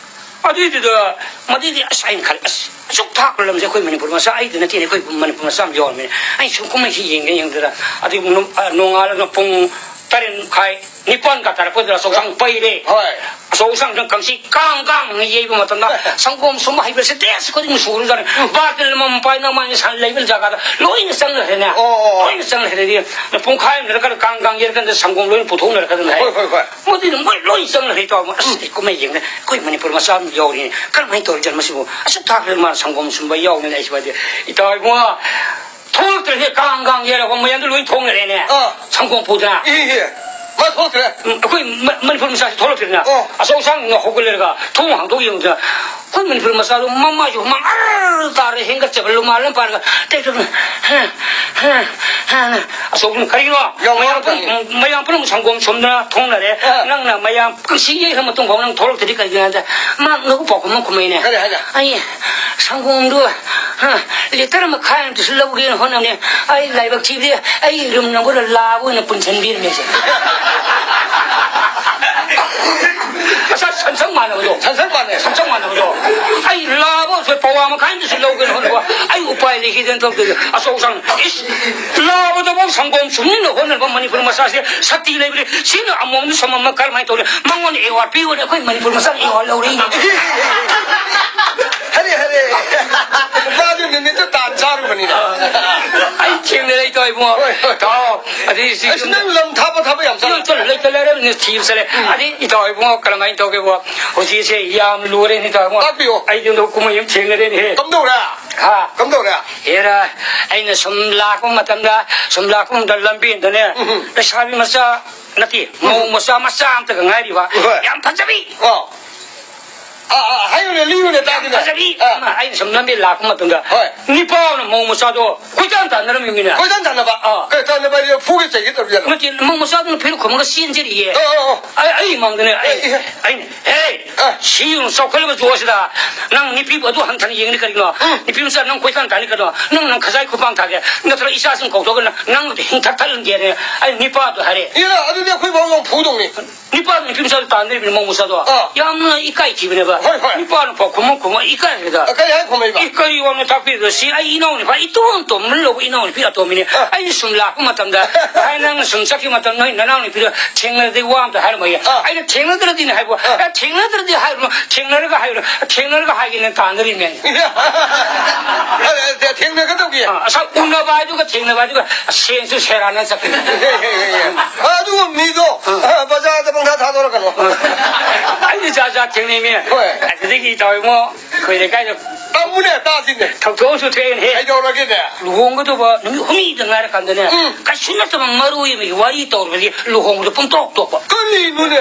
ꯑꯗꯨꯏꯗꯨꯗ ꯃꯗꯨꯏꯗꯤ ꯑꯁ ꯑꯩꯅ ꯈꯜꯂꯦ, ꯑꯁ ꯑꯁꯨꯛ ꯊꯥꯞꯄ ꯂꯝꯁꯦ ꯑꯩꯈꯣꯏ ꯃꯅꯤꯄꯨꯔ ꯃꯆꯥ, ꯑꯩꯗ ꯅꯠꯇꯦꯅꯦ, ꯑꯩꯈꯣꯏ ꯃꯅꯤꯄꯨꯔ ꯃꯆꯥ ꯑꯃ ꯌꯥꯎꯔꯝꯃꯤꯅꯦ꯫ ꯑꯩ ꯁꯨꯝ ꯀꯨꯝꯍꯩꯁꯤ ꯌꯦꯡꯒꯦ ꯌꯦꯡꯗꯨꯗ ꯑꯗꯨ ꯅꯣꯡ-, ꯑ, ꯅꯣꯡꯉꯥꯜꯂꯒ ꯄꯨꯡ ꯇꯔꯦꯠ ꯃꯈꯥꯏ, ꯅꯤꯄꯥꯟꯒ ꯇꯥꯔꯛꯄꯗ ꯑꯆꯧꯁꯥꯡ ꯄꯩꯔꯦ꯫ ꯍꯣꯏ꯫ ꯑꯆꯧꯁꯥꯡꯗ ꯀꯥꯡꯁꯤ ꯀꯥꯡ ꯀꯥꯡ ꯌꯩꯕ ꯃꯇꯝꯗ ꯁꯪꯒꯣꯝ ꯁꯨꯝꯕ ꯍꯩꯕꯁꯦ ꯗꯦꯁ ꯈꯨꯗꯤꯡ ꯁꯨꯔꯖꯥꯠꯅꯤ꯫ ꯕꯥꯇꯤꯜ ꯑꯃꯃꯝ ꯄꯥꯏ ꯅꯃꯥꯏꯅ ꯁꯟ ꯂꯩꯕ ꯖꯒꯥꯗ ꯂꯣꯏꯅ ꯆꯪꯅꯈ꯭ꯔꯦꯅꯦ꯫ ꯑꯣ, ꯑꯣ, ꯑꯣ꯫ ꯂꯣꯏꯅ ꯆꯪꯅꯈ꯭ꯔꯦꯗꯤ ꯄꯨꯡꯈꯥꯏ ꯑꯃ ꯂꯩꯔꯀꯥꯟꯗ ꯀꯥꯡ ꯀꯥꯡ ꯌꯩꯔꯀꯥꯟꯗ ꯁꯪꯒꯣꯝ ꯂꯣꯏꯅ ꯄꯨꯊꯣꯛꯅꯔꯛꯀꯗꯕꯅꯤ ꯍꯥꯏ꯫ ꯍꯣꯏ, ꯍꯣꯏ, ꯍꯣꯏ꯫ ꯃꯗꯨꯅ ꯃꯣꯏ ꯂꯣꯏ ꯆꯪꯅꯈ꯭ꯔꯦ ꯇꯧꯕ꯫ ꯑꯁ, ꯑꯩ ꯀꯨꯝꯍꯩ ꯌꯦꯡꯗ ꯑꯩꯈꯣꯏ ꯃꯅꯤꯄꯨꯔ ꯃꯆꯥ ꯑꯃ ꯌꯥꯎꯔꯤꯅꯦ꯫ ꯀꯔꯝꯍꯥꯏꯅ ꯇꯧꯔꯤꯖꯥꯠꯅꯣ ꯃꯁꯤꯕꯨ? ꯑꯁꯨꯛ ꯊꯥꯈ꯭ꯔꯦ ꯃꯥꯅ ꯁꯪꯒꯣꯝ ꯁꯨꯝꯕ ꯌꯥꯎꯅꯤꯅ ꯑꯩꯁꯨ ꯍꯥꯏꯗꯤ, ꯏꯇꯥꯎ ꯏꯕꯨꯡꯉꯣ, ꯊꯣꯛꯂꯛꯇ꯭ꯔꯗꯤ ꯀꯥꯡ ꯀꯥꯡ ꯌꯦꯜꯂꯛꯄ ꯃꯌꯥꯝꯗꯣ ꯂꯣꯏ ꯊꯣꯡꯅꯔꯦꯅꯦ꯫ ꯑꯥ꯫ ꯁꯪꯒꯣꯝ ꯄꯨꯗꯅ꯫ E, E. ꯃꯥ ꯊꯣꯛꯂꯛꯇ꯭ꯔꯦ꯫ ꯎꯝ, ꯑꯩꯈꯣꯏ ꯃ-, ꯃꯅꯤꯄꯨꯔ ꯃꯆꯥꯁꯤ ꯊꯣꯛꯂꯛꯇ꯭ꯔꯦꯅ꯫ ꯑꯣ꯫ ꯑꯆꯧ ꯑꯁꯥꯡꯅ ꯍꯧꯒꯠꯂꯦꯔꯒ ꯊꯣꯡ ꯍꯥꯡꯗꯣꯛ ꯌꯦꯡꯕꯗ ꯑꯩꯈꯣꯏ ꯃꯅꯤꯄꯨꯔ ꯃꯆꯥꯗꯣ ꯃꯃꯥꯏꯁꯨ ꯍꯨꯃꯥꯡ ꯑꯔ ꯇꯥꯔꯦ, ꯍꯦꯟꯒꯠꯆꯕ ꯂꯨꯃꯥꯏ ꯑꯃ ꯄꯥꯔꯒ ꯇꯦꯛ ꯇꯦꯛ ꯍ, ꯍ, ꯍ, ꯍ꯫ ꯑꯆꯧꯕꯅ, "ꯀꯔꯤꯅꯣ? ꯌꯥꯝ ꯃꯌꯥꯝ ꯋꯥꯔꯝꯒꯅꯤ꯫ ꯄꯨꯝ-, ꯃꯌꯥꯝ ꯄꯨꯝꯅꯃꯛ ꯁꯪꯒꯣꯝ ꯁꯨꯝꯗꯅ ꯊꯣꯡꯅꯔꯦ꯫ ꯑ꯫ ꯅꯪꯅ ꯃꯌꯥꯝ ꯀꯪꯁꯤ ꯌꯩꯈ꯭ꯔ ꯃꯇꯨꯡ ꯐꯥꯎ ꯅꯪ ꯊꯣꯛꯂꯛꯇ꯭ꯔꯗꯤ ꯀꯩꯒꯤꯅꯣ?" ꯍꯥꯏꯗ, ꯃꯥ ꯉꯧ ꯄꯥꯎꯈꯨꯝ ꯑꯃ ꯈꯨꯝꯃꯛꯏꯅꯦ꯫ ꯀꯔꯤ ꯍꯥꯏꯅ? "ꯑꯩ ꯁꯪꯒꯣꯝꯗꯨ, ꯍ, ꯂꯤꯇꯔ ꯃꯈꯥꯏ ꯑꯃꯇꯁꯨ ꯂꯧꯒꯦꯅ ꯍꯣꯠꯅꯕꯅꯦ꯫ ꯑꯩ ꯂꯥꯏꯕꯛ ꯊꯤꯕꯗꯤ ꯑꯩ ꯔꯨꯝ ꯅꯝꯕꯔꯗ ꯂꯥꯕ ꯑꯣꯏꯅ ꯄꯨꯟꯁꯤꯟꯕꯤꯔꯝꯃꯦꯁꯦ꯫" ꯑꯁ, ꯁꯟꯁꯪ ꯃꯥꯟꯅꯕꯗꯣ꯫ ꯁꯟꯁꯪ ꯃꯥꯟꯅꯩ꯫ ꯁꯟꯁꯪ ꯃꯥꯟꯅꯕꯗꯣ꯫ ꯑꯩ ꯂꯥꯕ ꯑꯣꯏꯔꯁꯨ ꯄꯋꯥ ꯃꯈꯥꯏ ꯑꯃꯇꯁꯨ ꯂꯧꯒꯦꯅ ꯍꯣꯠꯅꯕ ꯑꯩ ꯎꯄꯥꯏ ꯂꯩꯈꯤꯗꯦꯅ ꯊꯣꯛꯇꯣꯏꯁꯦ꯫ ꯑꯆꯧ ꯑꯁꯥꯡ, ꯏꯁ, ꯂꯥꯕꯗꯐꯥꯎ ꯁꯪꯒꯣꯝ ꯁꯨꯝꯅꯤꯡꯅ ꯍꯣꯠꯅꯕ ꯃꯅꯤꯄꯨꯔ ꯃꯆꯥꯁꯦ ꯁꯛꯇꯤ ꯂꯩꯕꯅꯤ꯫ ꯁꯤꯅ ꯑꯃꯣꯝꯗ ꯁꯪꯒꯣꯝ ꯑꯃ ꯀꯔꯝꯍꯥꯏꯅ ꯇꯧꯔꯤ? ꯃꯉꯣꯟꯗ ꯑꯦꯋꯥꯔꯗ ꯄꯤꯌꯨꯅꯦ꯫ ꯑꯩꯈꯣꯏ ꯃꯅꯤꯄꯨꯔ ꯃꯆꯥꯅ ꯑꯦꯋꯥꯔꯗ ꯂꯧꯔꯛꯏꯅꯦ꯫ ꯍꯔꯦ, ꯍꯔꯦ꯫ ꯃꯥꯗꯤ ꯅꯨꯃꯤꯠꯇꯨ ꯇꯥꯟ ꯆꯥꯔꯨꯕꯅꯤꯅ꯫ ꯑꯩ ꯊꯦꯡꯅꯔꯦ, ꯏꯇꯥꯎ ꯏꯕꯨꯡꯉꯣ꯫ ꯍꯣꯏ, ꯍꯣꯏ꯫ ꯏꯇꯥꯎ, ꯑꯗꯩ ꯁꯤ ꯑꯁ, ꯌꯨꯝꯗ ꯅꯪ ꯂꯝ ꯊꯥꯞꯄ ꯊꯥꯞꯄ ꯌꯥꯝ ꯆꯠꯂꯦ꯫ ꯌꯨꯝ ꯆꯠꯂ ꯂꯩꯇ ꯂꯩꯔꯕꯅꯤ ꯊꯤꯕ ꯆꯠꯂꯦ꯫ ꯎꯝ꯫ ꯑꯗꯩ ꯏꯇꯥꯎ ꯏꯕꯨꯡꯉꯣ, ꯀꯔꯝꯍꯥꯏꯅ ꯇꯧꯒꯦꯕꯣ? ꯍꯧꯖꯤꯛꯁꯦ ꯌꯥꯝ ꯂꯨꯔꯦꯅꯦ, ꯏꯇꯥꯎ ꯏꯕꯨꯡꯉꯣ꯫ ꯇꯥꯛꯄꯤꯌꯣ꯫ ꯑꯩ ꯌꯨꯝꯗ ꯀꯨꯝꯍꯩ ꯑꯃ ꯊꯦꯡꯅꯔꯦꯅꯦꯍꯦ꯫ ꯀꯝꯗꯧꯔꯦ? ꯍꯥ? ꯀꯝꯗꯧꯔꯦ? ꯍꯦꯔꯥ, ꯑꯩꯅ ꯁꯨꯝ ꯂꯥꯛꯄ ꯃꯇꯝꯗ, ꯁꯨꯝ ꯂꯥꯛꯄ ꯃꯇꯝꯗ ꯂꯝꯕꯦꯟꯗꯅꯦ, ꯎꯝ꯫ ꯂꯩꯁꯥꯕꯤ ꯃꯆꯥ ꯅꯠꯇꯦ, ꯃꯧ ꯃꯆꯥ, ꯃꯆꯥ ꯑꯝꯇꯒ ꯉꯥꯏꯔꯤꯕ꯫ ꯍꯣꯏ꯫ ꯌꯥꯝ ꯐꯖꯕꯤ꯫ ꯑꯣ꯫ ꯑꯥ, ꯑꯥ, ꯍꯥꯏꯌꯨꯅꯦ, ꯂꯤꯌꯨꯅꯦ, ꯇꯥꯒꯦꯅꯦ꯫ ꯐꯖꯕꯤ ꯑꯥ꯫ ꯑꯃ, ꯑꯩꯅ ꯁꯨꯝ ꯂꯝꯕꯤ ꯂꯥꯛꯄ ꯃꯇꯝꯗ, ꯍꯣꯏ꯫ ꯅꯤꯄꯥ ꯑꯃꯅ ꯃꯧ ꯃꯆꯥꯗꯣ ꯀꯣꯏꯇꯥꯟ ꯇꯥꯟꯅꯔꯝꯃꯤꯅꯦ꯫ ꯀꯣꯏꯇꯥꯟ ꯇꯥꯟꯅꯕ? ꯑꯥ꯫ ꯀꯩ ꯇꯥꯟꯅꯕ ꯍꯥꯏꯗꯤ ꯐꯨꯒꯦ ꯆꯩꯒꯦ ꯇꯧꯔꯤꯖꯥꯠꯂꯣ? ꯅꯠꯇꯦ, ꯃꯧ ꯃꯆꯥꯗꯨꯅ ꯐꯤꯔꯨꯛ ꯈꯨꯝꯃꯒ ꯆꯦꯟꯖꯔꯤꯌꯦ꯫ ꯑꯣ, ꯑꯣ, ꯑꯣ꯫ ꯑꯩ, ꯑꯩ ꯏꯃꯥꯡꯗꯅꯦ, ꯑꯩ, ꯑꯦ, ꯑꯦ꯫ ꯑꯩꯅ, "ꯍꯦ, ꯁꯤ ꯌꯦꯡꯉꯨ, ꯆꯥꯎꯈꯠꯂꯕ ꯖꯨꯒ ꯑꯁꯤꯗ ꯅꯪ ꯅꯨꯄꯤꯕꯨ ꯑꯗꯨ ꯍꯟꯊꯅ ꯌꯦꯡꯅꯤ ꯀꯔꯤꯒꯤꯅꯣ? ꯎꯝ꯫ ꯅꯨꯄꯤ ꯃꯆꯥ ꯅꯪ ꯀꯣꯏꯇꯥꯟ ꯇꯥꯟꯅꯤ ꯀꯩꯅꯣ? ꯅꯪ, ꯅꯪ ꯈꯖꯥꯏ ꯈꯨꯄꯥꯡ ꯊꯥꯒꯦ, ꯅꯠꯇ꯭ꯔꯒ ꯏꯆꯥꯁꯤꯡ ꯀꯧꯊꯣꯛꯑꯒ ꯅꯪ, ꯅꯪ ꯍꯤꯡꯊꯛ ꯊꯠꯍꯟꯒꯦꯅꯦ? ꯑꯩ ꯅꯤꯄꯥꯗꯣ ꯍꯥꯏꯔꯦ꯫ ꯏꯔꯥ, ꯑꯗꯨꯗꯤ ꯑꯩꯈꯣꯏ ꯕꯥꯎ ꯌꯥꯝ ꯐꯨꯗꯧꯅꯤ꯫ ꯅꯤꯄꯥꯗꯣ ꯅꯨꯄꯤ ꯃꯆꯥꯗꯣ ꯇꯥꯟꯗꯣꯔꯤꯕꯅꯤ, ꯃꯧ ꯃꯆꯥꯗꯣ꯫ ꯑꯥ꯫ ꯌꯥꯝꯅ ꯏꯀꯥꯏ ꯊꯤꯕꯅꯦꯕ꯫ ꯍꯣꯏ, ꯍꯣꯏ꯫ ꯅꯤꯄꯥꯅ ꯐꯥꯎ ꯈꯨꯝꯃ ꯈꯨꯝꯃ ꯏꯀꯥꯏꯔꯦꯗ꯫ ꯑ, ꯀꯔꯤ ꯍꯥꯏ ꯈꯨꯝꯃꯛꯏꯕ? ꯏ, ꯀꯔꯤ ꯋꯥꯅꯣ ꯇꯥꯛꯄꯤꯔꯤꯗꯣ? ꯁꯤ ꯑꯩ ꯏꯅꯥꯎ ꯅꯨꯄꯥ, ꯏꯇꯣꯟ ꯇꯣꯟꯕ ꯂꯧꯕ ꯏꯅꯥꯎ ꯅꯨꯄꯤ ꯑꯇꯣꯝꯕꯤꯅꯦ꯫ ꯑꯥ꯫ ꯑꯩꯅ ꯁꯨꯝ ꯂꯥꯛꯄ ꯃꯇꯝꯗ, ꯚꯥꯏ, ꯅꯪ ꯁꯨꯝ ꯆꯠꯈꯤꯕ ꯃꯇꯝꯗ ꯅꯣꯏ ꯅꯅꯥꯎ ꯅꯨꯄꯤꯗꯣ ꯊꯦꯡꯅꯔꯗꯤ ꯋꯥ ꯑꯝꯇ ꯍꯥꯏꯔꯝꯃꯒꯦ꯫ ꯑꯥ꯫ ꯑꯩꯅ ꯊꯦꯡꯅꯗ꯭ꯔꯗꯤꯅꯦ ꯍꯥꯏꯕ꯫ ꯑꯥ꯫ ꯑꯦ, ꯊꯦꯡꯅꯗ꯭ꯔꯗꯤ ꯍꯥꯏꯔꯨꯅꯨ, ꯊꯦꯡꯅꯔꯒ ꯍꯥꯏꯔꯨꯅꯨ, ꯊꯦꯡꯅꯔꯒ ꯍꯥꯏꯒꯦꯅ ꯇꯥꯟꯅꯔꯤꯅꯦ꯫ ꯑꯦ, ꯑꯦ, ꯊꯦꯡꯅꯒꯗꯧꯒꯤ꯫ ꯑꯥ, ꯑꯁ, ꯎꯅꯕ ꯍꯥꯏꯗꯨꯒ ꯊꯦꯡꯅꯕ ꯍꯥꯏꯗꯨꯒ ꯁꯦꯟꯁꯨ ꯁꯦꯔꯥꯟꯅ ꯆꯠꯈ꯭ꯔꯦ꯫ ꯑꯦ, ꯑꯗꯨꯒ ꯃꯤꯗꯣ, ꯑꯥ꯫ ꯑ, ꯕꯖꯥꯔꯗ ꯄꯪꯊꯥ ꯊꯥꯗꯣꯔꯛꯀꯅꯣ꯫ ꯑꯥ꯫ ꯑꯩꯗꯤ ꯖꯥꯠ ꯖꯥꯠ ꯊꯦꯡꯅꯩꯃꯤ꯫ ꯍꯣꯏ꯫ ꯑꯗꯨꯗꯒꯤ ꯏꯇꯥꯎ ꯏꯕꯨꯡꯉꯣ, ꯑꯩꯈꯣꯏ ꯂꯩꯀꯥꯏꯗ ꯇꯝꯃꯨꯅꯦ, ꯇꯥꯁꯤꯅꯦ꯫ ꯊꯧꯗꯣꯛ ꯑꯃꯁꯨ ꯊꯣꯛꯑꯦꯅꯦꯍꯦ꯫ ꯀꯩꯗꯧꯔꯒꯦꯅꯦ? ꯂꯨꯍꯣꯡꯒꯗꯧꯕ ꯅꯨꯃꯤꯠ ꯍꯨꯝꯅꯤꯗ ꯉꯥꯏꯔꯀꯥꯟꯗꯅꯦ, ꯎꯝ꯫ ꯀꯩꯁꯨ ꯅꯠꯇꯕ ꯃꯔꯣꯏ ꯑꯃꯒꯤ ꯋꯥꯔꯤ ꯇꯧꯔꯕꯗꯤ ꯂꯨꯍꯣꯡꯕꯗ ꯄꯨꯡꯇꯣꯛ ꯇꯣꯛꯄ꯫ ꯀꯔꯤꯅꯣꯅꯦ?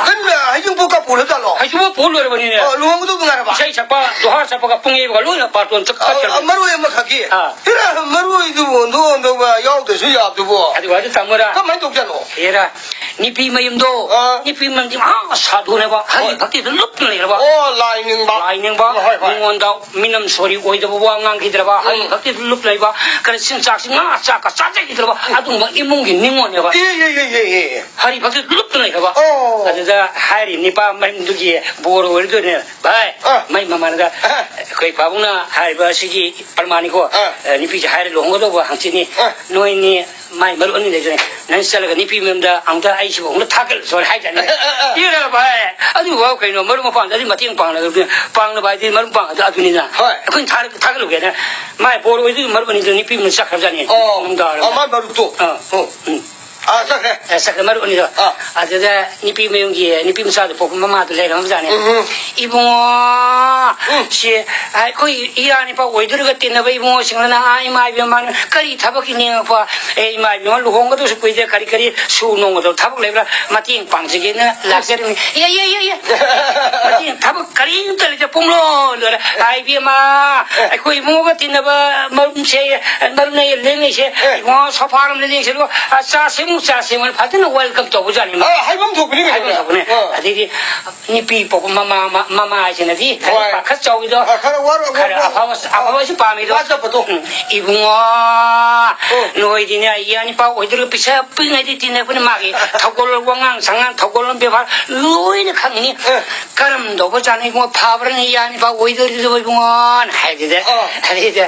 ꯅꯪꯅ ꯍꯩꯖꯤꯡꯄꯣꯠꯀ ꯄꯨꯔꯖꯥꯠꯂꯣ? ꯍꯩꯖꯤꯡꯄꯣꯠ ꯄꯨꯔ ꯂꯣꯏꯔꯕꯅꯤꯅꯦ꯫ ꯑ, ꯂꯨꯍꯣꯡꯒꯗꯧꯕ ꯉꯥꯏꯔꯕ? ꯏꯁꯩ ꯁꯛꯄ, ꯖꯣꯍꯥꯔ ꯁꯛꯄꯒ ꯄꯨꯡ ꯌꯩꯕꯒ ꯂꯣꯏꯅ ꯕꯥꯔꯇꯣꯟ ꯆꯠ-, ꯑ, ꯆꯠꯈ꯭ꯔꯕꯅꯤ꯫ ꯑ, ꯃꯔꯣꯏ ꯑꯃꯈꯛꯀꯤ? ꯑꯥ꯫ ꯍꯦꯔꯥ, ꯃꯔꯣꯏꯗꯨꯕꯨ ꯑꯣꯟꯊꯣꯛ ꯑꯣꯟꯊꯣꯛꯄ ꯌꯥꯎꯗ꯭ꯔꯁꯨ ꯌꯥꯕꯗꯨꯕꯨ꯫ ꯑꯗꯨ ꯋꯥꯗꯨ ꯇꯝꯃꯨꯔꯥ? ꯀꯃꯥꯏꯅ ꯇꯧꯖꯥꯠꯅꯣ? ꯍꯦꯔꯥ, ꯅꯨꯄꯤ ꯃꯌꯨꯝꯗꯣ, ꯑꯥ꯫ ꯅꯨꯄꯤ ꯃꯌꯨꯝꯗꯤ ꯃꯍꯥ ꯁꯥꯗꯨꯅꯦꯕ, ꯍꯔꯤ ꯍꯣꯏ꯫ ꯚꯛꯇꯤꯗ ꯂꯨꯞꯇꯨꯅ ꯂꯩꯔꯕ꯫ ꯑꯣ, ꯂꯥꯏ ꯅꯤꯡꯕ꯫ ꯂꯥꯏ ꯅꯤꯡꯕ, ꯍꯣꯏ, ꯍꯣꯏ꯫ ꯃꯤꯉꯣꯟꯗ ꯃꯤꯅꯝ ꯁꯣꯔꯤ ꯑꯣꯏꯗꯕ ꯋꯥ ꯉꯥꯡꯈꯤꯗ꯭ꯔꯕ, ꯍꯔꯤ ꯎꯝ꯫ ꯚꯛꯇꯤꯗ ꯂꯨꯞ ꯂꯩꯕ, ꯀꯔꯤ ꯆꯤꯟꯖꯥꯛꯁꯤ ꯉꯥ ꯆꯥꯛꯀ ꯆꯥꯖꯈꯤꯗ꯭ꯔꯕ, ꯑꯗꯨꯒꯨꯝꯕ ꯏꯃꯨꯡꯒꯤ ꯅꯤꯉꯣꯜꯅꯦꯕ꯫ ꯑꯦ, ꯑꯦ, ꯑꯦ, ꯑꯦ, ꯑꯦ꯫ ꯍꯔꯤ ꯚꯛꯇꯤꯗ ꯂꯨꯞꯇꯨꯅ ꯂꯩꯔꯕ꯫ ꯑꯣ꯫ ꯑꯗꯨꯗ ꯍꯥꯏꯔꯤ ꯅꯤꯄꯥ ꯃꯌꯨꯝꯗꯨꯒꯤ ꯕꯣꯔ ꯑꯣꯏꯔꯗꯣꯏꯅꯦ꯫ ꯚꯥꯏ, ꯑꯥ꯫ ꯃꯩ ꯃꯃꯥꯟꯗ ꯑꯥ꯫ ꯑꯩꯈꯣꯏ ꯄꯥꯕꯨꯡꯅ ꯍꯥꯏꯔꯤꯕ ꯑꯁꯤꯒꯤ ꯄ꯭ꯔꯃꯥꯟꯅꯤꯀꯣ꯫ ꯑꯥ꯫ ꯑꯦ, ꯅꯨꯄꯤꯁꯦ ꯍꯥꯏꯔꯦ ꯂꯨꯍꯣꯡꯒꯗꯧꯕ ꯍꯪꯆꯤꯠꯅꯤ꯫ ꯑꯥ꯫ ꯅꯣꯏꯅꯤ ꯃꯥꯏ ꯃꯔꯨꯞ ꯑꯅꯤ ꯂꯩꯗꯣꯏꯅꯦ꯫ ꯅꯪ ꯆꯠꯂꯒ ꯅꯨꯄꯤ ꯃꯌꯨꯝꯗ ꯑꯝꯇ ꯑꯩꯁꯤꯕꯨ ꯑꯃꯨꯛꯇ ꯊꯥꯒꯠꯂꯨ ꯍꯥꯏ ꯇꯥꯅꯦ꯫ ꯑꯥ, ꯑꯥ, ꯑꯥ꯫ ꯏꯔꯕ ꯚꯥꯏ, ꯑꯗꯨꯐꯥꯎ ꯀꯩꯅꯣ, ꯃꯔꯨꯞ ꯃꯄꯥꯡꯗꯗꯤ ꯃꯇꯦꯡ ꯄꯥꯡꯅꯒꯗꯕꯅꯤ꯫ ꯄꯥꯡꯅꯕ ꯍꯥꯏꯗꯤ ꯃꯔꯨꯞ ꯃꯄꯥꯡ ꯑꯗꯨ ꯑꯗꯨꯅꯤꯅ꯫ ꯍꯣꯏ꯫ ꯑꯩꯈꯣꯏꯅ ꯊꯥꯔ-, ꯊꯥꯒꯠꯂꯨꯒꯦꯅ꯫ ꯃꯥꯏ ꯕꯣꯔ ꯑꯣꯏꯗꯣꯏ ꯃꯔꯨꯞ ꯑꯅꯤꯗꯨ ꯅꯨꯄꯤ ꯃꯌꯨꯝꯗ ꯆꯠꯈ꯭ꯔꯕꯖꯥꯠꯅꯤ꯫ ꯑꯣ꯫ ꯅꯨꯡꯗꯥꯡ ꯑꯣ, ꯃꯥꯏ ꯃꯔꯨꯞꯇꯣ꯫ ꯑꯥ꯫ ꯑꯣ꯫ ꯎꯝ꯫ ꯑꯥ, ꯆꯠꯈ꯭ꯔꯦ꯫ ꯑꯦ, ꯆꯠꯈ꯭ꯔꯦ, ꯃꯔꯨꯞ ꯑꯅꯤꯗꯣ꯫ ꯑꯥ꯫ ꯑꯗꯨꯗ ꯅꯨꯄꯤ ꯃꯌꯨꯝꯒꯤ, ꯅꯨꯄꯤ ꯃꯆꯥꯗꯣ ꯄꯣꯛꯄ ꯃꯃꯥꯗꯣ ꯂꯩꯔꯝꯕꯖꯥꯠꯅꯤ꯫ ꯎꯝ, ꯎꯝ꯫ ꯏꯕꯨꯡꯉꯣ, ꯎꯝ꯫ ꯁꯤ ꯑꯩꯈꯣꯏ ꯏꯔꯥ ꯅꯤꯄꯥ ꯑꯣꯏꯗꯣꯔꯤꯒ ꯇꯤꯟꯅꯕ ꯏꯕꯨꯡꯉꯣꯁꯤꯡꯗꯨꯅ, ꯑꯥ, ꯏꯃꯥ ꯏꯕꯦꯝꯃ, ꯀꯔꯤ ꯊꯕꯛꯀꯤ ꯅꯤꯡꯉꯛꯄ? ꯑꯦ, ꯏꯃꯥ ꯏꯕꯦꯝꯃ, ꯂꯨꯍꯣꯡꯒꯗꯧꯁꯨ ꯀꯨꯏꯗꯦ, ꯀꯔꯤ ꯀꯔꯤ ꯁꯨ ꯅꯣꯡꯃꯗꯣ ꯊꯕꯛ ꯂꯩꯕ꯭ꯔꯥ? ꯃꯇꯦꯡ ꯄꯥꯡꯖꯒꯦꯅ ꯂꯥꯛꯆꯔꯤꯕꯅꯤ꯫ ꯏꯌꯥ, ꯏꯌꯥ, ꯏꯌꯥ, ꯏꯌꯥ꯫ ꯃꯇꯦꯡ, ꯊꯕꯛ ꯀꯔꯤꯝꯇ ꯂꯩꯇꯦ, ꯄꯨꯡꯂꯣꯏ ꯂꯣꯏꯔꯦ꯫ ꯑꯥ, ꯏꯕꯦꯝꯃ, ꯑꯩꯈꯣꯏ ꯏꯕꯨꯡꯉꯣꯒ ꯇꯤꯟꯅꯕ ꯃꯔꯨꯞꯁꯦ, ꯃꯔꯨꯞꯅ ꯂꯦꯡꯉꯤꯁꯦ, ꯑꯦ꯫ ꯏꯕꯨꯡꯉꯣ, ꯁꯣꯐꯥꯔꯣꯝꯗ ꯂꯦꯡꯁꯦ, ꯑꯗꯨꯒ, ꯑ, ꯆꯥ ꯁꯦꯝꯃꯨ, ꯆꯥ ꯁꯦꯝꯃꯨ, ꯐꯖꯅ welcome ꯇꯧꯕꯖꯥꯠꯅꯤ ꯃꯥ꯫ ꯑ, ꯍꯥꯏꯐꯝ ꯊꯣꯛꯄꯅꯤ ꯀꯩꯅꯣ꯫ ꯍꯥꯏꯐꯝ ꯊꯣꯛꯄꯅꯦ꯫ ꯑ꯫ ꯑꯗꯩꯗꯤ ꯅꯨꯄꯤ ꯄꯣꯛꯄ ꯃꯃꯥ, ꯃ-, ꯃꯃꯥ ꯍꯥꯏꯁꯤꯅꯗꯤ ꯈꯔ ꯍꯣꯏ꯫ ꯄꯥꯈꯠ ꯆꯥꯎꯏꯗꯣ꯫ ꯑ, ꯈꯔ ꯋꯥꯔ-, ꯈꯔ ꯋꯥ-, ꯋꯥ-, ꯑꯐꯕ, ꯑꯐꯕꯁꯨ ꯄꯥꯝꯃꯤꯗꯣ꯫ ꯋꯥꯖꯕꯗꯣ꯫ ꯎꯝ, ꯏꯕꯨꯡꯉꯣ, ꯎꯝ꯫ ꯅꯣꯏꯗꯤꯅꯦ, ꯏꯌꯥ ꯅꯤꯄꯥ ꯑꯣꯏꯗꯣꯏꯔꯒ ꯄꯤꯁꯛ ꯄꯤꯛꯉꯩꯗꯤ ꯇꯤꯟꯅꯕꯅꯤ, ꯃꯥꯒꯤ ꯊꯧꯒꯜ, ꯋꯥꯉꯥꯡ ꯁꯉꯥꯡ, ꯊꯧꯒꯜ ꯕꯦꯕꯥꯔ ꯂꯣꯏꯅ ꯈꯪꯉꯤꯅꯤ꯫ ꯑ꯫ ꯀꯔꯝ ꯇꯧꯕ ꯖꯥꯠꯅꯣ ꯏꯕꯨꯡꯉꯣ, ꯐꯕ꯭ꯔꯅꯤ ꯏꯌꯥ ꯅꯤꯄꯥ ꯑꯣꯏꯗꯣꯔꯤꯗꯨꯕꯨ ꯏꯕꯨꯡꯉꯣꯅ ꯍꯥꯏꯗꯨꯗ꯫ ꯑ꯫ ꯑꯗꯩꯗ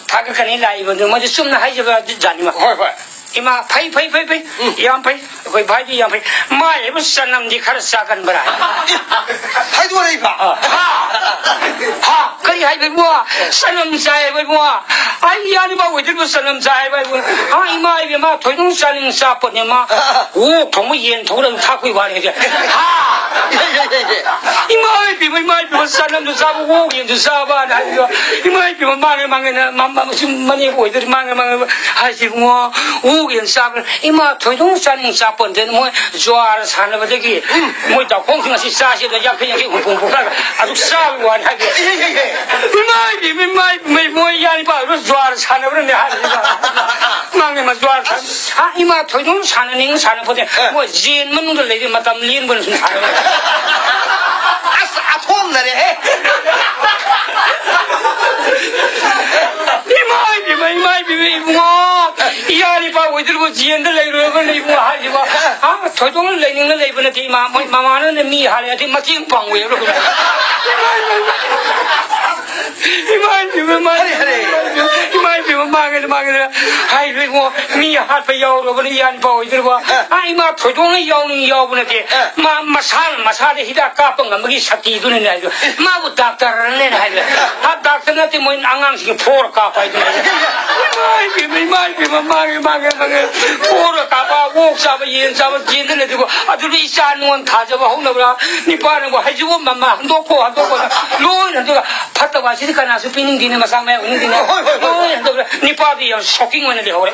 ꯊꯥꯒꯠꯀꯅꯤ ꯂꯥꯛꯏꯕꯗꯨ ꯃꯣꯏꯗꯤ ꯆꯨꯝꯅ ꯍꯥꯏꯖꯕ ꯖꯥꯠꯅꯤ ꯃꯥ꯫ ꯍꯣꯏ, ꯍꯣꯏ꯫ ꯏꯃꯥ, ꯐꯩ, ꯐꯩ, ꯐꯩ, ꯐꯩ꯫ ꯎꯝ꯫ ꯌꯥꯝ ꯐꯩ꯫ ꯑꯩꯈꯣꯏ ꯚꯥꯏꯗꯤ ꯌꯥꯝ ꯐꯩ꯫ ꯃꯥ ꯍꯥꯏꯕ ꯆꯅꯝꯗꯤ ꯈꯔ ꯆꯥꯒꯟꯕ꯭ꯔꯥ? ꯍꯥꯏꯗꯣꯔꯛꯏꯕ? ꯑ, ꯍꯥ? ꯍꯥ? ꯀꯔꯤ ꯍꯥꯏꯕ ꯏꯕꯨꯡꯉꯣ? ꯆꯅꯝ ꯆꯥꯏ ꯍꯥꯏꯕ ꯏꯕꯨꯡꯉꯣ? ꯑꯩ ꯏꯌꯥ ꯅꯤꯄꯥ ꯑꯣꯏꯗꯣꯔꯤꯕ ꯆꯅꯝ ꯆꯥꯏ ꯍꯥꯏꯕ ꯏꯕꯨꯡꯉꯣ? ꯑ, ꯏꯃꯥ ꯏꯕꯦꯝꯃ, ꯊꯣꯏꯗꯣꯛ ꯆꯥꯅꯤꯡ ꯆꯥꯄꯣꯠꯅꯦ ꯃꯥ꯫ ꯑꯣꯛ ꯊꯣꯡꯕ, ꯌꯦꯟ ꯊꯣꯡꯕꯗ ꯑꯗꯨꯝ ꯊꯥꯛꯄꯩ ꯋꯥꯅꯤ ꯍꯧꯖꯤꯛ꯫ ꯍꯥ? ꯏꯃꯥ ꯏꯕꯦꯝꯃ, ꯏꯃꯥ ꯏꯕꯦꯝꯃ, ꯆꯅꯝꯁꯨ ꯆꯥꯕ, ꯑꯣꯛ ꯌꯦꯟꯁꯨ ꯆꯥꯕ ꯍꯥꯏꯅ ꯍꯥꯏꯕꯗꯣ꯫ ꯏꯃꯥ ꯏꯕꯦꯝꯃ, ꯃꯥꯡꯉꯦ, ꯃꯥꯡꯉꯦ, ꯅ-, ꯃ-, ꯃ-, ꯃꯁꯤ ꯃꯅꯦꯝ ꯑꯣꯏꯗꯣꯔꯤ, ꯃꯥꯡꯉꯦ, ꯃꯥꯡꯉꯦ ꯍꯥꯏꯁꯤ ꯏꯕꯨꯡꯉꯣ꯫ ꯑꯣꯛ ꯌꯦꯟ ꯆꯥꯕ ꯏꯃꯥ ꯊꯣꯏꯗꯣꯛ ꯆꯥꯅꯤꯡ ꯆꯥꯄꯣꯟꯇꯦ꯫ ꯃꯣꯏ ꯖ꯭ꯋꯥꯔ ꯁꯥꯟꯅꯕꯗꯒꯤ, ꯎꯝ꯫ ꯃꯣꯏ ꯗꯥꯎꯈꯣꯡꯁꯤꯡ ꯑꯁꯤ ꯆꯥꯁꯦ ꯑꯗꯣ ꯌꯥꯡꯈꯩ, ꯌꯥꯡꯈꯩ, ꯍꯨꯝꯐꯨ, ꯍꯨꯝꯐꯨ ꯈꯔ ꯑꯗꯨ ꯆꯥꯕꯒꯤ ꯋꯥꯅꯤ ꯍꯥꯏꯕ꯫ ꯏꯃꯥ ꯏꯕꯦꯝꯃ, ꯏꯃꯥ ꯏꯕꯦꯝꯃ, ꯃꯣꯏ ꯏꯌꯥ ꯅꯤꯄꯥ ꯑꯣꯏꯔꯣ ꯖ꯭ꯋꯥꯔ ꯁꯥꯟꯅꯕꯅꯅꯦ ꯍꯥꯏꯔꯤꯕ꯫ ꯃꯥꯡꯉꯦ ꯃꯥ ꯖ꯭ꯋꯥꯔ ꯁꯥꯟꯅ-, ꯑ, ꯏꯃꯥ ꯊꯣꯏꯗꯣꯛ ꯁꯥꯟꯅꯅꯤꯡ ꯁꯥꯟꯅꯄꯣꯠꯇꯦ꯫ ꯑ꯫ ꯃꯣꯏ ꯖꯦꯟ ꯃꯅꯨꯡꯗ ꯂꯩꯔꯤ ꯃꯇꯝ ꯂꯦꯟꯕꯅ ꯁꯨꯝ ꯁꯥꯟꯅꯕ꯫ ꯑꯁ, ꯑꯊꯣꯝꯅꯔꯦꯍꯦ꯫ ꯏꯃꯥ ꯏꯕꯦꯝꯃ, ꯏꯃꯥ ꯏꯕꯦꯝꯃ, ꯏꯕꯨꯡꯉꯣ, ꯏꯌꯥ ꯅꯤꯄꯥ ꯑꯣꯏꯗꯣꯔꯤꯕ ꯖꯦꯟꯗ ꯂꯩꯔꯨꯔꯕꯅ ꯏꯕꯨꯡꯉꯣ ꯍꯥꯏꯁꯤꯕ꯫ ꯑ, ꯊꯣꯏꯗꯣꯛꯅ ꯂꯩꯅꯤꯡꯅ ꯂꯩꯕ ꯅꯠꯇꯦ ꯏꯃꯥ, ꯃꯣꯏ ꯃꯃꯥꯅꯅꯦ ꯃꯤ ꯍꯥꯠꯂꯦ ꯑꯗꯩ ꯃꯇꯦꯡ ꯄꯥꯡꯉꯣꯏ ꯍꯥꯏꯕ꯭ꯔꯥ ꯀꯩꯅꯣ꯫ ꯏꯃꯥ ꯏꯕꯦꯝꯃ, ꯏꯃꯥ ꯍꯔꯦ, ꯍꯔꯦ꯫ ꯏꯃꯥ ꯏꯕꯦꯝꯃ, ꯃꯥꯡꯉꯦꯗ, ꯃꯥꯡꯉꯦꯗ꯫ ꯍꯥꯏꯔꯤꯕ ꯏꯕꯨꯡꯉꯣ, ꯃꯤ ꯍꯥꯠꯄ ꯌꯥꯎꯔꯕꯅꯤ, ꯏꯌꯥ ꯅꯤꯄꯥ ꯑꯣꯏꯗꯣꯔꯤꯕ꯫ ꯑ꯫ ꯑ, ꯏꯃꯥ ꯊꯣꯏꯗꯣꯛꯅ ꯌꯥꯎꯅꯤꯡ ꯌꯥꯎꯕ ꯅꯠꯇꯦ꯫ ꯑ꯫ ꯃꯥ ꯃꯁꯥꯅ ꯃꯁꯥꯗ ꯍꯤꯗꯥꯛ ꯀꯥꯞꯄ ꯉꯝꯕꯒꯤ ꯁꯛꯇꯤꯗꯨꯅꯅꯦ ꯍꯥꯏꯗꯣ꯫ ꯃꯥꯕꯨ ꯗꯥꯛꯇꯔꯅꯦꯅ ꯍꯥꯏꯗꯣ꯫ ꯑ, ꯗꯥꯛꯇꯔ ꯅꯠꯇꯦ, ꯃꯣꯏ ꯑꯉꯥꯡꯁꯤꯡꯒꯤ ꯐꯣꯔ ꯀꯥꯞꯄ ꯍꯥꯏꯗꯣ꯫ ꯏꯃꯥ ꯏꯕꯦꯝꯃ, ꯏꯃꯥ ꯏꯕꯦꯝꯃ, ꯃꯥꯡꯉꯦ, ꯃꯥꯡꯉꯦ, ꯃꯥꯡꯉꯦ꯫ ꯐꯣꯔ ꯀꯥꯞꯄ, ꯑꯣꯛ ꯆꯥꯕ, ꯌꯦꯟ ꯆꯥꯕ, ꯌꯦꯟꯗ ꯂꯩꯗꯨꯕꯨ꯫ ꯑꯗꯨꯗ ꯏꯆꯥ ꯅꯣꯟ ꯊꯥꯖꯕ ꯍꯧꯅꯕ꯭ꯔꯥ? ꯅꯤꯄꯥꯅꯕꯨ ꯍꯩꯖꯤꯕꯨ ꯃꯃꯥ ꯍꯟꯗꯣꯛꯈꯣ, ꯍꯟꯗꯣꯛꯈꯣ꯫ ꯂꯣꯏꯅ ꯍꯟꯗꯣꯛꯑ ꯐꯠꯇꯕ ꯑꯁꯤꯗꯤ ꯀꯅꯥꯁꯨ ꯄꯤꯅꯤꯡꯗꯦꯅꯦ, ꯃꯆꯥ ꯃꯌꯥꯝ ꯎꯅꯤꯡꯗꯦꯅꯦ꯫ ꯍꯣꯏ, ꯍꯣꯏ, ꯍꯣꯏ꯫ ꯂꯣꯏꯅ ꯍꯟꯗꯣꯛꯈ꯭ꯔꯦ꯫ ꯅꯤꯄꯥꯗꯤ ꯌꯥꯝ ꯁꯣꯛꯀꯤꯡ ꯑꯣꯏꯅ ꯂꯩꯍꯧꯔꯦ꯫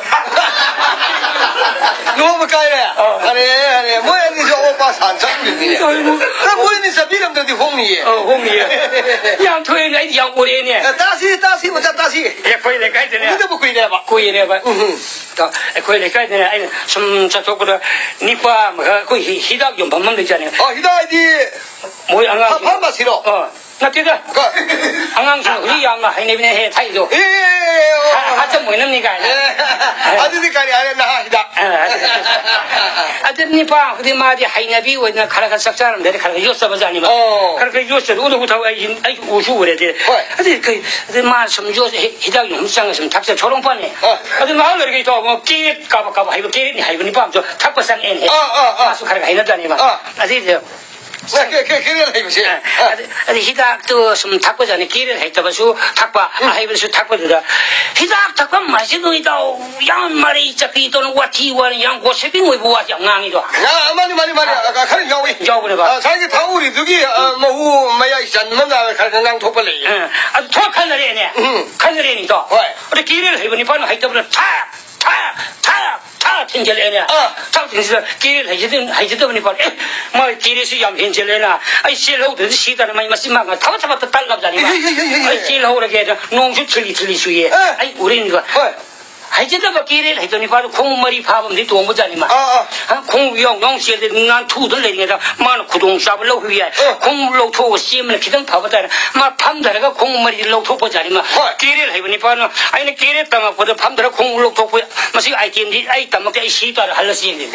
ꯂꯨꯍꯣꯡꯕ ꯀꯥꯏꯔꯦ? ꯑꯧ꯫ ꯐꯔꯦ, ꯐꯔꯦ꯫ ꯃꯣꯏ ꯑꯅꯤꯁꯨ ꯑꯋꯣꯠꯄ ꯁꯥꯟ ꯆꯠꯂꯤꯕꯅꯤꯅꯦ꯫ ꯑꯧ, ꯏꯃꯨꯡ-, ꯑꯦ, ꯃꯣꯏ ꯑꯅꯤ ꯆꯠꯄꯤꯔꯝꯗ꯭ꯔꯗꯤ ꯍꯣꯡꯅꯤꯌꯦ꯫ ꯑꯧ, ꯍꯣꯡꯅꯤꯌꯦ꯫ ꯌꯥꯝ ꯊꯣꯛꯑꯦꯅꯦ, ꯑꯩꯗꯤ ꯌꯥꯝ ꯎꯔꯛꯑꯦꯅꯦ꯫ ꯑꯦ, ꯇꯥꯁꯤ, ꯇꯥꯁꯤ, ꯑꯣꯖꯥ, ꯇꯥꯁꯤ꯫ ꯑꯦ, ꯑꯩꯈꯣꯏ ꯂꯩꯀꯥꯏꯗꯅꯦ꯫ ꯎꯅꯗꯕ ꯀꯨꯏꯔꯦꯕ꯫ ꯀꯨꯏꯔꯦꯕ꯫ ꯎꯝ, ꯎꯝ꯫ ꯑꯩꯈꯣꯏ ꯂꯩꯀꯥꯏꯗꯅꯦ, ꯑꯩꯅ ꯁꯨꯝ ꯆꯠꯊꯣꯛꯄꯗ ꯅꯤꯄꯥ ꯑꯃꯈꯛ ꯑꯩꯈꯣꯏ ꯍꯤ-, ꯍꯤꯗꯥꯛ ꯌꯣꯟꯐꯝ ꯑꯃ ꯂꯩꯖꯥꯠꯅꯦ꯫ ꯑꯣ, ꯍꯤꯗꯥꯛ ꯍꯥꯏꯗꯤ ꯃꯣꯏ ꯑꯉꯥꯡ ꯐꯥ-, ꯐꯥꯔꯃꯥꯁꯤꯔꯣ? ꯑꯥ, ꯅꯠꯇꯦꯗ꯫ ꯀ-, ꯑꯉꯥꯡꯁꯤꯡ ꯍꯧꯖꯤꯛ ꯌꯥꯝꯅ ꯍꯩꯅꯕꯤꯅꯦ ꯍꯦ ꯊꯥꯏꯗꯣ꯫ ꯑꯦ, ꯑꯣ, ꯍꯥ-, ꯍꯥꯆꯝ ꯑꯣꯏꯅꯕꯅꯤ ꯀꯥꯏꯅ꯫ ꯑꯦ, ꯑꯗꯨꯗꯤ ꯀꯔꯤ ꯍꯥꯏꯔꯦ, ꯅꯍꯥ ꯍꯤꯗꯥꯛ? ꯑ, ꯑꯗꯨ ꯅꯤꯄꯥ ꯑꯩꯈꯣꯏꯗꯤ ꯃꯥꯗꯤ ꯍꯩꯅꯕꯤ ꯑꯣꯏꯅ ꯈꯔ ꯈꯔ ꯆꯥꯛ ꯆꯥꯔꯝꯗꯥꯏꯗ ꯈꯔ ꯈꯔ ꯌꯣꯠꯆꯕ ꯖꯥꯠꯅꯤꯕ꯫ ꯑꯣ꯫ ꯈꯔ ꯈꯔ ꯌꯣꯠꯆꯕꯗꯨ ꯎꯗꯕꯨ ꯊꯕꯛ ꯑꯩ, ꯑꯩ ꯎꯁꯨ ꯎꯔꯦ ꯑꯗꯨꯗꯤ꯫ ꯍꯣꯏ꯫ ꯑꯗꯨꯗꯤ ꯀꯩ, ꯑꯗꯨ ꯃꯥ ꯁꯨꯝ ꯌꯣꯠ-, ꯍꯤ-, ꯍꯤꯗꯥꯛ ꯌꯣꯟꯐꯝ ꯆꯪꯉ ꯁꯨꯝ ꯊꯛꯆ ꯁꯣꯔꯣꯡꯄꯥꯟꯅꯦ꯫ ꯑꯥ꯫ ꯑꯗꯨ ꯉꯥꯏꯍꯥꯛ ꯂꯩꯔꯒ ꯏꯇꯥꯎ ꯑꯃ ꯀꯦꯔꯦꯠ ꯀꯥꯕ ꯀꯥꯕ ꯍꯩꯕ ꯀꯦꯔꯦꯠꯅꯤ ꯍꯩꯕ ꯅꯤꯄꯥ ꯑꯃꯁꯨ ꯊꯛꯄ ꯆꯪꯉꯛꯑꯦꯅꯦ꯫ ꯑꯥ, ꯑꯥ, ꯑꯥ꯫ ꯃꯥꯁꯨ ꯈꯔ ꯈꯔ ꯍꯩꯅꯖꯥꯠꯅꯤꯕ꯫ ꯑꯥ꯫ ꯑꯗꯨꯏꯗꯤ ꯅ-, ꯀꯦ-, ꯀꯦ-, ꯀꯦꯔꯦꯜ ꯍꯩꯕꯁꯦ꯫ ꯑ, ꯑ꯫ ꯑꯗ, ꯑꯗ ꯍꯤꯗꯥꯛꯇꯨ ꯁꯨꯝ ꯊꯛꯄꯖꯥꯠꯅꯤ, ꯀꯦꯔꯦꯜ ꯍꯩꯇꯕꯁꯨ ꯊꯛꯄ, ꯎꯝ꯫ ꯑꯍꯩꯕꯅꯁꯨ ꯊꯛꯄꯗꯨꯗ꯫ ꯍꯤꯗꯥꯛ ꯊꯛꯐꯝ ꯍꯥꯏꯁꯤꯕꯨ ꯏꯇꯥꯎ, ꯌꯥꯝ ꯃꯔꯩ ꯆꯄꯤ ꯇꯧꯅ ꯋꯥꯊꯤ ꯋꯥꯔꯦꯝ, ꯌꯥꯝ gossiping ꯑꯣꯏꯕ ꯋꯥꯁꯤ ꯌꯥꯝ ꯉꯥꯡꯉꯤꯗꯣ꯫ ꯉꯥ-, ꯃꯥꯅꯤ, ꯃꯥꯅꯤ, ꯃꯥꯅꯤ, ꯑ, ꯈꯔ ꯌꯥꯎꯏ꯫ ꯌꯥꯎꯕꯅꯦꯕ꯫ ꯑ, ꯉꯁꯥꯏꯒꯤ ꯊꯛꯎꯔꯤꯗꯨꯒꯤ, ꯑ, ꯃꯍꯨ ꯃꯌꯥꯏ ꯆꯟꯕ ꯑꯃ ꯌꯥꯎꯋꯦ, ꯈꯔ ꯈꯔ ꯉꯥꯡꯊꯣꯛꯄ ꯂꯩꯌꯦ꯫ ꯑ, ꯑꯗꯨ ꯊꯣꯛ ꯈꯟꯅꯔꯦꯅꯦ꯫ ꯎꯝ꯫ ꯈꯟꯅꯔꯦꯅꯦ ꯏꯇꯥꯎ꯫ ꯍꯣꯏ꯫ ꯑꯗ ꯀꯦꯔꯦꯜ ꯍꯩꯕ ꯅꯤꯄꯥꯅ ꯍꯩꯇꯕꯅ ꯊꯛ ꯊꯥ, ꯊꯥ, ꯊꯥ ꯊꯤꯟꯖꯜꯂꯛꯑꯦꯅꯦ꯫ ꯑꯥ꯫ ꯊꯥ ꯊꯤꯟꯖꯜꯂ-, ꯀꯦꯔꯦꯜ ꯍꯩꯖꯗ-, ꯍꯩꯖꯗꯕꯅꯤ ꯄꯥꯜꯂꯦ꯫ ꯑꯦ, ꯃꯥ ꯀꯦꯔꯦꯜꯁꯤ ꯌꯥꯝ ꯍꯦꯟꯖꯜꯂꯦꯅ꯫ ꯑꯩ ꯆꯦꯜꯍꯧꯗ꯭ꯔꯗꯤ ꯁꯤ ꯇꯥꯔꯦ꯫ ꯃꯩ ꯃꯆꯤꯟ ꯃꯥꯡꯒ ꯊꯕꯛ ꯊꯕꯛꯇ ꯇꯠꯂꯕꯖꯥꯠꯅꯤ ꯃꯥ꯫ ꯏꯍꯦ, ꯏꯍꯦ, ꯏꯍꯦ, ꯏꯍꯦ꯫ ꯑꯩ ꯆꯦꯜꯍꯧꯔꯒꯦ꯫ ꯅꯣꯡꯁꯨ ꯊꯤꯜꯂꯤ ꯊꯤꯜꯂꯤ ꯆꯨꯏꯌꯦ꯫ ꯑꯥ꯫ ꯑꯩ ꯎꯔꯤꯅꯤꯀꯣ꯫ ꯍꯣꯏ꯫ ꯍꯩꯖꯗꯕ ꯀꯦꯔꯦꯜ ꯍꯩꯇꯕ ꯅꯤꯄꯥꯗꯣ ꯈꯣꯡꯎꯞ ꯃꯔꯤ ꯐꯥꯕ ꯑꯃꯗꯤ ꯇꯣꯡꯕꯖꯥꯠꯅꯤ ꯃꯥ꯫ ꯑꯥ, ꯑꯥ꯫ ꯍꯥ, ꯈꯣꯡꯎꯞ ꯌꯥꯎ ꯌꯥꯎ ꯆꯦꯜꯂꯦ, ꯅꯥꯟꯊꯨꯗꯅ ꯂꯩꯔꯤꯉꯩꯗ ꯃꯥꯅ ꯈꯨꯗꯣꯡ ꯆꯥꯕ ꯂꯧꯈꯤꯕ ꯌꯥꯏ꯫ ꯑꯥ꯫ ꯈꯣꯡꯎꯞ ꯂꯧꯊꯣꯛꯑꯒ ꯆꯦꯟꯕꯅ ꯈꯤꯇꯪ ꯐꯕ ꯇꯥꯔꯦ꯫ ꯃꯥ ꯐꯝꯊꯔꯒ ꯈꯣꯡꯎꯞ ꯃꯔꯤꯗꯤ ꯂꯧꯊꯣꯛꯄꯖꯥꯠꯅꯤ ꯃꯥ꯫ ꯍꯣꯏ꯫ ꯀꯦꯔꯦꯜ ꯍꯩꯕ ꯅꯤꯄꯥꯅ ꯑꯩꯅ ꯀꯦꯔꯦꯜ ꯇꯝꯃꯛꯄꯗ ꯐꯝꯊꯔꯒ ꯈꯣꯡꯎꯞ ꯂꯧꯊꯣꯛꯄ ꯃꯁꯤ item ꯗꯤ ꯑꯩ ꯇꯝꯃꯛꯇꯦ, ꯑꯩ ꯁꯤ ꯇꯥꯔꯦ ꯍꯜꯂ ꯆꯦꯟꯒꯦ꯫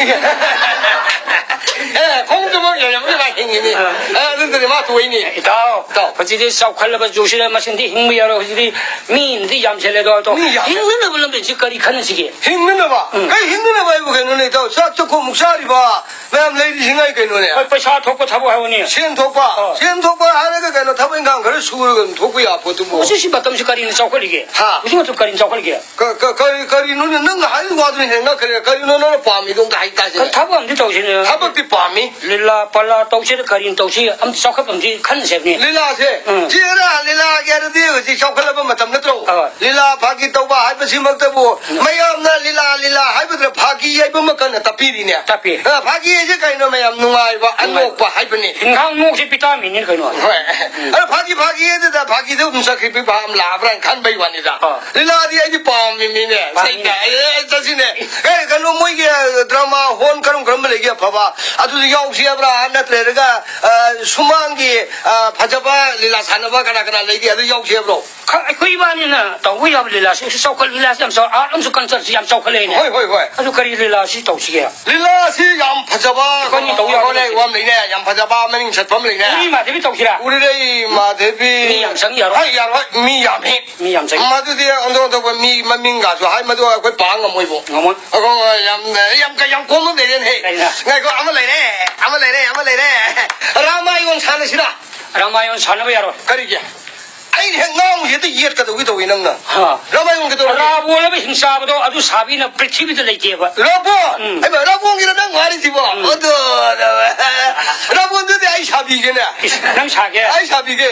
ꯑꯦ, ꯈꯣꯡꯎꯞꯇꯨꯃꯛ ꯂꯩꯔꯝꯃꯗꯤ ꯃꯥ ꯍꯤꯡꯉꯤꯅꯤ꯫ ꯑꯥ꯫ ꯑꯦ, ꯑꯗꯨ ꯅꯠꯇ꯭ꯔꯗꯤ ꯃꯥ ꯇꯣꯛꯏꯅꯤ꯫ ꯏꯇꯥꯎ, ꯏꯇꯥꯎ꯫ ꯍꯧꯖꯤꯛꯇꯤ ꯆꯥꯎꯈꯠꯂꯕ ꯖꯨꯒꯁꯤꯗ ꯃꯁꯤꯗꯤ ꯍꯤꯡꯕ ꯌꯥꯔꯣꯏ꯫ ꯍꯧꯖꯤꯛꯇꯤ ꯃꯤꯅꯗꯤ ꯌꯥꯝꯁꯤꯜꯂꯦ ꯑꯗꯣ, ꯑꯗꯣ ꯃꯤ ꯌꯥꯝꯃꯦ꯫ ꯍꯤꯡꯅꯅꯕ ꯂꯝꯕꯤꯁꯤ ꯀꯔꯤ ꯈꯟꯅꯁꯤꯒꯦ? ꯍꯤꯡꯅꯅꯕ? ꯎꯝ꯫ ꯀꯩ ꯍꯤꯡꯅꯅꯕ ꯍꯥꯏꯕꯨ ꯀꯩꯅꯣꯅꯦ ꯏꯇꯥꯎ? ꯆꯥꯛ ꯆꯈꯣꯝꯃꯨꯛ ꯆꯥꯔꯤꯕ ꯃꯌꯥꯝ ꯂꯩꯔꯤꯁꯤ ꯉꯥꯏ ꯀꯩꯅꯣꯅꯦ? ꯍꯣꯏ, ꯄꯩꯁꯥ ꯊꯣꯛꯄ ꯊꯕꯛ ꯍꯥꯏꯕꯅꯤ꯫ ꯁꯦꯟ ꯊꯣꯛꯄ? ꯑꯥ꯫ ꯁꯦꯟ ꯊꯣꯛꯄ ꯍꯥꯏꯔꯒ ꯀꯩꯅꯣ, ꯊꯕꯛ ꯏꯪꯈꯥꯡ ꯈꯔ ꯁꯨꯔꯒ ꯑꯗꯨꯝ ꯊꯣꯛꯄ ꯌꯥꯕ ꯄꯣꯠꯇꯨꯕꯨ꯫ ꯃꯁꯤ ꯁꯤ ꯃꯇꯝꯁꯤ ꯀꯔꯤꯅ ꯆꯥꯎꯈꯠꯂꯤꯒꯦ? ꯍꯥ? ꯍꯧꯖꯤꯛ ꯃꯇꯝ ꯀꯔꯤꯅ ꯆꯥꯎꯈꯠꯂꯤꯒꯦ? ꯀ-, ꯀ-, ꯀꯔꯤ, ꯀꯔꯤꯅꯣꯅꯦ? ꯅꯪꯅ ꯍꯥꯏꯔꯤꯕ ꯋꯥꯗꯨꯅ ꯍꯦꯟꯅ ꯉꯛꯈ꯭ꯔꯦ꯫ ꯀꯔꯤꯅꯣ ꯅꯪꯅ ꯄꯥꯝꯃꯤꯗꯣ ꯑꯝꯇ ꯍꯥꯏ ꯇꯥꯁꯤꯅꯦ꯫ ꯀ-, ꯊꯕꯛ ꯑꯝꯗꯤ ꯇꯧꯁꯤꯅꯦ꯫ ꯊꯕꯛꯇꯤ ꯄꯥꯝꯃꯤ꯫ ꯂꯤꯂꯥ ꯄꯂꯥ ꯇꯧꯁꯤꯔ ꯀꯔꯤꯅ ꯇꯧꯁꯤ ꯑꯝ ꯆꯥꯎꯈꯠꯐꯝꯁꯤ ꯈꯟꯅꯁꯦ ꯍꯥꯏꯕꯅꯤ꯫ ꯂꯤꯂꯥꯁꯦ, ꯎꯝ꯫ ꯆꯦꯔꯥ ꯂꯤꯂꯥꯒꯤ ꯍꯥꯏꯔꯗꯤ ꯍꯧꯖꯤꯛ ꯆꯥꯎꯈꯠꯂꯕ ꯃꯇꯝ ꯅꯠꯇ꯭ꯔꯣ? ꯍꯣꯏ꯫ ꯂꯤꯂꯥ ꯐꯥꯒꯤ ꯇꯧꯕ ꯍꯥꯏꯕꯁꯤꯃꯛꯇꯕꯨ ꯎꯝ꯫ ꯃꯌꯥꯝꯅ ꯂꯤꯂꯥ, ꯂꯤꯂꯥ ꯍꯥꯏꯕꯗꯨꯗ ꯐꯥꯒꯤ ꯍꯥꯏꯕ ꯑꯃ ꯀꯟꯅ ꯇꯞꯄꯤꯔꯤꯅꯦ꯫ ꯇꯞꯄꯤ꯫ ꯑ, ꯐꯥꯒꯤ ꯍꯥꯏꯁꯦ ꯀꯩꯅꯣ ꯃꯌꯥꯝ? ꯅꯨꯡꯉꯥꯏꯕ, ꯅꯨꯡꯉꯥꯏ-, ꯑꯅꯣꯛꯄ ꯍꯥꯏꯕꯅꯤ꯫ ꯍꯤꯡꯈꯥꯡ ꯅꯣꯛꯁꯤ vitamin ꯅꯤ ꯀꯩꯅꯣ꯫ ꯍꯣꯏ꯫ ꯎꯝ꯫ ꯑꯗꯣ ꯐꯥꯒꯤ, ꯐꯥꯒꯤ ꯑꯗꯨꯗ ꯐꯥꯒꯤꯗ ꯑꯗꯨꯝ ꯆꯠꯈ꯭ꯔꯤꯕ ꯏꯕꯥ ꯑꯃ ꯂꯥꯛꯑꯕ꯭ꯔꯥ ꯍꯥꯏꯅ ꯈꯟꯕꯩ ꯋꯥꯅꯤꯗ꯫ ꯑ꯫ ꯂꯤꯂꯥꯗꯤ ꯑꯩꯗꯤ ꯄꯥꯝꯃꯤꯅꯤꯅꯦ꯫ ꯄꯥꯝꯃꯤ꯫ ꯁꯩꯇ-, ꯑꯦ, ꯆꯠꯁꯤꯅꯦ꯫ ꯑꯦ, ꯀꯩꯅꯣ, ꯃꯣꯏꯒꯤ drama hall ꯀꯔꯝ ꯀꯔꯝꯕ ꯂꯩꯒꯦ ꯑꯐꯕ? ꯑꯗꯨꯗ ꯌꯥꯎꯁꯤ ꯍꯥꯏꯕ꯭ꯔꯥ? ꯅꯠꯇ꯭ꯔꯒ, ꯑ, ꯁꯨꯃꯥꯡꯒꯤ, ꯑ, ꯐꯖꯕ ꯂꯤꯂꯥ ꯁꯥꯟꯅꯕ ꯀꯅꯥ ꯀꯅꯥ ꯂꯩꯒꯦ? ꯑꯗꯨ ꯌꯥꯎꯁꯤ ꯍꯥꯏꯕ꯭ꯔꯣ? ꯈ-, ꯑꯩꯈꯣꯏ ꯏꯕꯥꯅꯤꯅ ꯇꯧꯕ ꯌꯥꯕ ꯂꯤꯂꯥꯁꯤ ꯆꯥꯎꯈꯠ ꯂꯤꯂꯥꯁꯤ ꯌꯥꯝ ꯆꯥꯎ-, art ꯑꯃꯁꯨ culture ꯁꯤ ꯌꯥꯝ ꯆꯥꯎꯈꯠꯂꯛꯏꯅꯦ꯫ ꯍꯣꯏ, ꯍꯣꯏ, ꯍꯣꯏ꯫ ꯑꯗꯨ ꯀꯔꯤ ꯂꯤꯂꯥꯁꯤ ꯇꯧꯁꯤꯒꯦ? ꯂꯤꯂꯥꯁꯤ ꯌꯥꯝ ꯐꯖꯕ ꯑꯩꯈꯣꯏꯅꯤ ꯇꯧ ꯌꯥꯕ ꯍꯣꯏ, ꯂꯩ, ꯂꯩ꯫ ꯋꯥꯝ ꯂꯩꯅꯦ, ꯌꯥꯝ ꯐꯖꯕ ꯃꯅꯤꯡ ꯆꯠꯐꯝ ꯂꯩꯅꯦ꯫ ꯎꯔꯤ ꯃꯥꯙꯦꯕꯤ ꯇꯧꯁꯤꯔꯥ? ꯎꯔꯤꯔꯩ ꯃꯥꯙꯦꯕꯤ꯫ ꯃꯤ ꯌꯥꯝ ꯆꯪ ꯌꯥꯔꯣꯏ꯫ ꯍꯣꯏ, ꯌꯥꯔꯣꯏ, ꯃꯤ ꯌꯥꯝꯃꯤ꯫ ꯃꯤ ꯌꯥꯝ ꯆꯪ- ꯃꯗꯨꯗꯤ ꯑꯣꯟꯊꯣꯛ ꯑꯣꯟꯊꯣꯛꯄ ꯃꯤ ꯃꯃꯤꯡꯒꯁꯨ ꯍꯥꯏ, ꯃꯗꯨ ꯑꯩꯈꯣꯏ ꯄꯥ ꯉꯝꯃꯣꯏꯕꯣ꯫ ꯉꯝꯃꯣꯏ꯫ ꯑꯩꯈꯣꯏ ꯌꯥꯝ, ꯌꯥꯝ, ꯌꯥꯝ ꯀꯣꯝꯕ ꯑꯃ ꯂꯩꯔꯦꯅꯦꯍꯦ꯫ ꯀꯩꯅꯣ? ꯉꯥꯏꯈꯣ, ꯑꯃ ꯂꯩꯔꯦ, ꯑꯃ ꯂꯩꯔꯦ, ꯑꯃ ꯂꯩꯔꯦ꯫ ꯔꯥꯃꯥꯌꯣꯟ ꯁꯥꯟꯅꯁꯤꯔꯥ? ꯔꯥꯃꯥꯌꯣꯟ ꯁꯥꯟꯅꯕ ꯌꯥꯔꯣꯏ꯫ ꯀꯔꯤꯒꯤ? ꯑꯩꯅ ꯍꯦꯛ ꯉꯥꯡꯕꯁꯤ ꯍꯦꯛꯇ ꯌꯦꯠꯀꯗꯧꯒꯤ ꯇꯧꯏ ꯅꯪꯅ꯫ ꯍꯥ꯫ ꯔꯥꯃꯥꯌꯣꯟ ꯀꯩꯗꯧꯔꯒꯦ? ꯔꯥꯕꯣꯟ ꯍꯥꯏꯕ ꯍꯤꯡꯆꯥꯕꯗꯣ ꯑꯗꯨ ꯁꯥꯕꯤꯅ ꯄ꯭ꯔꯤꯊꯤꯕꯤꯗ ꯂꯩꯇꯦꯕ꯫ ꯔꯥꯕꯣꯟ? ꯎꯝ꯫ ꯍꯩꯃꯥ, ꯔꯥꯕꯣꯟꯒꯤꯔ ꯅꯪ ꯋꯥꯔꯤꯁꯤꯕꯣ? ꯎꯝ꯫ ꯑꯗꯣ, ꯑꯗꯣ, ꯔꯥꯕꯣꯟꯗꯨꯗꯤ ꯑꯩ ꯁꯥꯕꯤꯒꯦꯅꯦ꯫ ꯏꯁ, ꯅꯪ ꯁꯥꯒꯦ? ꯑꯩ ꯁꯥꯕꯤꯒꯦ꯫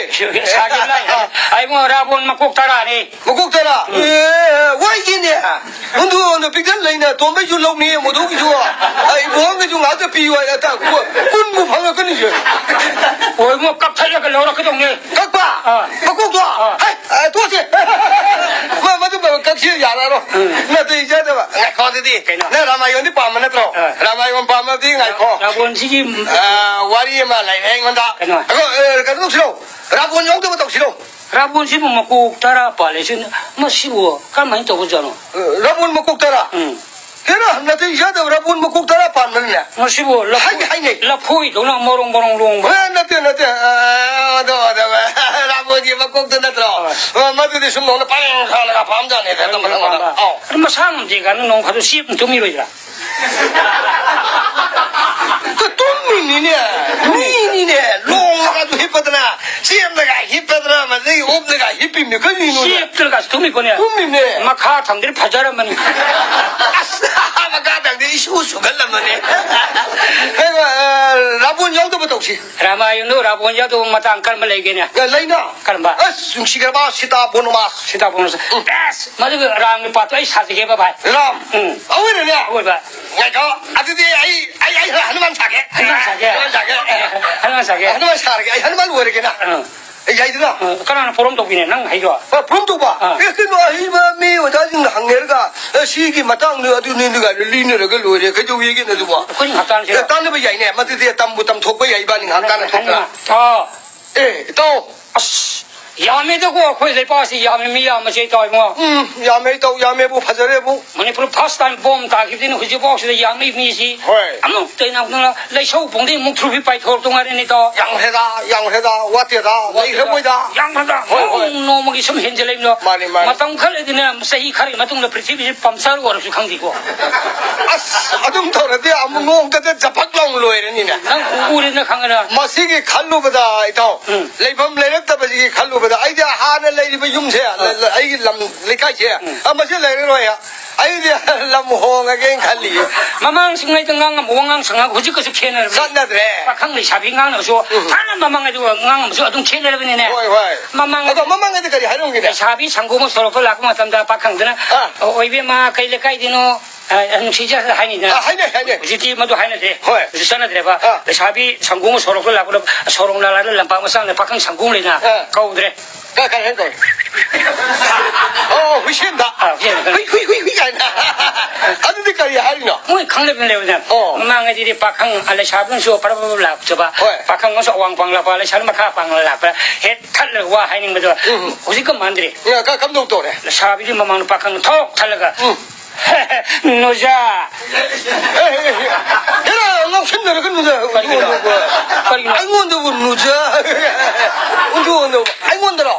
ꯁꯥꯒꯦ ꯂꯥꯏ꯫ ꯑꯥ꯫ ꯑꯩꯉꯣꯟ ꯔꯥꯕꯣꯟ ꯃꯀꯣꯛ ꯇꯔꯥꯅꯦ꯫ ꯃꯀꯣꯛ ꯇꯔꯥ? ꯎꯝ꯫ ꯑꯦ, ꯋꯥꯏꯒꯤꯅꯦ꯫ ꯍꯨꯟꯗꯣꯛꯑꯣꯅ ꯄꯤꯛꯊꯟ ꯂꯩꯅ ꯇꯣꯝꯕꯩꯁꯨ ꯂꯧꯅꯤ, ꯃꯗꯨꯒꯤꯁꯨ꯫ ꯑꯩ ꯏꯕꯣꯍꯜꯒꯤꯁꯨ ꯉꯥꯛꯇ ꯄꯤꯌꯨ ꯍꯥꯏ, ꯑꯇ ꯀꯨꯟꯕꯨ ꯐꯪꯉꯛꯀꯅꯤꯁꯦ꯫ ꯍꯣꯏ, ꯏꯕꯨꯡꯉꯣ, ꯀꯛꯊꯠꯂꯒ ꯂꯧꯔꯛꯀꯗꯧꯅꯦ꯫ ꯀꯛꯄ? ꯑꯥ꯫ ꯃꯀꯣꯛꯇꯣ? ꯑꯥ꯫ ꯍꯩ, ꯑ, ꯇꯣꯛꯑꯁꯦ꯫ ꯃ-, ꯃꯗꯨ ꯀꯛꯁꯤ ꯌꯥꯔꯔꯣꯏ꯫ ꯎꯝ꯫ ꯅꯠꯇꯦ, ꯏꯆꯦꯗꯕ꯫ ꯉꯥꯏꯈꯣ ꯑꯗꯨꯗꯤ꯫ ꯀꯩꯅꯣ? ꯅꯪ ꯔꯥꯃꯥꯌꯣꯟꯗꯤ ꯄꯥꯝꯕ ꯅꯠꯇ꯭ꯔꯣ? ꯑꯥ꯫ ꯔꯥꯃꯥꯌꯣꯟ ꯄꯥꯝꯃꯗꯤ ꯉꯥꯏꯈꯣ꯫ ꯔꯥꯕꯣꯟꯁꯤꯒꯤ, ꯎꯝ, ꯑ, ꯋꯥꯔꯤ ꯑꯃ ꯂꯩꯔꯦ ꯑꯩꯉꯣꯟꯗ꯫ ꯀꯩꯅꯣ? ꯑꯩꯈꯣꯏ, ꯑ, ꯀꯩꯅꯣ ꯇꯧꯁꯤꯔꯣ? ꯔꯥꯕꯣꯟ ꯌꯥꯎꯗꯕ ꯇꯧꯁꯤꯔꯣ? ꯔꯥꯕꯣꯟꯁꯤꯕꯨ ꯃꯀꯣꯛ ꯇꯔꯥ ꯄꯥꯜꯂꯦ꯫ ꯁꯤ ꯃꯁꯤꯕꯨ ꯀꯔꯝꯍꯥꯏꯅ ꯇꯧꯕꯖꯥꯠꯅꯣ? ꯔꯥꯕꯣꯟ ꯃꯀꯣꯛ ꯇꯔꯥ? ꯎꯝ꯫ ꯍꯦꯔꯥ, ꯅꯥꯇꯩ ꯆꯥꯗꯕ ꯔꯥꯕꯣꯟ ꯃꯀꯣꯛ ꯇꯔꯥ ꯄꯥꯟꯕꯅꯤꯅꯦ꯫ ꯃꯁꯤꯕꯨ ꯂꯐꯣꯏ-, ꯍꯥꯏꯒꯦ, ꯍꯥꯏꯅꯩ꯫ ꯂꯐꯣꯏꯗꯧꯅ ꯃꯔꯣꯡ ꯃꯔꯣꯡ ꯂꯣꯡꯕ꯫ ꯑꯦ, ꯅꯠꯇꯦ, ꯅꯠꯇꯦ꯫ ꯑ, ꯑꯗꯣ, ꯑꯗꯣ, ꯔꯥꯕꯣꯟꯒꯤ ꯃꯀꯣꯛꯇꯨ ꯅꯠꯇ꯭ꯔꯣ? ꯍꯣꯏ꯫ ꯑ, ꯃꯗꯨꯗꯤ ꯁꯨꯝ ꯅꯣꯡꯅ ꯄꯔꯦꯡ ꯁꯥꯜꯂꯒ ꯐꯝꯖꯥꯠꯅꯤꯗ, ꯃꯔꯦꯡ ꯃꯊꯪ ꯃꯊꯪ꯫ ꯁꯥꯜꯂꯒ꯫ ꯑꯧ꯫ ꯑꯗꯨ ꯃꯁꯥ ꯉꯝꯗꯦ ꯀꯥꯏꯅ ꯅꯣꯡ ꯐꯥꯗꯣꯛ ꯆꯦꯞꯅ ꯇꯨꯝꯃꯤꯔꯣꯏꯗ꯭ꯔꯥ? ꯇꯨꯝꯃꯤꯅꯤꯅꯦ, ꯃꯤꯅꯤꯅꯦ, ꯂꯣꯡꯉꯒ ꯑꯗꯨ ꯍꯤꯞꯄꯗꯅ, ꯆꯦꯞꯅꯒ ꯍꯤꯞꯄꯗꯅ, ꯃꯗꯩ ꯑꯣꯞꯅꯒ ꯍꯤꯞꯄꯤꯕꯅꯤ, ꯀꯔꯤꯅꯣꯅꯦ? ꯆꯦꯞꯇꯅꯒ ꯇꯨꯝꯃꯤꯀꯣꯅꯦ꯫ ꯇꯨꯝꯃꯤꯅꯦ꯫ ꯃꯈꯥ ꯊꯪꯗꯗꯤ ꯐꯖꯔꯝꯃꯅꯤ꯫ ꯑꯁ, ꯀꯥꯗꯪꯗꯤ ꯏꯁꯨ ꯁꯨꯒꯜꯂꯝꯃꯅꯤ꯫ ꯀꯩꯅꯣ, ꯑ, ꯔꯥꯕꯣꯟ ꯌꯥꯎꯗꯕ ꯇꯧꯁꯤ꯫ ꯔꯥꯃꯥꯌꯟꯗꯨ ꯔꯥꯕꯣꯟ ꯌꯥꯎꯗꯕ ꯃꯇꯥꯡ ꯀꯔꯝꯕ ꯂꯩꯒꯦꯅꯦ? ꯑ, ꯂꯩꯅ꯫ ꯀꯔꯝꯕ? ꯑꯁ, ꯅꯨꯡꯁꯤꯈ꯭ꯔꯕ ꯁꯤꯇꯥ ꯄꯨꯔꯅꯤꯃꯥ꯫ ꯁꯤꯇꯥ ꯄꯨꯔꯅꯤꯃꯥ꯫ ꯎꯝ꯫ ꯕꯦꯁ! ꯃꯗꯨꯒꯤ ꯔꯥꯝꯒꯤ ꯄꯥꯔꯠꯇꯣ ꯑꯩ ꯁꯥꯖꯒꯦꯕ, ꯚꯥꯏ꯫ ꯔꯥꯝ? ꯎꯝ꯫ ꯑꯋꯣꯏꯕꯅꯦ? ꯑꯋꯣꯏꯕ꯫ ꯉꯥꯏꯈꯣ, ꯑꯗꯨꯗꯤ ꯑꯩ, ꯑꯩ, ꯑꯩ ꯍꯅꯨꯃꯥꯟ ꯁꯥꯒꯦ꯫ ꯍꯅꯨꯃꯥꯟ ꯁꯥꯒꯦ? ꯍꯅꯨꯃꯥꯟ ꯁꯥꯒꯦ꯫ ꯍꯅꯨꯃꯥꯟ ꯁꯥꯒꯦ꯫ ꯍꯅꯨꯃꯥꯟ ꯁꯥꯔꯒꯦ꯫ ꯑꯩ ꯍꯅꯨꯃꯥꯟ ꯑꯣꯏꯔꯒꯦꯅ꯫ ꯑꯥ꯫ ꯑꯦ, ꯌꯥꯏꯗꯅ? ꯑ, ꯀꯅꯥꯅ ꯄꯣꯔꯣꯝ ꯇꯧꯕꯤꯅꯦ, ꯅꯪ ꯍꯩꯗꯣ? ꯑ, ꯄꯣꯔꯣꯝ ꯇꯧꯕ? ꯑꯥ꯫ ꯑꯦ, ꯀꯩꯅꯣ, ꯑꯍꯩꯕ ꯃꯤ ꯑꯣꯖꯥꯁꯤꯡꯅ ꯍꯪꯅꯔꯒ, ꯑꯦ, ꯁꯤꯒꯤ ꯃꯇꯥꯡꯗ ꯑꯗꯨꯅꯤ ꯑꯗꯨꯒ ꯂꯤꯅꯔꯒ ꯂꯣꯏꯔꯦ꯫ ꯀꯩꯗꯧꯋꯦꯒꯦꯅꯦ ꯑꯗꯨꯕꯣ? ꯑꯩꯈꯣꯏꯅꯤ ꯉꯥꯏꯍꯥꯛ ꯇꯥꯟꯅꯁꯤꯔꯣ? ꯑꯦ, ꯇꯥꯟꯅꯕ ꯌꯥꯏꯅꯦ꯫ ꯃꯗꯨꯗꯤ ꯇꯝꯕꯨ ꯇꯝꯊꯣꯛꯄ ꯌꯥꯏ, ꯏꯕꯥꯅꯤ ꯉꯥꯏꯍꯥꯛ ꯇꯥꯟꯅ ꯊꯣꯛꯇꯅ꯫ ꯑꯥ꯫ ꯑꯦ, ꯏꯇꯥꯎ꯫ ꯑꯁ, ꯌꯥꯝꯃꯦꯗꯀꯣ, ꯑꯩꯈꯣꯏ ꯂꯩꯄꯥꯛꯁꯤ ꯌꯥꯝꯃꯤ, ꯃꯤ ꯌꯥꯝꯕꯁꯦ, ꯏꯇꯥꯎ ꯏꯕꯨꯡꯉꯣ꯫ ꯎꯝ, ꯌꯥꯝꯃꯦ, ꯏꯇꯥꯎ, ꯌꯥꯝꯃꯦꯕꯨ, ꯐꯖꯔꯦꯕꯨ꯫ ꯃꯅꯤꯄꯨꯔ ꯐꯥꯔꯁ ꯇꯥꯏꯝ ꯕꯣꯝ ꯇꯥꯈꯤꯕꯗꯩꯅ ꯍꯧꯖꯤꯛꯐꯥꯎꯁꯤꯗ ꯌꯥꯝꯃꯤ ꯃꯤꯁꯤ꯫ ꯍꯣꯏ꯫ ꯑꯃꯨꯛꯇ ꯏꯅꯥꯛꯇꯅ ꯂꯩꯁꯧ ꯄꯨꯡꯗꯩ ꯑꯃꯨꯛ ꯊ꯭ꯔꯨꯐꯤ ꯄꯥꯏꯊꯣꯔꯛꯇꯧ ꯉꯥꯏꯔꯦꯅꯦ, ꯏꯇꯥꯎ꯫ ꯌꯥꯝꯈ꯭ꯔꯦꯗ, ꯌꯥꯝꯈ꯭ꯔꯦꯗ, ꯋꯥꯠꯇꯦꯗ, ꯋꯥꯠꯇꯦꯗ꯫ ꯂꯩꯈ꯭ꯔꯕꯣꯏꯗ꯫ ꯌꯥꯝꯈ꯭ꯔꯦꯗ꯫ ꯍꯣꯏ, ꯍꯣꯏ꯫ ꯅꯣꯡ ꯅꯣꯡꯃꯒꯤ ꯁꯨꯝ ꯍꯦꯟꯖꯜꯂꯛꯏꯕꯅꯣ꯫ ꯃꯥꯅꯤ, ꯃꯥꯅꯤ꯫ ꯃꯇꯝ ꯈꯔ ꯂꯩꯗꯅ ꯆꯍꯤ ꯈꯔꯒꯤ ꯃꯇꯨꯡꯗ ꯄ꯭ꯔꯤꯊꯤꯕꯤꯁꯤ ꯄꯝꯆꯔ ꯑꯣꯏꯔꯁꯨ ꯈꯪꯗꯦꯀꯣ꯫ ꯑꯁ, ꯑꯗꯨꯝ ꯇꯧꯔꯗꯤ ꯑꯃꯨꯛ ꯅꯣꯡꯃꯗ ꯖꯄꯛ ꯂꯥꯎꯅ ꯂꯣꯏꯔꯅꯤꯅꯦ꯫ ꯅꯪ ꯎ-, ꯎꯔꯦꯗꯅ ꯈꯪꯉꯦꯗꯅ꯫ ꯃꯁꯤꯒꯤ ꯈꯜꯂꯨꯕꯗ, ꯏꯇꯥꯎ, ꯎꯝ꯫ ꯂꯩꯐꯝ ꯂꯩꯔꯛꯇꯕꯁꯤꯒꯤ ꯈꯜꯂꯨꯕꯗ, ꯑꯩꯗꯤ ꯍꯥꯟꯅ ꯂꯩꯔꯤꯕ ꯌꯨꯝꯁꯦ, ꯑꯥ꯫ ꯂ-, ꯂ-, ꯑꯩꯒꯤ ꯂꯝ ꯂꯩꯀꯥꯏꯁꯦ, ꯎꯝ꯫ ꯑꯥ, ꯃꯁꯤ ꯂꯩꯔꯔꯣꯏ꯫ ꯑꯩꯗꯤ ꯂꯝ ꯍꯣꯡꯉꯒꯦꯅ ꯈꯜꯂꯤ꯫ ꯃꯃꯥꯡꯁꯤꯡꯉꯩꯗ ꯉꯥꯡꯉꯝꯕ ꯋꯥꯉꯥꯡ ꯁꯉꯥꯡ ꯍꯧꯖꯤꯛꯀꯁꯨ ꯈꯦꯠꯅꯔꯕꯅꯤ꯫ ꯆꯠꯅꯗ꯭ꯔꯦ꯫ ꯄꯥꯈꯪ ꯂꯩꯁꯥꯕꯤ ꯉꯥꯡꯅꯕꯁꯨ ꯎꯝ꯫ ꯊꯥꯏꯅ ꯃꯃꯥꯡꯉꯩꯗ ꯉꯥꯡꯉꯝꯕꯁꯨ ꯑꯗꯨꯝ ꯈꯦꯠꯅꯔꯕꯅꯤꯅꯦ꯫ ꯍꯣꯏ, ꯍꯣꯏ꯫ ꯃꯃꯥꯡ ꯑꯗꯣ ꯃꯃꯥꯡꯉꯩꯗ ꯀꯔꯤ ꯍꯥꯏꯔꯝꯒꯦꯅꯦ? ꯂꯩꯁꯥꯕꯤ ꯁꯪꯒꯣꯝ ꯁꯣꯔꯣꯛꯇ ꯂꯥꯛꯄ ꯃꯇꯝꯗ ꯄꯥꯈꯪꯗꯨꯅ, ꯑꯥ꯫ "ꯑꯣ, ꯏꯕꯦꯝꯃ, ꯀꯩ ꯂꯩꯀꯥꯏꯗꯩꯅꯣ?" ꯑ, ꯅꯨꯡꯁꯤꯖ ꯍꯥꯏꯅꯤꯗꯅ꯫ ꯑ, ꯍꯥꯏꯅꯩ, ꯍꯥꯏꯅꯩ꯫ ꯍꯧꯖꯤꯛꯇꯤ ꯃꯗꯨ ꯍꯥꯏꯅꯗ꯭ꯔꯦ꯫ ꯍꯣꯏ꯫ ꯍꯧꯖꯤꯛ ꯆꯠꯅꯗ꯭ꯔꯦꯕ꯫ ꯑ꯫ ꯂꯩꯁꯥꯕꯤ ꯁꯪꯒꯣꯝ ꯁꯣꯔꯣꯛꯇ ꯂꯥꯛꯄꯗ ꯁꯣꯔꯣꯛ ꯅꯥꯂꯥꯗ ꯂꯝꯄꯥꯛ ꯃꯆꯥ ꯑꯃꯗ ꯄꯥꯈꯪ ꯁꯪꯒꯣꯝ ꯂꯩꯅ ꯑ꯫ ꯀꯧꯗ꯭ꯔꯦ꯫ ꯀ-, ꯀꯔꯤ ꯍꯥꯏꯅ ꯀꯧꯏ? ꯑꯣ, ꯍꯨꯏꯁꯦꯟꯗ꯫ ꯑ, ꯍꯨꯏꯁꯦꯟꯗ꯫ ꯍꯨꯏ, ꯍꯨꯏ, ꯍꯨꯏ, ꯍꯨꯏ ꯀꯥꯏꯅ꯫ ꯑꯗꯨꯗꯤ ꯀꯔꯤ ꯍꯥꯏꯔꯤꯅꯣ? ꯃꯣꯏ ꯈꯪꯗꯕꯅ ꯂꯩꯕꯅꯦ꯫ ꯑꯣ꯫ ꯃꯃꯥꯡꯉꯩꯗꯤ ꯄꯥꯈꯪ, ꯑ, ꯂꯩꯁꯥꯕꯤꯅꯁꯨ ꯄꯔꯞ ꯄꯔꯞ ꯂꯥꯛꯆꯕ꯫ ꯍꯣꯏ꯫ ꯄꯥꯈꯪ ꯑꯃꯁꯨ ꯑꯋꯥꯡ ꯄꯥꯡꯂꯛꯄ, ꯂꯩꯁꯥꯕꯤ ꯃꯈꯥ ꯄꯥꯡꯂꯛꯄ, ꯍꯦꯛ ꯊꯠꯂꯒ ꯋꯥ ꯍꯥꯏꯅꯤꯡꯕꯗꯣ꯫ ꯎꯝ꯫ ꯍꯧꯖꯤꯛꯀ ꯃꯥꯟꯗ꯭ꯔꯦ꯫ ꯑ, ꯀ-, ꯀꯝꯗꯧ ꯇꯧꯔꯦ? ꯂꯩꯁꯥꯕꯤꯗꯤ ꯃꯃꯥꯡꯗ ꯄꯥꯈꯪ ꯊꯣꯛ ꯊꯠꯂꯒ, ꯎꯝ꯫ "ꯅꯨꯖꯥ!" ꯑꯦ, ꯑꯦ, ꯑꯦ, ꯍꯦꯔꯥ, ꯉꯥꯎꯁꯟꯅꯔꯒꯅꯨꯗ꯫ ꯀꯔꯤꯒꯤꯅꯣ? ꯑꯩꯉꯣꯟꯗꯕꯨ, ꯀꯔꯤꯒꯤꯅꯣ? ꯑꯩꯉꯣꯟꯗꯕꯨ ꯅꯨꯖꯥ꯫ ꯑꯣꯟꯊꯣꯛ, ꯑꯣꯟꯊꯣꯛ꯫ ꯑꯩꯉꯣꯟꯗꯔꯣ?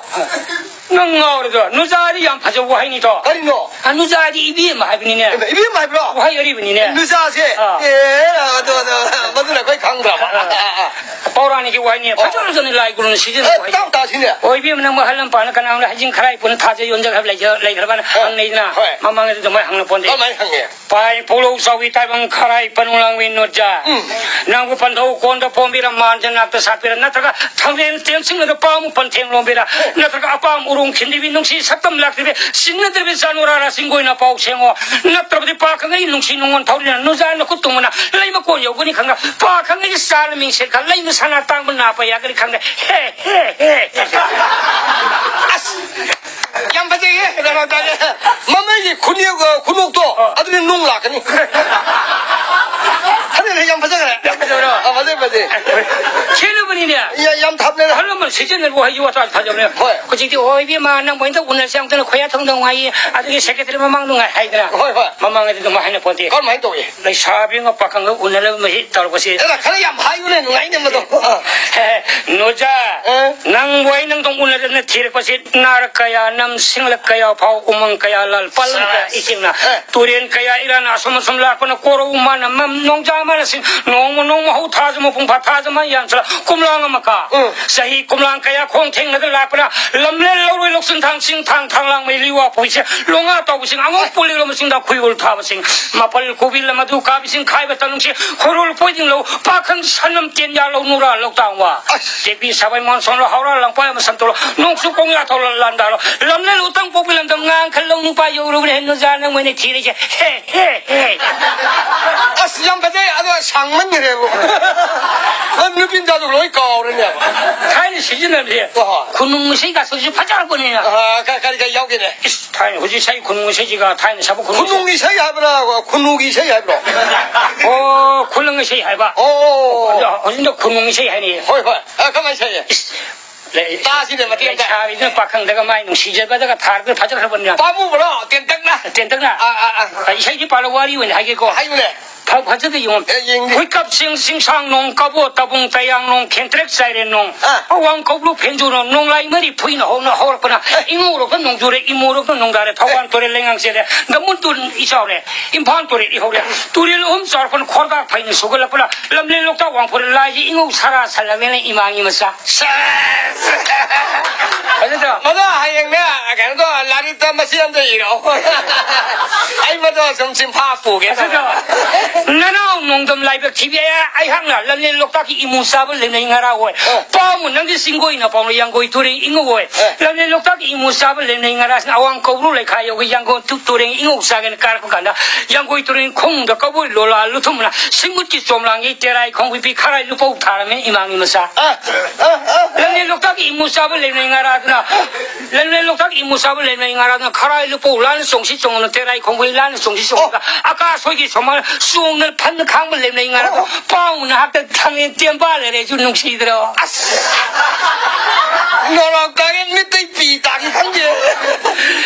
ꯅꯪ ꯉꯥꯎꯔꯗ꯭ꯔꯣ? ꯅꯨꯖꯥꯗꯤ ꯌꯥꯝ ꯐꯖꯕ ꯋꯥꯍꯩꯅꯤꯗꯣ꯫ ꯀꯔꯤꯅꯣ? ꯑ, ꯅꯨꯖꯥꯗꯤ ꯏꯕꯦꯝꯃ ꯍꯥꯏꯕꯅꯤꯅꯦ꯫ ꯏꯕꯦꯝꯃ ꯍꯥꯏꯕ꯭ꯔꯣ? ꯋꯥꯍꯩ ꯑꯔꯤꯕꯅꯤꯅꯦ꯫ ꯅꯨꯖꯥꯁꯦ? ꯑꯥ꯫ ꯑꯦ, ꯑꯗꯨ, ꯑꯗꯨ, ꯃꯗꯨꯅ ꯑꯩꯈꯣꯏ ꯈꯪꯗ꯭ꯔꯕ꯫ ꯑꯥ꯫ ꯑꯥ, ꯑꯥ꯫ ꯄꯧꯔꯥꯅꯤꯛꯀꯤ ꯋꯥꯍꯩꯅꯤ꯫ ꯑꯣ꯫ ꯐꯖꯅ ꯂꯥꯏ ꯒꯨꯔꯨꯅ ꯁꯤꯖꯤꯟꯅꯕ ꯑꯦ, ꯋꯥꯍꯩꯅꯤ꯫ ꯇꯥꯎ ꯇꯥꯁꯤꯅꯦ꯫ ꯑꯣꯏꯕꯤ ꯑꯃꯅ ꯑꯃꯨꯛ ꯑꯍꯜ ꯂꯝꯄꯥꯅ ꯀꯅꯥꯅ ꯍꯩꯖꯤꯡ ꯈꯔꯥꯏ ꯄꯨꯟ ꯊꯥꯖ ꯌꯣꯟꯖꯈ꯭ꯔꯕ ꯂꯩꯖ-, ꯂꯩꯈ꯭ꯔꯕꯅ ꯑꯥ꯫ ꯍꯪꯅꯩꯗꯅ꯫ ꯍꯣꯏ꯫ ꯃꯃꯥꯡꯗꯗꯤ ꯑꯗꯨꯃꯥꯏꯅ ꯍꯪꯅ ꯄꯣꯟꯗꯦ꯫ ꯀꯃꯥꯏꯅ ꯍꯪꯉꯦ? ꯄꯥꯏ ꯄꯨꯂꯧ ꯆꯥꯎꯕꯤ ꯇꯥꯏꯕꯪ ꯈꯔꯥꯏ ꯄꯅꯨ ꯂꯥꯡꯕꯤ ꯅꯨꯖꯥ꯫ ꯎꯝ꯫ ꯅꯪꯕꯨ ꯄꯟꯊꯧ ꯀꯣꯟꯗ ꯄꯣꯝꯕꯤꯔ ꯃꯥꯟꯖ ꯅꯥꯛꯇ ꯁꯥꯠꯄꯤꯔ ꯅꯠꯇ꯭ꯔꯒ ꯊꯥꯡꯂꯦꯟ ꯇꯦꯝꯁꯤꯡꯂꯒ ꯄꯥꯝ ꯎꯄꯟ ꯊꯦꯡꯂꯣꯝꯕꯤꯔ ꯅꯠꯇ꯭ꯔꯒ ꯑꯄꯥꯝ ꯎꯔꯣꯡ ꯈꯤꯟꯗꯤꯕꯤ ꯅꯨꯡꯁꯤ ꯁꯛꯇꯝ ꯂꯥꯛꯇꯤꯕꯤ ꯁꯤꯡꯅꯗ꯭ꯔꯕꯤ ꯆꯥꯅꯨꯔꯥꯔꯥ ꯆꯤꯡꯒꯣꯏꯅ ꯄꯥꯎ ꯁꯦꯡꯉꯣ꯫ ꯅꯠꯇ꯭ꯔꯕꯗꯤ ꯄꯥ ꯈꯪꯉꯩ ꯅꯨꯡꯁꯤ ꯅꯨꯡꯉꯣꯟ ꯊꯧꯔꯤꯅ ꯅꯨꯖꯥ ꯅꯈꯨꯠ ꯇꯨꯝꯕꯅ ꯂꯩ ꯃꯀꯣꯟ ꯌꯧꯒꯅꯤ ꯈꯪꯉ ꯄꯥ ꯈꯪꯉꯩ ꯆꯥꯅ ꯃꯤꯡꯁꯦꯠ ꯈ ꯂꯩ ꯃꯁꯥꯅ ꯇꯥꯡꯕ ꯅꯥꯄ ꯌꯥꯒꯅꯤ ꯈꯪꯗꯦ꯫ ꯍꯦ, ꯍꯦ, ꯍꯦ, ꯍꯦ꯫ ꯑꯁ! ꯌꯥꯝ ꯐꯖꯩꯌꯦ, ꯀꯩꯅꯣ ꯇꯧꯔꯦ꯫ ꯃꯃꯩꯒꯤ ꯈꯨꯅꯦꯛ, ꯈꯨꯅꯣꯛꯇꯣ, ꯑ꯫ ꯑꯗꯨꯗꯤ ꯅꯨꯡ ꯂꯥꯛꯀꯅꯤ꯫ ꯑꯗꯨꯅ ꯌꯥꯝ ꯐꯖꯈ꯭ꯔꯦ꯫ ꯌꯥꯝ ꯐꯖꯕ꯭ꯔꯣ? ꯑ, ꯐꯖꯩ, ꯐꯖꯩ꯫ ꯈꯦꯠꯅꯕꯅꯤꯅꯦ꯫ ꯌꯥ-, ꯌꯥꯝ ꯊꯥꯞꯅꯔꯦ꯫ ꯑꯍꯜ ꯂꯃꯟ ꯁꯤꯖꯤꯟꯅꯕ ꯋꯥꯍꯩꯁꯨ ꯋꯥꯇꯥ ꯐꯖꯕꯅꯦ꯫ ꯍꯣꯏ꯫ ꯍꯧꯖꯤꯛꯇꯤ, "ꯑꯣ, ꯏꯕꯦꯝꯃ, ꯅꯪꯕꯨ ꯑꯝꯇ ꯎꯅꯁꯦ, ꯑꯃꯨꯛꯇꯅ ꯈꯣꯌꯥ ꯊꯣꯡꯗꯧ ꯉꯥꯏꯌꯦ", ꯑꯗꯨꯒꯤ ꯁꯦꯀ꯭ꯔꯦꯇꯔꯤ ꯃꯃꯥꯡꯗ ꯉꯥꯏ ꯍꯥꯏꯗꯅ꯫ ꯍꯣꯏ, ꯍꯣꯏ꯫ ꯃꯃꯥꯡꯗꯗꯤ ꯑꯗꯨꯝ ꯍꯥꯏꯅ ꯄꯣꯠꯇꯦ꯫ ꯀꯔꯝꯍꯥꯏꯅ ꯇꯧꯏ? ꯂꯩꯁꯥꯕꯤ ꯑꯃ ꯄꯥꯈꯪꯒ ꯎꯅꯔꯕ ꯃꯍꯤ ꯇꯧꯔꯛꯄꯁꯤ꯫ ꯑꯦ, ꯈꯔ ꯌꯥꯝ ꯍꯥꯏꯌꯨꯅꯦ, ꯅꯨꯡꯉꯥꯏꯅꯕꯗꯣ꯫ ꯑ꯫ ꯅꯣꯖꯥ, ꯑ? ꯅꯪꯕꯨ ꯑꯩ ꯅꯪꯗꯧ ꯎꯅꯗꯅ ꯊꯤꯔꯛꯄꯁꯤ ꯅꯥꯔꯛ ꯀꯌꯥ ꯅꯝ, ꯁꯤꯡꯂꯛ ꯀꯌꯥ ꯐꯥꯎ, ꯎꯃꯪ ꯀꯌꯥ ꯂꯥꯜ, ꯄꯥꯂꯪ ꯀꯌꯥ ꯁꯕꯥꯁ꯫ ꯏꯁꯤꯡꯅ, ꯑ꯫ ꯇꯨꯔꯦꯟ ꯀꯌꯥ ꯏꯔꯥꯅ ꯑꯁꯨꯝ ꯑꯁꯨꯝ ꯂꯥꯛꯄꯅ ꯀꯣꯔꯧ ꯃꯥꯅ ꯃꯝ, ꯅꯣꯡꯖꯥ ꯃꯥꯅ ꯁꯤꯟ, ꯅꯣꯡꯃ ꯅꯣꯡꯃ ꯍꯧ ꯊꯥꯖ ꯃꯄꯨꯡ ꯐꯥ ꯊꯥꯖ ꯃꯥ ꯌꯥꯟꯁꯤꯜꯂ ꯀꯨꯝꯂꯥꯡ ꯑꯃ ꯀꯥ꯫ ꯎꯝ꯫ ꯆꯍꯤ ꯀꯨꯝꯂꯥꯡ ꯀꯌꯥ ꯈꯣꯡ ꯊꯦꯡꯅꯗ ꯂꯥꯛꯄꯅ ꯂꯝꯂꯦꯟ ꯂꯧꯔꯣꯏ ꯂꯧꯁꯤꯟ ꯊꯥꯡ ꯁꯤꯡ ꯊꯥꯡ ꯊꯥꯡꯂꯥꯡ ꯃꯩ ꯂꯤꯋꯥ ꯄꯨꯏꯁꯦ ꯂꯣꯉꯥ ꯇꯧꯕꯁꯤꯡ ꯑꯉꯧ ꯄꯨꯂꯤꯛꯂ ꯃꯁꯤꯡꯗ ꯈꯨꯌꯣꯜ ꯊꯥꯕꯁꯤꯡ ꯃꯥꯄꯜ ꯀꯣꯕꯤ ꯂꯝ ꯑꯗꯨ ꯀꯥꯕꯤꯁꯤꯡ ꯈꯥꯏꯕ ꯇꯅꯨꯡꯁꯤ ꯈꯨꯔꯨꯜ ꯄꯣꯏꯗꯤꯡ ꯂꯧ ꯄꯥꯈꯪ ꯁꯅꯝ ꯇꯦꯟ ꯌꯥꯜꯂꯧ ꯅꯨꯔꯥ ꯂꯧꯇꯥꯡ ꯋꯥ꯫ ꯑꯁ! ꯇꯦꯛꯄꯤ ꯁꯥꯕꯩ ꯃꯣꯟ ꯁꯣꯟꯂꯣ ꯍꯧꯔꯥ ꯂꯪꯄꯥꯏ ꯑꯃ ꯁꯟꯇꯣꯛꯂꯣ ꯅꯣꯡꯆꯨ ꯀꯣꯡꯌꯥ ꯊꯧꯂꯣ ꯂꯥꯟꯗꯥꯔꯣ ꯂꯝꯂꯦꯟ ꯎꯇꯪ ꯄꯣꯛꯄꯤ ꯂꯝꯗꯝ ꯉꯥꯡ ꯈꯜꯂꯧ ꯅꯨꯄꯥ ꯌꯧꯔꯨꯕꯅ ꯍꯦꯟ ꯅꯨꯖꯥ ꯅꯪ ꯑꯣꯏꯅ ꯊꯤꯔꯤꯁꯦ꯫ ꯍꯦ, ꯍꯦ, ꯍꯦ꯫ ꯑꯁ, ꯌꯥꯝ ꯐꯖꯩ꯫ ꯑꯗꯣ ꯁꯥꯡꯃꯟꯈ꯭ꯔꯦꯕ꯫ ꯅꯪ ꯅꯨꯄꯤ ꯃꯆꯥꯗꯨ ꯂꯣꯏ ꯀꯥꯎꯔꯦꯅꯦ꯫ ꯊꯥꯏꯅ ꯁꯤꯖꯤꯟꯅꯕꯁꯦ꯫ ꯑꯣ꯫ ꯈꯨꯅꯨꯡ ꯏꯁꯩ ꯀꯥꯁꯨꯁꯨ ꯐꯖꯔꯛꯄꯅꯤꯅ꯫ ꯑ, ꯀ-, ꯀꯔꯤ ꯀꯔꯤ ꯌꯥꯎꯒꯦꯅꯦ? ꯏꯁ, ꯊꯥꯏꯅ ꯍꯧꯖꯤꯛ ꯏꯁꯩ ꯈꯨꯅꯨꯡ ꯏꯁꯩꯁꯤꯒ ꯊꯥꯏꯅ ꯁꯥꯕ ꯈꯨꯅꯨꯡ ꯏꯁꯩ ꯈꯨꯅꯨꯡ ꯏꯁꯩ ꯍꯥꯏꯕ꯭ꯔꯥ? ꯈꯨꯅꯨꯒꯤ ꯏꯁꯩ ꯍꯥꯏꯕ꯭ꯔꯣ? ꯑꯣ, ꯈꯨꯂꯪ ꯏꯁꯩ ꯍꯥꯏꯕ꯫ ꯑꯣ, ꯑꯣ, ꯑꯣ꯫ ꯍꯧꯖꯤꯛꯅ ꯈꯨꯅꯨꯡ ꯏꯁꯩ ꯍꯥꯏꯅꯩ꯫ ꯍꯣꯏ, ꯍꯣꯏ꯫ ꯑ, ꯀꯃꯥꯏꯅ ꯁꯛꯏ? ꯏꯁ, ꯂꯩ-, ꯇꯥꯁꯤꯅꯦ ꯃꯇꯦꯛ ꯑꯝꯇ꯫ ꯂꯩꯁꯥꯕꯤꯗꯨꯅ ꯄꯥꯈꯪꯗꯒ ꯃꯥꯏ ꯅꯨꯡꯁꯤꯖꯕꯗꯒ ꯊꯥꯔꯒ ꯐꯖꯈ꯭ꯔꯕꯅꯤꯅ꯫ ꯄꯥꯝꯃꯨꯕ꯭ꯔꯣ? ꯇꯦꯟꯇꯛꯅ? ꯇꯦꯟꯇꯛꯅ? ꯑ, ꯑ, ꯑ꯫ ꯑ, ꯏꯁꯩꯗꯤ ꯄꯥꯜꯂꯣ, ꯋꯥꯔꯤ ꯑꯣꯏꯅ ꯍꯥꯏꯒꯦꯀꯣ꯫ ꯍꯥꯏꯌꯨꯅꯦ꯫ ꯐ-, ꯐꯖꯗꯦ ꯌꯦꯡꯉꯣ꯫ ꯑꯦ, ꯌꯦꯡꯗꯦ꯫ ꯍꯨꯏꯀꯞ ꯆꯤꯡ, ꯆꯤꯡꯁꯥꯡ ꯅꯣꯡ, ꯀꯕꯣ ꯇꯕꯨꯡ, ꯇꯌꯥꯡ ꯅꯣꯡ, ꯈꯦꯟꯇ꯭ꯔꯦꯛ ꯆꯥꯏꯔꯦꯟ ꯅꯣꯡ, ꯑꯥ꯫ ꯑꯋꯥꯡ ꯀꯧꯕ꯭ꯔꯨ ꯐꯦꯟꯖꯨ ꯅꯣꯡ, ꯅꯣꯡꯂꯥꯏ ꯃꯔꯤ ꯐꯨꯏꯅ ꯍꯧꯅ ꯍꯧꯔꯛꯄꯅ, ꯑꯦ꯫ ꯏꯉꯧꯔꯣꯛꯅ ꯅꯣꯡꯖꯨꯔꯦ, ꯏꯃꯣꯔꯣꯛꯅ ꯅꯣꯡꯗꯥꯔꯦ, ꯊꯧꯕꯥꯜ ꯑꯦ꯫ ꯇꯨꯔꯦꯜ ꯂꯩꯉꯥꯡ ꯆꯦꯜꯂꯦ, ꯗꯃꯨꯟ ꯇꯨꯔꯦꯜ ꯏꯆꯥꯎꯔꯦ, ꯏꯝꯐꯥꯜ ꯇꯨꯔꯦꯜ ꯏꯍꯧꯔꯦ, ꯇꯨꯔꯦꯜ ꯑꯍꯨꯝ ꯆꯥꯎꯔꯛꯄꯅ ꯈꯣꯔꯒꯥꯛ ꯐꯩꯅ ꯁꯨꯒꯠꯂꯛꯄꯅ, ꯂꯝꯂꯦꯟ ꯂꯣꯛꯇꯥꯛ ꯋꯥꯡꯐꯨꯔꯦ, ꯂꯥꯏꯁꯤ ꯏꯉꯧ ꯁꯥꯔꯥ ꯁꯜꯂꯕꯅꯤꯅ ꯏꯃꯥꯒꯤ ꯃꯆꯥ꯫ ꯁꯦꯁ! ꯐꯖꯗ꯭ꯔꯣ? ꯃꯗꯣ ꯍꯌꯦꯡꯅꯦ, ꯀꯩꯅꯣꯗꯣ, ꯂꯥꯏꯔꯤꯛꯇ ꯃꯆꯦ ꯑꯝꯇ ꯏꯔꯛꯑꯣ꯫ ꯑꯩ ꯃꯗꯣ ꯁꯨꯝ ꯆꯤꯟꯐꯥ ꯄꯨꯒꯦ ꯇꯧꯕ꯫ ꯐꯖꯗ꯭ꯔꯣ? ꯅꯅꯥꯎ ꯅꯣꯡꯗꯝ ꯂꯥꯏꯕꯛ ꯊꯤꯕꯤ ꯑꯩꯍꯥꯛꯅ ꯂꯝꯂꯦꯟ ꯂꯣꯛꯇꯥꯛꯀꯤ ꯏꯃꯨ ꯆꯥꯕ ꯂꯦꯝꯅꯩ ꯉꯔꯥ ꯑꯣꯏ꯫ ꯑ꯫ ꯄꯥꯎ ꯅꯪꯗꯤ ꯆꯤꯡꯒꯣꯏꯅ ꯄꯥꯎꯅ ꯌꯥꯡꯒꯣꯏ ꯇꯨꯔꯦꯟ ꯏꯉꯧ ꯑꯣꯏ꯫ ꯑ꯫ ꯂꯝꯂꯦꯟ ꯂꯣꯛꯇꯥꯛꯀꯤ ꯏꯃꯨ ꯆꯥꯕ ꯂꯦꯝꯅꯩ ꯉꯔꯥꯁꯤꯅ ꯑꯋꯥꯡ ꯀꯧꯕ꯭ꯔꯨ ꯂꯩꯈꯥ ꯌꯧꯒꯤ ꯌꯥꯡꯒꯣꯟ ꯇꯨ-, ꯇꯨꯔꯦꯟ ꯏꯉꯧ ꯆꯥꯒꯦꯅ ꯀꯥꯔꯛꯄ ꯀꯥꯟꯗ ꯌꯥꯡꯒꯣꯏ ꯇꯨꯔꯦꯟ ꯈꯣꯡꯗ ꯀꯧꯕꯣꯏ ꯂꯣꯂꯥ ꯂꯨꯊꯨꯝꯅ ꯁꯤꯃꯨꯠꯀꯤ ꯆꯣꯝꯂꯥꯡꯒꯤ ꯇꯦꯔꯥꯏ ꯈꯣꯡꯕꯤ ꯈꯔꯥꯏ ꯂꯨꯄꯧ ꯊꯥꯔꯝꯃꯤ ꯏꯃꯥꯒꯤ ꯃꯆꯥ꯫ ꯑ, ꯑ, ꯑ꯫ ꯂꯝꯂꯦꯟ ꯂꯣꯛꯇꯥꯛꯀꯤ ꯏꯃꯨ ꯆꯥꯕ ꯂꯦꯝꯅꯩ ꯉꯔꯥꯗꯨꯅ, ꯂꯝꯂꯦꯟ ꯂꯣꯛꯇꯥꯛꯀꯤ ꯏꯃꯨ ꯆꯥꯕ ꯂꯦꯝꯅꯩ ꯉꯔꯥꯗꯨꯅ ꯈꯔꯥꯏ ꯂꯨꯄꯧ ꯂꯥꯟꯅ ꯆꯣꯡꯁꯤ ꯆꯣꯡꯉꯅ ꯇꯦꯔꯥꯏ ꯈꯣꯡꯕꯤ ꯂꯥꯟꯅ ꯆꯣꯡꯁꯤ ꯆꯣꯡꯉꯒ ꯑꯣ꯫ ꯑꯀꯥꯁ ꯍꯣꯏꯒꯤ ꯁꯣꯃꯥ ꯆꯣꯡꯅ ꯐꯟꯅ ꯈꯥꯡꯕ ꯂꯦꯝꯅꯩ ꯉꯔꯥꯗꯨꯅ ꯑꯣ꯫ ꯄꯥꯎ ꯅꯍꯥꯛꯇ ꯊꯥꯡꯂꯦꯟ ꯇꯦꯝꯕꯥ ꯂꯩꯔꯦꯁꯨ ꯅꯨꯡꯁꯤꯗ꯭ꯔꯣ? ꯑꯁ! ꯅꯣꯔꯣꯛꯇꯒꯤ ꯃꯤꯠꯇꯩ ꯄꯤ ꯇꯥꯈꯤ ꯈꯪꯗꯦ꯫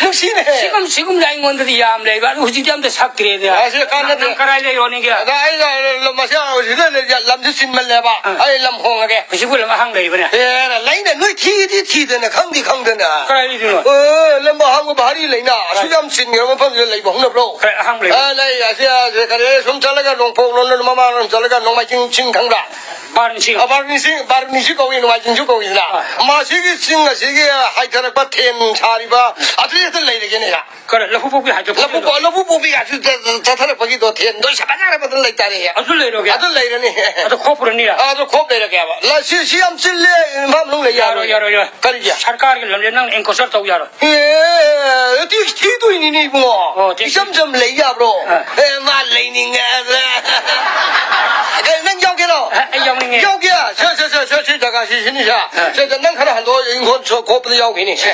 ꯅꯨꯡꯁꯤꯅꯦ꯫ ꯁꯤꯒꯨꯝ-, ꯁꯤꯒꯨꯝꯅ ꯑꯩꯉꯣꯟꯗꯗꯤ ꯌꯥꯝ ꯂꯩꯕ꯫ ꯑꯗꯨ ꯍꯧꯖꯤꯛꯇꯤ ꯑꯝꯇ ꯁꯛꯇ꯭ꯔꯦꯗ꯫ ꯑꯁꯤ ꯀꯥꯟꯅꯗꯦ꯫ ꯅꯪ ꯀꯔꯥꯏ ꯂꯩꯔꯣ ꯅꯤꯡꯒꯦ? ꯑꯗ ꯑꯩꯅ ꯂꯝ ꯑꯁꯤ ꯍꯧꯖꯤꯛꯇ ꯂꯩ-, ꯂꯝꯁꯤ ꯆꯤꯟꯃꯜꯂꯦꯕ꯫ ꯑꯥ꯫ ꯑꯩ ꯂꯝ ꯍꯣꯡꯉꯒꯦ꯫ ꯍꯧꯖꯤꯛꯄꯨ ꯂꯝ ꯑꯍꯥꯡ ꯂꯩꯕꯅꯦ? ꯑꯦ, ꯂꯩꯅ ꯅꯣꯏ ꯊꯤꯗꯤ ꯊꯤꯗꯅ ꯈꯪꯗꯤ ꯈꯪꯗꯅ꯫ ꯀꯔꯥꯏ ꯂꯩꯗꯣꯏꯅꯣ? ꯑꯦ, ꯂꯝ ꯑꯍꯥꯡꯕ ꯚꯥꯔꯤ ꯂꯩꯅ꯫ ꯑꯁꯨꯛ ꯌꯥꯝ ꯆꯤꯟꯈ꯭ꯔꯕ ꯃꯐꯝꯁꯤꯗ ꯂꯩꯕ ꯍꯧꯅꯕ꯭ꯔꯣ? ꯀꯔꯥꯏ ꯑꯍꯥꯡꯕ ꯂꯩꯕ? ꯑ, ꯂꯩ꯫ ꯑꯁꯤ, ꯑꯁꯤ ꯀꯔꯤ ꯁꯨꯝ ꯆꯠꯂꯒ ꯅꯣꯡꯄꯣꯛ ꯂꯣꯝꯗ ꯃꯃꯥꯡꯂꯣꯝ ꯆꯠꯂꯒ ꯅꯣꯡꯃꯥꯏꯖꯤꯡ ꯆꯤꯡ ꯈꯪꯕ꯭ꯔꯥ? ꯕꯥꯔꯨꯅꯤ ꯆꯤꯡ꯫ ꯑ, ꯕꯥꯔꯨꯅꯤ ꯆꯤꯡ, ꯕꯥꯔꯨꯅꯤꯁꯨ ꯀꯧꯏ, ꯅꯣꯡꯃꯥꯏꯖꯤꯡꯁꯨ ꯀꯧꯏꯗꯅ꯫ ꯑ꯫ ꯃꯁꯤꯒꯤ ꯆꯤꯡ ꯑꯁꯤꯒꯤ ꯍꯥꯏꯊꯔꯛꯄ ꯊꯦꯟ ꯁꯥꯔꯤꯕ ꯑꯗꯨ ꯍꯦꯛꯇ ꯂꯩꯔꯒꯦꯅꯦ꯫ ꯀꯔ-, ꯂꯐꯨ ꯄꯣꯛꯄꯤ ꯍꯥꯏꯗꯣ ꯂꯐꯨ ꯄꯣꯛꯄꯤꯗꯣ? ꯄꯣ-, ꯂꯐꯨ ꯄꯣꯛꯄꯤ ꯀꯥꯏꯁꯨ ꯆ-, ꯆ-, ꯆꯠꯊꯔꯛꯄꯒꯤꯗꯣ ꯊꯦꯟꯗꯣ ꯁꯥꯕꯖꯥꯔ ꯑꯃꯗ ꯂꯩꯇꯥꯔꯦ꯫ ꯑꯗꯨ ꯂꯩꯔꯒꯦ? ꯑꯗꯨ ꯂꯩꯔꯅꯤ꯫ ꯑꯗꯨ ꯈꯣꯞꯄꯨꯔꯅꯤ? ꯑ, ꯑꯗꯨ ꯈꯣꯞ ꯂꯩꯔꯒꯦꯕ꯫ ꯂ-, ꯁꯤ, ꯁꯤ ꯌꯥꯝ ꯆꯤꯜꯂꯦ, ꯏꯝꯐꯥꯜ ꯃꯅꯨꯡ ꯂꯩ ꯌꯥꯔꯣꯏ, ꯌꯥꯔꯣꯏ꯫ ꯌꯥꯔꯣꯏ, ꯌꯥꯔꯣꯏ꯫ ꯀꯔꯤꯒꯤ? ꯁꯔꯀꯥꯔꯒꯤ ꯂꯝꯁꯦ ꯅꯪ ꯑꯦꯡꯀꯣꯆꯔ ꯇꯧ ꯌꯥꯔꯣꯏ꯫ ꯑꯦ, ꯊꯤ-, ꯊꯤꯗꯣꯏꯅꯤꯅꯦ ꯏꯕꯨꯡꯉꯣ꯫ ꯑꯣ, ꯊꯤ-, ꯏꯆꯝ ꯆꯝ ꯂꯩ ꯌꯥꯕ꯭ꯔꯣ? ꯑ꯫ ꯑꯦ, ꯃꯥ ꯂꯩꯅꯤꯡꯉꯦ꯫ ꯀꯩ, ꯅꯪ ꯌꯥꯎꯒꯦꯔꯣ? ꯑ, ꯑꯩ ꯌꯥꯎꯅꯤꯡꯉꯦ꯫ ꯌꯥꯎꯒꯦ? ꯁꯦ, ꯁꯦ, ꯁꯦ, ꯁꯦ, ꯁꯤ ꯖꯒꯥ ꯁꯤ, ꯁꯤꯅꯤ ꯁꯥ꯫ ꯑ꯫ ꯁꯦ, ꯁꯦ, ꯅꯪ ꯈꯔ ꯍꯟꯗꯣꯛꯑꯣ, ꯏꯪꯈꯣꯜ ꯁꯣ-, ꯀꯣꯞꯄꯗ ꯌꯥꯎꯈꯤꯅꯤ꯫ ꯁꯦ꯫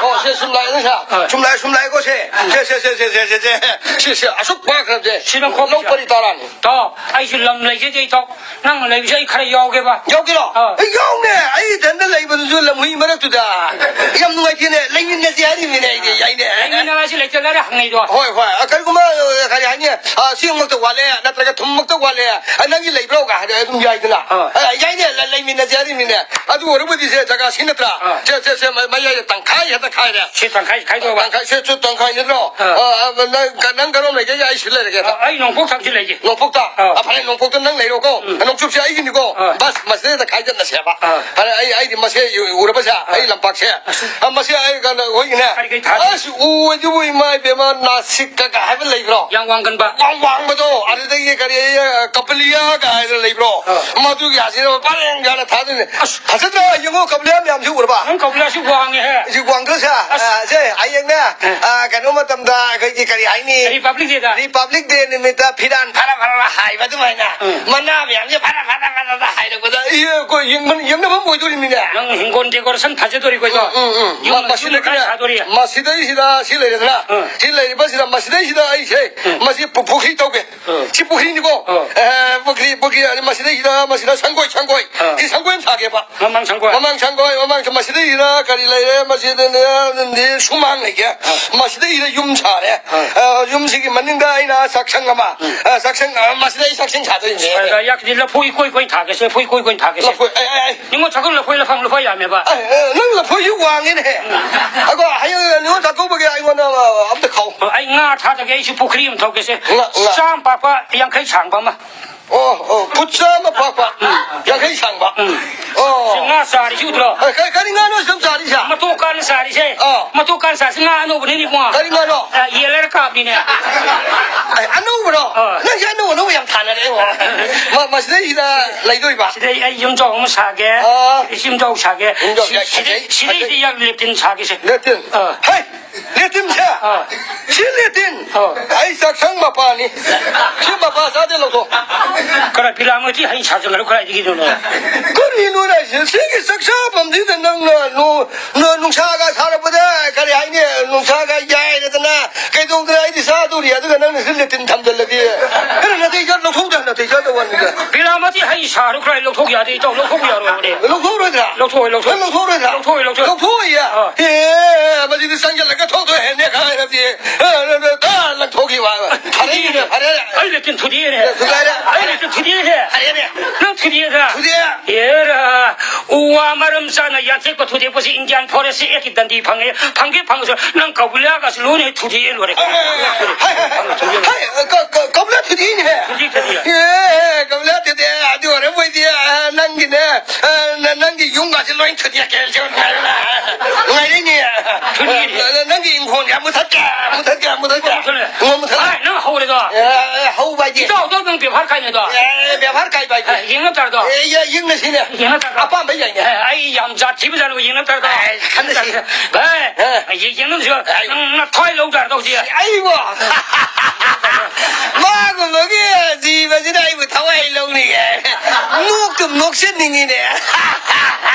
ꯑꯣ, ꯁꯦ, ꯁꯨꯝ ꯂꯥꯛꯑꯦ, ꯅꯪ ꯁꯥ꯫ ꯑ꯫ ꯁꯨꯝ ꯂꯥꯛꯑꯦ, ꯁꯨꯝ ꯂꯥꯛꯑꯦꯀꯣ, ꯁꯦ꯫ ꯁꯦ, ꯁꯦ, ꯁꯦ, ꯁꯦ, ꯁꯦ, ꯁꯦ꯫ ꯁꯤ, ꯁꯤ, ꯑꯁꯨꯛ ꯄꯥꯛꯈ꯭ꯔꯕꯁꯦ꯫ ꯁꯤ ꯅꯪ ꯈꯣꯝꯃꯤꯁꯦ꯫ ꯂꯧ ꯄꯔꯤ ꯇꯔꯥꯅꯤ꯫ ꯇꯥꯎ, ꯑꯩꯁꯨ ꯂꯝ ꯂꯩꯖꯗꯦ, ꯏꯇꯥꯎ꯫ ꯅꯪ ꯂꯩꯕꯁꯦ ꯑꯩ ꯈꯔ ꯌꯥꯎꯒꯦꯕ꯫ ꯌꯥꯎꯒꯦꯔꯣ? ꯑ꯫ ꯑꯩ ꯌꯥꯎꯅꯦ꯫ ꯑꯩ ꯏꯊꯟꯗ ꯂꯩꯕꯗꯨꯁꯨ ꯂꯝꯍꯨꯏ ꯃꯔꯛꯇꯨꯗ꯫ ꯌꯥꯝ ꯅꯨꯡꯉꯥꯏꯇꯦꯅꯦ꯫ ꯂꯩꯃꯤꯟꯅꯁꯦ ꯍꯥꯏꯔꯤꯃꯤꯅꯦ ꯑꯩꯗꯤ, ꯌꯥꯏꯅꯦ꯫ ꯂꯩꯃꯤꯟꯅꯔꯁꯤ ꯂꯩꯇ ꯂꯥꯏꯔ ꯍꯪꯅꯩꯗꯣ꯫ ꯍꯣꯏ, ꯍꯣꯏ꯫ ꯑ, ꯀꯔꯤꯒꯨꯝꯕ, ꯑ, ꯀꯔꯤ ꯍꯥꯏꯅꯤ? ꯑ, ꯆꯦꯡꯃꯛꯇ ꯋꯥꯠꯂꯦ, ꯅꯠꯇ꯭ꯔꯒ ꯊꯨꯝꯃꯛꯇ ꯋꯥꯠꯂꯦ꯫ ꯑ, ꯅꯪꯒꯤ ꯂꯩꯕ꯭ꯔꯣ? ꯀ ꯍꯥꯏꯔꯒ ꯑꯗꯨꯝ ꯌꯥꯏꯗꯅ꯫ ꯑ꯫ ꯑ, ꯌꯥꯏꯅꯦ꯫ ꯂ-, ꯂꯩꯃꯤꯟꯅꯁꯦ ꯍꯥꯏꯔꯤꯃꯤꯅꯦ꯫ ꯑꯗꯨ ꯑꯣꯏꯔꯕꯨꯗꯤ ꯁꯦ, ꯖꯒꯥ ꯁꯤ ꯅꯠꯇ꯭ꯔꯥ? ꯑꯥ꯫ ꯁꯦ, ꯁꯦ, ꯁꯦ, ꯃ-, ꯃꯌꯥꯏꯗ ꯇꯪꯈꯥꯏ ꯍꯦꯛꯇ ꯈꯥꯏꯔꯦ꯫ ꯁꯤ ꯇꯪꯈꯥꯏ ꯈꯥꯏꯗꯣꯛꯑꯕ? ꯇꯪꯈꯥꯏ, ꯁꯦ, ꯁꯨ ꯇꯪꯈꯥꯏ ꯅꯠꯇ꯭ꯔꯣ? ꯑꯥ꯫ ꯑꯥ, ꯑꯥ, ꯅꯪ, ꯅꯪ ꯀꯔꯣꯝ ꯂꯩꯒꯦ? ꯑꯩ ꯁꯤ ꯂꯩꯔꯒꯦ꯫ ꯑꯥ, ꯑꯩ ꯅꯣꯡꯄꯣꯛ ꯊꯪꯁꯤ ꯂꯩꯒꯦ꯫ ꯅꯣꯡꯄꯣꯛꯇ? ꯑꯥ꯫ ꯑꯥ, ꯐꯔꯦ, ꯅꯣꯡꯄꯣꯛꯇ ꯅꯪ ꯂꯩꯔꯣꯀꯣ꯫ ꯎꯝ꯫ ꯅꯣꯡꯆꯨꯞꯁꯦ ꯑꯩꯒꯤꯅꯤꯀꯣ꯫ ꯑꯥ꯫ ꯕꯁ, ꯃꯁꯤꯗꯩꯗ ꯈꯥꯏꯖꯤꯟꯅꯁꯦꯕ꯫ ꯑꯥ꯫ ꯐꯔꯦ, ꯑꯩ, ꯑꯩꯗꯤ ꯃꯁꯦ ꯎꯔꯕꯁꯦ, ꯑꯥ꯫ ꯑꯩ ꯂꯝꯄꯥꯛꯁꯦ꯫ ꯑꯁ꯫ ꯑꯥ, ꯃꯁꯦ ꯑꯩ ꯀꯩꯅꯣ, ꯑꯩꯈꯣꯏꯒꯤꯅꯦ꯫ ꯀꯔꯤ ꯀꯔꯤ ꯊꯥꯗꯣꯏꯅꯣ? ꯑꯁ, ꯎ ꯑꯗꯨꯕꯨ ꯏꯃꯥ ꯏꯕꯦꯝꯃ, ꯅꯥꯁꯤꯛꯀ ꯀ ꯍꯥꯏꯕ ꯂꯩꯕ꯭ꯔꯣ? ꯌꯥꯝ ꯋꯥꯡꯒꯟꯕ꯫ ꯌꯥꯝ ꯋꯥꯡꯕꯗꯣ, ꯑꯗꯨꯗꯒꯤ ꯀꯔꯤ, ꯑ, ꯀꯄꯂꯤꯌꯥ ꯀ ꯍꯥꯏꯗꯅ ꯂꯩꯕ꯭ꯔꯣ? ꯑꯥ꯫ ꯃꯗꯨꯒꯤ ꯑꯁꯤꯗ ꯄꯔꯦꯡ ꯁꯥꯅ ꯊꯥꯗꯣꯏꯅꯦ꯫ ꯑꯁ꯫ ꯐꯖꯗ꯭ꯔꯣ? ꯌꯦꯡꯉꯣ, ꯀꯄꯂꯤꯌꯥ ꯃꯌꯥꯝꯁꯤ ꯎꯔꯕ? ꯅꯪ ꯀꯄꯂꯤꯌꯥꯁꯤ ꯋꯥꯡꯉꯦꯍꯦ꯫ ꯁꯤ ꯋꯥꯡꯗ꯭ꯔꯣ ꯁꯦ? ꯑꯁ꯫ ꯑ, ꯁꯦ, ꯍꯌꯦꯡꯅꯦ, ꯑ꯫ ꯑ, ꯀꯩꯅꯣ ꯃꯇꯝꯗ ꯑꯩꯈꯣꯏꯒꯤ ꯀꯔꯤ ꯍꯥꯏꯅꯤ? ꯔꯤꯄꯕ꯭ꯂꯤꯛ ꯗꯦꯗ꯫ ꯔꯤꯄꯕ꯭ꯂꯤꯛ ꯗꯦ ꯅꯨꯃꯤꯠꯇ ꯐꯤꯔꯥꯟ ꯐꯔꯥ ꯐꯔꯥ ꯍꯥꯏꯕ ꯑꯗꯨꯃꯥꯏꯅ꯫ ꯎꯝ꯫ ꯃꯅꯥ ꯃꯌꯥꯝꯁꯦ ꯐꯔꯥ ꯐꯔꯥ ꯐꯔꯥ ꯍꯥꯏꯔꯛꯄꯗ, ꯏ, ꯑꯩꯈꯣꯏ ꯌꯦꯡꯐꯝ, ꯌꯦꯡꯅꯐꯝ ꯑꯣꯏꯗꯣꯔꯤꯃꯤꯅꯦ꯫ ꯅꯪ ꯍꯤꯡꯒꯣꯜ ꯗꯦꯀꯣꯔꯦꯁꯟ ꯐꯖꯗꯣꯔꯤꯀꯣ, ꯏꯇꯥꯎ꯫ ꯎꯝ, ꯎꯝ, ꯎꯝ꯫ ꯌꯨꯝ ꯃ-, ꯃꯁꯤꯗ ꯌꯨꯝ ꯈꯔ ꯈꯔ ꯁꯥꯗꯣꯔꯤ꯫ ꯃꯁꯤꯗꯩꯁꯤꯗ ꯁꯤ ꯂꯩꯔꯦꯗꯅ, ꯎꯝ꯫ ꯁꯤ ꯂꯩꯔꯤꯕꯁꯤꯗ, ꯃꯁꯤꯗꯩꯁꯤꯗ ꯑꯩꯁꯦ, ꯎꯝ꯫ ꯃꯁꯤ ꯄꯨ-, ꯄꯨꯈ꯭ꯔꯤ ꯇꯧꯒꯦ꯫ ꯎꯝ꯫ ꯁꯤ ꯄꯨꯈ꯭ꯔꯤꯅꯤꯀꯣ꯫ ꯎꯝ꯫ ꯑꯦ, ꯄꯨꯈ꯭ꯔꯤ, ꯄꯨꯈ꯭ꯔꯤ, ꯑꯗ ꯃꯁꯤꯗꯩꯁꯤꯗ, ꯃꯁꯤꯗ ꯁꯪꯒꯣꯏ, ꯁꯪꯒꯣꯏ꯫ ꯎꯝ꯫ ꯁꯤ ꯁꯪꯒꯣꯏ ꯑꯃ ꯁꯥꯒꯦꯕ꯫ ꯃꯃꯥꯡ ꯁꯪꯒꯣꯏ꯫ ꯃꯃꯥꯡ ꯁꯪꯒꯣꯏ, ꯃꯃꯥꯡ ꯁꯪ-, ꯃꯁꯤꯗꯩꯁꯤꯗ ꯀꯔꯤ ꯂꯩꯔꯦ? ꯃꯁꯤꯗꯅꯦ, ꯁꯨꯃꯥꯡ ꯂꯩꯒꯦ꯫ ꯎꯝ꯫ ꯃꯁꯤꯗꯩꯁꯤꯗ ꯌꯨꯝ ꯁꯥꯔꯦ꯫ ꯎꯝ꯫ ꯑ, ꯌꯨꯝꯁꯤꯒꯤ ꯃꯅꯤꯡꯗ ꯑꯩꯅ ꯆꯥꯛꯁꯪ ꯑꯃ, ꯎꯝ꯫ ꯑ, ꯆꯥꯛꯁꯪ, ꯑ, ꯃꯁꯤꯗ ꯑꯩ ꯆꯥꯛꯁꯪ ꯁꯥꯗꯣꯏꯅꯦ꯫ ꯑ, ꯌꯥꯛꯇꯤ ꯂꯐꯨ ꯏꯀꯣꯏ ꯀꯣꯏ ꯊꯥꯒꯦꯁꯦ, ꯂꯐꯨ ꯏꯀꯣꯏ ꯀꯣꯏ ꯊꯥꯒꯦꯁꯦ꯫ ꯂꯐꯣꯏ, ꯑꯩ, ꯑꯩ, ꯑꯩ꯫ ꯅꯤꯉꯣꯜ ꯆꯥꯛꯀꯧ ꯂꯐꯣꯏ ꯂꯐꯪ ꯂꯨꯄꯥ ꯌꯥꯝꯃꯦꯕ꯫ ꯑꯦ, ꯑꯦ, ꯅꯪ ꯂꯐꯣꯏꯁꯨ ꯋꯥꯡꯉꯤꯅꯦ꯫ ꯑꯗꯣ ꯍꯌꯦꯡ ꯅꯤꯉꯣꯜ ꯆꯥꯛꯀꯧꯕꯒꯤ ꯑꯩꯉꯣꯟꯗ ꯑꯃ, ꯑꯝꯇ ꯈꯥꯎ꯫ ꯑ, ꯑꯩ ꯉꯥ ꯊꯥꯗꯒꯦ, ꯑꯩꯁꯨ ꯄꯨꯈ꯭ꯔꯤ ꯑꯃ ꯊꯧꯒꯦꯁꯦ꯫ ꯉꯥ, ꯉꯥ꯫ ꯆꯥꯝ ꯄꯥꯛꯄ, ꯌꯥꯡꯈꯩ ꯁꯥꯡꯕ ꯑꯃ꯫ ꯑꯣ, ꯑꯣ, ꯐꯨꯠ ꯆꯥꯝꯃ ꯄꯥꯛꯄ, ꯎꯝ꯫ ꯌꯥꯡꯈꯩ ꯁꯥꯡꯕ꯫ ꯎꯝ꯫ ꯑꯣ꯫ ꯁꯤ ꯉꯥ ꯆꯥꯔꯤꯁꯤ ꯎꯗ꯭ꯔꯣ? ꯑꯦ, ꯀꯔꯤ, ꯀꯔꯤ ꯉꯥꯅꯣ ꯁꯨꯝ ꯆꯥꯔꯤꯁꯦ? ꯃꯇꯣꯛ ꯀꯥꯟꯅ ꯆꯥꯔꯤꯁꯦ꯫ ꯑꯥ꯫ ꯃꯇꯣꯛ ꯀꯥꯟꯅ ꯆꯥꯔꯤꯁꯦ ꯉꯥ ꯑꯅꯧꯕꯅꯤꯅꯦ, ꯏꯕꯨꯡꯉꯣ꯫ ꯀꯔꯤ ꯉꯥꯅꯣ? ꯑ, ꯌꯦꯜꯂꯔ ꯀꯥꯞꯅꯤꯅꯦ꯫ ꯑꯦ, ꯑꯅꯧꯕꯔꯣ? ꯑꯥ꯫ ꯅꯪꯁꯦ ꯑꯅꯧ ꯑꯅꯧꯕ ꯌꯥꯝ ꯊꯥꯅꯔꯦ, ꯏꯕꯨꯡꯉꯣ꯫ ꯃ-, ꯃꯁꯤꯗꯩꯁꯤꯗ ꯂꯩꯗꯣꯏꯕ? ꯁꯤꯗꯩ ꯑꯩ ꯌꯨꯝꯖꯥꯎ ꯑꯃ ꯁꯥꯒꯦ꯫ ꯑꯥ꯫ ꯁꯤ ꯌꯨꯝꯖꯥꯎ ꯁꯥꯒꯦ꯫ ꯌꯨꯝꯖꯥꯎ ꯁꯤ-, ꯌꯥꯏ, ꯁꯤꯗꯩ, ꯐꯖꯩ, ꯁꯤꯗꯩꯗꯤ ꯐꯖꯩ꯫ ꯌꯥꯝ ꯂꯦꯇꯤꯟ ꯁꯥꯒꯦꯁꯦ꯫ ꯂꯦꯇꯤꯟ? ꯑꯥ꯫ ꯍꯩ! ꯂꯦꯇꯤꯟꯁꯦ? ꯑꯥ꯫ ꯁꯤ ꯂꯦꯇꯤꯟ? ꯑꯥ꯫ ꯑꯩ ꯆꯥꯛꯁꯪ ꯃꯄꯥꯅꯤ꯫ ꯁꯤ ꯃꯄꯥ ꯆꯥꯗꯦ, ꯂꯧꯊꯣꯛ꯫ ꯀꯔꯥꯏ ꯐꯤꯂꯥꯃꯣꯇꯤ ꯍꯩ ꯁꯥꯖꯜꯂꯒ ꯀꯗꯥꯏꯗꯒꯤꯅꯣꯅꯦ? ꯀꯔꯤꯅꯣꯅꯦ ꯍꯥꯏꯁꯦ? ꯁꯤꯗ ꯅꯪꯅ ꯅꯣ-, ꯅꯣ-, ꯅꯨꯡꯁꯥꯒ ꯁꯥꯔꯛꯄꯗ ꯀꯔꯤ ꯍꯥꯏꯅꯤ? ꯅꯨꯡꯁꯥꯒ ꯌꯥꯏꯔꯗꯅ ꯀꯩꯗꯧꯗꯅ ꯑꯩꯗꯤ ꯆꯥꯗꯣꯔꯤ, ꯑꯗꯨꯒ ꯅꯪꯅ ꯁꯤ ꯂꯦꯇꯤꯟ ꯊꯝꯖꯤꯜꯂꯗꯤ꯫ ꯀꯩꯅꯣ, ꯅꯥꯇꯩ ꯆꯥ-, ꯂꯧꯊꯣꯛꯎꯗ, ꯅꯥꯇꯩ ꯆꯥꯗꯕ ꯋꯥꯅꯤꯗ꯫ ꯕꯤꯂꯥꯃꯇꯤ ꯍꯩ ꯁꯥꯔꯨ ꯈꯔ ꯂꯧꯊꯣꯛ ꯌꯥꯗꯦ, ꯏꯇꯥꯎ, ꯂꯧꯊꯣꯛ ꯌꯥꯔꯣꯏ꯫ ꯂꯧꯊꯣꯛꯑꯔꯣꯏꯗ꯭ꯔꯥ? ꯂꯧꯊꯣꯛꯑꯣꯏ, ꯂꯧꯊꯣꯛꯑꯣꯏ꯫ ꯅꯪ ꯂꯧꯊꯣꯛꯑꯔꯣꯏꯗ꯭ꯔꯥ? ꯂꯧꯊꯣꯛꯑꯣꯏ, ꯂꯧꯊꯣꯛꯑꯣꯏ꯫ ꯂꯧꯊꯣꯛꯑꯣꯏꯌꯦ? ꯑꯥ꯫ ꯑꯦ, ꯃꯁꯤꯗꯤ ꯆꯪꯁꯤꯜꯂꯒ ꯊꯣꯛ ꯊꯣꯛ ꯍꯦꯟꯅꯦ ꯈꯥꯏꯔꯗꯤ꯫ ꯑꯦ, ꯑꯦ, ꯑꯦ, ꯇꯥ ꯂꯪꯊꯣꯛꯈꯤꯕ꯫ ꯐꯔꯦꯅꯦ, ꯐꯔꯦ꯫ ꯑꯩ ꯂꯦꯇꯤꯟ ꯊꯨꯗꯦꯛꯑꯦꯅꯦ꯫ ꯊꯨꯒꯥꯏꯔꯦ꯫ ꯑꯩ ꯂꯦꯇꯤꯟ ꯊꯨꯗꯦꯛꯑꯦꯅꯦ꯫ ꯐꯔꯦꯅꯦ꯫ ꯅꯪ ꯊꯨꯗꯦꯛꯑꯦꯗ꯫ ꯊꯨꯗꯦꯛꯑꯦ꯫ ꯑꯦꯔꯥ, ꯎ ꯋꯥ ꯃꯔꯝ ꯆꯥꯅ ꯌꯥꯟꯊꯦꯛꯄ ꯊꯨꯗꯦꯛꯄꯁꯤ Indian Forest Act ꯀꯤ ꯗꯟꯗꯤ ꯐꯪꯉꯦ꯫ ꯐꯪꯒꯦ ꯐꯪꯉꯁꯨ ꯅꯪ ꯀꯕꯨꯂꯥꯒꯁꯨ ꯂꯣꯏꯅ ꯊꯨꯗꯦꯛꯑꯦ ꯂꯣꯏꯔꯦ꯫ ꯍꯥꯏ, ꯍꯥꯏ, ꯍꯥꯏ, ꯍꯥꯏ, ꯀ-, ꯀ-, ꯀꯕꯨꯂꯥ ꯊꯨꯗꯦꯛꯏꯅꯦꯍꯦ꯫ ꯊꯨꯗꯦꯛ, ꯊꯨꯗꯦꯛ꯫ ꯑꯦ, ꯀꯕꯨꯂꯥ ꯊꯨꯗꯦꯛ, ꯑꯗꯨ ꯑꯣꯏꯔꯕꯣꯏꯗꯤ, ꯑ, ꯅꯪꯒꯤꯅꯦ, ꯑ, ꯅ-, ꯅꯪꯒꯤ ꯌꯨꯝꯒꯁꯦ ꯂꯣꯏ ꯊꯨꯗꯦꯛꯀꯦ꯫ ꯅꯨꯡꯉꯥꯏꯔꯦꯅꯦ꯫ ꯊꯨꯗꯦꯛꯏꯅꯦ꯫ ꯑ, ꯅꯪꯒꯤ ꯏꯪꯈꯣꯜꯒ ꯃꯨꯊꯠꯀꯦ, ꯃꯨꯊꯠꯀꯦ, ꯃꯨꯊꯠꯀꯦ꯫ ꯃꯨꯊꯠꯂꯦ꯫ ꯉꯣ, ꯃꯨꯊꯠꯂꯦ꯫ ꯍꯥꯏ, ꯅꯪ ꯍꯧꯔꯦꯗꯣ꯫ ꯑꯦ, ꯑꯦ, ꯍꯧꯕ ꯍꯥꯏꯗꯤ꯫ ꯏꯇꯥꯎ, ꯏꯇꯥꯎ, ꯅꯪ ꯕꯦꯕꯥꯔ ꯀꯥꯏꯅꯗꯣ꯫ ꯑꯦ, ꯕꯦꯕꯥꯔ ꯀꯥꯏꯕ ꯍꯥꯏꯗꯤ꯫ ꯑꯦ, ꯌꯦꯡꯉ ꯇꯥꯔꯗꯣ꯫ ꯑꯦ, ꯌꯦ-, ꯌꯦꯡꯅꯁꯤꯅꯦ꯫ ꯌꯦꯡꯉ ꯇꯥꯔꯗꯣ꯫ ꯑꯄꯥꯝꯕ ꯌꯥꯏꯅꯦ꯫ ꯑꯦ, ꯑꯩ ꯌꯥꯝ ꯖꯥꯠ ꯊꯤꯕ ꯖꯥꯠꯂꯣ ꯌꯦꯡꯉ ꯇꯥꯔꯗꯣ꯫ ꯑꯦ, ꯈꯟꯅꯁꯤ꯫ ꯚꯥꯏ, ꯑꯦ꯫ ꯌꯦ-, ꯌꯦꯡꯉꯝꯁꯤꯔꯣ? ꯑꯩ ꯅꯪ ꯅꯊ꯭ꯋꯥꯏ ꯂꯧ ꯇꯥꯔꯗꯣ ꯍꯧꯖꯤꯛ꯫ ꯑꯩꯕꯣ? ꯃꯥꯒꯨꯝꯕꯒꯤ ꯖꯤꯕꯁꯤꯗ ꯑꯩꯕꯨ ꯊꯋꯥꯏ ꯂꯧꯅꯤꯡꯉꯦ꯫ ꯅꯣꯛꯇꯨꯝ ꯅꯣꯛꯆꯅꯤꯡꯉꯤꯅꯦ꯫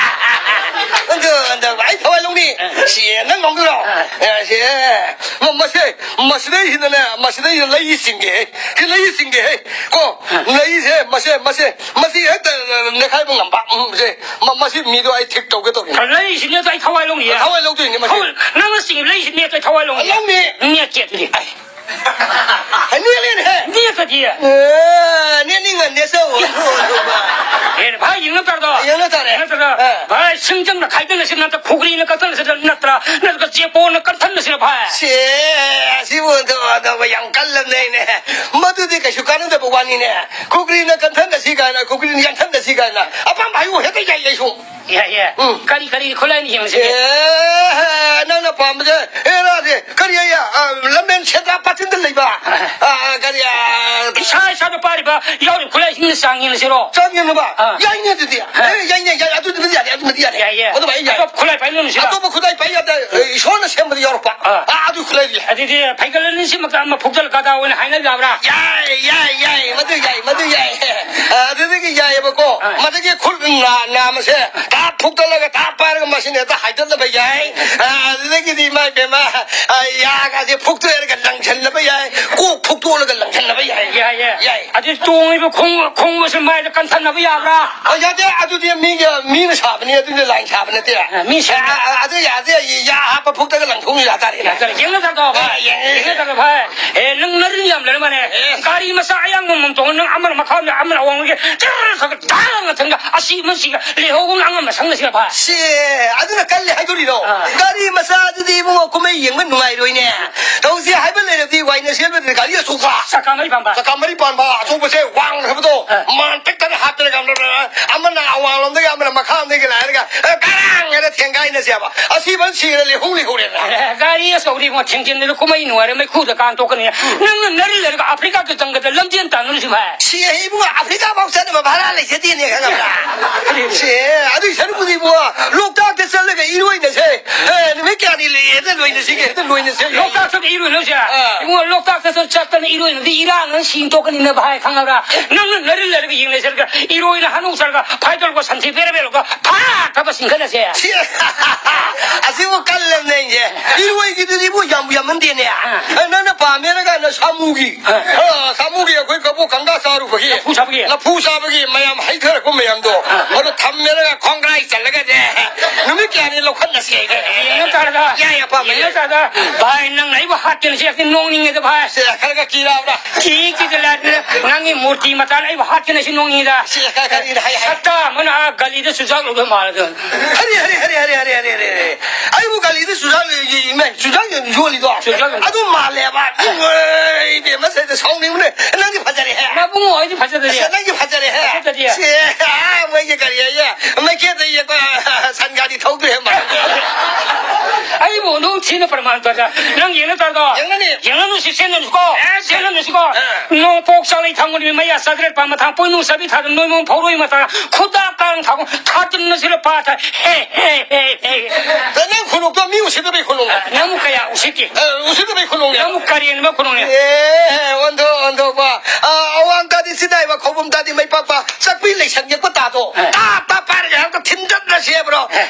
ꯑꯗꯨ, ꯑꯗꯨ, ꯑꯩ ꯊꯋꯥꯏ ꯂꯧꯅꯤ꯫ ꯁꯤ ꯅꯪ ꯂꯧꯗꯣꯏꯔꯣ? ꯑꯦ, ꯁꯤ, ꯃ-, ꯃꯁꯦ, ꯃꯁꯤꯗꯩꯁꯤꯗꯅꯦ, ꯃꯁꯤꯗꯩꯁꯤꯗ ꯂꯩ ꯆꯤꯡꯒꯦꯍꯦ꯫ ꯁꯤ ꯂꯩ ꯆꯤꯡꯒꯦꯍꯦ꯫ ꯀꯣ, ꯂꯩꯁꯦ, ꯃꯁꯦ, ꯃꯁꯦ, ꯃꯁꯤ ꯍꯦꯛꯇ ꯅꯦꯈꯥꯏꯕ ꯉꯝꯕ꯫ ꯎꯝ, ꯁꯦ, ꯃ-, ꯃꯁꯤ ꯃꯤꯗꯣ ꯑꯩ ꯊꯤꯛ ꯇꯧꯒꯦ ꯇꯧꯔꯤꯅꯦ꯫ ꯂꯩꯁꯤ ꯅꯦꯠꯇ ꯑꯩ ꯊꯋꯥꯏ ꯂꯧꯅꯤꯌꯦ꯫ ꯊꯋꯥꯏ ꯂꯧꯗꯣꯏꯅꯦ ꯃꯁꯤ꯫ ꯍꯧ-, ꯅꯪꯅ ꯆꯤꯡꯉꯤ ꯂꯩꯁꯤ ꯅꯦꯠꯇ ꯑꯩ ꯊꯋꯥꯏ ꯂꯧꯅꯤꯌꯦ꯫ ꯂꯧꯅꯤ꯫ ꯅꯦꯠꯀꯦ ꯑꯗꯨꯗꯤ꯫ ꯑꯩ ꯅꯦꯠꯂꯦꯅꯦꯍꯦ꯫ ꯅꯦꯠꯇꯗꯤ꯫ ꯑꯦ, ꯅꯦꯠꯅꯤꯡꯉ ꯅꯦꯠꯆꯧ꯫ ꯑꯦ, ꯚꯥꯏ, ꯌꯦꯡꯅ ꯇꯥꯔꯗꯣ? ꯌꯦꯡꯅ ꯇꯥꯔꯦ꯫ ꯌꯦꯡꯅ ꯇꯥꯔꯗꯣ? ꯑꯦ꯫ ꯚꯥꯏ, ꯁꯤꯡꯖꯪꯅ ꯈꯥꯏꯗꯅꯁꯤ ꯅꯠꯇ꯭ꯔ, ꯈꯨꯒ꯭ꯔꯤꯅ ꯀꯛꯊꯠꯅꯁꯤ ꯅꯠꯇ꯭ꯔ, ꯅꯠꯇ꯭ꯔꯒ ꯆꯦꯄꯣꯅ ꯀꯟꯊꯠꯅꯁꯤꯅ ꯚꯥꯏ? ꯁꯦ, ꯑꯁꯤꯕꯨ ꯑꯣꯟꯊꯣꯛ ꯑꯣꯟꯊꯣꯛꯄ ꯌꯥꯝ ꯀꯜꯂꯝꯅꯦꯅꯦ꯫ ꯃꯗꯨꯗꯤ ꯀꯩꯁꯨ ꯀꯥꯟꯅꯗꯕ ꯋꯥꯅꯤꯅꯦ꯫ ꯈꯨꯒ꯭ꯔꯤꯅ ꯀꯟꯊꯠꯅꯁꯤ ꯀꯥꯏꯅ, ꯈꯨꯒ꯭ꯔꯤꯅ ꯌꯥꯟꯊꯠꯅꯁꯤ ꯀꯥꯏꯅ꯫ ꯑꯄꯥꯝꯕ ꯍꯥꯏꯌꯨ, ꯍꯦꯛꯇ ꯌꯥꯏ ꯑꯩꯁꯨ꯫ ꯌꯥꯏ, ꯌꯥꯏ꯫ ꯎꯝ꯫ ꯀꯔꯤ, ꯀꯔꯤ ꯈꯨꯠꯂꯥꯏꯅ ꯌꯦꯡꯁꯤꯒꯦ? ꯑꯦ, ꯅꯪꯅ ꯄꯥꯝꯕꯁꯦ, ꯑꯦ, ꯔꯥꯁꯦ, ꯀꯔꯤ ꯑꯌꯦ? ꯑ, ꯂꯝꯕꯦꯟ ꯁꯦꯟꯗ꯭ꯔꯥ ꯄꯥꯠꯆꯤꯟꯗ ꯂꯩꯕ꯫ ꯑ, ꯑ, ꯀꯔꯤ, ꯑ, ꯏꯁꯥ ꯏꯁꯥꯗ ꯄꯥꯏꯔꯤꯕ ꯌꯥꯎꯔꯤꯕ ꯈꯨꯠꯂꯥꯏꯁꯤꯡꯅ ꯆꯥꯡ ꯌꯦꯡꯁꯤꯔꯣ? ꯆꯥꯡ ꯌꯦꯡꯅꯕ? ꯑꯥ꯫ ꯌꯥꯏꯅꯦ ꯑꯗꯨꯗꯤ꯫ ꯑꯥ꯫ ꯑꯦ, ꯌꯥꯏꯅꯦ, ꯌꯥꯏ, ꯑꯗꯨꯗꯤ ꯌꯥꯔꯦ, ꯑꯗꯨꯗꯤ ꯌꯥꯔꯦ꯫ ꯌꯥꯏꯌꯦ꯫ ꯑꯗꯨꯃꯥꯏꯅ ꯌꯥꯏ꯫ ꯑꯇꯣꯞꯄ ꯈꯨꯠꯂꯥꯏ ꯄꯥꯏꯅꯔꯨꯁꯤꯔꯣ? ꯑꯇꯣꯞꯄ ꯈꯨꯠꯂꯥꯏ ꯄꯥꯏ ꯌꯥꯗꯦ꯫ ꯑꯦ, ꯏꯁꯣꯔꯅ ꯁꯦꯝꯕꯗ ꯌꯥꯎꯔꯛꯄ꯫ ꯑꯥ꯫ ꯑꯥ, ꯑꯗꯨ ꯈꯨꯠꯂꯥꯏꯗꯤ꯫ ꯑꯗꯨꯗꯤ ꯐꯩꯒꯜ ꯑꯅꯤꯁꯤꯃꯛꯇ ꯑꯃ ꯐꯨꯛꯆꯜꯂ ꯒꯗꯥ ꯑꯣꯏꯅ ꯍꯥꯏꯅꯕ ꯌꯥꯕ꯭ꯔꯥ? ꯌꯥꯏ, ꯌꯥꯏ, ꯌꯥꯏ, ꯃꯗꯨ ꯌꯥꯏ, ꯃꯗꯨ ꯌꯥꯏ꯫ ꯑ, ꯑꯗꯨꯗꯒꯤ ꯌꯥꯏꯑꯕꯀꯣ꯫ ꯑꯥ꯫ ꯃꯗꯒꯤ ꯈꯨꯠ ꯅꯥ-, ꯅꯥꯝꯃꯁꯦ ꯇꯥꯞ ꯐꯨꯛꯇꯠꯂꯒ ꯇꯥꯞ ꯄꯥꯏꯔꯒ ꯃꯁꯤꯅ ꯍꯦꯛꯇ ꯍꯥꯏꯗꯠꯅꯕ ꯌꯥꯏ꯫ ꯑꯥ, ꯑꯗꯨꯗꯒꯤꯗꯤ ꯏꯃꯥ ꯏꯕꯦꯝꯃ, ꯑꯥ, ꯌꯥꯒꯁꯦ ꯐꯨꯛꯇꯣꯛꯑꯒ ꯂꯪꯁꯟꯅꯕ ꯌꯥꯏ꯫ ꯀꯣꯛ ꯐꯨꯛꯇꯣꯛꯑꯒ ꯂꯪꯁꯟꯅꯕ ꯌꯥꯏ꯫ ꯌꯥꯏ, ꯌꯥꯏ꯫ ꯌꯥꯏ꯫ ꯑꯗꯨ ꯇꯣꯡꯉꯤꯕ ꯈꯣꯡ-, ꯈꯣꯡꯎꯞꯁꯦ ꯃꯥꯏꯗ ꯀꯟꯊꯅꯕ ꯌꯥꯕ꯭ꯔꯥ? ꯑ, ꯌꯥꯗꯦ꯫ ꯑꯗꯨꯗꯤ ꯃꯤꯒ, ꯃꯤꯅ ꯁꯥꯕꯅꯤ, ꯑꯗꯨꯗꯤ ꯂꯥꯏꯅ ꯁꯥꯕ ꯅꯠꯇꯦ꯫ ꯑ, ꯃꯤ ꯁꯥꯕ꯫ ꯑ, ꯑ, ꯑꯗꯨ ꯌꯥꯗꯦ꯫ ꯌꯥ ꯍꯥꯞꯄ ꯐꯨꯛꯇꯒ ꯂꯪꯊꯣꯛꯎ ꯌꯥ ꯇꯥꯔꯦ꯫ ꯌꯥ ꯇꯥꯔꯦ꯫ ꯌꯦꯡꯅ ꯇꯥꯗꯣ ꯚꯥꯏ꯫ ꯑ, ꯌꯦꯡꯉꯦ꯫ ꯌꯦꯡꯅ ꯇꯥꯗꯣ ꯚꯥꯏ꯫ ꯑꯦ, ꯅꯪ ꯅꯔꯤ ꯌꯥꯝ ꯂꯩꯔ ꯃꯥꯅꯦ꯫ ꯑꯦ꯫ ꯒꯥꯔꯤ ꯃꯆꯥ ꯑꯌꯥꯡꯕ ꯑꯃꯃꯝ ꯇꯣꯡꯉ ꯅꯪ ꯑꯃꯅ ꯃꯈꯥ ꯑꯣꯟꯕ, ꯑꯃꯅ ꯑꯋꯥꯡ ꯑꯣꯟꯕꯒꯤ ꯇꯔ ꯈꯒ ꯗꯥ ꯂꯪꯅ ꯊꯪꯒ ꯑꯁꯤ ꯑꯃꯁꯤꯒ ꯂꯩꯍꯧꯕ ꯑꯉꯥꯡ ꯑꯃ ꯁꯪꯅꯁꯤꯒ ꯚꯥꯏ꯫ ꯁꯤ, ꯑꯗꯨꯅ ꯀꯜꯂꯦ ꯍꯥꯏꯗꯣꯔꯤꯔꯣ? ꯑꯥ꯫ ꯒꯥꯔꯤ ꯃꯆꯥꯗꯨꯗꯤ ꯏꯕꯨꯡꯉꯣ ꯀꯨꯝꯍꯩ ꯌꯦꯡꯕ ꯅꯨꯡꯉꯥꯏꯔꯣꯏꯅꯦ꯫ ꯇꯧꯁꯦ ꯍꯥꯏꯕ ꯂꯩꯔꯗꯤ ꯋꯥꯏꯅ ꯁꯦꯝꯕꯗꯗꯤ ꯒꯥꯔꯤ ꯑꯆꯧꯕ꯫ ꯆꯀꯥ ꯃꯔꯤ ꯄꯥꯟꯕ꯫ ꯆꯀꯥ ꯃꯔꯤ ꯄꯥꯟꯕ ꯑꯆꯧꯕꯁꯦ ꯋꯥꯡꯈ꯭ꯔꯕꯗꯣ꯫ ꯑꯥ꯫ ꯃꯥꯟ ꯄꯤꯛꯇꯅ ꯍꯥꯞꯇꯅ ꯑꯃꯅ ꯑꯋꯥꯡꯂꯣꯝꯗꯒꯤ ꯑꯃꯅ ꯃꯈꯥꯔꯣꯝꯗꯒꯤ ꯂꯥꯛꯑꯒ, ꯑ, ꯒꯔꯥꯡ ꯍꯥꯏꯅ ꯊꯦꯡꯒꯥꯏꯅꯁꯦꯕ꯫ ꯑꯁꯤꯕ ꯁꯤꯔ ꯂꯩꯍꯧ ꯂꯩꯍꯧꯔꯦꯅ꯫ ꯑꯦ, ꯒꯥꯔꯤ ꯑꯆꯧꯕꯗꯤ ꯏꯕꯨꯡꯉꯣ ꯊꯦꯡꯖꯤꯟꯗꯅ ꯀꯨꯝꯍꯩ ꯅꯨꯡꯉꯥꯏꯔ ꯃꯩꯈꯨꯗ ꯀꯥꯡ ꯇꯣꯛꯀꯅꯤ꯫ ꯎꯝ꯫ ꯅꯪꯅ ꯅꯔꯤ ꯂꯩꯔꯒ ꯑꯐ꯭ꯔꯤꯀꯥꯒꯤ ꯖꯪꯒꯜꯗ ꯂꯝꯖꯦꯟ ꯇꯥꯟꯅꯔꯨꯁꯤ ꯚꯥꯏ꯫ ꯁꯤ ꯏꯕꯨꯡꯉꯣ ꯑꯐ꯭ꯔꯤꯀꯥ ꯐꯥꯎ ꯆꯠꯅꯕ ꯚꯔꯥ ꯂꯩꯖꯗꯦꯅꯦ ꯈꯪꯉꯕ꯭ꯔꯥ? ꯁꯤ, ꯑꯗꯨꯏ ꯁꯔꯨꯛꯄꯨꯗꯤ ꯏꯕꯨꯡꯉꯣ ꯂꯣꯛꯇꯥꯛꯇ ꯆꯠꯂꯒ ꯏꯔꯣꯏꯅꯁꯦ꯫ ꯑꯦ, ꯅꯨꯃꯤꯠ ꯀꯌꯥꯅꯤ ꯂꯩ? ꯍꯦꯛꯇ ꯂꯣꯏꯅꯁꯤꯒꯦ, ꯍꯦꯛꯇ ꯂꯣꯏꯅꯁꯦ꯫ ꯂꯣꯛꯇꯥꯛꯇ ꯏꯔꯣꯏꯅꯁꯦ? ꯑꯥ꯫ ꯏꯕꯨꯡꯉꯣ ꯂꯣꯛꯇꯥꯛꯇ ꯆꯠꯇꯅ ꯏꯔꯣꯏꯅꯗꯤ ꯏꯔꯥꯡꯅ ꯁꯤꯡ ꯇꯣꯛꯀꯅꯤꯅ ꯚꯥꯏ ꯈꯪꯉꯕ꯭ꯔꯥ? ꯅꯪꯅ ꯅꯔꯤ ꯂꯩꯔꯒ ꯌꯦꯡ ꯂꯩꯁꯤꯜꯂꯒ ꯏꯔꯣꯏꯅ ꯍꯅꯨ ꯆꯠꯂꯒ ꯐꯥꯏꯗꯔꯒ ꯁꯟꯊꯤ ꯄꯦꯔ ꯄꯦꯔꯒ ꯐꯥ ꯊꯕꯛ ꯆꯤꯡꯈꯠꯅꯁꯦ꯫ ꯁꯤ, ꯑꯁꯤꯕꯨ ꯀꯜꯂꯕꯅꯦ ꯑꯩꯁꯦ꯫ ꯏꯔꯣꯏꯒꯤꯗꯨꯗꯤ ꯏꯕꯨ ꯌꯥꯝ ꯌꯥꯝꯃꯟꯗꯦꯅꯦ꯫ ꯑꯥ꯫ ꯅꯪꯅ ꯄꯥꯝꯃꯦꯅ ꯀꯥꯟꯗ ꯁꯥꯃꯨꯒꯤ꯫ ꯑꯥ꯫ ꯑꯥ, ꯁꯥꯃꯨꯒꯤ ꯑꯩꯈꯣꯏ ꯀꯕꯣꯛ ꯀꯪꯒꯥ ꯆꯥꯔꯨꯕꯒꯤ꯫ ꯂꯐꯨ ꯆꯥꯕꯒꯤ꯫ ꯂꯐꯨ ꯆꯥꯕꯒꯤ ꯃꯌꯥꯝ ꯍꯩꯊꯔꯛꯄ ꯃꯌꯥꯝꯗꯣ꯫ ꯑꯥ꯫ ꯑꯗꯣ ꯊꯝꯃꯦꯔꯒ ꯈꯣꯡꯒ꯭ꯔꯥꯏ ꯆꯜꯂꯒꯅꯦ꯫ ꯅꯨꯃꯤꯠ ꯀꯌꯥꯅꯤ ꯂꯧꯈꯠꯅꯁꯤ ꯍꯥꯏꯒꯦ꯫ ꯌꯦꯡꯉ ꯇꯥꯔꯒ꯫ ꯌꯥꯏ, ꯑꯄꯥꯝꯕ ꯌꯦꯡꯉ ꯌꯥꯏ꯫ ꯇꯥꯔꯒ꯫ ꯚꯥꯏ, ꯅꯪꯅ ꯑꯩꯕꯨ ꯍꯥꯠꯀꯦꯅ ꯁꯤ ꯅꯣꯡꯅꯤꯡꯉꯦꯗ ꯚꯥꯏ꯫ ꯁꯦ, ꯈꯔꯒ ꯀꯤꯔꯛꯑꯕ꯭ꯔꯥ? ꯀꯤ ꯀꯤꯗ ꯂꯥꯏꯗꯅ ꯅꯪꯒꯤ ꯃꯨꯔꯇꯤ ꯃꯆꯥꯅ ꯑꯩꯕꯨ ꯍꯥꯠꯀꯦꯅ ꯁꯤ ꯅꯣꯡꯅꯤꯡꯉꯤꯗ꯫ ꯁꯤ, ꯀ-, ꯀꯔꯤꯅꯣ? ꯍꯥꯏ, ꯍꯥꯏ꯫ ꯁꯛꯇ ꯑꯃꯅ ꯑꯥ ꯒꯂꯤꯗ ꯆꯨꯖꯥꯛ ꯂꯧꯗꯣꯏ ꯃꯥꯜꯂꯗꯅ꯫ ꯍꯔꯤ, ꯍꯔꯤ, ꯍꯔꯤ, ꯍꯔꯤ, ꯍꯔꯤ, ꯍꯔꯤ, ꯍꯔꯤ꯫ ꯑꯩꯕꯨ ꯒꯂꯤꯗ ꯆꯨꯖꯥꯛ ꯌꯣ-, ꯌꯣ-, ꯏꯃꯥ, ꯆꯨꯖꯥꯛ ꯌꯣꯜꯂꯤꯗꯣ? ꯆꯨꯖꯥꯛ ꯌꯣꯜꯂꯤ꯫ ꯑꯗꯨ ꯃꯥꯜꯂꯦꯕ꯫ ꯑꯦ꯫ ꯏꯃꯥ, ꯏꯕꯦꯝꯃ, ꯁꯤꯗ ꯁꯥꯎꯅꯤꯡꯕꯅꯦ꯫ ꯅꯪꯗꯤ ꯐꯖꯔꯦꯍꯦ꯫ ꯃꯕꯨꯡ ꯑꯣꯏꯗꯤ ꯐꯖꯗꯦ꯫ ꯑꯁ, ꯅꯪꯗꯤ ꯐꯖꯔꯦꯍꯦ꯫ ꯐꯖꯗꯦ꯫ ꯁꯤ, ꯑꯥ, ꯃꯣꯏꯒꯤ ꯀꯔꯤ ꯍꯥꯏꯌꯦ? ꯃꯩꯈꯦꯠꯇ ꯌꯦꯛꯄ ꯁꯟ ꯒꯥꯔꯤ ꯊꯧꯗꯣꯏ ꯃꯥꯜꯂꯦ꯫ ꯑꯩꯕꯨ ꯑꯗꯨꯝ ꯊꯤꯅ ꯄ꯭ꯔꯃꯥꯟ ꯇꯧꯔ ꯅꯪ ꯌꯦꯡꯅ ꯇꯥꯗꯣ? ꯌꯦꯡꯉꯅꯤ꯫ ꯌꯦꯡꯉꯅꯨ ꯁꯤ ꯆꯦꯟꯅꯅꯨꯀꯣ꯫ ꯑꯦ, ꯆꯦꯟꯅꯅꯨꯁꯤꯀꯣ꯫ ꯑꯦ꯫ ꯅꯣꯡꯄꯣꯛ ꯆꯥꯂꯩ ꯊꯥꯡꯒꯣꯜ ꯅꯨꯃꯤꯠ ꯃꯌꯥ ꯆꯥꯗ꯭ꯔꯦꯠ ꯄꯥꯟ ꯃꯊꯥ ꯄꯣꯏꯅꯨ ꯆꯥꯕꯤ ꯊꯥꯗ ꯅꯣꯏꯃꯣꯡ ꯐꯧꯔꯣꯏ ꯃꯇꯥ ꯈꯨꯗꯥ ꯀꯥꯡ ꯊꯥꯡꯒꯣꯜ ꯊꯥꯗꯨꯅ ꯁꯤꯔ ꯄꯥꯊ꯫ ꯍꯦ, ꯍꯦ, ꯍꯦ, ꯍꯦ꯫ ꯑꯦ, ꯅꯪ ꯈꯨꯅꯣꯛꯇꯣ ꯃꯤ ꯎꯁꯤꯠꯇꯕꯩ ꯈꯨꯅꯣꯛꯅꯦ꯫ ꯑꯦ, ꯅꯪꯕꯨ ꯀꯌꯥ ꯎꯁꯤꯠꯀꯦ? ꯑꯦ, ꯎꯁꯤꯠꯇꯕꯩ ꯈꯨꯅꯣꯛꯅꯦ꯫ ꯅꯪꯕꯨ ꯀꯔꯦꯟꯕ ꯈꯨꯅꯣꯛꯅꯦ꯫ ꯑꯦ, ꯑꯣꯟꯊꯣꯛ, ꯑꯣꯟꯊꯣꯛꯄ꯫ ꯑ, ꯑꯋꯥꯡ ꯇꯥꯗꯤ ꯁꯤꯗꯥꯏꯕ, ꯈꯧꯕꯨꯝ ꯇꯥꯗꯤ ꯃꯩ ꯄꯥꯛꯄ꯫ ꯆꯥꯛꯄꯤ ꯂꯩꯁꯟ ꯌꯦꯛꯄ ꯇꯥꯗꯣ꯫ ꯑꯦ꯫ ꯇꯥꯞ ꯇꯥꯞ ꯄꯥꯏꯔꯒ ꯍꯦꯛꯇ ꯊꯤꯟꯗꯠꯂꯁꯦꯕ꯭ꯔꯣ? ꯑꯦ꯫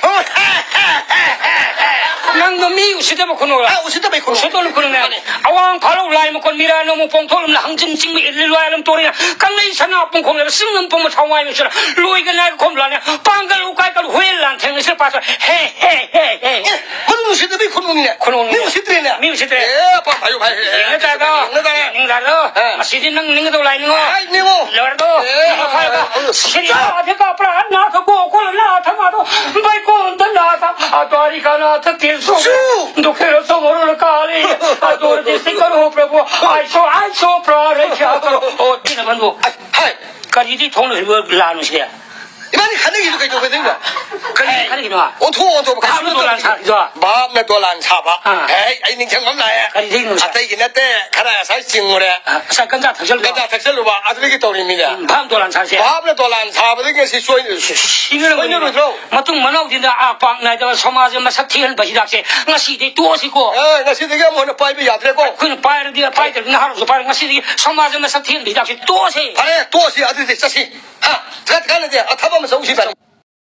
ꯅꯪꯗꯣ ꯃꯤ ꯎꯁꯤꯠꯇꯕ ꯈꯨꯅꯣꯛꯂ? ꯑ, ꯎꯁꯤꯠꯇꯕꯩ ꯈꯨꯅꯣꯛ꯫ ꯎꯁꯤꯠꯇꯕ ꯈꯨꯅꯣꯛꯅꯦ꯫ ꯃꯥꯅꯦ꯫ ꯑꯋꯥꯡ ꯐꯥꯂꯧ ꯂꯥꯏ ꯃꯈꯣꯟ ꯃꯤꯔꯥ ꯅꯣꯡꯃ ꯄꯣꯡꯊꯣꯛꯂꯝꯅ ꯍꯪꯆꯤꯟ ꯆꯤꯡꯕ ꯏꯜꯂꯤ ꯂꯣꯏ ꯑꯂꯝ ꯇꯣꯔꯤꯅ ꯀꯪꯂꯩ ꯁꯅꯥ ꯄꯨꯡꯈꯣꯡꯂꯦꯕ ꯆꯤꯡ ꯂꯝ ꯄꯨꯝꯕ ꯊꯋꯥꯏ ꯃꯤꯁꯤꯔ ꯂꯣꯏꯒ ꯅꯥꯏꯒ ꯈꯣꯝ ꯂꯥꯅꯦ ꯄꯥꯡꯒꯜ ꯎꯀꯥꯏ ꯀꯜ ꯍꯨꯌꯦꯟ ꯂꯥꯟ ꯊꯦꯡꯅꯁꯤꯔ ꯄꯥꯊꯣꯛ ꯍꯦ ꯍꯦ ꯍꯦ ꯍꯦ꯫ ꯑꯦ, ꯃꯗꯨ ꯎꯁꯤꯠꯇꯕꯩ ꯈꯨꯅꯣꯛꯅꯤꯅꯦ꯫ ꯈꯨꯅꯣꯛꯅꯤꯅꯦ꯫ ꯃꯤ ꯎꯁꯤꯠꯇ꯭ꯔꯦꯅꯦ꯫ ꯃꯤ ꯎꯁꯤꯠꯇ꯭ꯔꯦ꯫ ꯑꯦ, ꯑꯄꯥꯝ ꯍꯥꯏꯌꯨ ꯍꯥꯏ꯫ ꯌꯦꯡꯉ ꯇꯥꯗꯣ꯫ ꯌꯦꯡꯉ ꯇꯥꯔꯦ꯫ ꯌꯦꯡꯅꯤꯡ ꯇꯥꯗꯣ꯫ ꯑꯦ꯫ ꯉꯁꯤꯗꯤ ꯅꯪ ꯅꯤꯡꯒꯗꯧ ꯂꯥꯏ ꯅꯤꯡꯉꯣ꯫ ꯑꯩ ꯅꯤꯡꯉꯣ꯫ ꯂꯣꯏꯔꯗꯣ꯫ ꯑꯦ꯫ ꯅꯤꯡꯉꯣ ꯐꯔꯒ꯫ Syria ꯑꯙꯤꯀ ꯄ꯭ꯔꯥꯟꯅꯥꯊ ꯒꯣꯀꯨꯂ Nath Maddow ꯕꯩꯀꯨꯟꯊ Nath ꯑꯗ꯭ꯋꯥꯔꯤꯀꯥ Nath ꯀꯦꯁꯣ꯫ ꯁꯨ꯫ ꯗꯨꯈꯦꯔ ꯁꯣꯃꯔꯨꯂ ꯀꯥꯂꯤ꯫ ꯑꯗꯣꯔ ꯗꯤꯁꯇ꯭ꯔꯤꯛ ꯀꯔꯣ ꯄ꯭ꯔꯚꯨ꯫ ꯑꯥꯏꯁꯣ ꯑꯥꯏꯁꯣ ꯄ꯭ꯔꯥꯔꯩꯈ꯭ꯌꯥ ꯀꯔꯣ꯫ ꯑꯣ, ꯗꯤꯅ ꯕꯟꯙꯨ꯫ ꯍꯥꯏ꯫ ꯀꯔꯤꯗꯤ ꯊꯣꯡ ꯂꯣꯏꯕ ꯂꯥꯟꯅꯣ ꯁꯤꯗꯤ? ꯏꯕꯥꯅꯤ ꯈꯟꯅꯈꯤꯕꯗꯣ ꯀꯩꯗꯧꯒꯗꯣꯏꯅꯣ? ꯀꯔꯤ ꯈꯟꯅꯈꯤꯅꯣ? ꯑꯣꯟꯊꯣꯛ ꯑꯣꯟꯊꯣꯛꯄ ꯀꯩꯁꯨ ꯚꯥꯞꯅ ꯅꯠꯇꯕ ꯗꯣꯂꯥꯟ ꯁꯥꯔꯤꯗꯣ? ꯚꯥꯞꯅ ꯗꯣꯂꯥꯟ ꯁꯥꯕ꯫ ꯑꯥ꯫ ꯍꯦ, ꯑꯩ ꯅꯤꯡꯁꯤꯡꯕ ꯑꯃ ꯂꯥꯛꯑꯦ꯫ ꯀꯔꯤꯗꯩꯅꯣ ꯁꯥꯔ? ꯑꯇꯩꯒꯤ ꯅꯠꯇꯦ, ꯈꯔ ꯉꯁꯥꯏ ꯆꯤꯡꯉꯨꯔꯦ꯫ ꯑꯥ, ꯉꯁꯥꯏ ꯒꯟꯖꯥ ꯊꯛꯆꯜꯂꯨꯕ? ꯒꯟꯖꯥ ꯊꯛꯆꯜꯂꯨꯕ, ꯑꯗꯨꯗꯒꯤ ꯇꯧꯔꯤꯃꯤꯅꯦ꯫ ꯎꯝ, ꯚꯥꯞ ꯗꯣꯂꯥꯟ ꯁꯥꯁꯦ꯫ ꯚꯥꯞꯅ ꯗꯣꯂꯥꯟ ꯁꯥꯕꯗꯒꯤ ꯉꯁꯤ ꯁꯣꯏ-, ꯁꯤꯅꯔꯝꯕꯅꯤꯅꯦ꯫ ꯁꯣꯏꯅꯔꯣꯏꯗ꯭ꯔꯣ? ꯃꯇꯨꯡ ꯃꯅꯥꯎꯗꯤꯟꯗ ꯑꯥ ꯄꯥꯛ ꯅꯥꯏꯗꯕ ꯁꯃꯥꯖ ꯃꯁꯛ ꯊꯤꯍꯟꯕ ꯍꯤꯗꯥꯛꯁꯦ ꯉꯁꯤꯗꯤ ꯇꯣꯛꯑꯁꯤꯀꯣ꯫ ꯑꯦ, ꯉꯁꯤꯗꯒꯤ ꯑꯃꯨꯛ ꯍꯟꯅ ꯄꯥꯏꯕ ꯌꯥꯗ꯭ꯔꯦꯀꯣ꯫ ꯑꯩꯈꯣꯏꯅ ꯄꯥꯏꯔꯗꯤ, ꯄꯥꯏꯗ꯭ꯔꯗꯤ ꯅꯍꯥꯔꯣꯜꯁꯨ ꯄꯥꯏꯔꯦ꯫ ꯉꯁꯤꯗꯤ ꯁꯃꯥꯖ ꯃꯁꯛ ꯊꯤꯍꯟꯕ ꯍꯤꯗꯥꯛꯁꯦ ꯇꯣꯛꯑꯁꯦ꯫ ꯐꯔꯦ, ꯇꯣꯛꯑꯁꯤ, ꯑꯗꯨꯗꯤ ꯆꯠꯁꯤ꯫ ꯍꯥ? ꯊ-, ꯀꯥꯟꯅꯗꯦ, ꯑ, ꯊꯕꯛ ꯑꯃ ꯆꯠꯂꯨꯁꯤ ꯚꯥꯏ꯫